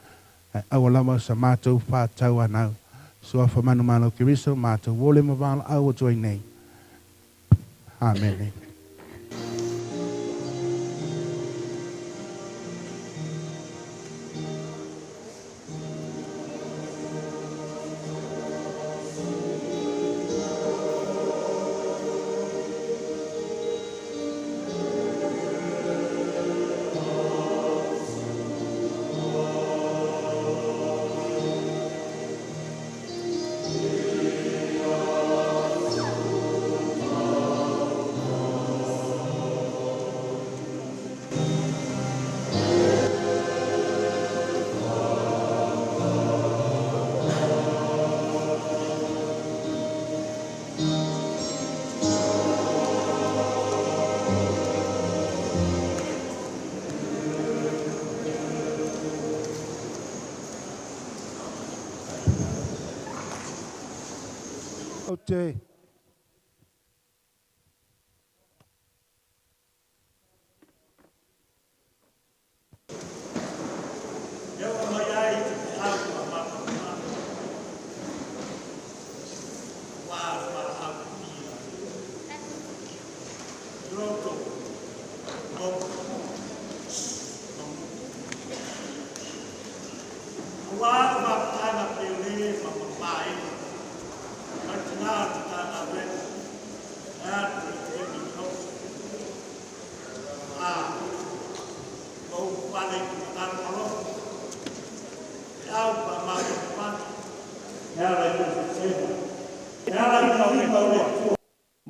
ae aua lava sa matou faatauanau. Suafa manumalo Keriso matou ole ma valaau atu ai nei. Amene. te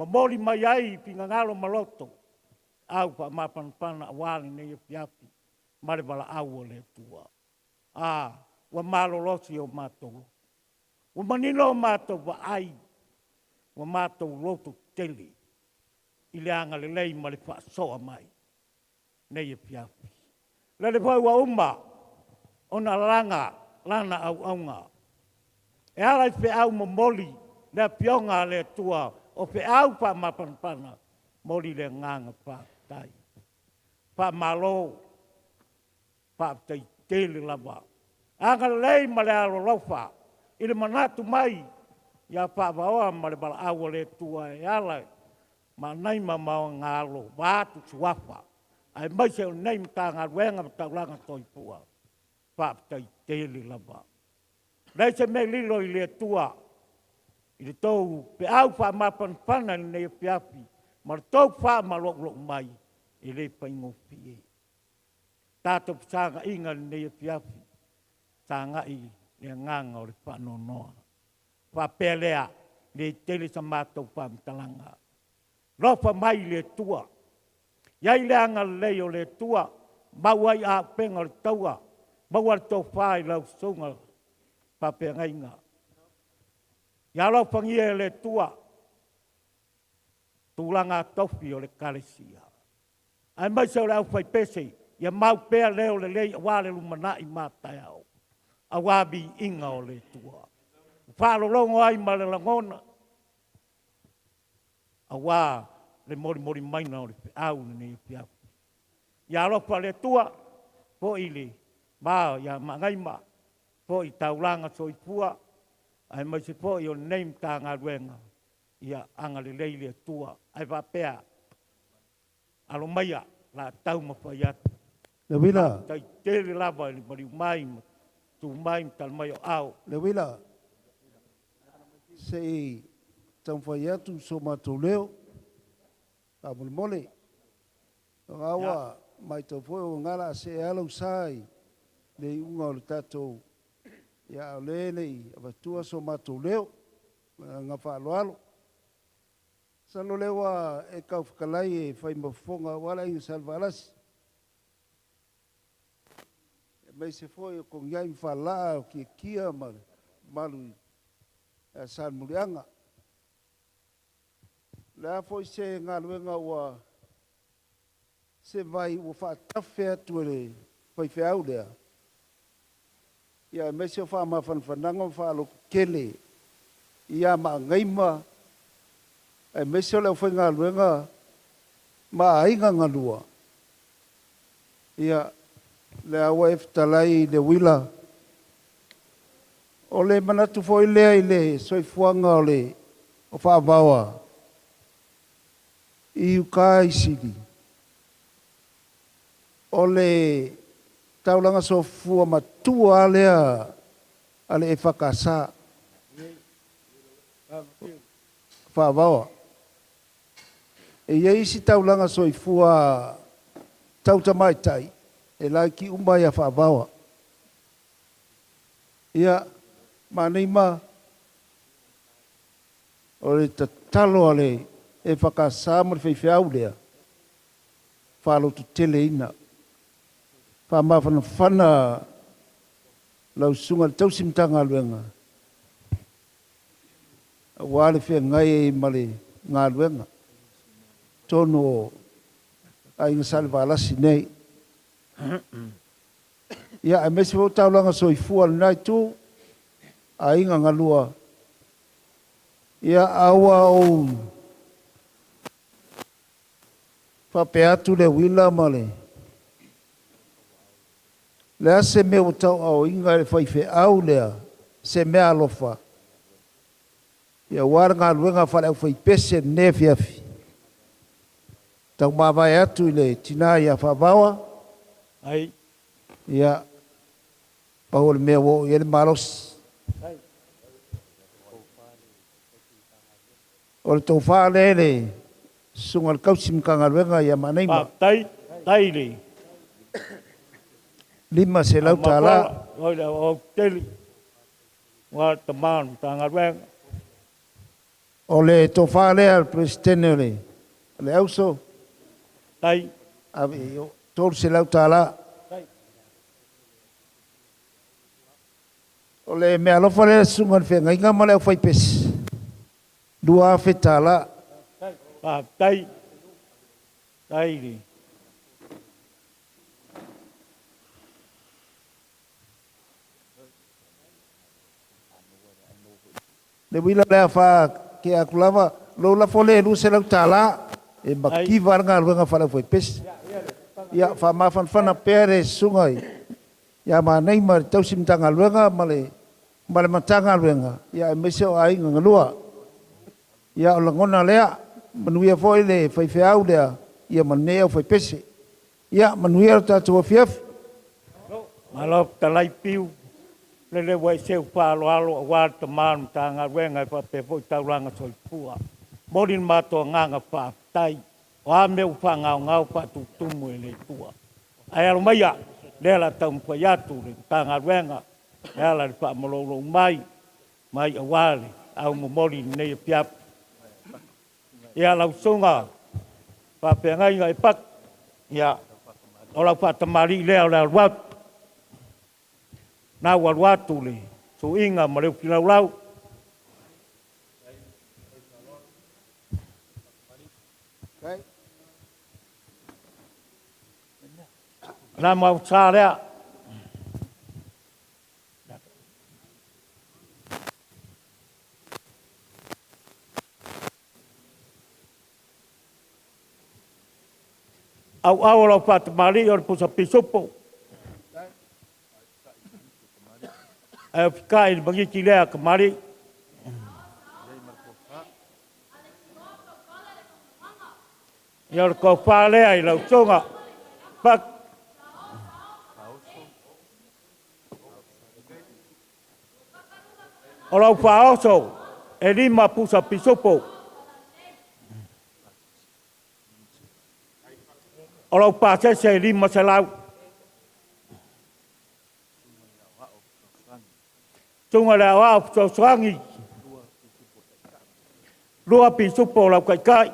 Momoli mai ai finagalo ma loto, au faamapanapana auā lenei afiafi ma le valaau o le Atua. A, ua malolosi o matou loto. Ua manino o matou vaai, ua matou loto tele i le agalelei ma le faasoa mai nei afiafi. Lele foi ua uma ona laga lana auauga. E ala i feau momoli le afioga a le Atua o feau faamapanapana moli le agaga faafetai. Faamalo, faafetai tele lava. Agalelei ma le alolofa i le manatu mai ia faavaoa ma le valaau a le Atua e ala ma nai mamao vaatu suafa. Aemaise o nei Matagaluega ma Taulaga Soifua, faafetai tele lava. Leai se mea lilo i le Atua i le tou peau faamapanapana i lenei afiafi ma le tou faamaloulou mai e le faigofie. Tatou fesaga'iga i lenei afiafi, saga'i le agaga o le faanoanoa. Faapea lea, le tele sa matou faamatalaga. Lofa mai i le Atua. Iai le agalelei o le Atua, mau ai auupega o le taua, maua le tofa i lau susuga faafeagaiga. Ia alofagia e le Atua tulaga tofi o le Ekalesia. Aemaise o le aufaipese, ia mau pea leo lelei auā le lumanai mataeao, auā viiga o le Atua. Faalologo ai ma le lagona, auā le molimoli maina o le feau lenei afiafi. Ia alofa le Atua, foi le ma ia Magaima, foi taulaga soifua, aemaise foi o lenei Matagaluega, ia agalelei le Atua. Ae faapea, alo maia la taumafai atu. Le uila. Tai tele lava i le maliu mai ma tu mai ma tala mai o ao. Le uila, se i taumafai atu so matou leo, faamolemole. O gaua maitau foi o gala a se ala usai le iuga o le tatou ia o le lei avatua so matou leo nga faaaloalo. Salo lea ua e taufetalai e fai ma fofoga aua le aiga Salevalasi. Aemaise foi o Togiai ma Falelaa o Tiatia ma le mamalu ia Salemuliaga. O le a foi se galuega ua se vai ua faatafe atu e le faifeau lea, ia aemaise o faamafanafanaga ma faalototele ia Maagaima, aemaise o le aufaigaluega ma aiga galua, ia lea ua e fetalai i le uila. O le manatu foi lea i le soifuaga o le o Faavaoa i uta i Sili, o le taulaga sofua matua lea a le EFKS Faavaoa. E iai isi taulaga soifua tau tamaitai e laiti uma ia Faavaoa. Ia, Maneima, o le tatalo a le EFKS ma le faifeau lea, faalototeleina, faamafanafana lau susuga i le tausi Matagaluega aua le feagai ai ma le galuega tonu o aiga Salevalasi nei. Ia, aemaise foi o taulaga soifua a lena itu, aiga galua. Ia aua ou faapea atu le uila ma le le a se mea ua tauaaoina e le faifeau lea se mea alofa ia aua le galuega faale-aufaipese lenei afiafi. Taumavae atu i le tinā ia Faavaoa. Ai. Ia, pau o le mea ua oo i ai le malosi. O le tofa lea i le susuga i le tausi Matagaluega ia Maanaima. Faafetai, tai le. $500. Oi le au tele. Ua tama o le Matagaluega. O le tofa lea le Peresetene o le Auso. Tai. Ave i o $300. O le mea alofa lea le susuga i le feagaiga ma le aufaipese, $2,000. Faafetai. Tai le. Le uila lea wha ke aku lava, lo lafo le $200, e makiva le galuega faale-aufaipese. Ia, faamafanafana pea le susuga i ia Manaima le tausi Matagaluega ma le Matagaluega, ia aemaise o aiga galua. Ia, o lagona lea, manuia foi le faifeau lea, ia ma lenei aufaipese. Ia, manuia le tatou afiafi. Malo talai piu. Lele ua i seu whaaloalo a wā te tama o le Matagaluega e faapea foi taulaga soifua. Moli le matou agaga faafetai. O a mea ua faagaogao faatutumu e le Atua. Ae alo maia, lea la taumafai atu le Matagaluega, e ala i le faamaloulou mai, mai aua le au momoli lenei afiafi. Ia lau susuga faafeagaiga e paki, ia o lau faatamalii lea o le alu atu. Na ua alu atu le suiga ma le ufi laulau. Na mau sa lea. Au au o lau faatamalii o le pusa pisupo. Ae o fikai le magiti lea kamali. Ia o le tofa lea i lau susuga. Pak. O lau faaoso e 5 pusa pisupo. O lau pasese e 500. Tunga le aoao fesoasoani. 2 pisupo o lau kaikai.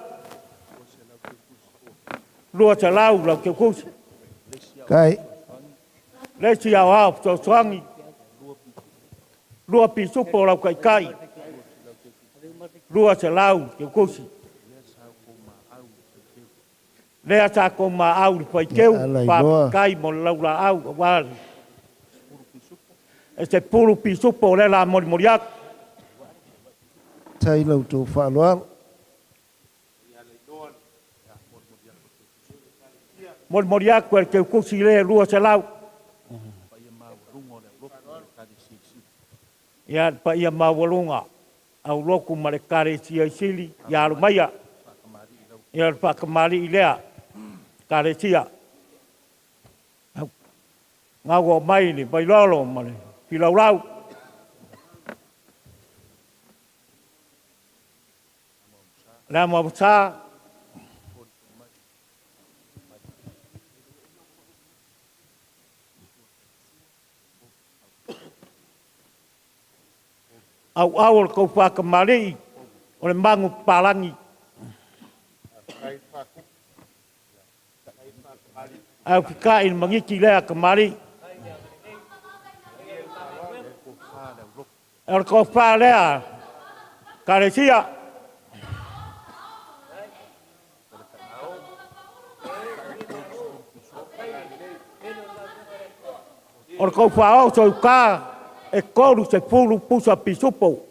200 lau keukusi. Kai. Le isi aoao fesoasoani. 2 pisupo o lau kaikai. 200 keukusi. Lea sa kou maau le faiteu, faafetai mo le laulaau aua le e se pulu pisupo o le la molimoli atu. Tai lau tou faaaloalo. Molimoli atu e le keukusi le 200. Ia le paia maualuga au loku ma le Ekalesia i Sili, ia alu maia. Ia le faakamalii lea Ekalesia. Ngau o mai le vailolo ma le filaulau. Le amo avusa. Au au o le kou whakamari o le mangu palangi. Au whika i le mangiti lea kamari. O le kou wha lea karesia. O le kou wha o so uka e kolu se fulu pusa pisupo.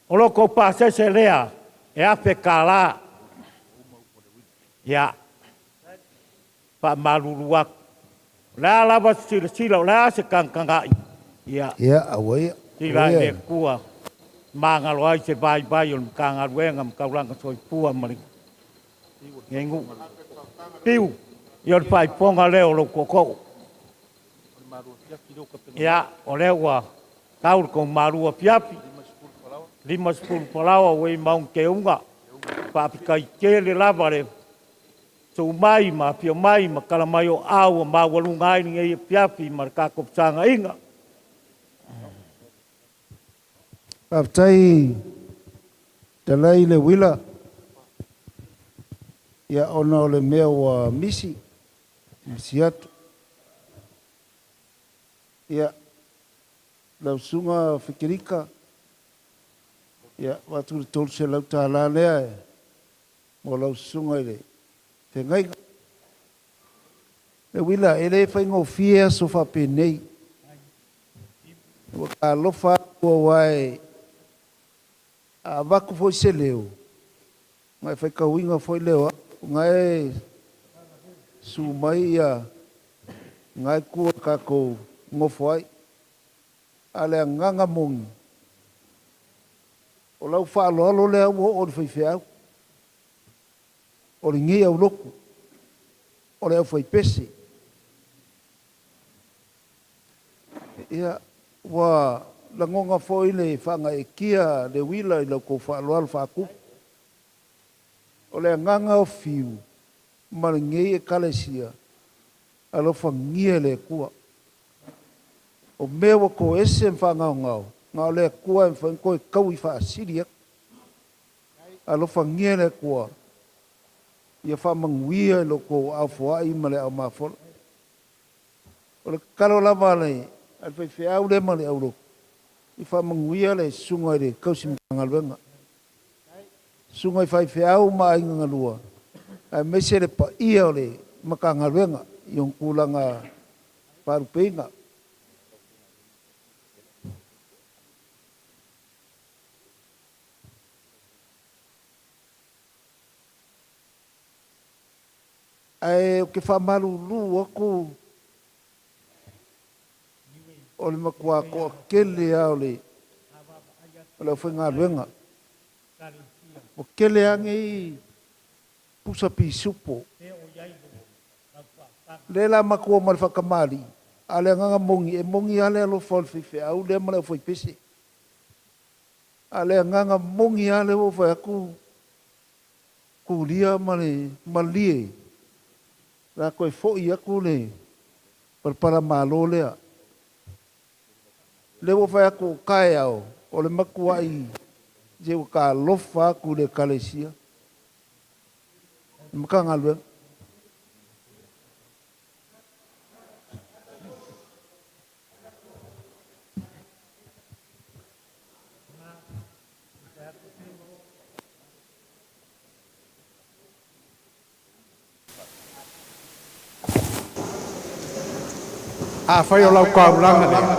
O lo kou pasese lea e afe kālā. Ia, faamalulu atu. O le a lava se silasila, o le a se kagakai. Ia, Ia, aua ia. Sila i le Atua, magalo ai se vaivai o le Matagaluega ma Taulaga Soifua ma le Nuu. Piu, ia o le faaipoga lea o lou tootoo. Ia, o lea ua tau le tou malu afiafi, 50 palaoa ua i mauna teuga, faafetai tele lava le suu mai ma afio mai ma tala mai o au ua maualuga ai lenei afiafi ma le tatou fesagaiga. Faafetai talai le uila ia ona o le mea ua misi misi atu. Ia lau susuga Fekelika, ia avatu le $300 lea e mo lau susuga i le fegaiga. Le uila e le faigofie aso faapenei. Ua talofa atu aua e a avatu foi se leo, na e faitauina foi leo au, na e su mai ia na e tua tatou nofo ai. A le agaga moni, o lau faaaloalo lea ua oo i le faifeau, o lenei aulotu, o le aufaipese. Ia, ua lagona foi le faagaeetia le uila i la outou faaaloalo faatupu. O le agaga o Fiu ma lenei Ekalesia, alofagia e le Atua. O mea ua toese ma faagaogao, na o le Atua e mafai ona toe taui faasili atu. Alofagia e le Atua, ia faamanuia i lo outou aao foai ma le aao mafola. O le tatalo lava a le faifeau lea ma le aulotu, i faamanuia le susuga i le tausi Matagaluega, susuga i faifeau ma aiga galua, aemaise le paia o le Matagaluega i ona tulaga faalupeina. Ae ou te faamalulu atu o le matua toatele lava o le aufaigaluega. Ua tele lava nei pusa pisupo. Lea la matou o ma le faatamalii, a o le agaga moni, e moni lava le alofa o le faifeau lea ma le aufaipese. A o le agaga moni lava lea ua ou fai atu, tulia ma le malie, o le a toe foi atu le palapala malo lea. Lea ua fai atu o taeao, o le matuai se ua talofa atu i le Ekalesia, le Matagaluega. Afai o lau taulaga lea,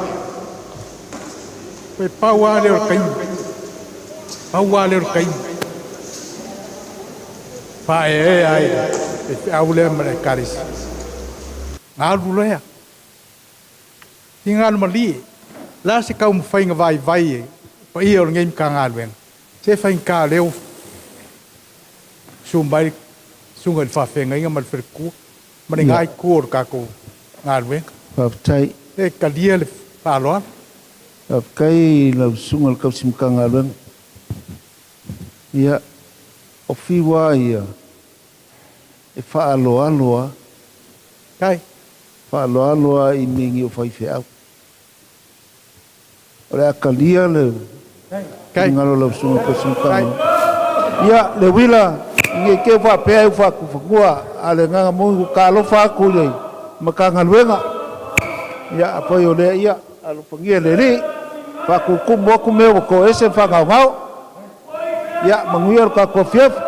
pe pau lava lea o le taimi, pau lava lea o le taimi, faaeaea ai le feau lea ma le Ekalesia. Galu lea. Finagalo malie, o le a se taumafaiga vaivai e paia o lenei Matagaluega, se faigata lea ua susu mai le susuga i le faafeagaiga ma le faletua ma le Ia. itu o le tatou galuega. Faafetai. E talia le faaaloalo. Faafetai i lau susuga i le tausi Matagaluega. Ia, o Fiu lava ia, e faaaloalo lava. Tai. Faaaloalo lava i mea o faifeau. O le a talia le finagalo o lau susuga i le tausi Matagaluega. Ia, le uila, ne i te i ua faapea ai ua faatufanua, a o le agaga moni ua talofa atu i le Matagaluega. Ia, afai o lea, ia, alofagia e le Alii, faatutumu atu mea ua toese ma faagaogao. Ia, manuia le tatou afiafi.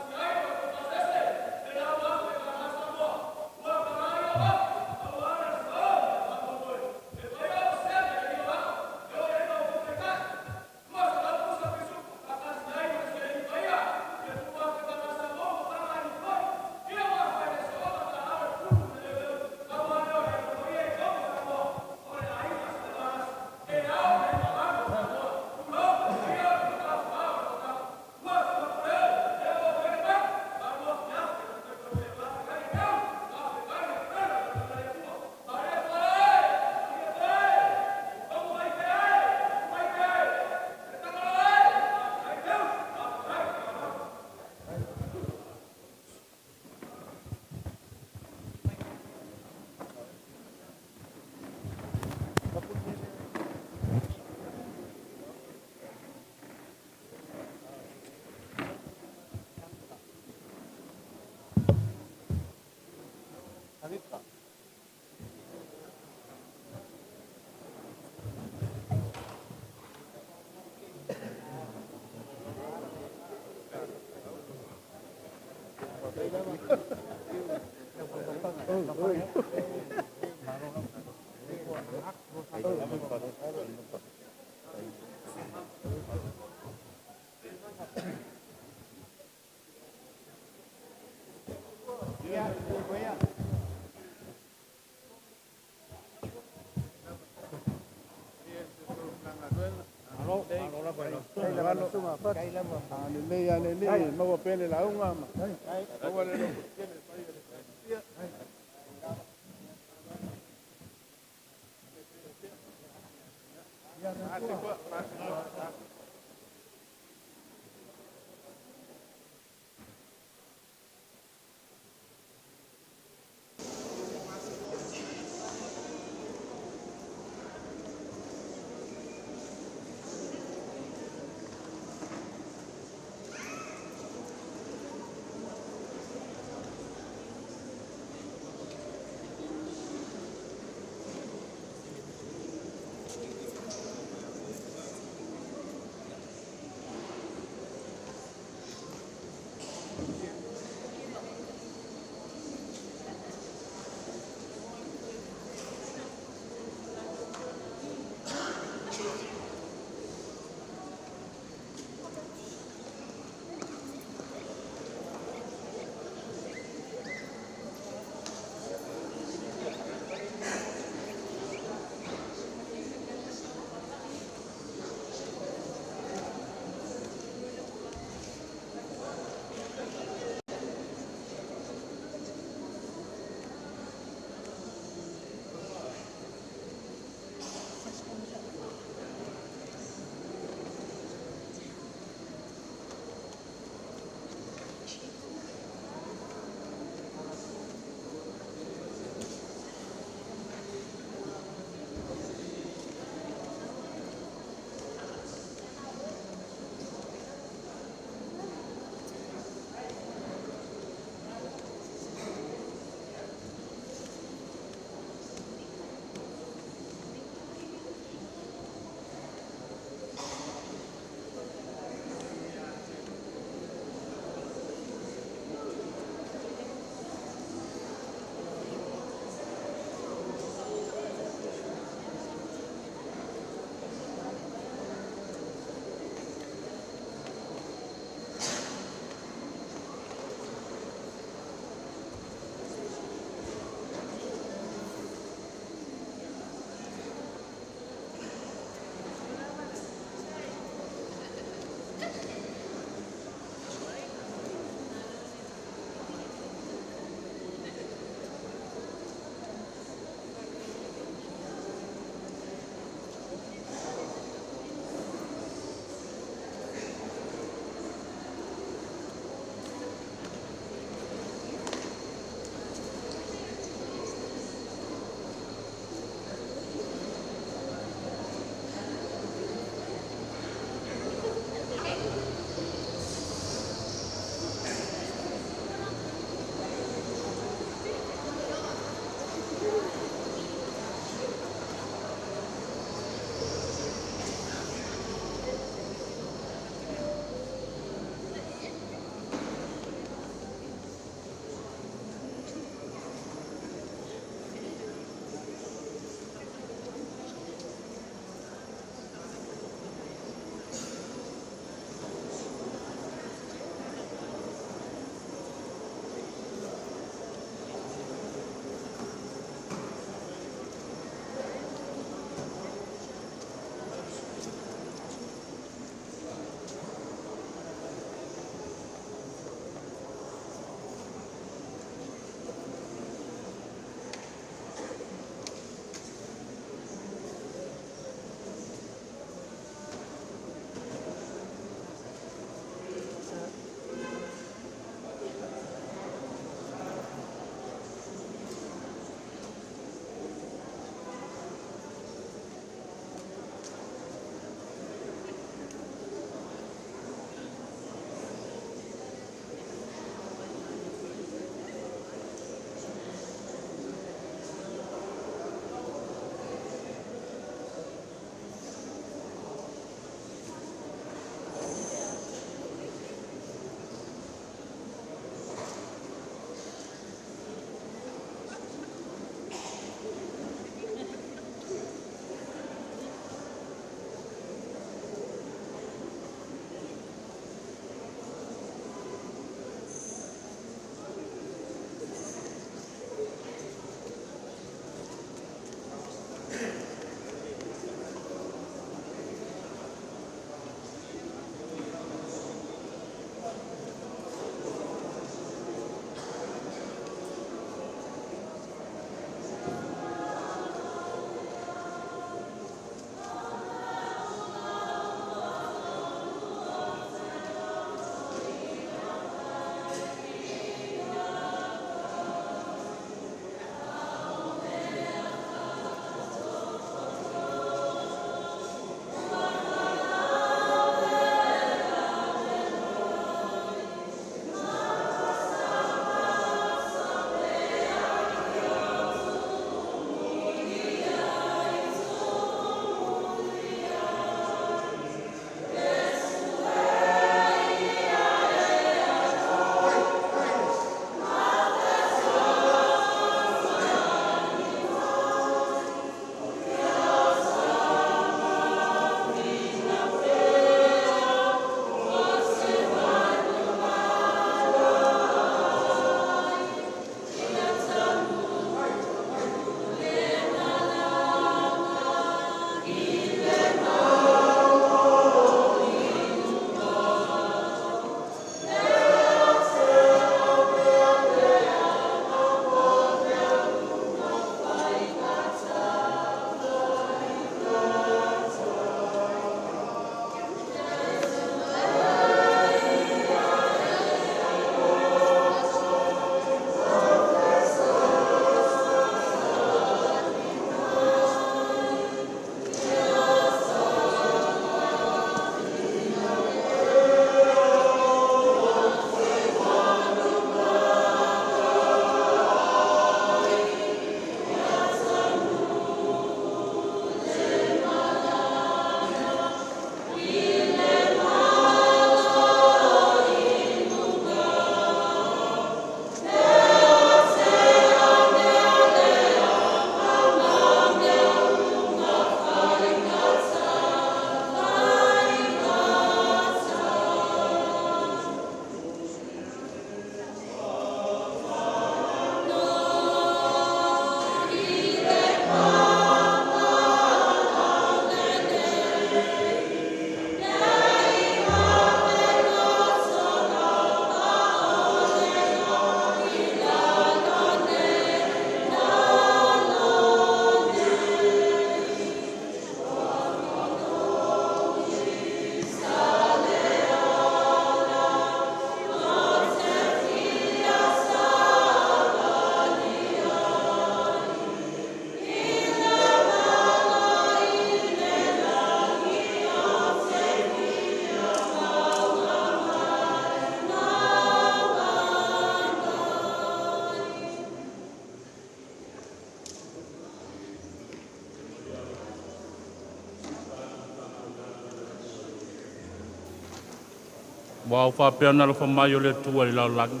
Ua au faapea ona alofa mai o le Atua i le lalolagi,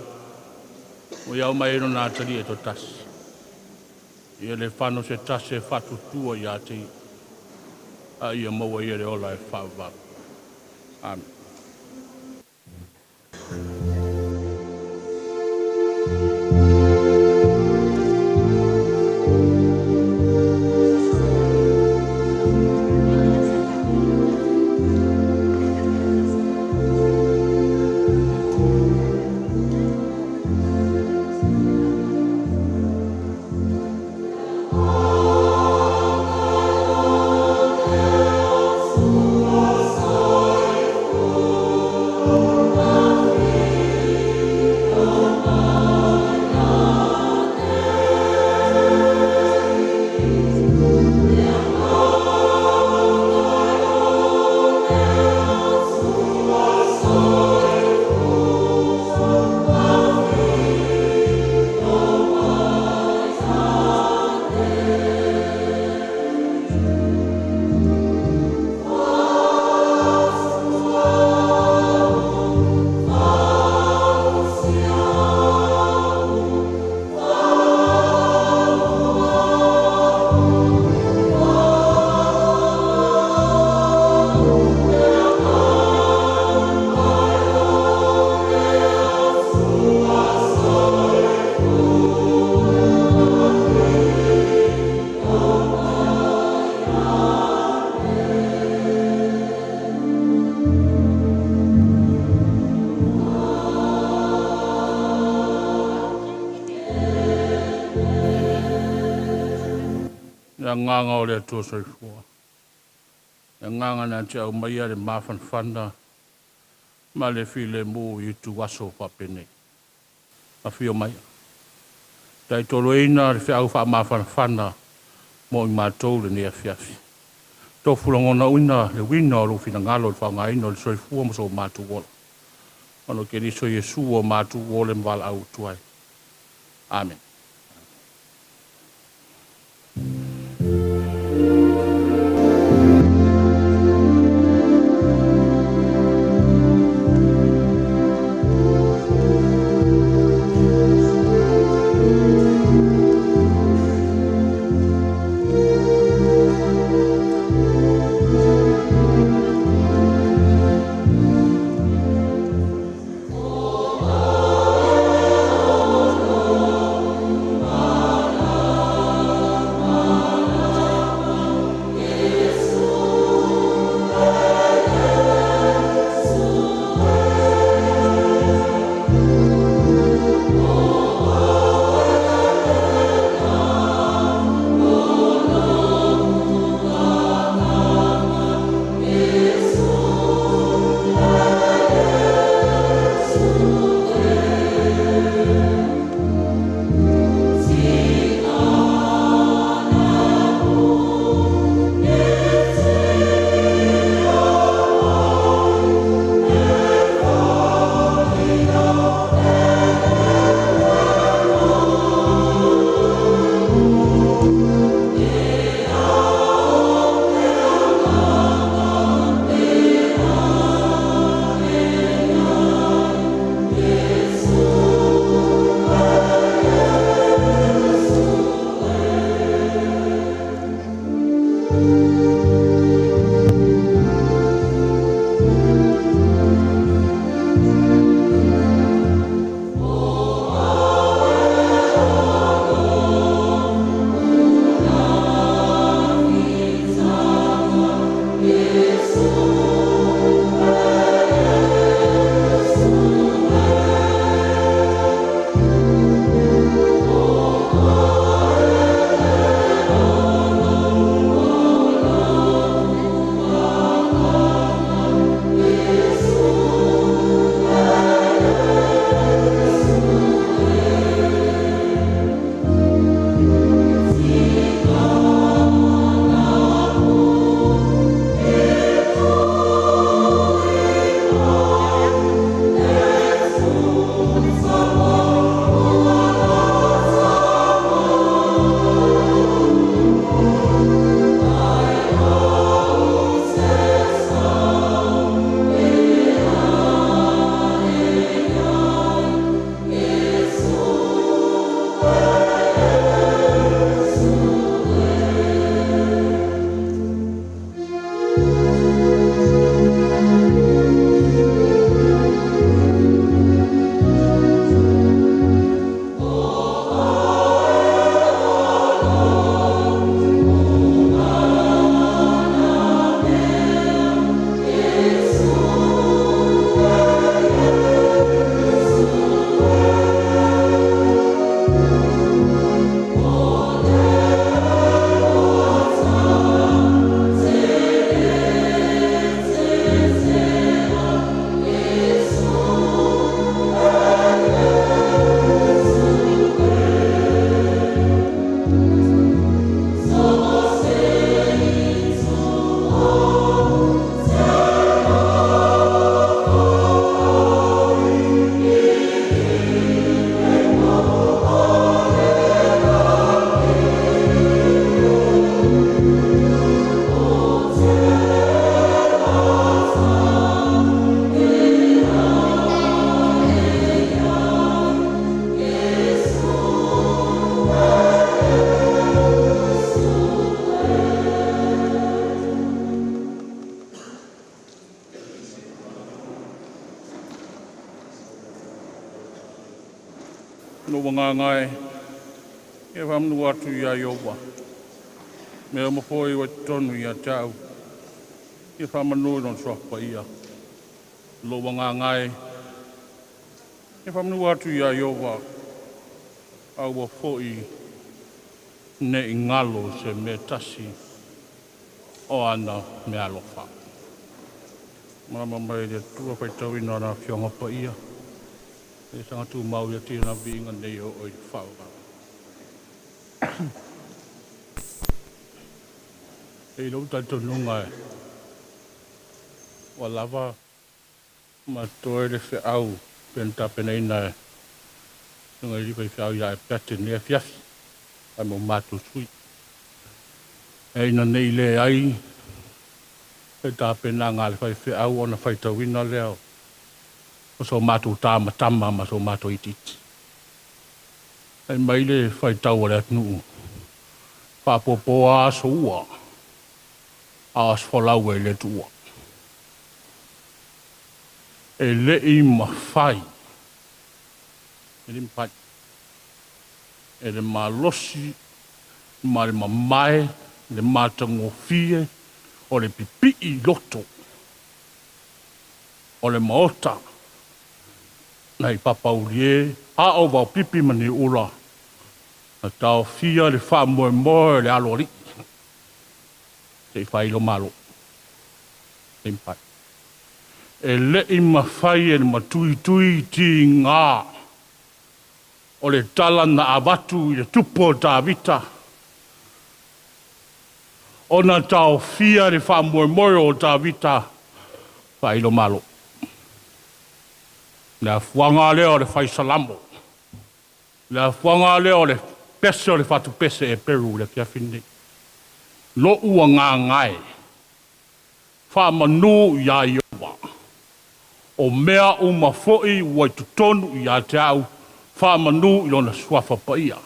ua ia aumai ai Lona Atalii e toatasi, ia le fano se tasi e faatuatua ia te Ia, a ia maua ia le ola e faavavau. Amen. Le agaga o le Atua soifua. Le agaga na te aumaia le mafanafana ma le filemu i itu aso faapenei. Afio mai. Taitoloina le feau faamafanafana mo i matou lenei afiafi. Tofu lagonauina le uiga o lou finagalo i le faaaogaina o le soifua ma so matou ola. Ona o Keriso Iesu ua matou ole ma valaau atu ai. Amen. agaga e, e faamanu atu iā Ieova. Mea uma foi ua i totonu ia te a'u, ia faamanu i lona suafa paia. Lou agaga e, e faamanu atu iā Ieova, aua fo'i ne'i galo se mea tasi o ana meaalofa. Malama mai le Atua faitauina o le Afioga Paia, e saga tumau ia tina viiga nei o i le faavavau. E i lou talitonuga e ua lava ma totoe le feau pei ona tapenaina e Susuga i le Faifeau ia Epete i lenei afiafi ae mo matou sui. E ina nei leai le tapenaga a le faifeau ona faitauina lea o so matou tamatama ma so matou itiiti. Fai mai le faitau a le atunuu, Faapopo a aso ua, a o aso folau e le tuua. E le i mafai, e le mafai e le malosi ma le mamae le matagofie o le pipii loto o le Maota nai Papauli e, a o Vaopipi ma Niuula na taofia le faamoemoe o le aloalii se i faailo malo. E mafai. E le i mafai e le matuitui tiga o le tala na avatu i le tupu o Tavita ona taofia le faamoemoe o Tavita faailo malo. Le afuaga lea o le fai Salamo, le afuaga lea o le pese o le fatupese Eperu i le afiafi lenei. Lo'u agaga e, faamanu iā Ieova, o mea uma foi ua i totonu ia te au, faamanu i lona suafa paia.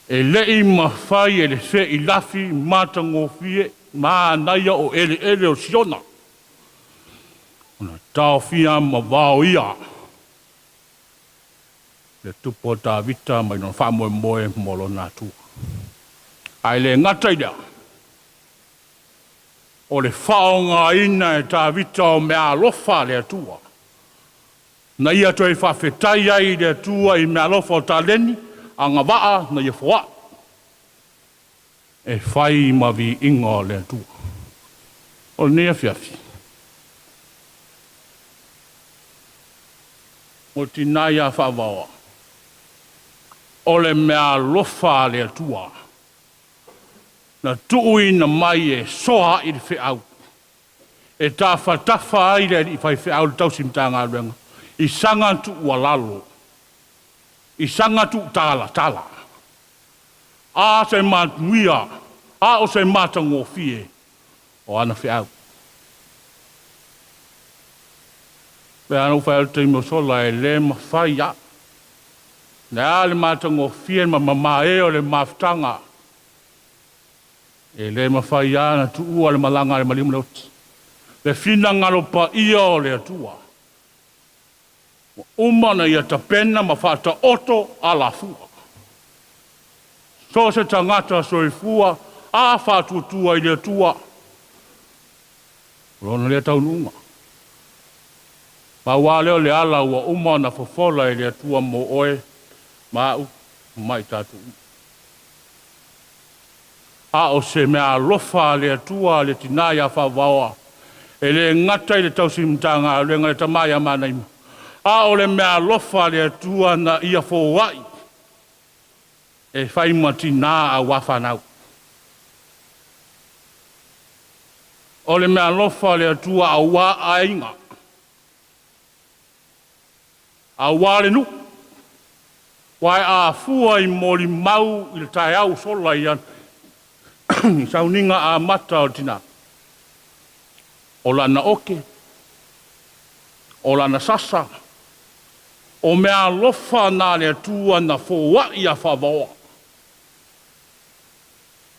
E le i mafai e le feʻilafi matagofie manaia o eleele o Siona ona taofia ma vaoia le Tupu o Tavita mai lona faamoemoe mo lona Atua. Ae le gata i lea, o le faaaogaina e Tavita o meaalofa a le Atua, na ia toe faafetai ai i le Atua i meaalofa o taleni, agavaa na ia foai, e fai ma viiga o le Atua. O lenei afiafi, o le tina ia Faavaoa, o le meaalofa a le Atua, na tuuina mai e soa ai le feau, e tafatafa ai le alii faifeau le tausi Matagaluega i saga tuualalo, i saga tuutalatala. A se manuia, a o se matagofie o ana feau. Pei lava ona ou fai atu i le taimi ua sola, e le mafai lava. Le a le matagofie ma mamae o le mafutaga, e le mafai lava ona tuua le malaga a le maliu ma le oti. Le finagalo paia o le Atua, ua uma ona Ia tapena ma faataoto alafua. So o se tagata soifua a faatuatua i le Atua, o lona lea taunuuga. Pau lava lea o le ala ua uma ona fofola e le Atua mo oe ma a'u ma i tatou uma. A o se meaalofa a le Atua a le tina ia Faavaoa, e le gata i le tausi Matagaluega le tama ia Manaima, a o le meaalofa a le Atua na ia foai e fai ma tina auā fanau. O le meaalofa a le Atua auā aiga, auā le nuu, ua e afua i molimau i le taeao ua sola i sauniga amata o le tina, o lana oke, o lana sasa, o meaalofa na le Atua na foai iā Faavaoa,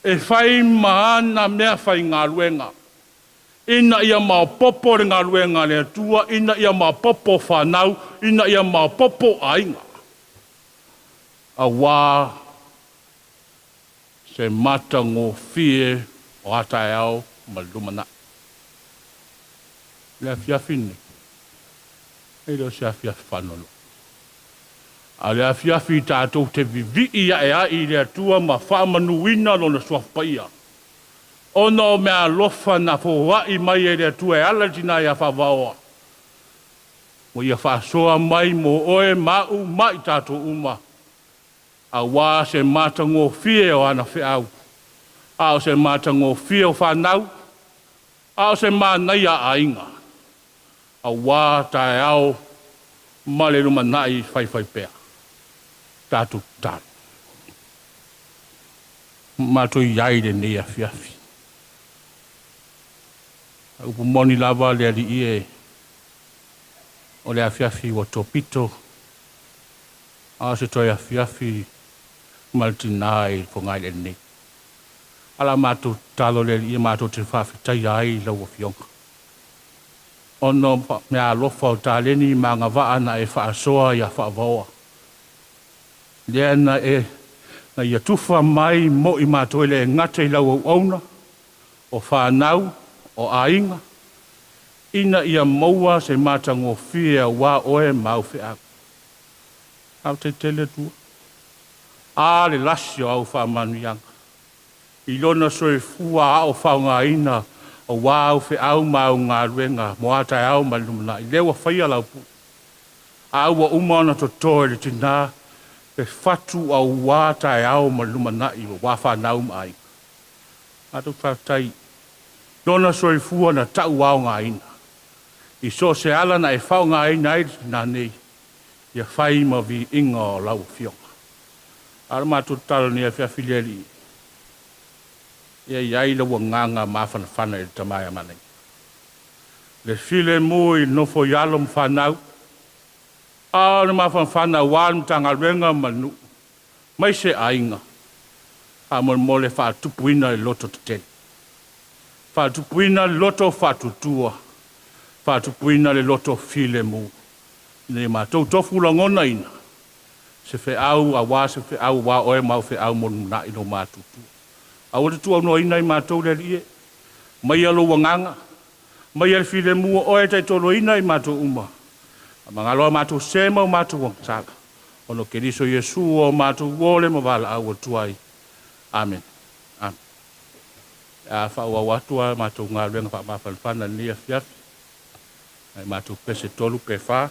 e fai ma ana meafaigaluega, ina ia maopoopo le galuega a le Atua, ina ia maopoopo fanau, ina ia maopoopo aiga. Auā se matagofie o a taeao ma le lumanai. Le afiafi lenei, e le o se afiafi faanoanoa. A o le afiafi tatou te vivii ae ai i le Atua ma faamanuina Lona Suafa Paia, ona o meaalofa na foai mai e le Atua e ala i le tina ia Faavaoa, ua ia faasoa mai mo oe ma au ma i tatou uma, auā se matagofie o ana feau, a o se matagofie o fanau, a o se manaia aiga, auā taeao ma le lumanai faifaipea. Tatou tatalo. Matou i ai i lenei afiafi. A upu moni lava le Alii e, o le afiafi ua topito, a o se toe afiafi ma le tinā i le fogaeleele nei. A la matou tatalo le Alii e matou te faafetaia ai lau Afioga, ona o meaalofa o taleni ma agavaa na e faasoa ia Faavaoa, lea na e na ia tufa mai mo i matou e le gata i lau auauna, o fanau, o aiga, ina ia maua se matagofie auā oe ma au feau. Faafetai tele Atua. A le lasi o au faamanuiaga i lona soifua a o faaaogaina auā au feau ma au galuega mo a taeao ma le lumanai. Lea ua faia lau pule, a ua uma ona toto e le tinā le fatu auā taeao ma le lumanai auā fanau ma aiga. Matou faafetai lona soifua na tauaogaina i so o se ala na e faaaogaina ai le tinā nei, ia fai ma viiga o lau Afioga. A o le matou tatalo nei afiafi le Alii, ia i ai lau agaga mafanafana i le tama ia Manaia. Le filemu i le nofo i alo ma fanau, a o le mafanafana aua le Matagaluega ma le nuu, mai se aiga, faamolemole faatupuina le loto tetele. Faatupuina le loto faatuatua, faatupuina le loto filemu, ina ia matou tofu lagonaina se feau auā se feau auā oe ma au feau mo le lumanai lou matutua. Aua te tuuaunoaina i matou le Alii e, maia lou agaga, maia le filemu o oe e taitoloina i matou uma, faamagalo a matou sē ma o matou agasala, ona o Keriso Iesu ua o matou uo le ma valaau atu ai. Amene. Amene. A faaauau atu a matou galuega faamafanafana i lenei afiafi, nai matou pese 3 pe 4.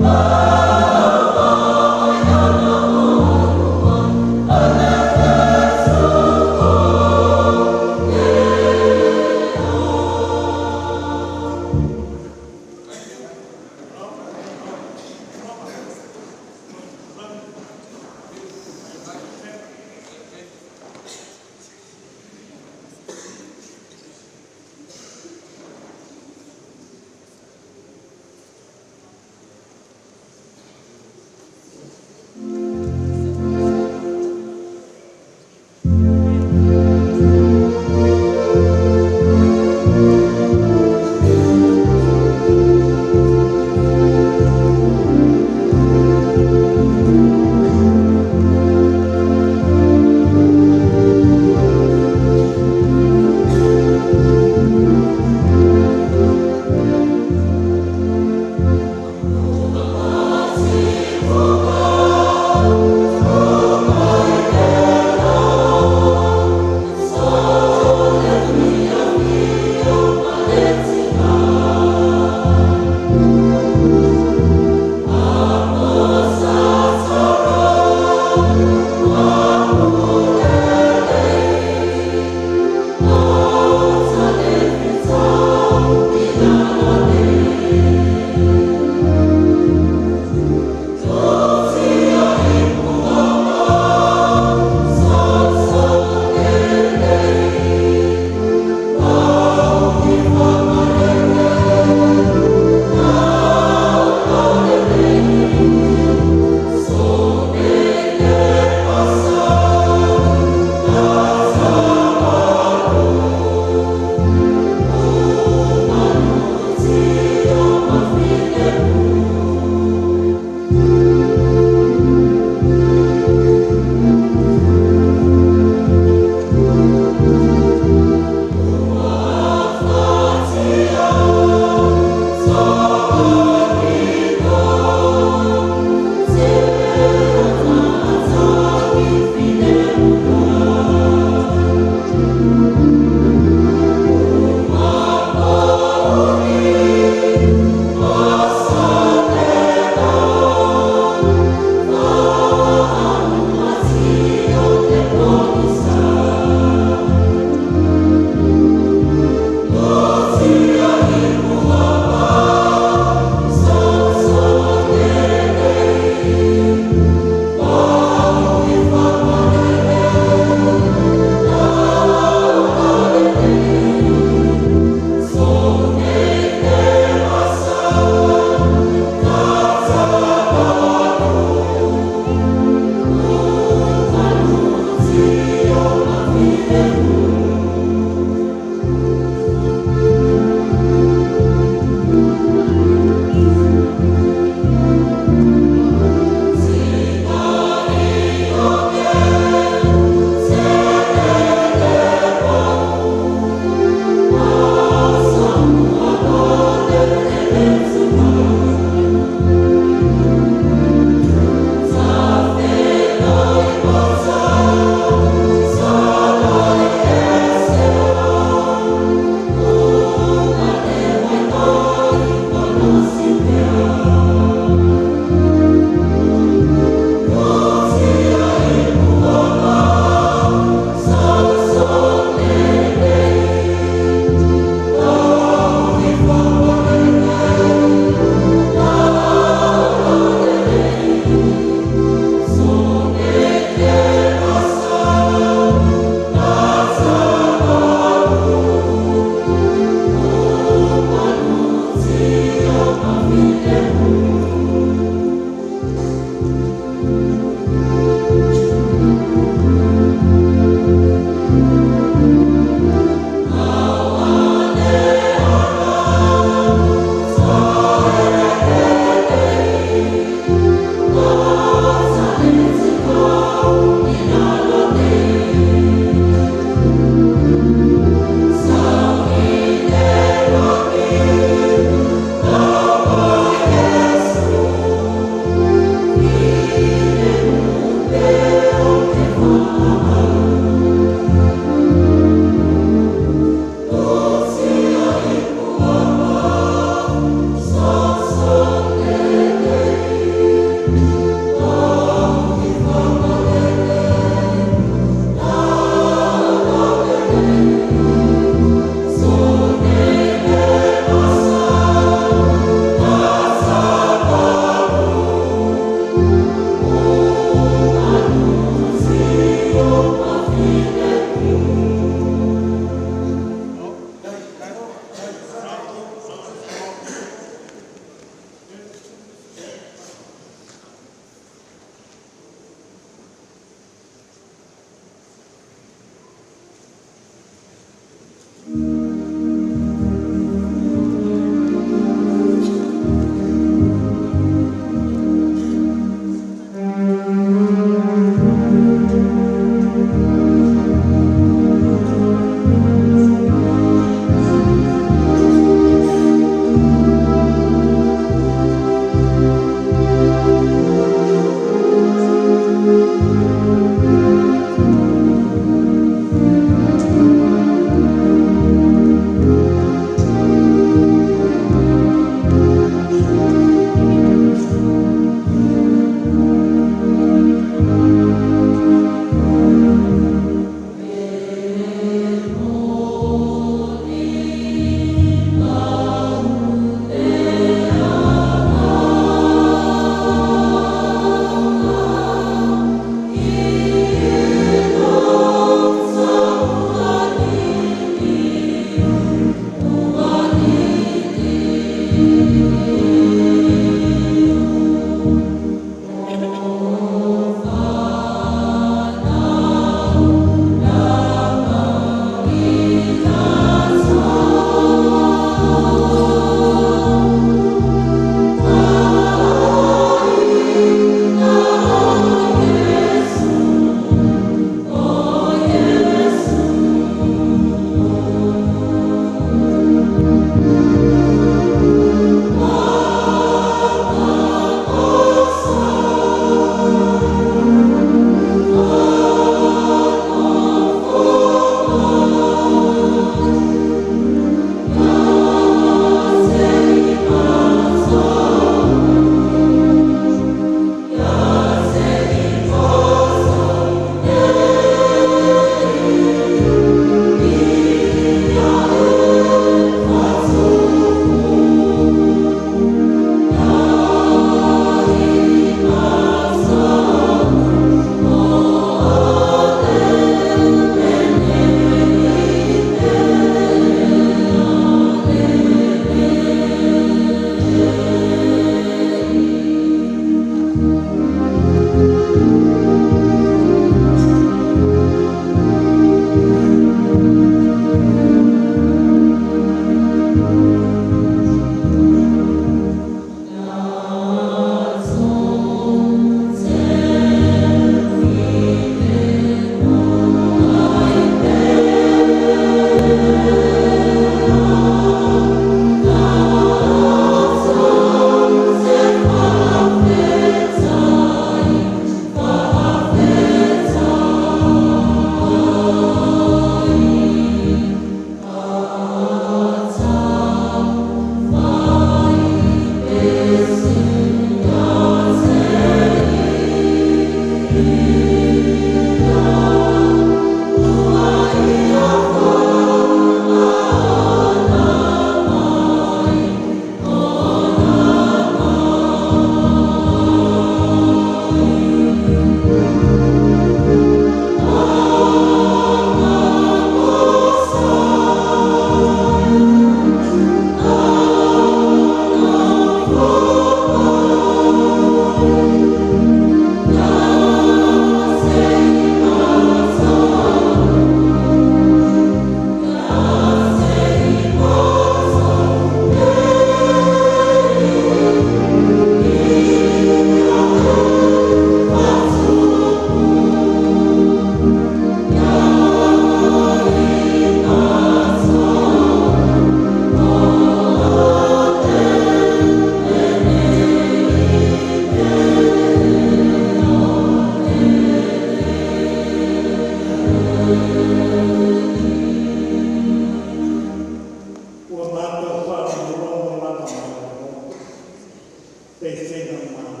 Pesega malo.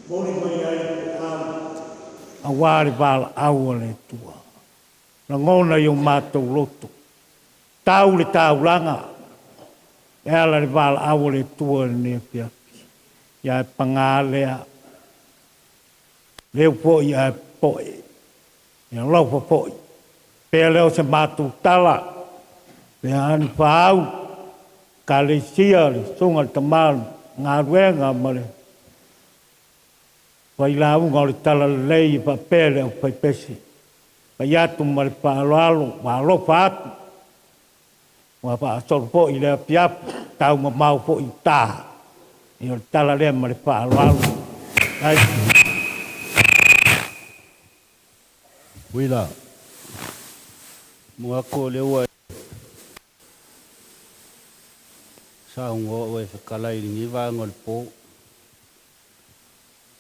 Moli mai ai pe au. Auā le valaau a le Atua. Lagona i o matou loto. Tau le taulaga. E ala i le valaau a le Atua i lenei afiafi. Ia e pagā lea. Leu foi ae popoe. Ia alofa foi. Pea lea o se matou tala. Pe a ni faau. Ekalesia, le susuga i le tama o le galuega ma le failauga o le talalelei e faapea le aufaipese. Fai atu ma le faaaloalo, ua alofa atu, ua faasolo foi i le afiafi, taumamao foi i uta. Ia o le tala lea ma le faaaloalo. Ai. Uila, manatu o lea ua e saunoa ua e fetalai i lenei vaega o le po.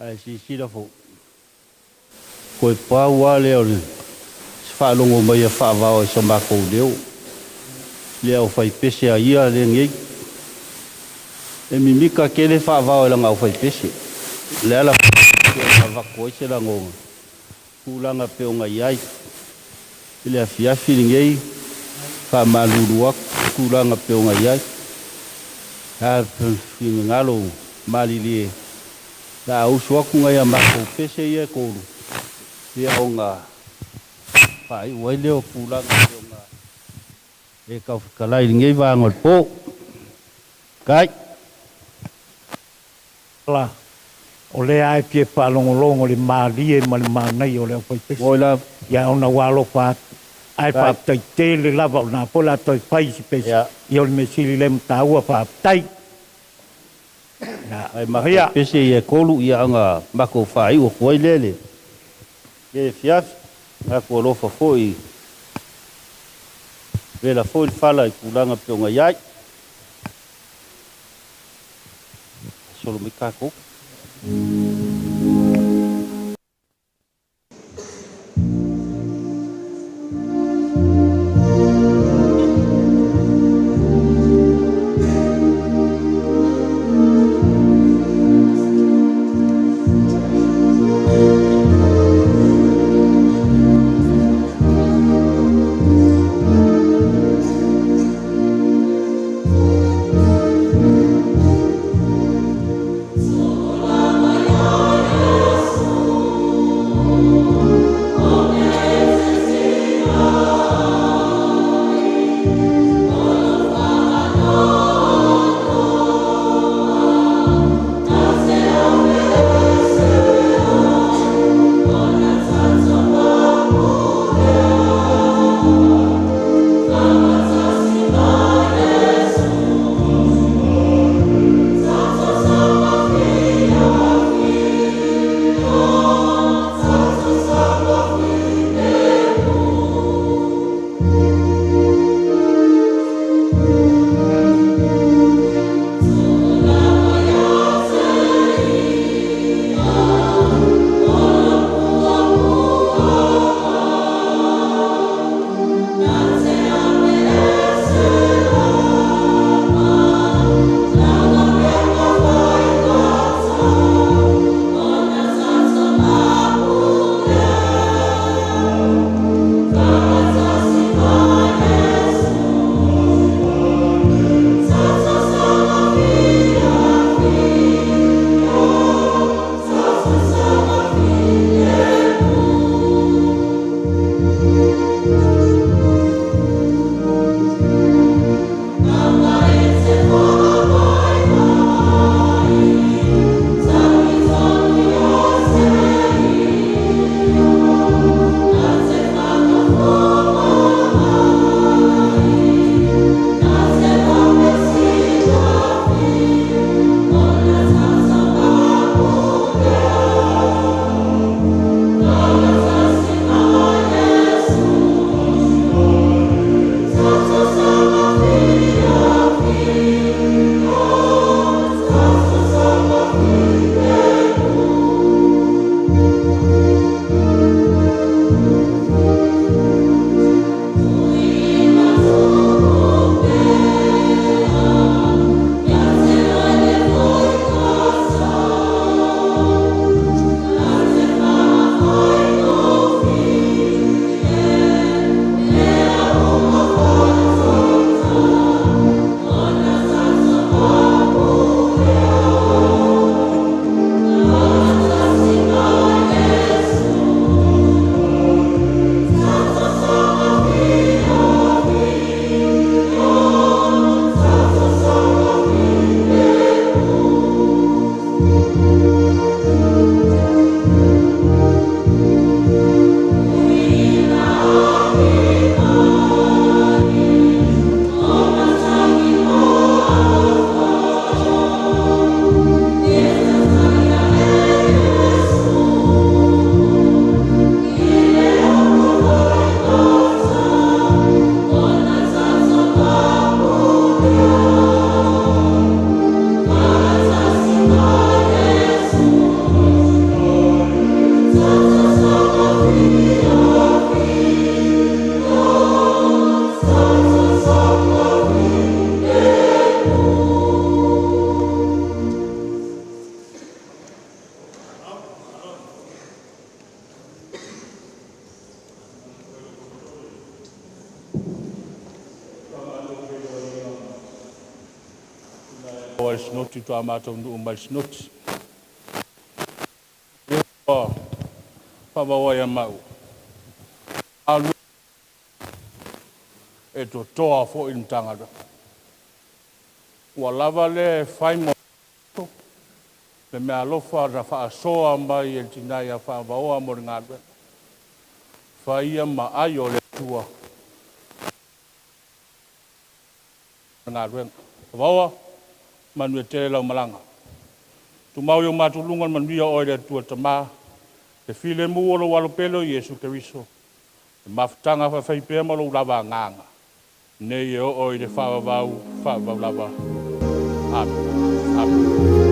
Ae silasila foi, toe pau lava lea o le se faalogo mai a faavao i so matou leo, le aufaipese a ia lenei. E mimita tele faavao e lana aufaipese. O le ala foi e avatu ai se lagona, tulaga pei ona i ai i le afiafi lenei, faamalulu atu tulaga pei ona i ai. A finagalo malilie, o le a usu atu nai a matou pese ia e tolu, ia ona faaiu ai lea o tulaga pei ona e taufetalai i lenei vaega o le po. Kai. La, o lea lava e fia faalogologo i le malie ma le manaia o le aufaipese. Oi lava. Ia ona ua alofa atu. Ae faafetai tele lava o lena foi o le a toe fai si pese. Ia o le mea sili lea ma taua, faafetai. Ae matou pese ia e tolu, ia ona matou faaiu atu ai lea i le afiafi. Matou alofa foi, vela foi le fala i tulaga pei ona i ai. Solo mai tatou. O le sinoti toa matou nuu mai le sinoti. Ua faavaoa ia mau. Alu e totoa foi le Matagaluega. Ua lava le fai mo le mea alofa na faasoa mai e le tina ia Faavaoa mo le galuega. Faia ma ai o le Atua le galuega. Faavaoa, manuia tele lau malaga. Tumau i o matou luga le manuia o oe le Atua Tama, le filemu o lou alo pele o Iesu Keriso, le mafutaga faafaipea ma lou lava agaga, nei e oo i le faavavau, faavavau lava. Amen. Amen.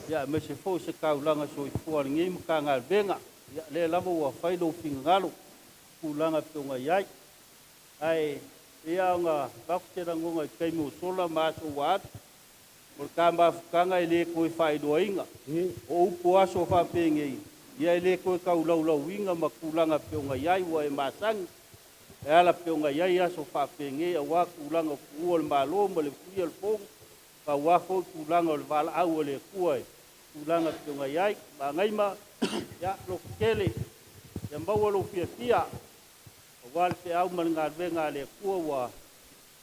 Ia aemaise foi se taulaga soifua a lenei Matagaluega. Ia lea lava ua fai lou finagalo tulaga e pei ona i ai. Ae pei lava ona avatu se lagona i taimi ua sola ma aso ua alu, o le ta mafutaga e le toe faailoaina. O upu o aso faapenei, ia e le toe taulaulauina ma tulaga e pei ona i ai ua e masani e ala pei ona i ai aso faapenei aua tulaga o tuua o le Malo ma le usuia o le Fono, aua foi tulaga o le valaau a le Atua e tulaga e pei ona i ai. Magaima, ia lototele, ia maua lou fiafia aua le feau ma le galuega a le Atua ua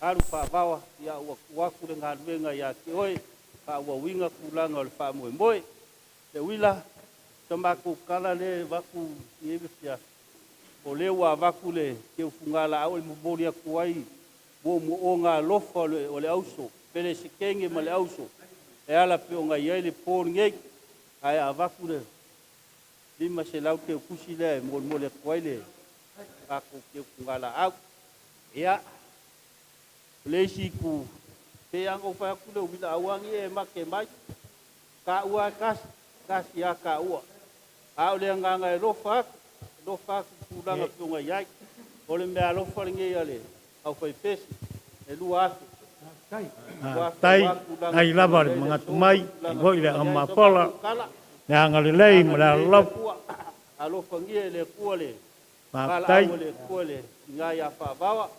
alu faavaoa, ia ua tuu atu le galuega ia te oe, faaauauina tulaga o le faamoemoe. Le uila, sa matou tala lea e avatu i lenei afiafi, o lea ua avatu le teufuga laau e momoli atu ai moomooga alofa o le auso, Pelesetene ma le auso, e ala pei ona i ai le po lenei, ae avatu le 500 teutusi lea e molimoli atu ai le tatou teufuga laau. Ia, o le isi itu, pei lava ona ou fai atu le uila, aua ne i e mate mai, taua e tasi, tasi lava taua. A o le agaga e alofa atu, alofa atu i tulaga pei ona i ai. O le meaalofa lenei a le aufaipese, e 2,000. Tai, ai lava le manatu mai, i foi le amapola, le agalelei ma le alolofa. Alofagia e le Atua le Faafetai. valaau a le Atua le tina ia Faavaoa,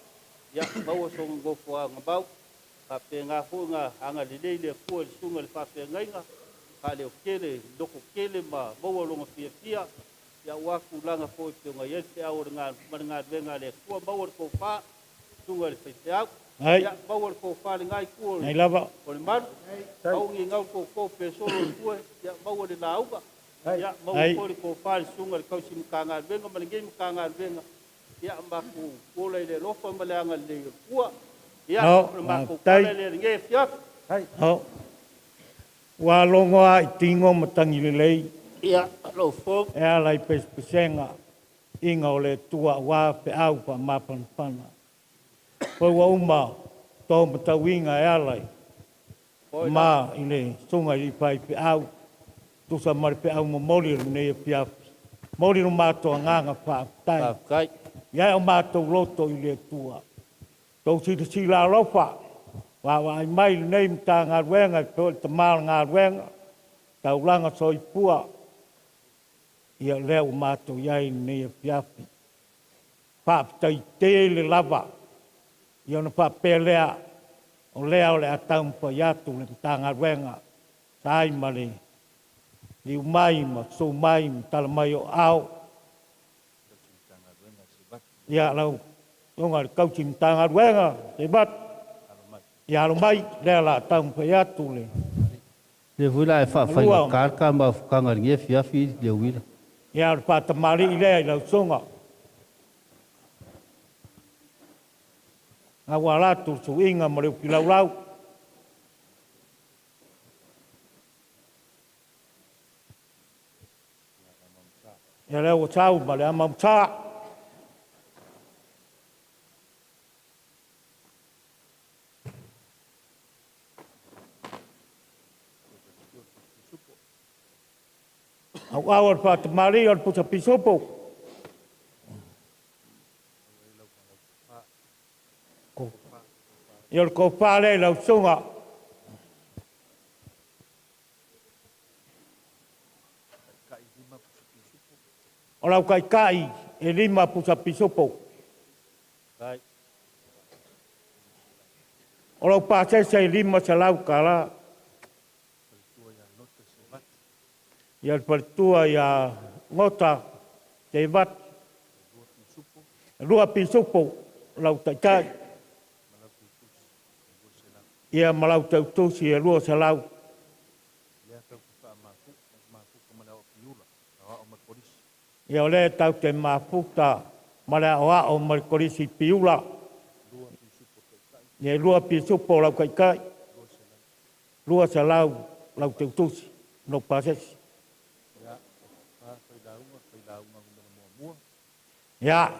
ia maua sona nofoaga mau. Faapena foi ona agalelei le Atua i le susuga i le faafeagaiga, faaleotele, lototele ma maua lona fiafia, ia aua tulaga foi pei ona i ai le feau o le ma le galuega a le Atua, maua le tofa, susuga i le faifeau. Ai. Ia maua le tofa i lena itu o Ai lava. le malu, au ni gau tōtō pe solo le tue, ia maua le lauga, ia maua Ai. foi le tofa i le susuga i le tausi Matagaluega ma lenei Matagaluega, ia matou ola i le alofa ma le agalelei o le Atua. Ia, No, o le matou faafetai. tala lea i lenei afiafi. No. Ua logo a i tingo ma tangi lelei. Ia, lau Afioga. E ala i pesepesega, iga o le Atua aua feau faamafanafana. Foi ua uma tō matauiga e ala i ma i le susuga i le faifeau, tusa ma le feau momoli o lenei afiafi. Momoli lo matou agaga faafetai. Faafetai. Ia e o matou loto i le Atua. Tou silasila alofa, vaavaai mai lenei Matagaluega e pei o le tama o le galuega, taulaga soifua, ia lea ua matou i ai i lenei afiafi. Faafetai tele lava, ia ona faapea lea, o lea o le a taumafai atu le Matagaluega, sa ai ma le liu mai ma susu mai ma tala mai o ao. Ia lau afioga i le tausi Matagaluega, Seivatu, ia alo mai, lea o le a taumafai atu le Le foi la e Malua. faafaigata le ta mafutaga i lenei afiafi le uila. Ia o le faatamalii lea i lau susuga. A ua ala atu le suiga ma le ufi laulau. Ia lea ua sau ma le amauta. Auau o le faatamāli'i o le pusa pisupo. Ia o le tofa lea i lau susuga. O lau taitai e 5 pusa pisupo. O lau pasese e 500 tala. Ia le faletua ia Gota Tevati. 2 pisupo lau taitai. Ia ma lau tautusi e 200. Ia o lea tau te mafuta ma le aoao ma le kolisi piula. Ia 2 pisupo lau taitai. 200 lau tautusi no pasesi. Ia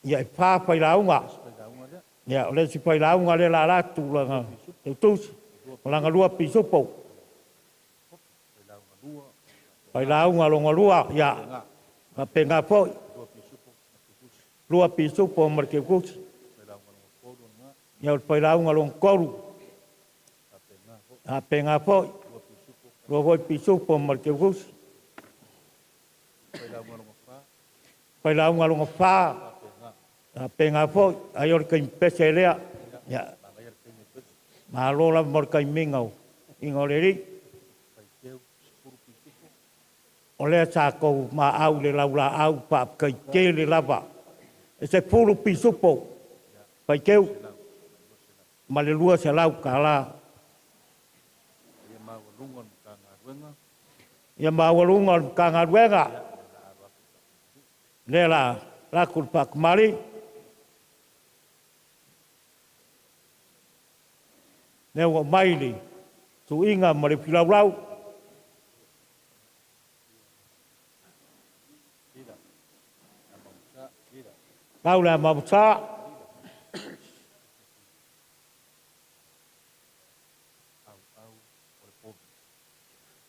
ia e pā whailauga. Ia o le si whailauga le la latu langa tautusi. O langa 2 pisupo. Whailauga longa lua. Ia mapenga foi. 2 pisupo ma le teukusi. Ia o le whailauga longa koru. Apenga foi. 2 foi pisupo ma le teukusi. Whailauga longa whā. Apenga foi. Ai o le kaimpese lea. Ia. Malo lava mo le kaiminga o inga o le ri. O lea sa kou ma au le laula au pa kai tele lava. E se pulu pisupo. Paikeu. Ma le 200 kala. Ia maualuga o le Matagaluega. Lea la laku le faakamali. Lea ua mai le tuiga ma le filaulau. Tau le amamusa.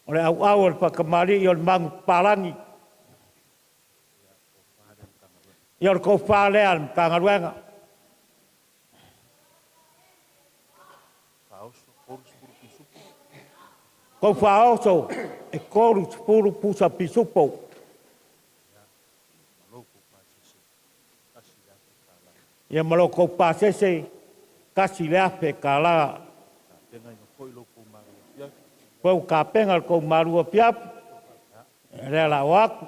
O le auau o le faakamali o le magu palangi. Ia o le tofa lea le Matagaluega. Kou faaoso e 30 pusa pisupo. Ia ma lo kou pasese kasi le afe kala. Pau kapenga le kou marua piapu. Lea la o aku.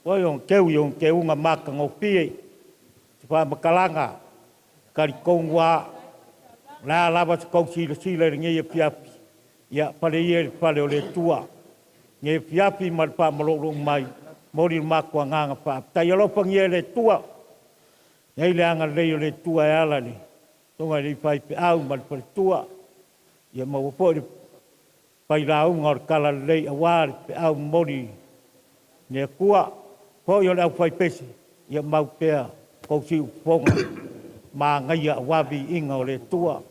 Oi on keu i on keunga maka ngopie. Te whaamakalanga. Kari kongua. La lava se kou sila sila i ngai e piapi. Ia pale ia le pale o le tua. Ngai piapi ma le whaamalolo mai. Mori le makua nganga wha. Tai alofa ngia le tua. Nei le anga lei o le tua e ala le. Tonga le whai pe au ma le pale tua. Ia maua po le pai launga o le kala lei awa le pe au mori. Nea kua. Poi o le au whai pesi. Ia mau pea kou si uponga. Ma ngai awabi inga o le tua.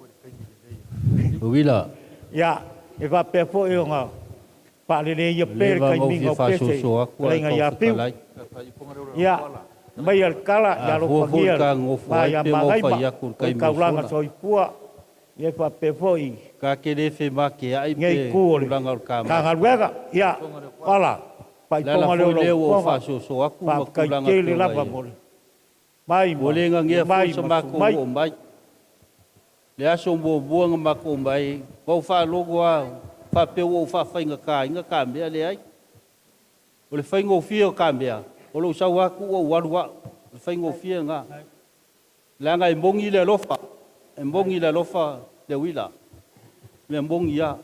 Uwila. Ia, e wapea foi o ngā whaalele ia pere kai minga o pese. Leinga ia piu. Ia, mai al kala, ia alofangia, ma ia mangaima, o kaulanga soifua, ia e wapea foi. Ka ke le fe ma ke ai pe kulanga o le ka Kangaluega, ia, wala, paiponga leo leo o whasoso aku ma kulanga tele lava mo le. Mai ma, o le ngangia mai fo ma, sa mako mai. o mai. Le aso mo buanga mako mai, pau wha logo a, wha pe o wha whainga ka inga ka mea le ai. O le whainga o fia o ka mea, o lo sau aku o waru a, le whainga o fia ngā. Le anga e mongi le alofa, e mongi le alofa le wila, me mongi a.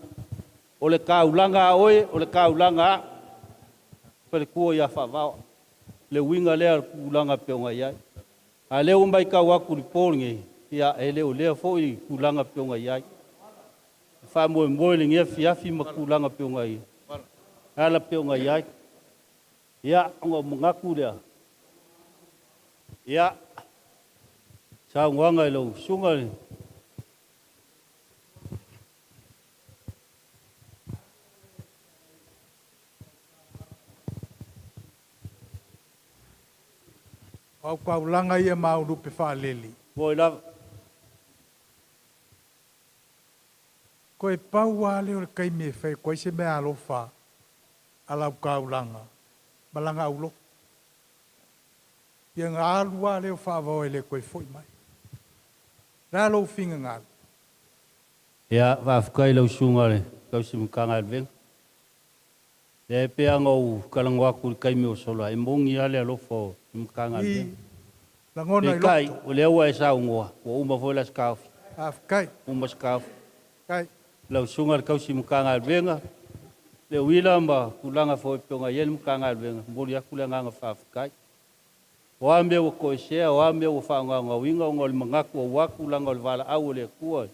O le kaulanga a oe, o le kaulanga a, pele kua ia wha le winga lea kulanga peonga iai. A leo mai kau aku li pōnge, ia e leo lea foi kulanga peonga iai. Wha moe moe le ngia fiafi ma kulanga peonga iai. Ala peonga iai. Ia, onga mungaku lea. Ia, sa nguanga i lau sunga le. O au kaulaga ia ma au lupe faalele. Moi lava. Koe pau lava lea o le taimi e fai atu ai se meaalofa a lau taulaga ma laga aulotu. Ia na alu lava lea o Faavaoa e le toe foi mai. O le a lou finagalo? Ia, faafetai i lau Susuga i le Tausi Matagaluega. Lea e pei lava ona ou talanoa atu i le taimi ua sola, e moni lava le alofa o le Matagaluega. I lagona i Peitai, loto. o lea ua e saunoa, ua uma foi la se taofi. Faafetai. Uma se taofi. Faafetai. Lau Susuga i le Tausi Matagaluega, le uila ma tulaga foi e pei ona i ai le Matagaluega, e momoli atu le agaga faafetai. O a mea ua toesea, o a mea ua faagaogaoina ona o le manatu aua tulaga o le valaau a le Atua i le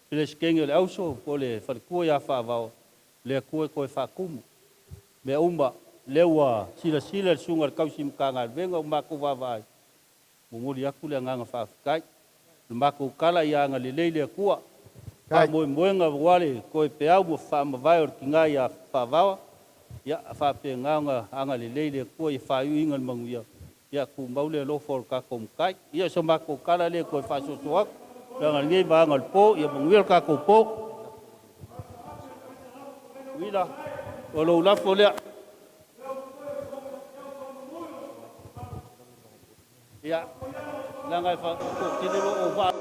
Peresetene o le Auso po o le faletua ia Faavao, le Atua e toe faatumu mea uma. Lea ua silasila le Susuga i le Tausi Matagaluega ua matou vaavaai, momoli atu le agaga faafetai. O le matou tala ia agalelei le Atua, faamoemoega aua le toe peau ma faamavae o le tina ia Faavaoa, ia faapena ona agalelei le Atua ia faaiuina i le manuia, ia tumau le alofa o le tatou Matai. Ia o se matou tala lea e toe faasoaso atu, leaga lenei vaega o le po, ia manuia le tatou po. Uila, o lou lafo lea. Ia, leaga e toatele lo o vaa.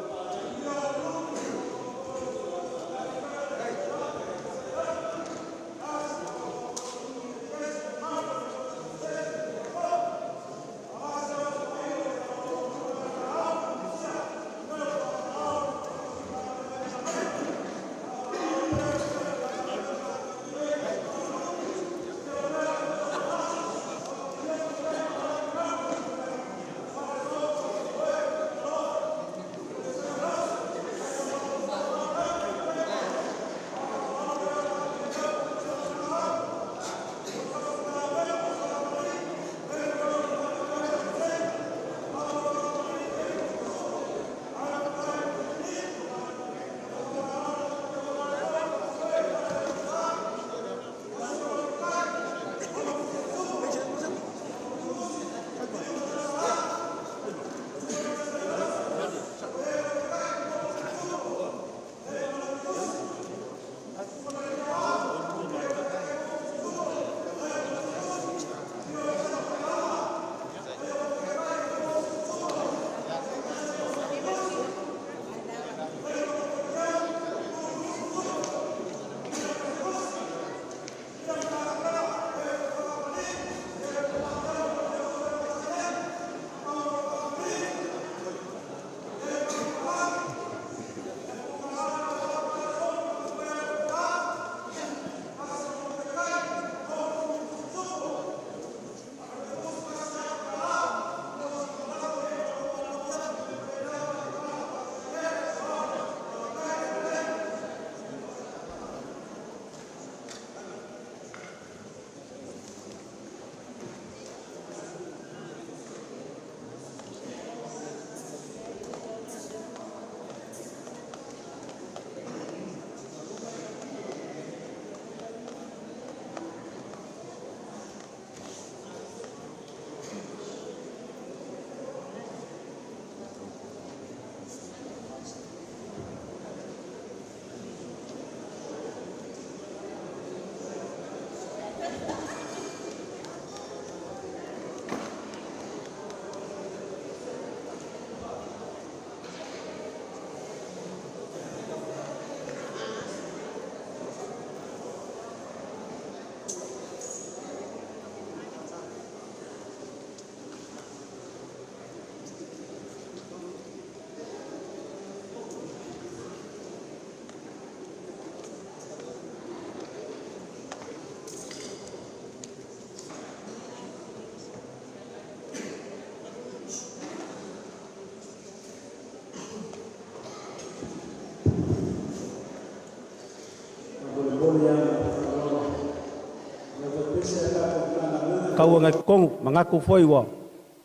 Tauaga i totonu, manatu foi ua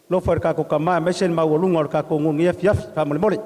lofa i le tatou Tama aemaise le maualuga o le tatou nuu i lenei afiafi. Faamolemole.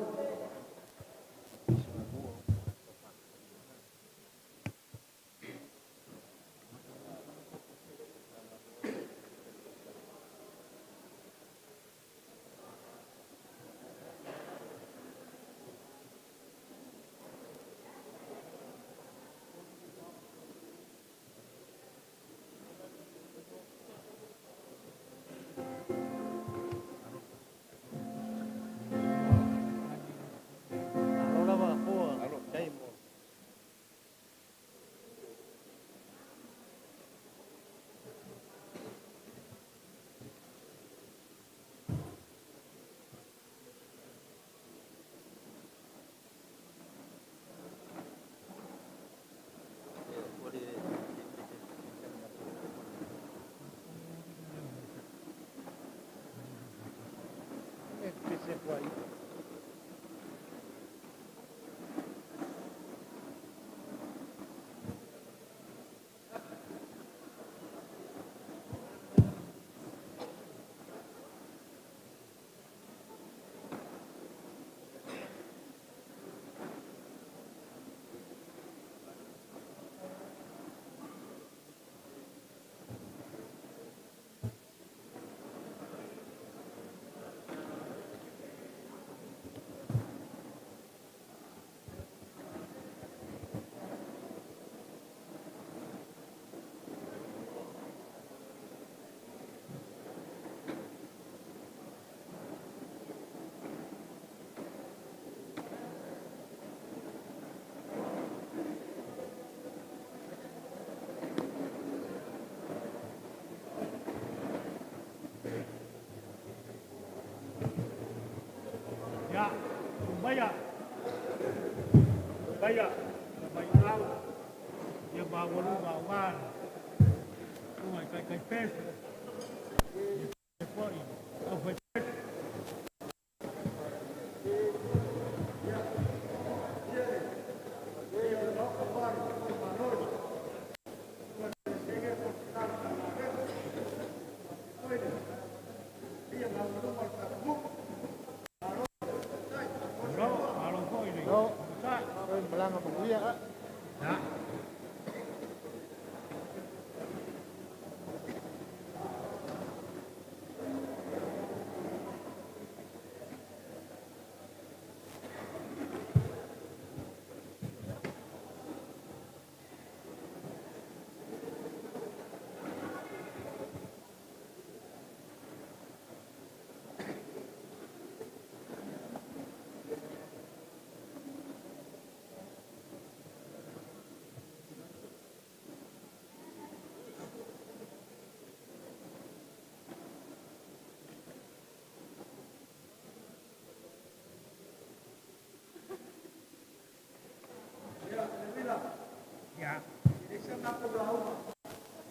Ia, sumaia. Maia, mai au. Ia maualuga o ngā. Tunga i kai kai pese. Ia foi, au fai pese. Ia.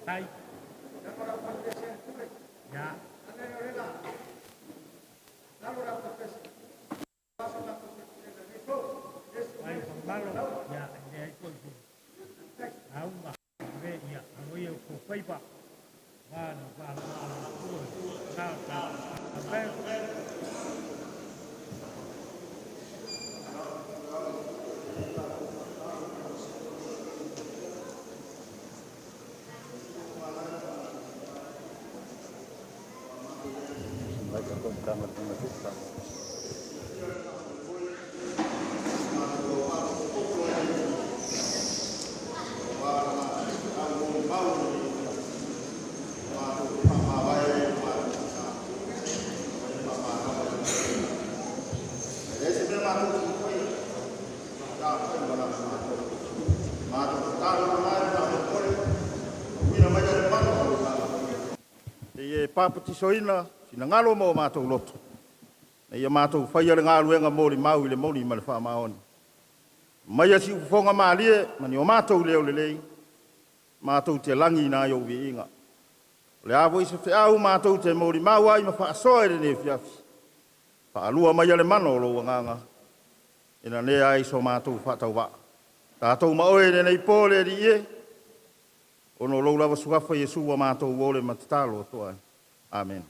Tai. Ia. Ai malo. Ia, le ai foi. Auma. Ve ia, alo ia ko faipa. Va na va va la tua. Na ta. Ve. E papatisoina sinagalo ma o matou loto. Na ia matou faia le galuega mo le mau i le moni ma le faamaoni. Mai a siufofoga malie ma ni o matou leo lelei, matou te lagi na ai ou viiga. O le a foi se feau matou te molimau ai ma faasoa i lenei afiafi. Faalua mai a le mana o lou agaga, e nanea ai so matou faatauvaa. Tatou ma oe i lenei po le Alii e, ona o lou lava suafa Iesu ua matou ole ma tatalo atu ai. Amen.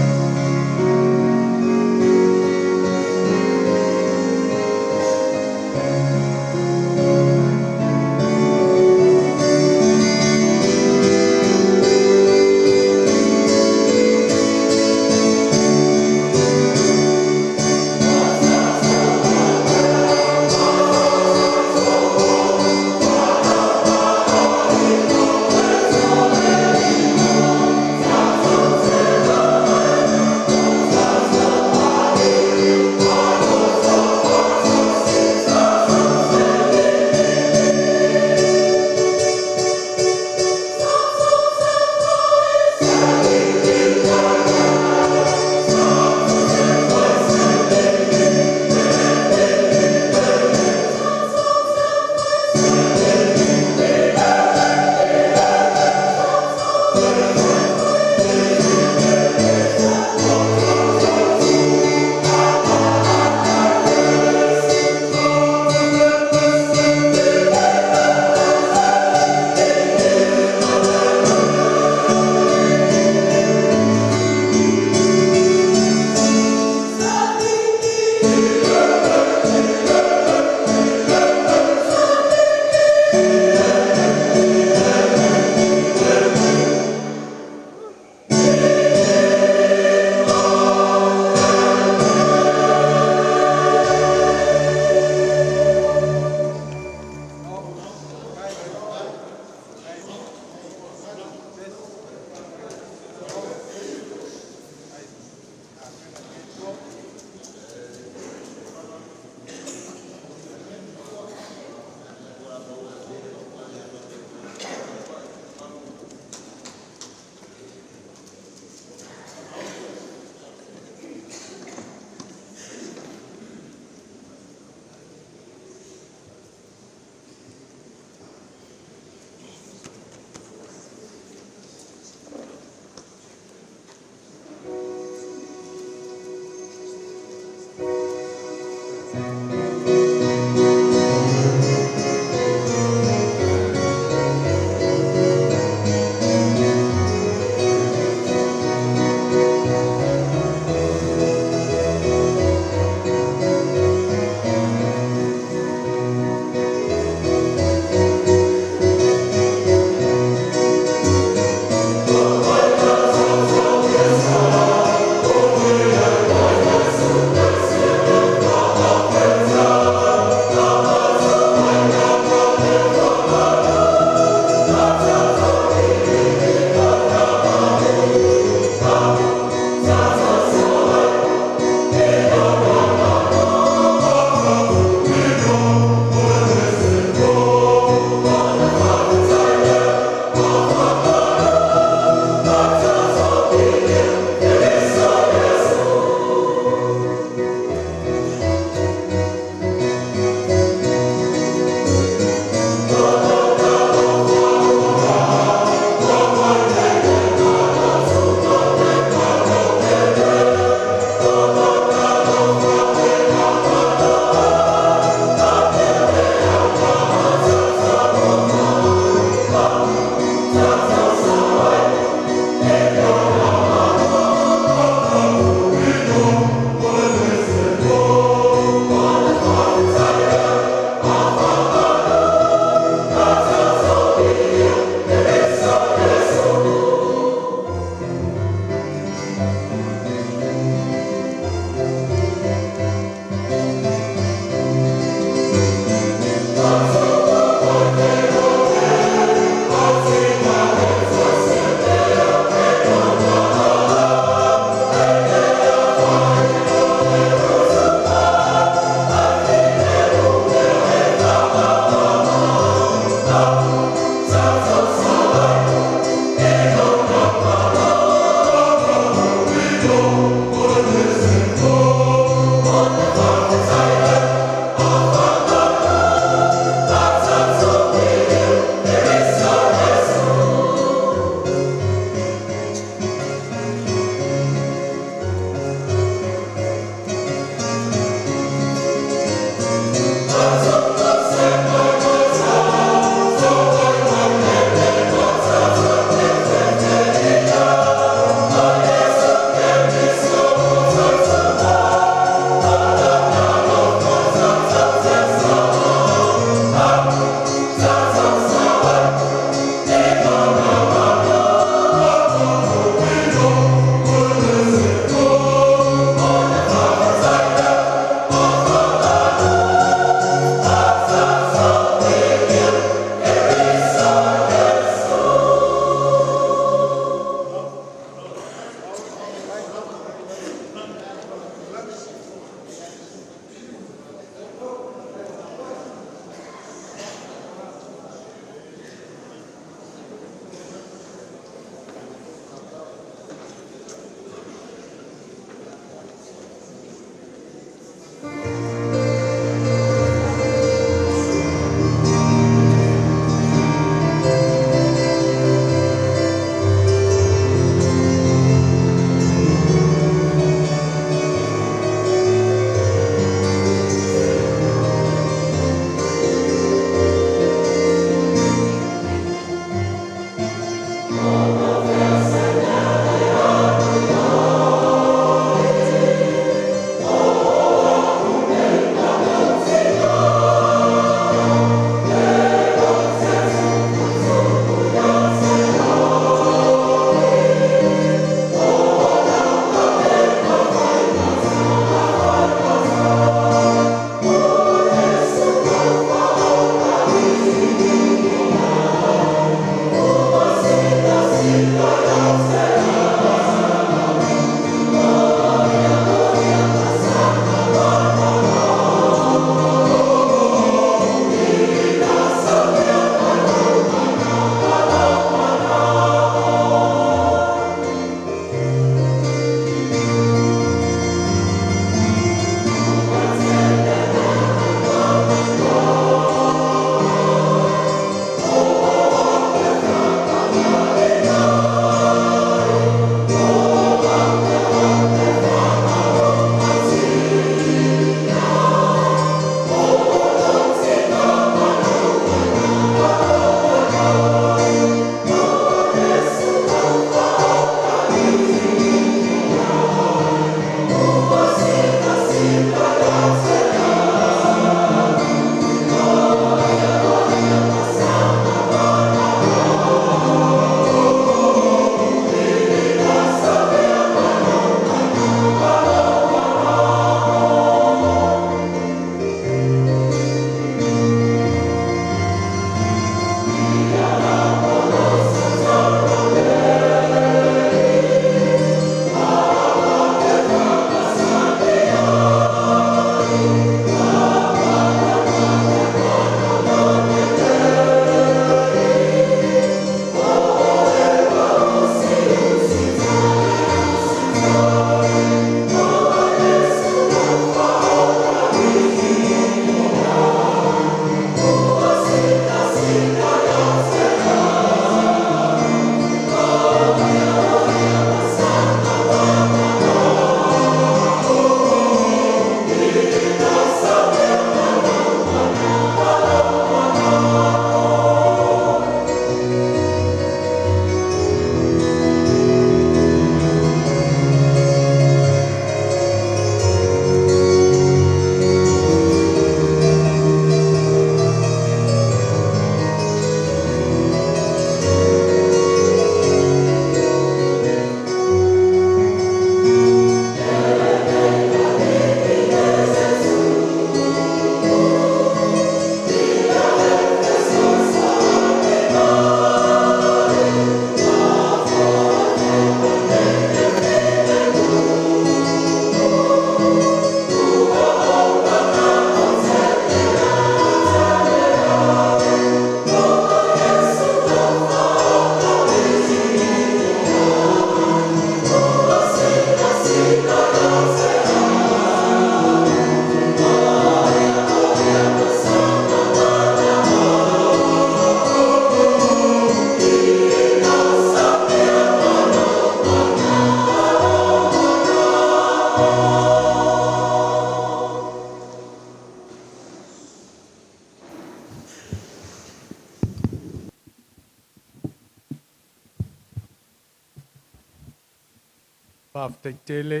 Faafetai tele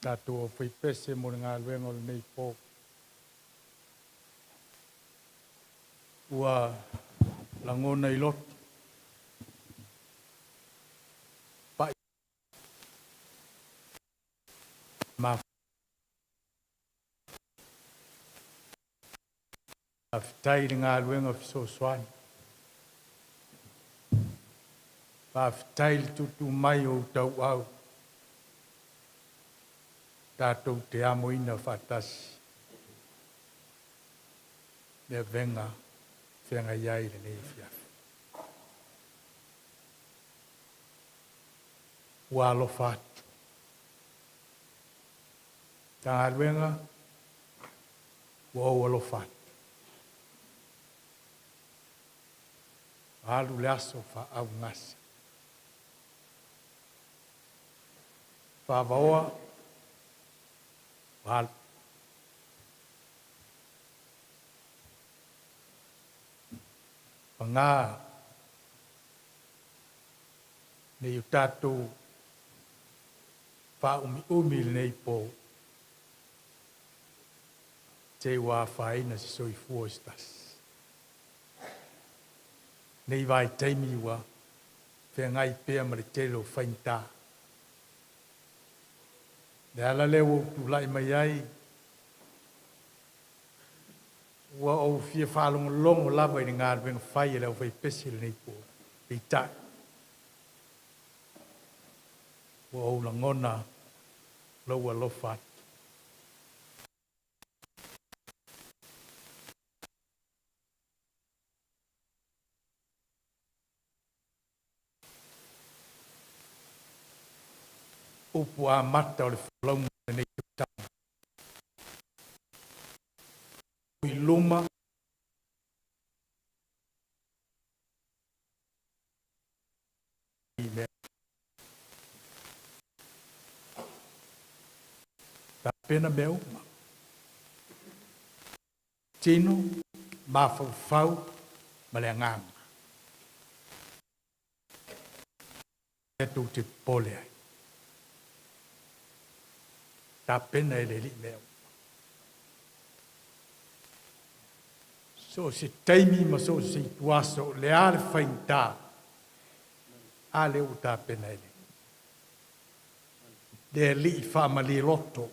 tatou aufaipese mo le galuega o lenei po. Ua lagona i loto pa'i ma faafetai i le galuega fesoasoani. Faafetai i le tuutuu mai o ou tauau tatou te amoina faatasi le avega feagai ai lenei afiafi. Ua alofa atu. Matagaluega ua ou alofa atu. Alu le aso faaugase. Faavaoa ua alu. Pagā nei o tatou faaumiumi i lenei po, te ua afaina se soifua o se tasi. Nei vaitaimi ua feagai pea ma le tele o faigata. Le ala lea ua ou tulai mai ai, ua ou fia faalogologo lava i le galuega fai a le aufaipese i lenei po. Peitai, ua ou lagona lou alofa atu. Upu amata o le folauga o lenei tausaga. I luma i mea. Tapena mea uma. Tino, mafaufau ma le agaga. E tou te popole ai. Tapena e le Alii mea uma. So o se taimi ma so o se ituaso, le a le faigata, a lea ua tapena e le. Le Alii faamalie loto.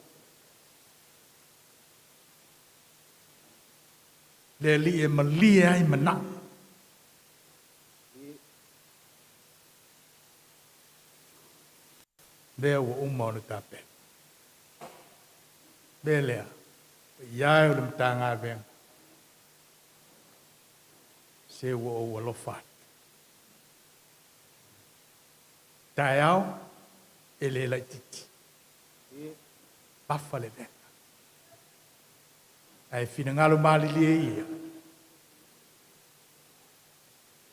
Le Alii e malie ai manao. Lea ua uma ona tapena. Mea lea, paia e o le Matagaluega, se ua ou alofa atu. Taeao e le laitiiti. Mafa le vega. Ae finagalo malilie ia,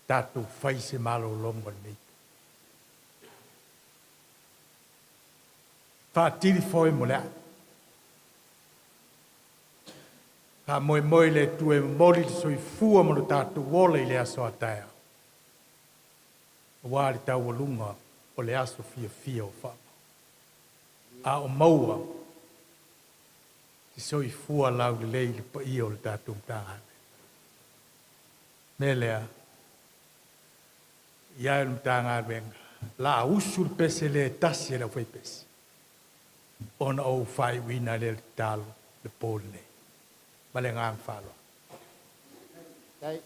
tatou fai se malologa lenei. Faatili foe mo le a'u. Faamoemoe i le Atua e momoli le soifua ma lo tatou ola i le aso a taeao, aua le taualuga o le aso fiafia o Faavaoa. A o maua se soifua laulelei i le paia o le tatou Matagaluega. Mea lea, ia e le Matagaluega, la usu le pese le tasi e le aufaipese, ona ou faaiuina lea le tatalo le po lenei. Ma le agaga faaaloalo. Tai.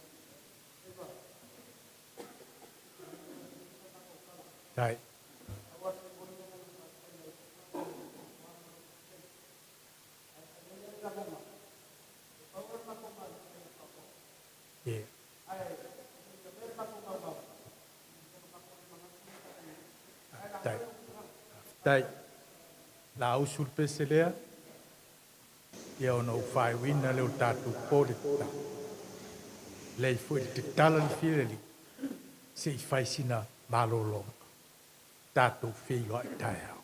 Yeah. Tai. Tai. La usu le pese lea, ia ona ou faaiuina lea o le tatou po le tatalo. Lei foi le tatala le fia le se i fai sina malologa. Tatou feiloai taeao.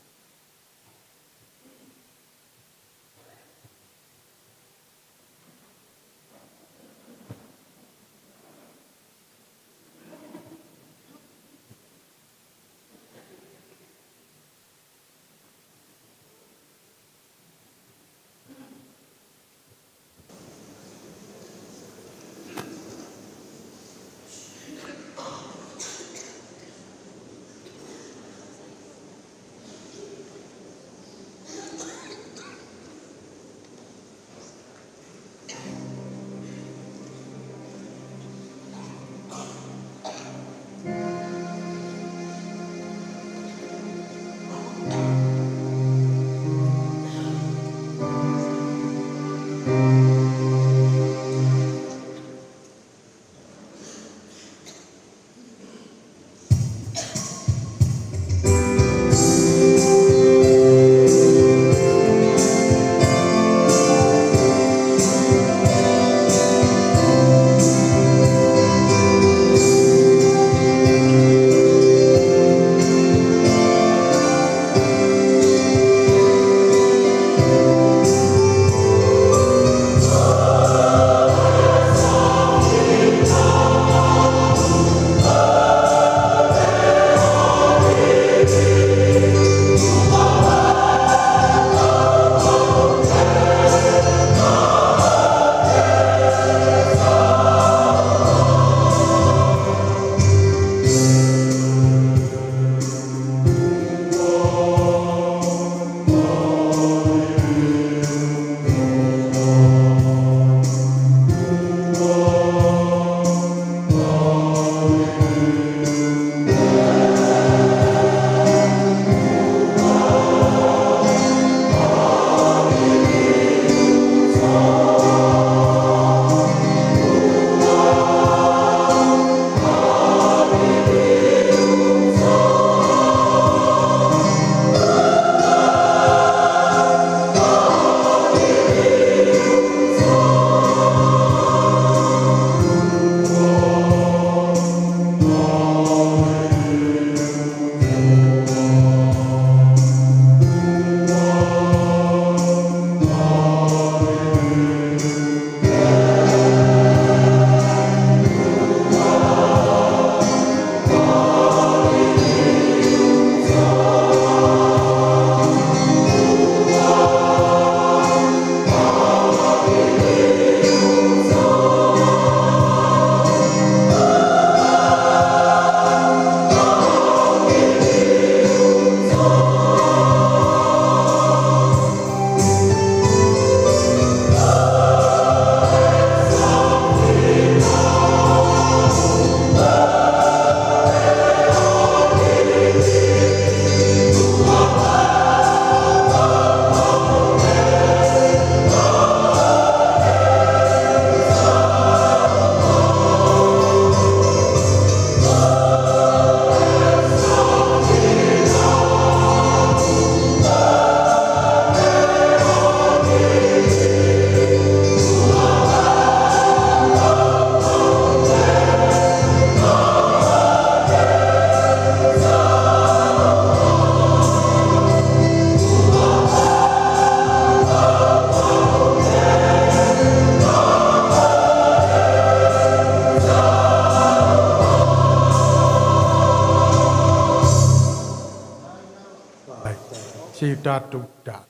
Se i tatou tatalo.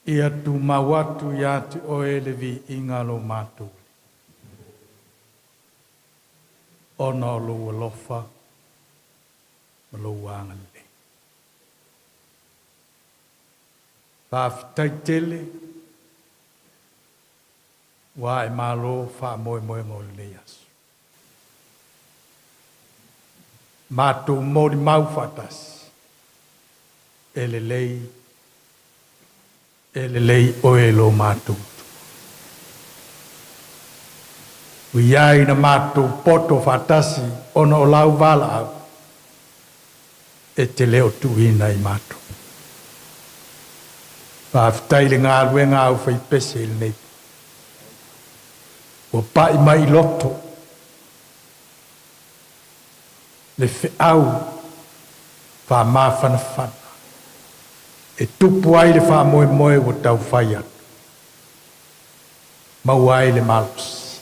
Ia tumau atu ia te oe le viiga o lo matou Alii, ona o lou alofa ma lou agalelei. Faafetai tele ua e malo faamoemoega o lenei aso. Matou molimau faatasi, e lelei, e lelei oe lo matou Atua. Ua iai na matou poto faatasi ona o lau valaau e te le o tuuina i matou. Faafetai i le galuega a au faipese i lenei po. Ua pai mai i loto le feau faamafanafana e tupu ai le faamoemoe ua taufai atu, maua ai le malosi.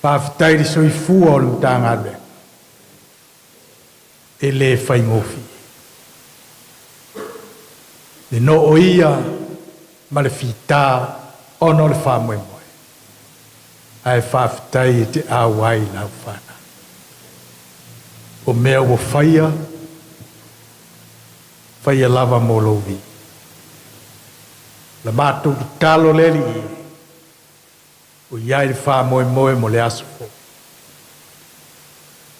Faafetai i le soifua o le Matagaluega e le faigofie. Le nooia ma le fitā ona o le faamoemoe, ae faafetai e te auai lau fanau. O mea ua faia, faia lava mo lou viiga. O la matou tatalo le Alii e, o i ai le faamoemoe mo le aso fou.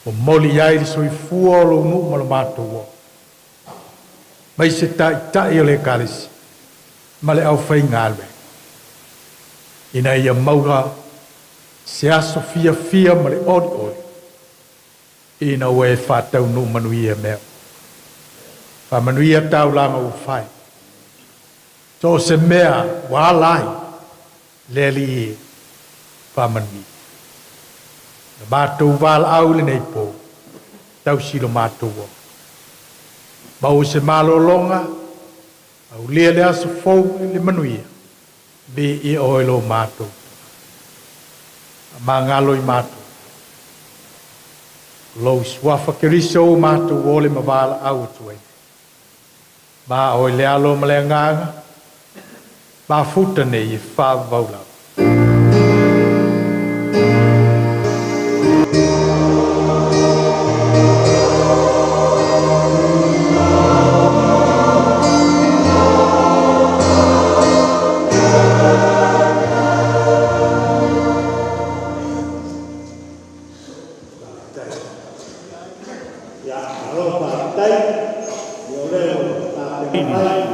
Momoli i ai le soifua o lou nuu ma lo matou ola, mai se taitai o le Ekalesia ma le aufaigaluega, ina ia maua se aso fiafia ma le olioli ina ua e faataunuu manuia mea uma. Faamanuia taulaga ua fai, so o se mea ua ala ai le Alii e faamanuia. Na matou valaau i lenei po, tausi lo matou ola. Maua se malologa, aulia le aso fou i le manuia, viia oe lo matou Atua. Faamagalo i matou. O lou suafa Keriso ua matou ole ma valaau atu ai nei. Ma oe le Alo ma le Agaga, mafuta nei e faavavau lava.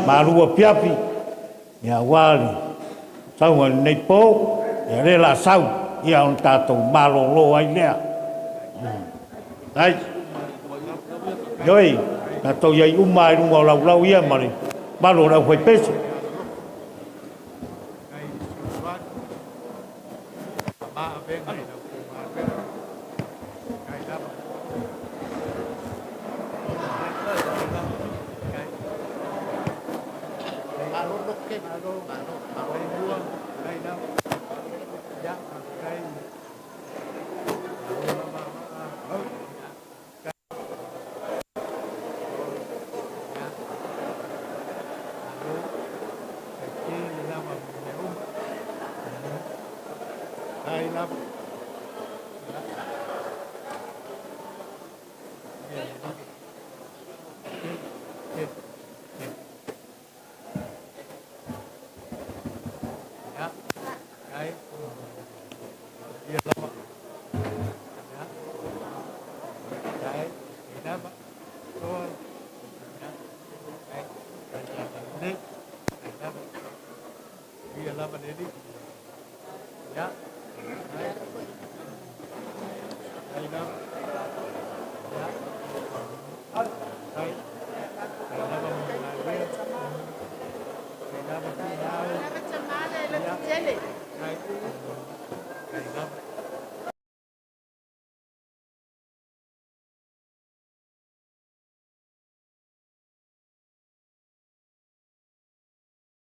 Malu afiafi ia aua le sauga i lenei po, ia lea o le a sau ia ona tatou malolo ai lea. Ai. Ioe, tatou i ai uma i luga o laulau ia ma le malu o le aufaipese.